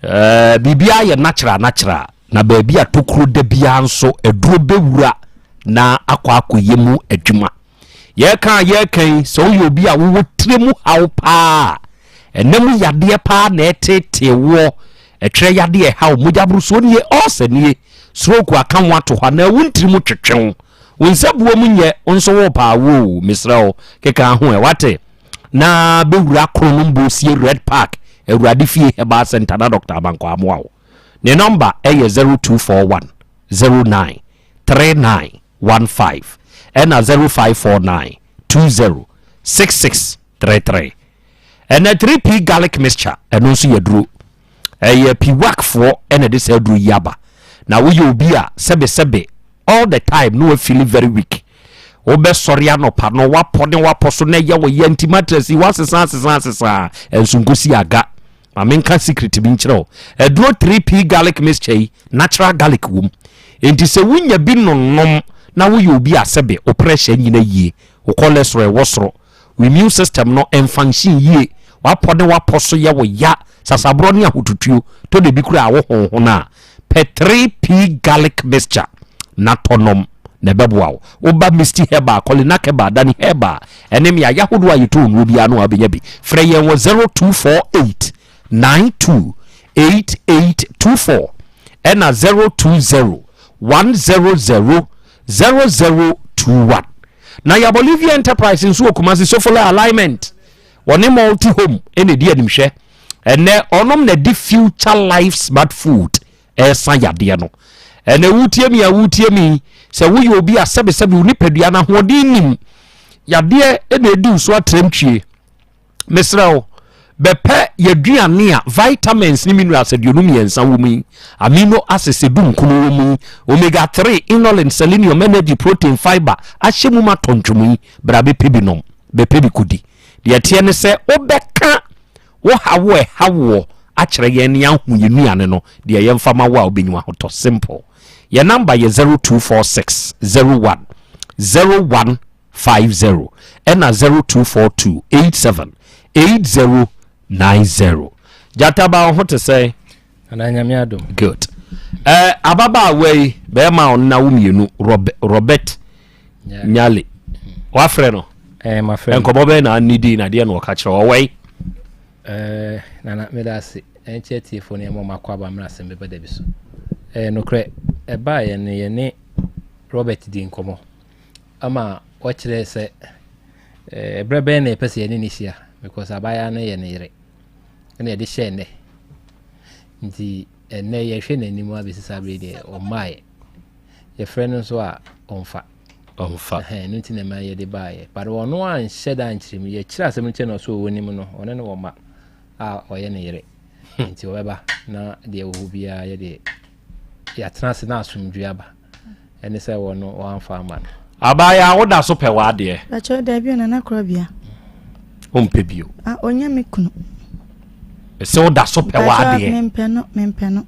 Ɛɛ biribiara yɛ natural natural na baabi a tokuro da biara nso aduro bɛwura na akɔ akɔyɛ mu adwuma. Yɛreka a yɛreka yi, sɛ woyɛ obi a wowɔ tire mu haw paa a, ɛnɛ mu yadeɛ paa na ɛtetee woɔ, ɛtwerɛ yadeɛ ɛha wo, mogya borosoɔ nie, ɔɔsɛ nie, stroke aka ho ato hɔ anaa wo ntiri mu twetwe wo, wo nsa buo mu nyɛ, wo nso wo paa woo, mesrɛ wo, keka ho ɛ, wate? Na bɛwura Kronom Bosie Red Park, Awurade Fie Herbal Center na Dr. Abankɔ amoa wo. Ne nɔmba ɛyɛ 0241 09 39 15 ɛna 0549 20 66 33 ɛna 3P garlic mixture ɛno nso yɛ duro ɛyɛ piwakfoɔ ɛna ɛde saa duro yi aba na woyɛ obi a sɛbesɛbe all the time no feeling very weak wobɛsɔre anɔpa no wapɔ ne wapɔ so na ɛyɛ wo yɛ nti mattress yi wasesa asesa asesa ɛnso nkosi aga Ma menka secret bi nkyerɛ wo. Aduro 3P garlic mixture yi, natural garlic wom. Enti sɛ wonya bi nonom na woyɛ obi a sɛbe wo pressure nnyina yie, wo cholesterol ɛwɔ soro, wo immune system no ɛnfunction yie, w'apɔ ne w'apɔ so yɛ wo ya, sasaborɔ ne ahotutuo, tɔ da bi koraa a wo honhon a, pɛ 3P garlic mixture na tɔ nom. na ɛbɛboa wo. Woba Misty Herbal, Kolinak Herbal, Dani Herbal, ɛne mmeaeɛ ahodoɔ a yɛtɔn nnuro biara no a wobɛnya bi. Frɛ yɛn wɔ 0248 92 8824 ɛna 020 100 0021. Na yɛ Bolivia Enterprise nso wɔ Kumasi Sofola Alignment. Wɔne Multi Home ɛna ɛdi animhwɛ. Ɛnɛ ɔnom na ɛde Future Life Smart Food ɛresa yadeɛ no. Ɛnɛ wotie mi a wotie mi sɛ woyɛ obi a sɛbesɛbe wo nipadua no ahoɔden nim yadeɛ ɛna ɛdi wo so atrɛmtwie. Mesrɛ wo bɛpɛ yɛaduane a vitamins ne minerals 23 wɔ mu yi, amino acids 19 wɔ mu yi, omega 3, inulin, selenium, energy, protein, fiber ahyɛ mu ma tɔntwom yi. Bra bɛpɛ bi nom, bɛpɛ bi kɔdi. Deɛ ɛteɛ ne sɛ wobɛka wo haw a ɛha woɔ akyerɛ yɛn ne yɛahu yɛn nnuane no deɛ yɛmfa ma wo a wobɛnya w'ahotɔ. Simple. Yɛn number yɛ 0246 01 0150 ɛna 0242 87 8090. Gyata ba wo ho te sɛn? Nana Nyame adom. Good. Eh, ababaawa yi bɛrima a ɔno na wo mmienu Robert Nyale. Wafrɛ no? Eh, mafrɛ no. Nkɔmmɔ bɛyɛ na anidi na deɛ na ɔka kyerɛ ɔwɔ yi? Eh, Nana meda ase. Ɛnkyɛ atiefoɔ no yɛma ɔmakɔ aba mmerɛ asɛm bɛba da bi so. Eh, nokorɛ ɛbaeɛ no yɛne Robert di nkɔmmɔ ama ɔkyerɛ sɛ eh, ɛberɛ bɛn na yɛpɛ sɛ yɛne ne hyia because abaayewa no yɛ ne yere ɛna yɛde hyɛɛ nnɛ nti ɛnnɛ yɛhwɛ n'anim abɛsi saa berɛ deɛ ɔmmaeɛ yɛfrɛ no nso a ɔmfa ɔmfa ɛno nti na ɛma yɛde baeɛ but ɔno anhyɛ da nkyerɛ mu yɛkyerɛ asɛm no kyerɛ no ɔso ɔwɔ nim no ɔne no wɔ ma a ɔyɛ ne yere hmm. nti ɔbɛba na deɛ wɔ hɔ biara yɛde yɛatena ase na asomdwe aba ɛne sɛ wɔ no wɔamfa ama no abaayewa woda so pɛ w'adeɛ Bàkyɛ daabi o nana korɔ bia. Wompɛ bio. Ah, ɔnyɛ me kunu. Ɛsɛ woda so pɛ w'adeɛ. Mempɛ no, mempɛ no.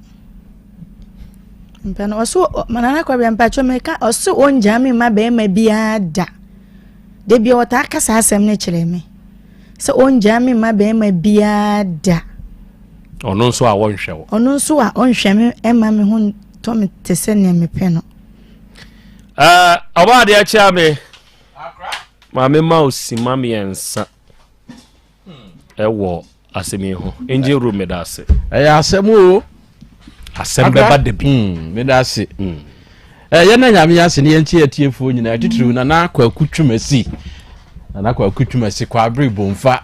Mempɛ no. Ɔso nana korɔ bia mpakyɛ meka ɔso ɔngyaa me mma bɛrima biara da. Da bia ɔtaa ka saa asɛm no kyerɛ me. Sɛ ɔngyaa me mma bɛrima biara da. Ɔno nso a wɔnhwɛ wo. Ɔno nso a ɔnhwɛ me ɛma me ho tɔ me te sɛ nea mepɛ no. Ɔbaa adeɛ kyea me. Maame ma wo sima mmiɛnsa ɛwɔ asɛm yi ho. Engine room meda ase. Ɛyɛ asɛm o. Asɛm bɛba da bi. Meda ase. Ɛyɛ na nyame ase ne yɛnkyɛ atiefoɔ nyinaa titiriw Nana Kwaku Twumasi. Nana Kwaku Twumasi Kwabere Bomfa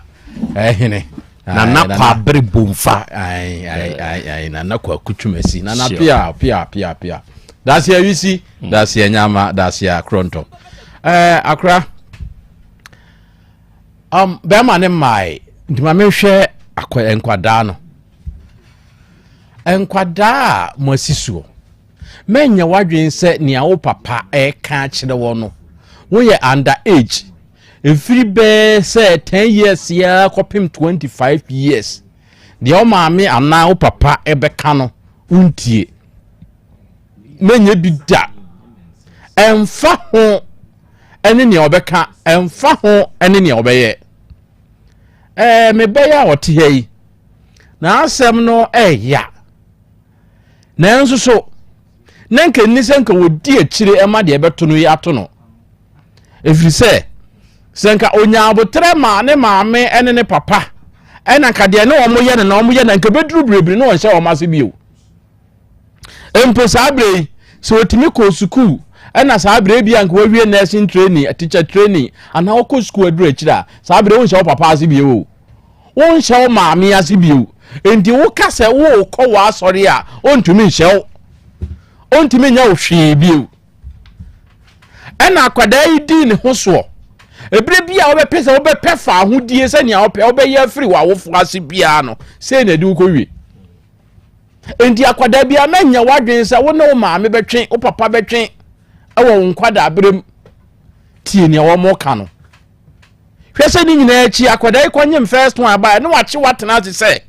ɛhene. Nana Kwabere Bomfa. Ayi ayi ayi ayi Nana Kwaku Twumasi. Nana pia pia pia pia. Dase awisi, dase anyama, dase akorɔntɔ. Ɛɛ akora. Um, bɛrima ne mmae nti ma menhwɛ akɔ nkwadaa no. Nkwadaa a mo asi soɔ. Mɛnyɛ w'adwene sɛ nea wo papa ɛka akyerɛ wɔ no. Woyɛ under age. Ɛfiri bɛɛ sɛ 10 years ya kɔpem 25 years. Deɛ wo maame anaa wo papa ɛbɛka no, wontie. Mɛnyɛ bi da. Ɛmfa ho ɛne nea ɔbɛka, ɛmfa ho ɛne nea ɔbɛyɛ. Ɛɛ mebɛyɛ a ɔte ha yi, n'asɛm no ɛɛya. Nanso so, na nka nni sɛ nka wɔdi akyire ɛma deɛ ɛbɛto no yi ato no. Ɛfiri sɛ, sɛ nka ɔnya aboterɛ maa ne maame ne ne papa, ɛna nka deɛ ne wɔn yɛ no na wɔn yɛ na nka bɛduru berebere na wɔnhyɛ wɔn ase bio. Mpo saa berɛ yi, sɛ ɔtumi kɔɔ sukuu, ɛna saa berɛ bi a nka wawie nursing training, teacher training, anaa ɔkɔ sukuu aduru akyire a, saa berɛ wonhyɛ wo papa ase bio o. Wonhyɛ wo maame ase bio. Enti woka sɛ worekɔ w'asɔre a, ɔntumi nhyɛ wo. Ɔntumi nyɛ wo hwee bio. Ɛna akwadaa yi dii ne ho soɔ. Ebere bi a wobɛpɛ sɛ wobɛpɛ fa ahodie sɛnea wopɛ wobɛyɛ afiri w'awofoɔ ase biara no, sei na ɛde wokɔwie. Enti akwadaa bi a mɛnyɛ w'adwene sɛ wo ne wo maame bɛtwe, wo papa bɛtwe wɔ wo nkwadaa berɛ mu. Tie nea wɔn ka no. Hwɛ sɛ ne nyinaa akyi akwadaa yi kɔnyem first one aba ɛne wakye watena ase sɛ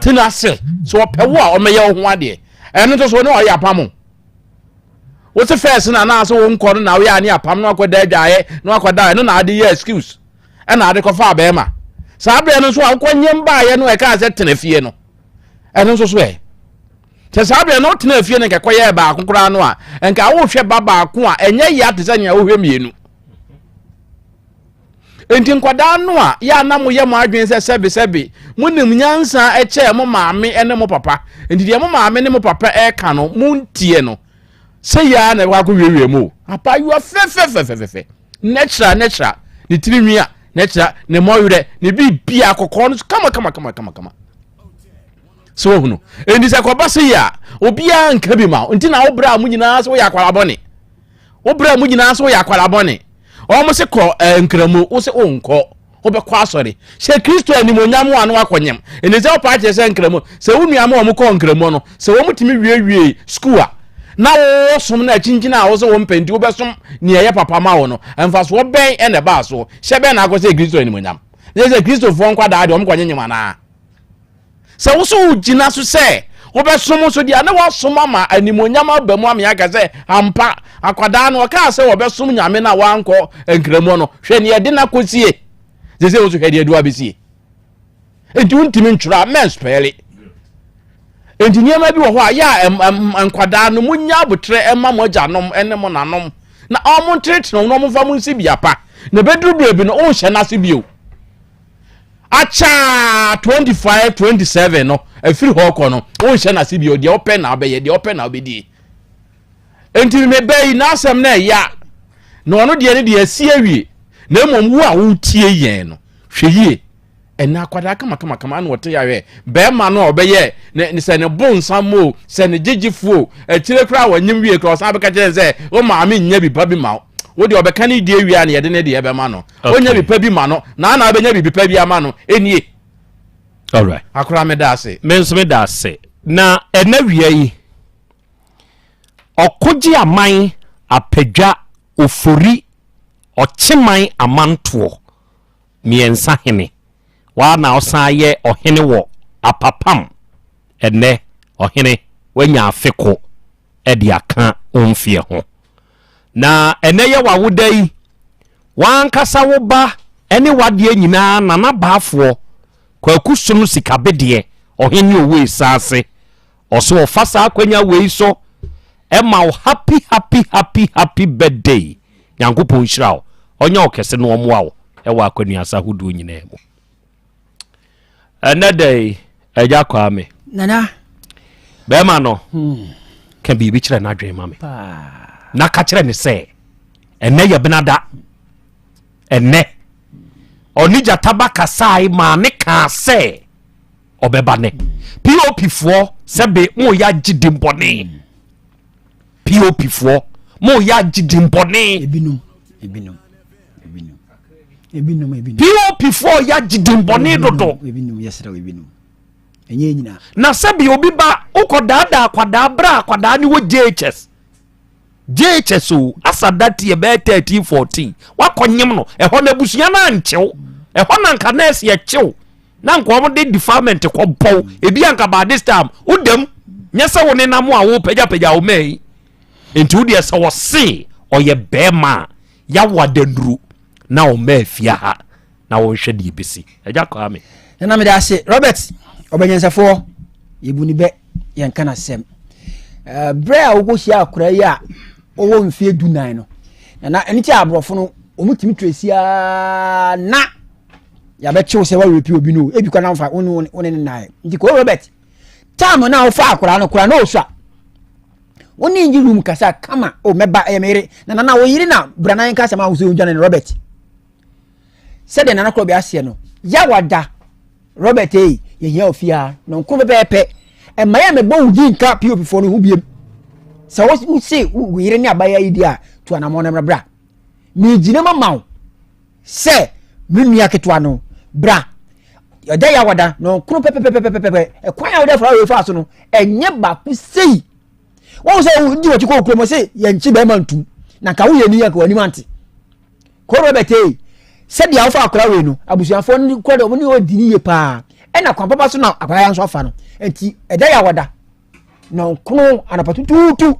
tena ase sɛ ɔpɛ wo a ɔmɛyɛ wo ho adeɛ ɛno nso so ne ɔyɛ apam wo se first na anaasɛ wo nkɔ no na woyɛ ane apam na wakɔda adwaeɛ na wakɔda ɛno na ade yɛ excuse ɛna ade kɔfa abɛɛma saa berɛ no nso a wokɔnyem baeɛ no ɛkaa sɛ tena fie no ɛno nso so ɛ. Sɛ saa berɛ no wotena fie no nka kɔyɛɛ baako koraa no a, nka wohwɛ ba baako a ɛnyɛ ya te sɛ nea wohwɛ mmienu. Enti nkwadaa no a yɛ a na moyɛ mo adwene sɛ sɛbesɛbe monim nyansa kyɛɛ mo maame ne mo papa, enti deɛ mo maame ne mo papa ɛreka no montie no, sɛ yɛ ara na ɛbɛkɔ akɔwiewie mu o. Abaayewa fɛfɛfɛfɛfɛ, nɛkyera nɛkyera, ne tiri nwi a nɛkyera, ne mmɔwerɛ, ne biribiara kɔkɔɔ no so kama kama kama kama kama. So wohunu? Enti sɛ kɔba sɛ yɛ a, obiara nka bi ma wo. Nti na wobrɛ a mo nyinaa sɛ woyɛ akwara bɔne. Wobrɛ mo nyinaa sɛ woyɛ akwara bɔne. Wɔn se kɔ eh, nkramu, wo se wonkɔ. Wobɛkɔ asɔre. Hyɛ Kristo animonyam a na wakɔnyem. Ɛni sɛ wopaa kyerɛ sɛ nkramu, sɛ wo nua ma wɔn kɔ nkramu no, sɛ wɔn tumi wiewie sukuu a, na wowɔ som no akyinkyini a wo sɛ wɔmpɛ nti wobɛsom nea ɛyɛ papa ma wo no, mfasoɔ bɛn na ɛbaa soɔ? Hyɛ bɛn na akɔ sɛ Kristo animonyam? Ne sɛ Kristofoɔ nkwadaa deɛ wɔn kɔnyenyem anaa? Sɛ wo so wogyina so sɛ wobɛsom nso deɛ na woasom ama animuonyam aba mu ame aka sɛ ampa akwadaa no ɔkaa sɛ wɔbɛsom nyame no a wankɔ nkramoɔ no hwɛ neɛ ɛde no akɔsie sɛ sɛ wo so hwɛ deɛ ɛde wabɛsie nti wontumi ntwerɛ a mɛnspɛle nti nneɛma bi wɔ hɔ a yɛ a nkwadaa no monya abotrɛ ɛma mo agyanom ne mo nanom na ɔmo ntenetene wɔn na ɔmo mfa mo nsi bia pa na ɛbɛduru berɛ bi no wonhyɛ no ase bio Akyaa 25 27 no ɛfiri hɔ kɔ no wonhyɛ no ase bio deɛ wopɛ na wobɛyɛ deɛ wopɛ na wobɛdie nti meba yi n'asɛm no ɛya na ɔno deɛ no deɛ asi awie na mmom wo a wotie yɛn no hwɛ yie ɛnna akwadaa kamakamakama na ɔte yahwɛ bɛrima no a ɔbɛyɛ ne sɛ ne bo nsam o sɛ ne gyegyefoɔ o akyire koraa wɔnyem wie koraa ɔsan bɛka kyerɛ sɛ wo maame nnya bi pa bi ma wo wo deɛ ɔbɛka ne deɛ wie a na yɛde ne deɛ bɛma no ɔnya bi pa bi ma no na ana abɛnya biribi pa bi ama no ɛnie alright akora meda ase me nso meda ase na ɛna wia yi ɔkogye aman apadwa ofori ɔkyeman amantoɔ mmiɛnsa hene waa na ɔsan yɛ ɔhene wɔ apapam ɛnɛ ɔhene wanya afeko de aka wo mfeɛ ho. Na ɛnɛ yɛ w'awoda yi, w'ankasa wo ba ne w'adeɛ nyinaa Nana Baafoɔ, Kwaku Sono Sikabedeɛ, Ɔhene Owei Saase, ɔso ɔfa saa akwanya wei so ɛma wo happy happy happy happy birthday. Nyankopɔn nhyira wo, ɔnyɛ wo kɛse na ɔmmoa wo ɛwɔ akwanuasa ahodoɔ nyinaa mu. Ɛnɛ da yi, Agya Kwame. Nana. Bɛrima no, hmm. ka biribi kyerɛ n'adwene ma me. Na ka kyerɛ ne sɛ, ɛnɛ yɛ benada. Ɛnɛ, ɔne gyataba kasae maa ne kaa sɛ ɔbɛba nɛ. POP foɔ sɛbe mo yɛ agye dimbɔne. POP foɔ mo yɛ agye dimbɔne. Ebinom, ebinom. Pop foɔ yɛ agye dimbɔne dodo. Na sɛbi obi ba wokɔ daadaa akwadaa berɛ a akwadaa ne wɔ JHS JHS o asa dati ɛbɛyɛ 13 14 wakɔ nyem no ɛhɔ na abusua no ankyew ɛhɔ na nka nurse yɛ kyew na nka wɔn de defilement kɔ bɔw ebi anka by this time wodam nyɛ sɛ wo nenam a wopagyapagya wo mɛn yi nti wo deɛ sɛ wɔse ɔyɛ bɛrima a Yawo adannuru na ɔmma afie ha na wɔnhwɛ deɛ ɛbɛsi. Agya Kwame. Nana meda ase Robert ɔbɛnyansafoɔ yɛbu ne bɛ yɛnka n'asɛm eh, berɛ a wokɔhyia akora yi a ɔwɔ mfeɛ du nan no nana ɛno ti a aborɔfo no wɔn tumi tracy aa na yɛabɛkyew sɛ wɔrepi obi no ebi kora na wofa wo ne ne nan nti kɔ Robert time na wofa akora no kora na ɔsua wo ne ngye room kasa kama o oh, mɛba ɛyɛ me yere na nana wo yere na bra na yɛnka asɛm a wo sɛ wodwane no Robert sɛdeɛ nana korɔ bi aseɛ no yawada Robert ei yɛhia ofie a na nko pɛpɛɛpɛ ɛma yɛ mɛbɔ wo din nka pop foɔ no ho biem sɛ wo se wo yere ne abaya yi di a to anammɔn no bra megyina ma ma wo sɛ me nua ketewa no bra ɛda yɛ awada na ɔkono pɛpɛpɛpɛpɛ ɛkwan a wode afra wei fa so no ɛnyɛ baako sei wɔn sɛ wodi wɔkyi kɔ kurom sɛ yɛnkye bɛrima ntum na nka woyɛ ni anka w'anim ante kɔrɔ bɛtɛ sɛdeɛ wofa akora wei no abusuafoɔ no kora deɛ wɔn ne ɔdi ne yie paa ɛna kwan papa so na akora ya nso afa no nti ɛda yɛ awada na ɔkono anɔpa tutuutu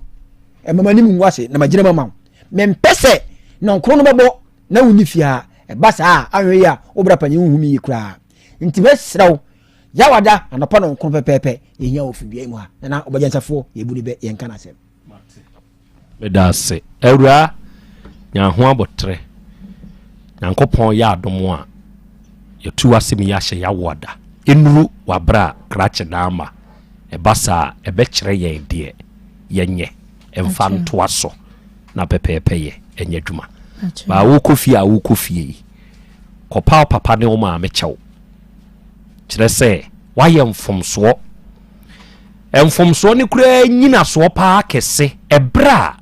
ɛma m'anim ngu ase na magyina mu ama wo mempɛ sɛ na ɔkono no bɛbɔ na wonni fie a ɛba saa a ahwɛ yi a wobra panyin wohu me yie koraa nti mɛsrɛ wo. Yawada anɔpa nɔnkron pɛpɛɛpɛ yɛhia wɔ fidua yi mu ha. Nana Ɔbagyansafoɔ yɛbu ne bɛ yɛnka n'asɛm. Meda ase. Awuraa, nya ho aboterɛ. Nyankopɔn yɛ adom a, yɛtu w'asɛm yi ahyɛ y'awoada. Ɛnnuru w'aberɛ a krakye no ama. Ɛba saa a, ɛbɛkyerɛ yɛn deɛ yɛnyɛ mfa ntoa so na pɛpɛɛpɛ yɛ nyɛ adwuma. Baa wokɔ fie a wokɔ fie yi, kɔpa wo papa ne wo maame kyɛw. Kyerɛ sɛ, woayɛ mfomsoɔ. Mfomsoɔ no koraa nyinasoɔ paa kɛse ɛberɛ a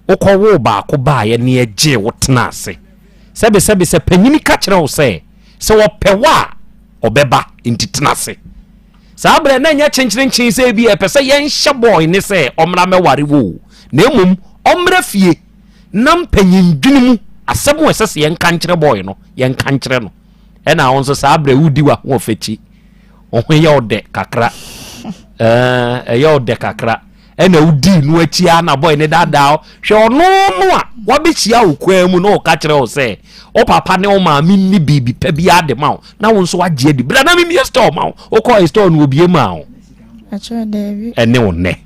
wokɔwoo baako baeɛ ne ɛgyee wo tena ase. Sɛbesɛbe sɛ panyini ka kyerɛ wo sɛ, sɛ ɔpɛ wo a ɔbɛba nti tena ase. Saa berɛ na ɛnyɛ kyenkyerenkyen sɛ ebi ɛpɛ sɛ yɛnhyɛ bɔɔe ne sɛ ɔmmra mmɛware wo o, na mmom ɔmmra fie na mpanyindwene mu asɛm a ɛsɛ sɛ yɛnka nkyerɛ bɔɔe no, yɛnka nkyerɛ no. Ɛna wo nso saa berɛ wodi w'ahoɔfɛ akyi, wo ho yɛ wo dɛ kakra, ɛɛ ɛyɛ wo dɛ kakra, ɛna wodii no akyi ara na bɔe ne daadaa wo. Hwɛ ɔno no a wabɛhyia wo kwan mu na ɔka kyerɛ wo sɛ wo papa ne wo maame nni biribi pa biara de ma wo, na wo nso wagye adi. Bra na memmie store ma wo. Wokɔɔ store no obie maa wo. Ɛne wo nnɛ.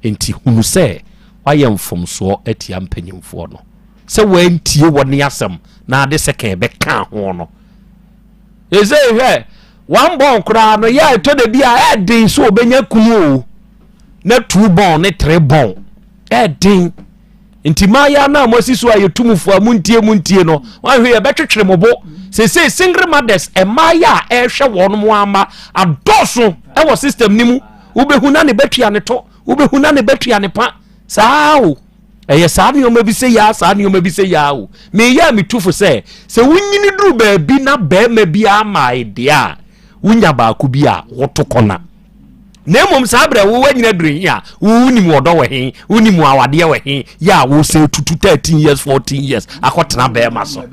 Enti hunu sɛ woayɛ mfomsoɔ atia mpanyimfoɔ no. Sɛ woantie wɔne asɛm na ade sɛkɛn bɛkaa ho no. Seesei hwɛ, one born koraa no yɛ a ɛtɔ da bi a ɛɛden sɛ ɔbɛnya kunu o. Na two born ne three born ɛɛden. Nti mmaayewa no a moasi so a yɛtu mo fo a montie montie no, wanhwɛ yɛbɛtwetwere mo bo. Seesei single mothers mmaayewa a ɛrehwɛ wɔn mo ama adɔɔso ɛwɔ system no mu. Wobɛhu na ne bɛtua ne to, wobɛhu na ne bɛtua ne pa. Saa o. Ɛyɛ saa nneɛma bi sɛ yaa, saa nneɛma bi sɛ yaa o. Meyɛ a metu fo sɛ, sɛ wonyini duru baabi na barima bi amae deɛ a, wonya baako bi a woto kɔna. Na mmom saa berɛ wo wanyini aduru he a, wonim ɔdɔ wɔ he, wonim awadeɛ wɔ he, yɛ a wosɛ tutu 13 years, 14 years akɔtena bɛrima so.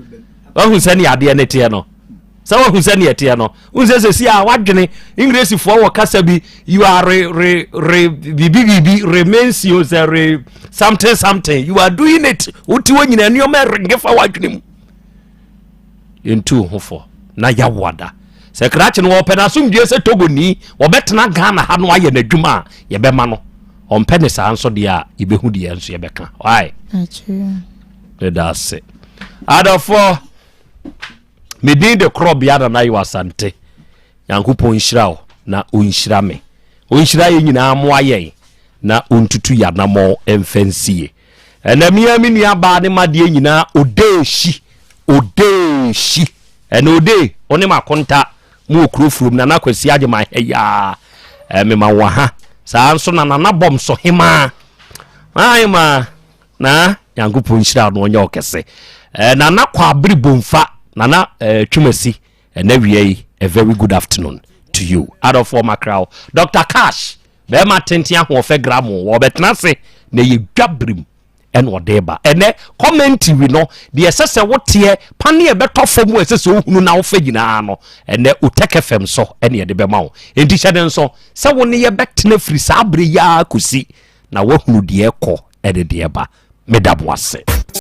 Wahu sɛnea adeɛ no teɛ no? Sɛ wahu sɛnea ɛteɛ no? Wohu sɛ sɛsi a wadwene Englishfoɔ wɔ kasa bi, you are re re re biribi biribi remains you sɛ re something something, you are doing it. Wote hɔ nyina nneɛma ɛrenge fa w'adwene mu. Yɛntu ho fɔ na yɛawo ada. Sɛ krakye no wɔpɛ n'asomdwoeɛ sɛ Togoni, wɔbɛtena Ghana ha no ayɛ n'adwuma a, yɛbɛma no. Ɔmpɛ ne saa nso deɛ a, yɛbɛhu deɛ nso yɛbɛka. Why? Meda ase. Adɔfoɔ, me din de Korɔbea Nana Yew Asante. Nyankopɔn nhyira wo na ɔnhyira me. Ɔnhyira yɛn nyinaa mmoa yɛn na ɔntutu yɛn anammɔn mfa nsie. Ɛnɛ me ara me nua baa ne m'adeɛ nyinaa Odeehyi, Odeehyi. Ɛnɛ Odee, wo ne m'akonta mo wɔ kuro furom, Nana Kwasi Agyeman ha yi ara, ɛɛ mema wo aha. Saa nso na Nana Bɔmso hemaa, hemaa, na Nyankopɔn nhyira no ɔnyɛ ɔkɛse. Ɛɛ Nana Kwabere Bomfa, Nana ɛɛ Twumasi, ɛnɛ wia yi, a very good afternoon to you. Adɔfoɔ makraw, Dr. Cash, Bɛrima tenten ahoɔfɛ gramo wɔbɛtena ase na ɛyɛ dwa birim ɛna ɔde ba ɛnɛ commentary no deɛ ɛsɛ sɛ woteɛ pane ɛbɛtɔ fam a ɛsɛ sɛ wohunu na wofa nyinaa no ɛnɛ Otec FM so ɛne ɛde bɛma wo enti hyɛ ne nso sɛ wo ne yɛbɛtena firi saa berɛ yi ara kɔsi na woahunu deɛ ɛkɔ ɛne deɛ ɛba meda mo ase.